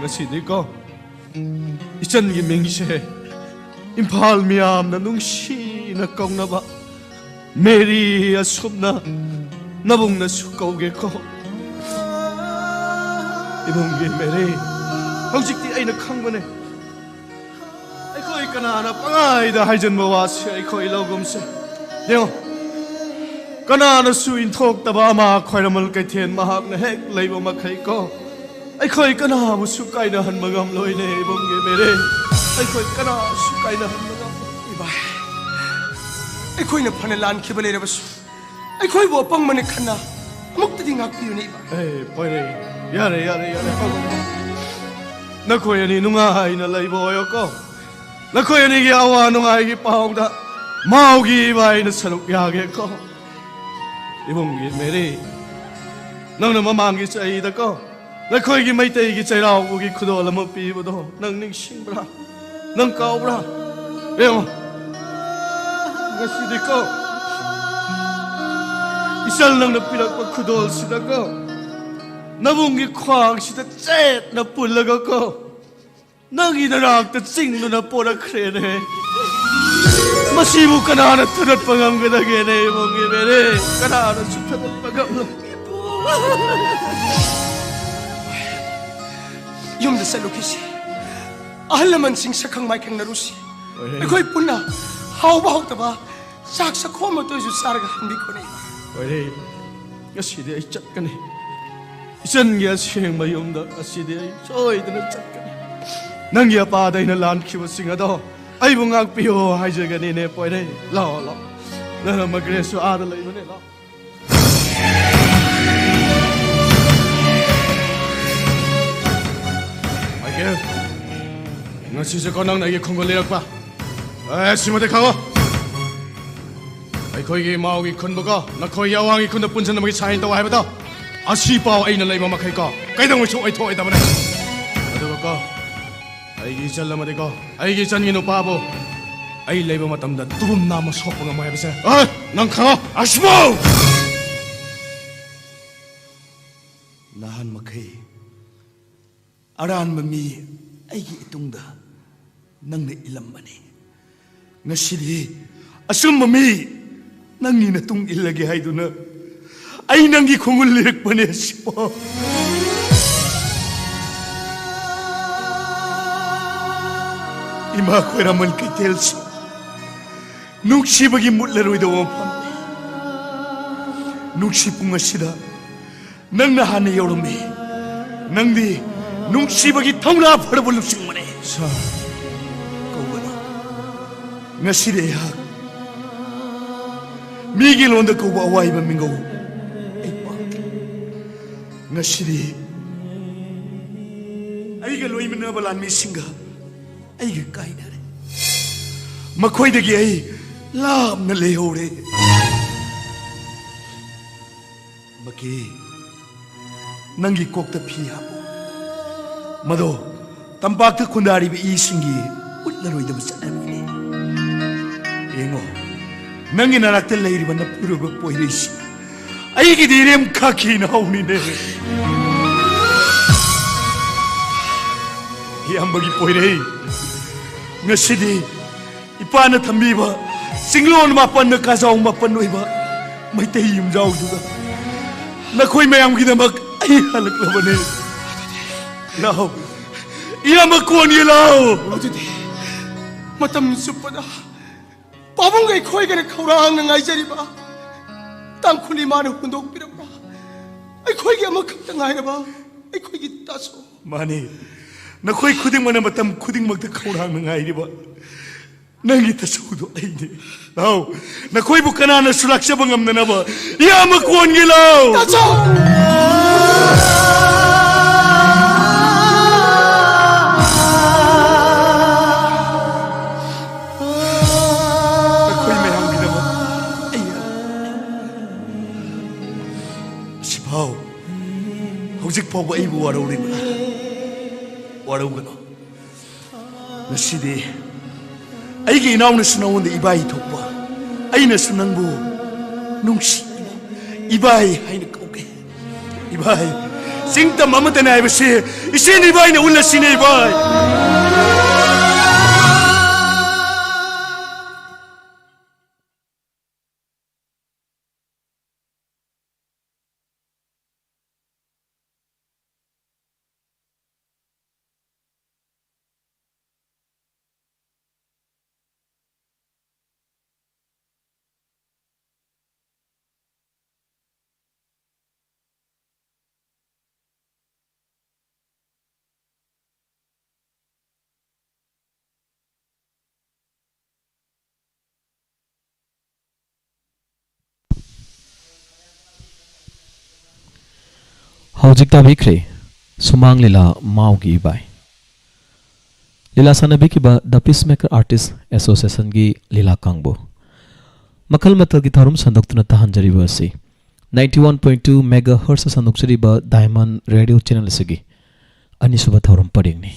ꯉꯁꯤꯗꯤꯀꯣ, ꯏꯆꯟꯒꯤ ꯃꯤꯡꯁꯦ ꯏꯝꯐꯥꯜ ꯃꯤꯌꯥꯝꯅ ꯅꯨꯡꯁꯤꯅ ꯀꯧꯅꯕ ꯃꯦꯔꯤ ꯑꯁꯨꯝꯅ ꯅꯕꯨꯡꯅꯁꯨ ꯀꯧꯒꯦꯀꯣ꯫ ꯏꯕꯨꯡꯒꯤ ꯃꯦꯔꯤ, ꯍꯧꯖꯤꯛꯇꯤ ꯑꯩꯅ ꯈꯪꯕꯅꯦ, ꯑꯩꯈꯣꯏ ꯀꯅꯥꯅ ꯄꯉꯥꯏꯗ ꯍꯥꯏꯖꯤꯟꯕ ꯋꯥꯁꯦ ꯑꯩꯈꯣꯏ ꯂꯧꯒꯨꯝꯁꯦ꯫ ꯌꯦꯡꯉꯣ, ꯀꯅꯥꯅꯁꯨ ꯏꯟꯊꯣꯛꯇꯕ ꯑꯃ ꯈ꯭ꯋꯥꯏꯔꯝꯕꯟ ꯀꯩꯊꯦꯜ ꯃꯍꯥꯛꯅ ꯍꯦꯛ ꯂꯩꯕ ꯃꯈꯩꯀꯣ, ꯑꯩꯈꯣꯏ ꯀꯅꯥꯕꯨꯁꯨ ꯀꯥꯏꯅꯍꯟꯕ ꯉꯝꯂꯣꯏꯅꯦ ꯏꯕꯨꯡꯒꯤ ꯃꯦꯔꯦ꯫ ꯑꯩꯈꯣꯏ ꯀꯅꯥꯁꯨ ꯀꯥꯏꯅꯍꯟꯕ ꯉꯝꯂꯣꯏ꯫ ꯏꯕꯥꯏ, ꯑꯩꯈꯣꯏꯅ ꯐꯅ ꯂꯥꯟꯈꯤꯕ ꯂꯩꯔꯕꯁꯨ, ꯑꯩꯈꯣꯏꯕꯨ ꯑꯄꯪꯕꯅꯤ ꯈꯟꯅ ꯑꯃꯨꯛꯇꯗꯤ ꯉꯥꯛꯄꯤꯌꯨꯅꯦ, ꯏꯕꯥꯏ꯫ ꯑꯦ, ꯄꯣꯏꯔꯩ, ꯌꯥꯔꯦ, ꯌꯥꯔꯦ, ꯌꯥꯔꯦ, ꯄꯣꯏꯔꯩ꯫ ꯅꯈꯣꯏ ꯑꯅꯤ ꯅꯨꯡꯉꯥꯏꯅ ꯂꯩꯕ ꯑꯣꯏꯌꯣꯀꯣ꯫ ꯅꯈꯣꯏ ꯑꯅꯤꯒꯤ ꯑꯋꯥ ꯅꯨꯡꯉꯥꯏꯒꯤ ꯄꯥꯎꯗ ꯃꯥꯎꯒꯤ ꯏꯕꯥꯏꯅ ꯁꯔꯨꯛ ꯌꯥꯒꯦꯀꯣ꯫ ꯏꯕꯨꯡꯒꯤ ꯃꯦꯔꯤ, ꯅꯪꯅ ꯃꯃꯥꯡꯒꯤ ꯆꯍꯤꯗꯀꯣ, ꯅꯈꯣꯏꯒꯤ ꯃꯩꯇꯩꯒꯤ ꯆꯩꯔꯥꯎꯕꯒꯤ ꯈꯨꯗꯣꯜ ꯑꯃ ꯄꯤꯕꯗꯣ ꯅꯪ ꯅꯤꯡꯁꯤꯡꯕ꯭ꯔꯥ? ꯅꯪ ꯀꯥꯎꯕ꯭ꯔꯥ? ꯌꯦꯡꯉꯣ, ꯉꯁꯤꯗꯤꯀꯣ, ꯏꯆꯜ ꯅꯪꯅ ꯄꯤꯔꯛꯄ ꯈꯨꯗꯣꯜꯁꯤꯗꯀꯣ, ꯅꯕꯨꯡꯒꯤ ꯈ꯭ꯋꯥꯡꯁꯤꯗ ꯆꯦꯠꯅ ꯄꯨꯜꯂꯒꯀꯣ, ꯅꯪꯒꯤ ꯅꯅꯥꯛꯇ ꯆꯤꯡꯗꯨꯅ ꯄꯣꯔꯛꯈ꯭ꯔꯦꯅꯦ꯫ ꯃꯁꯤꯕꯨ ꯀꯅꯥꯅ ꯊꯨꯗꯠꯄ ꯉꯝꯒꯗꯒꯦꯅꯦ, ꯏꯕꯨꯡꯒꯤ ꯃꯦꯔꯦ? ꯀꯅꯥꯅꯁꯨ ꯊꯨꯗꯠꯄ ꯉꯝꯂꯣꯏ꯫ ꯌꯨꯝꯗ ꯆꯠꯂꯨꯈꯤꯁꯤ꯫ ꯑꯍꯜ ꯂꯃꯟꯁꯤꯡ ꯁꯛꯈꯪ ꯃꯥꯏꯈꯪꯅꯔꯨꯁꯤ꯫ ꯍꯣꯏ꯫ ꯑꯩꯈꯣꯏ ꯄꯨꯟꯅ ꯍꯥꯎꯕ ꯍꯥꯎꯇꯕ ꯆꯥꯛ ꯆꯥꯛꯈꯣꯝ ꯑꯃꯇ ꯑꯣꯏꯁꯨ ꯆꯥꯔꯒ ꯍꯟꯕꯤꯈꯣꯅꯦ꯫ ꯍꯣꯏꯔꯦ, ꯉꯁꯤꯗꯤ ꯑꯩ ꯆꯠꯀꯅꯤ꯫ ꯏꯆꯟꯒꯤ ꯑꯁꯦꯡꯕ ꯌꯨꯝꯗ ꯉꯁꯤꯗꯤ ꯑꯩ ꯁꯣꯏꯗꯅ ꯆꯠꯀꯅꯤ꯫ ꯅꯪꯒꯤ ꯑꯄꯥꯗ ꯑꯩꯅ ꯂꯥꯟꯈꯤꯕꯁꯤꯡ ꯑꯗꯣ ꯑꯩꯕꯨ ꯉꯥꯛꯄꯤꯌꯣ ꯍꯥꯏꯖꯒꯅꯤꯅꯦ ꯄꯣꯏꯔꯩ꯫ ꯂꯥꯛꯑꯣ, ꯂꯥꯛꯑꯣ꯫ ꯅꯪ ꯃꯒ꯭ꯔꯦꯁꯁꯨ ꯑꯥꯗ ꯂꯩꯕꯅꯦ, ꯂꯥꯛꯑꯣ꯫ ꯃꯥꯏꯀꯦꯜ, ꯉꯁꯤꯁꯨꯀꯣ ꯅꯪꯅ ꯑꯩꯒꯤ ꯈꯣꯡꯒꯨꯜ ꯂꯤꯔꯛꯄ꯫ ꯑꯦ, ꯁꯤꯃꯗꯤ ꯈꯪꯉꯣ꯫ ꯑꯩꯈꯣꯏꯒꯤ ꯏꯃꯥꯒꯤ ꯈꯨꯟꯕꯨꯀꯣ, ꯅꯈꯣꯏꯒꯤ ꯑꯋꯥꯡꯒꯤ ꯈꯨꯟꯗ ꯄꯨꯟꯁꯤꯟꯅꯕꯒꯤ ꯁꯥꯏꯟ ꯇꯧ ꯍꯥꯏꯕꯗꯣ, ꯑꯁꯤꯐꯥꯎ ꯑꯩꯅ ꯂꯩꯕ ꯃꯈꯩꯀꯣ, ꯀꯩꯗꯧꯉꯩꯁꯨ ꯑꯣꯏꯊꯣꯛꯑꯣꯏꯗꯕꯅꯦ꯫ ꯑꯗꯨꯒꯀꯣ, ꯑꯩꯒꯤ ꯏꯆꯜ ꯑꯃꯗꯤꯀꯣ, ꯑꯩꯒꯤ ꯏꯆꯟꯒꯤ ꯅꯨꯄꯥꯕꯨ ꯑꯩ ꯂꯩꯕ ꯃꯇꯝꯗ ꯇꯨꯔꯨꯝ ꯅꯥꯝꯃ ꯁꯣꯛꯄ ꯉꯝꯃꯣꯏ ꯍꯥꯏꯕꯁꯦ, ꯑ, ꯅꯪ ꯈꯪꯉꯣ꯫ ꯑꯁꯃꯧ! ꯅꯍꯥꯟ ꯃꯈꯩ ꯑꯔꯥꯟꯕ ꯃꯤ ꯑꯩꯒꯤ ꯏꯇꯨꯡꯗ ꯅꯪꯅ ꯏꯜꯂꯝꯕꯅꯤ꯫ ꯉꯁꯤꯗꯤ ꯑꯆꯨꯝꯕ ꯃꯤ ꯅꯪꯒꯤ ꯅꯇꯨꯡ ꯏꯜꯂꯒꯦ ꯍꯥꯏꯗꯨꯅ ꯑꯩ ꯅꯪꯒꯤ ꯈꯣꯡꯒꯨꯜ ꯂꯤꯔꯛꯄꯅꯦ, ꯁꯤꯐꯥꯎ꯫ ꯏꯃꯥ ꯈ꯭ꯋꯥꯏꯔꯝꯕꯟ ꯀꯩꯊꯦꯜꯁꯤ ꯅꯨꯡꯁꯤꯕꯒꯤ ꯃꯨꯠꯂꯔꯣꯏꯗꯕ ꯃꯐꯝꯅꯤ꯫ ꯅꯨꯡꯁꯤ ꯄꯨꯡ ꯑꯁꯤꯗ ꯅꯪꯅ ꯍꯥꯟꯅ ꯌꯧꯔꯝꯃꯤ꯫ ꯅꯪꯗꯤ ꯅꯨꯡꯁꯤꯕꯒꯤ ꯊꯧꯅꯥ ꯐꯔꯕ ꯂꯨꯆꯤꯡꯕꯅꯤ꯫ ꯁꯥꯔ꯫ ꯀꯧꯒꯅꯨ꯫ ꯉꯁꯤꯗꯤ ꯑꯩꯍꯥꯛ ꯃꯤꯒꯤ ꯂꯣꯟꯗ ꯀꯧꯕ ꯑꯋꯥꯏꯕ ꯃꯤꯡꯒꯧ ꯑꯩ ꯄꯥꯝꯗ꯭ꯔꯦ꯫ ꯉꯁꯤꯗꯤ ꯑꯩꯒ ꯂꯣꯏꯃꯤꯟꯅꯕ ꯂꯥꯟꯃꯤꯁꯤꯡꯒ ꯑꯩꯒ ꯀꯥꯏꯅꯔꯦ꯫ ꯃꯈꯣꯏꯗꯒꯤ ꯑꯩ ꯂꯥꯞꯅ ꯂꯩꯍꯧꯔꯦ꯫ ꯃꯀꯤ, ꯅꯪꯒꯤ ꯀꯣꯛꯇ ꯐꯤ ꯍꯥꯞꯄꯨ꯫ ꯃꯗꯣ ꯇꯝꯄꯥꯛꯇ ꯈꯨꯟꯗꯥꯔꯤꯕ ꯏꯁꯤꯡꯒꯤ ꯎꯠꯂꯔꯣꯏꯗꯕ ꯆꯠꯅꯕꯤꯅꯤ꯫ ꯌꯦꯡꯉꯣ, ꯅꯪꯒꯤ ꯅꯥꯔꯛꯇ ꯂꯩꯔꯤꯕ ꯅꯄꯨꯔꯣꯏꯕ ꯄꯣꯏꯔꯩꯁꯤ ꯑꯩꯒꯤꯗꯤ ꯏꯔꯦꯝ ꯈꯥꯈꯤꯅ ꯍꯧꯅꯤꯅꯦ꯫ ꯏꯌꯥꯝꯕꯒꯤ ꯄꯣꯏꯔꯩ, ꯉꯁꯤꯗꯤ ꯏꯄꯥꯅ ꯊꯝꯕꯤꯕ ꯆꯤꯡꯂꯣꯟ ꯃꯥꯄꯟꯅ ꯀꯥꯖꯥꯎ ꯃꯥꯄꯟ ꯑꯣꯏꯕ ꯃꯩꯇꯩ ꯌꯨꯝꯖꯥꯎꯗꯨꯗ ꯅꯈꯣꯏ ꯃꯌꯥꯝꯒꯤꯗꯃꯛ ꯑꯩ ꯍꯜꯂꯛꯂꯕꯅꯤ꯫ ꯂꯥꯛꯑꯣ, ꯏꯌꯥꯝꯕ ꯀꯣꯟꯒꯤ ꯂꯥꯎ꯫ ꯑꯗꯨꯗꯤ ꯃꯇꯝ ꯆꯨꯞꯄꯗ ꯄꯥꯕꯨꯡꯒ ꯑꯩꯈꯣꯏꯒꯅ ꯈꯧꯔꯥꯡꯅ ꯉꯥꯏꯖꯔꯤꯕ ꯇꯥꯡꯈꯨꯜ ꯏꯃꯥꯅ ꯍꯨꯟꯗꯣꯛꯄꯤꯔꯝꯕ ꯑꯩꯈꯣꯏꯒꯤ ꯑꯃꯈꯛꯇ ꯉꯥꯏꯔꯕ ꯑꯩꯈꯣꯏꯒꯤ ꯇꯥꯆꯧ꯫ ꯃꯥꯅꯤ, ꯅꯈꯣꯏ ꯈꯨꯗꯤꯡꯃꯛꯅ ꯃꯇꯝ ꯈꯨꯗꯤꯡꯃꯛꯇ ꯈꯧꯔꯥꯡꯅ ꯉꯥꯏꯔꯤꯕ ꯅꯪꯒꯤ ꯇꯥꯆꯧꯗꯣ ꯑꯩꯅꯦ꯫ ꯂꯥꯎ, ꯅꯈꯣꯏꯕꯨ ꯀꯅꯥꯅꯁꯨ ꯂꯥꯛꯆꯕ ꯉꯝꯗꯅꯕ ꯏꯌꯥꯝꯕ ꯀꯣꯟꯒꯤ ꯂꯥꯎ꯫ ꯇꯥꯆꯧ! ꯅꯈꯣꯏ ꯃꯌꯥꯝꯒꯤꯗꯃꯛ ꯑꯩ ꯁꯤꯐꯥꯎ ꯍꯧꯖꯤꯛ ꯐꯥꯎꯕ ꯑꯩꯕꯨ ꯋꯥꯔꯧꯔꯤꯕ꯭ꯔꯥ? ꯋꯥꯔꯧꯒꯅꯨ꯫ ꯉꯁꯤꯗꯤ ꯑꯩꯒꯤ ꯏꯅꯥꯎꯅꯁꯨ ꯅꯉꯣꯟꯗ ꯏꯕꯥꯏ ꯊꯣꯛꯄ, ꯑꯩꯅꯁꯨ ꯅꯪꯕꯨ ꯅꯨꯡꯁꯤ ꯏꯕꯥꯏ ꯍꯥꯏꯅ ꯀꯧꯒꯦ꯫ ꯏꯕꯥꯏ, ꯆꯤꯡꯇꯝ ꯑꯃꯠꯇꯅꯦ ꯍꯥꯏꯕꯁꯤ ꯏꯆꯦꯅ ꯏꯕꯥꯏꯅ ꯎꯠꯂꯁꯤꯅꯦ ꯏꯕꯥꯏ꯫ ꯍꯧꯖꯤꯛ ꯇꯥꯕꯤꯈ꯭ꯔꯦ ꯁꯨꯃꯥꯡ ꯂꯤꯂꯥ ꯃꯥꯎꯒꯤ ꯏꯕꯥꯏ꯫ ꯂꯤꯂꯥ ꯁꯥꯟꯅꯕꯤꯈꯤꯕ The Peacemaker Artist Associationꯒꯤ ꯂꯤꯂꯥ ꯀꯥꯡꯕꯨ꯫ ꯃꯈꯜ ꯃꯊꯦꯜꯒꯤ ꯊꯧꯔꯝ ꯁꯟꯗꯣꯛꯇꯨꯅ ꯇꯥꯍꯟꯖꯔꯤꯕ ꯑꯁꯤ ninety one point two megahertz ꯁꯟꯗꯣꯛꯆꯔꯤꯕ Diamond Radio Channel ꯑꯁꯤꯒꯤ ꯑꯅꯤꯁꯨꯕ ꯊꯧꯔꯝ ꯄꯔꯦꯡꯅꯤ꯫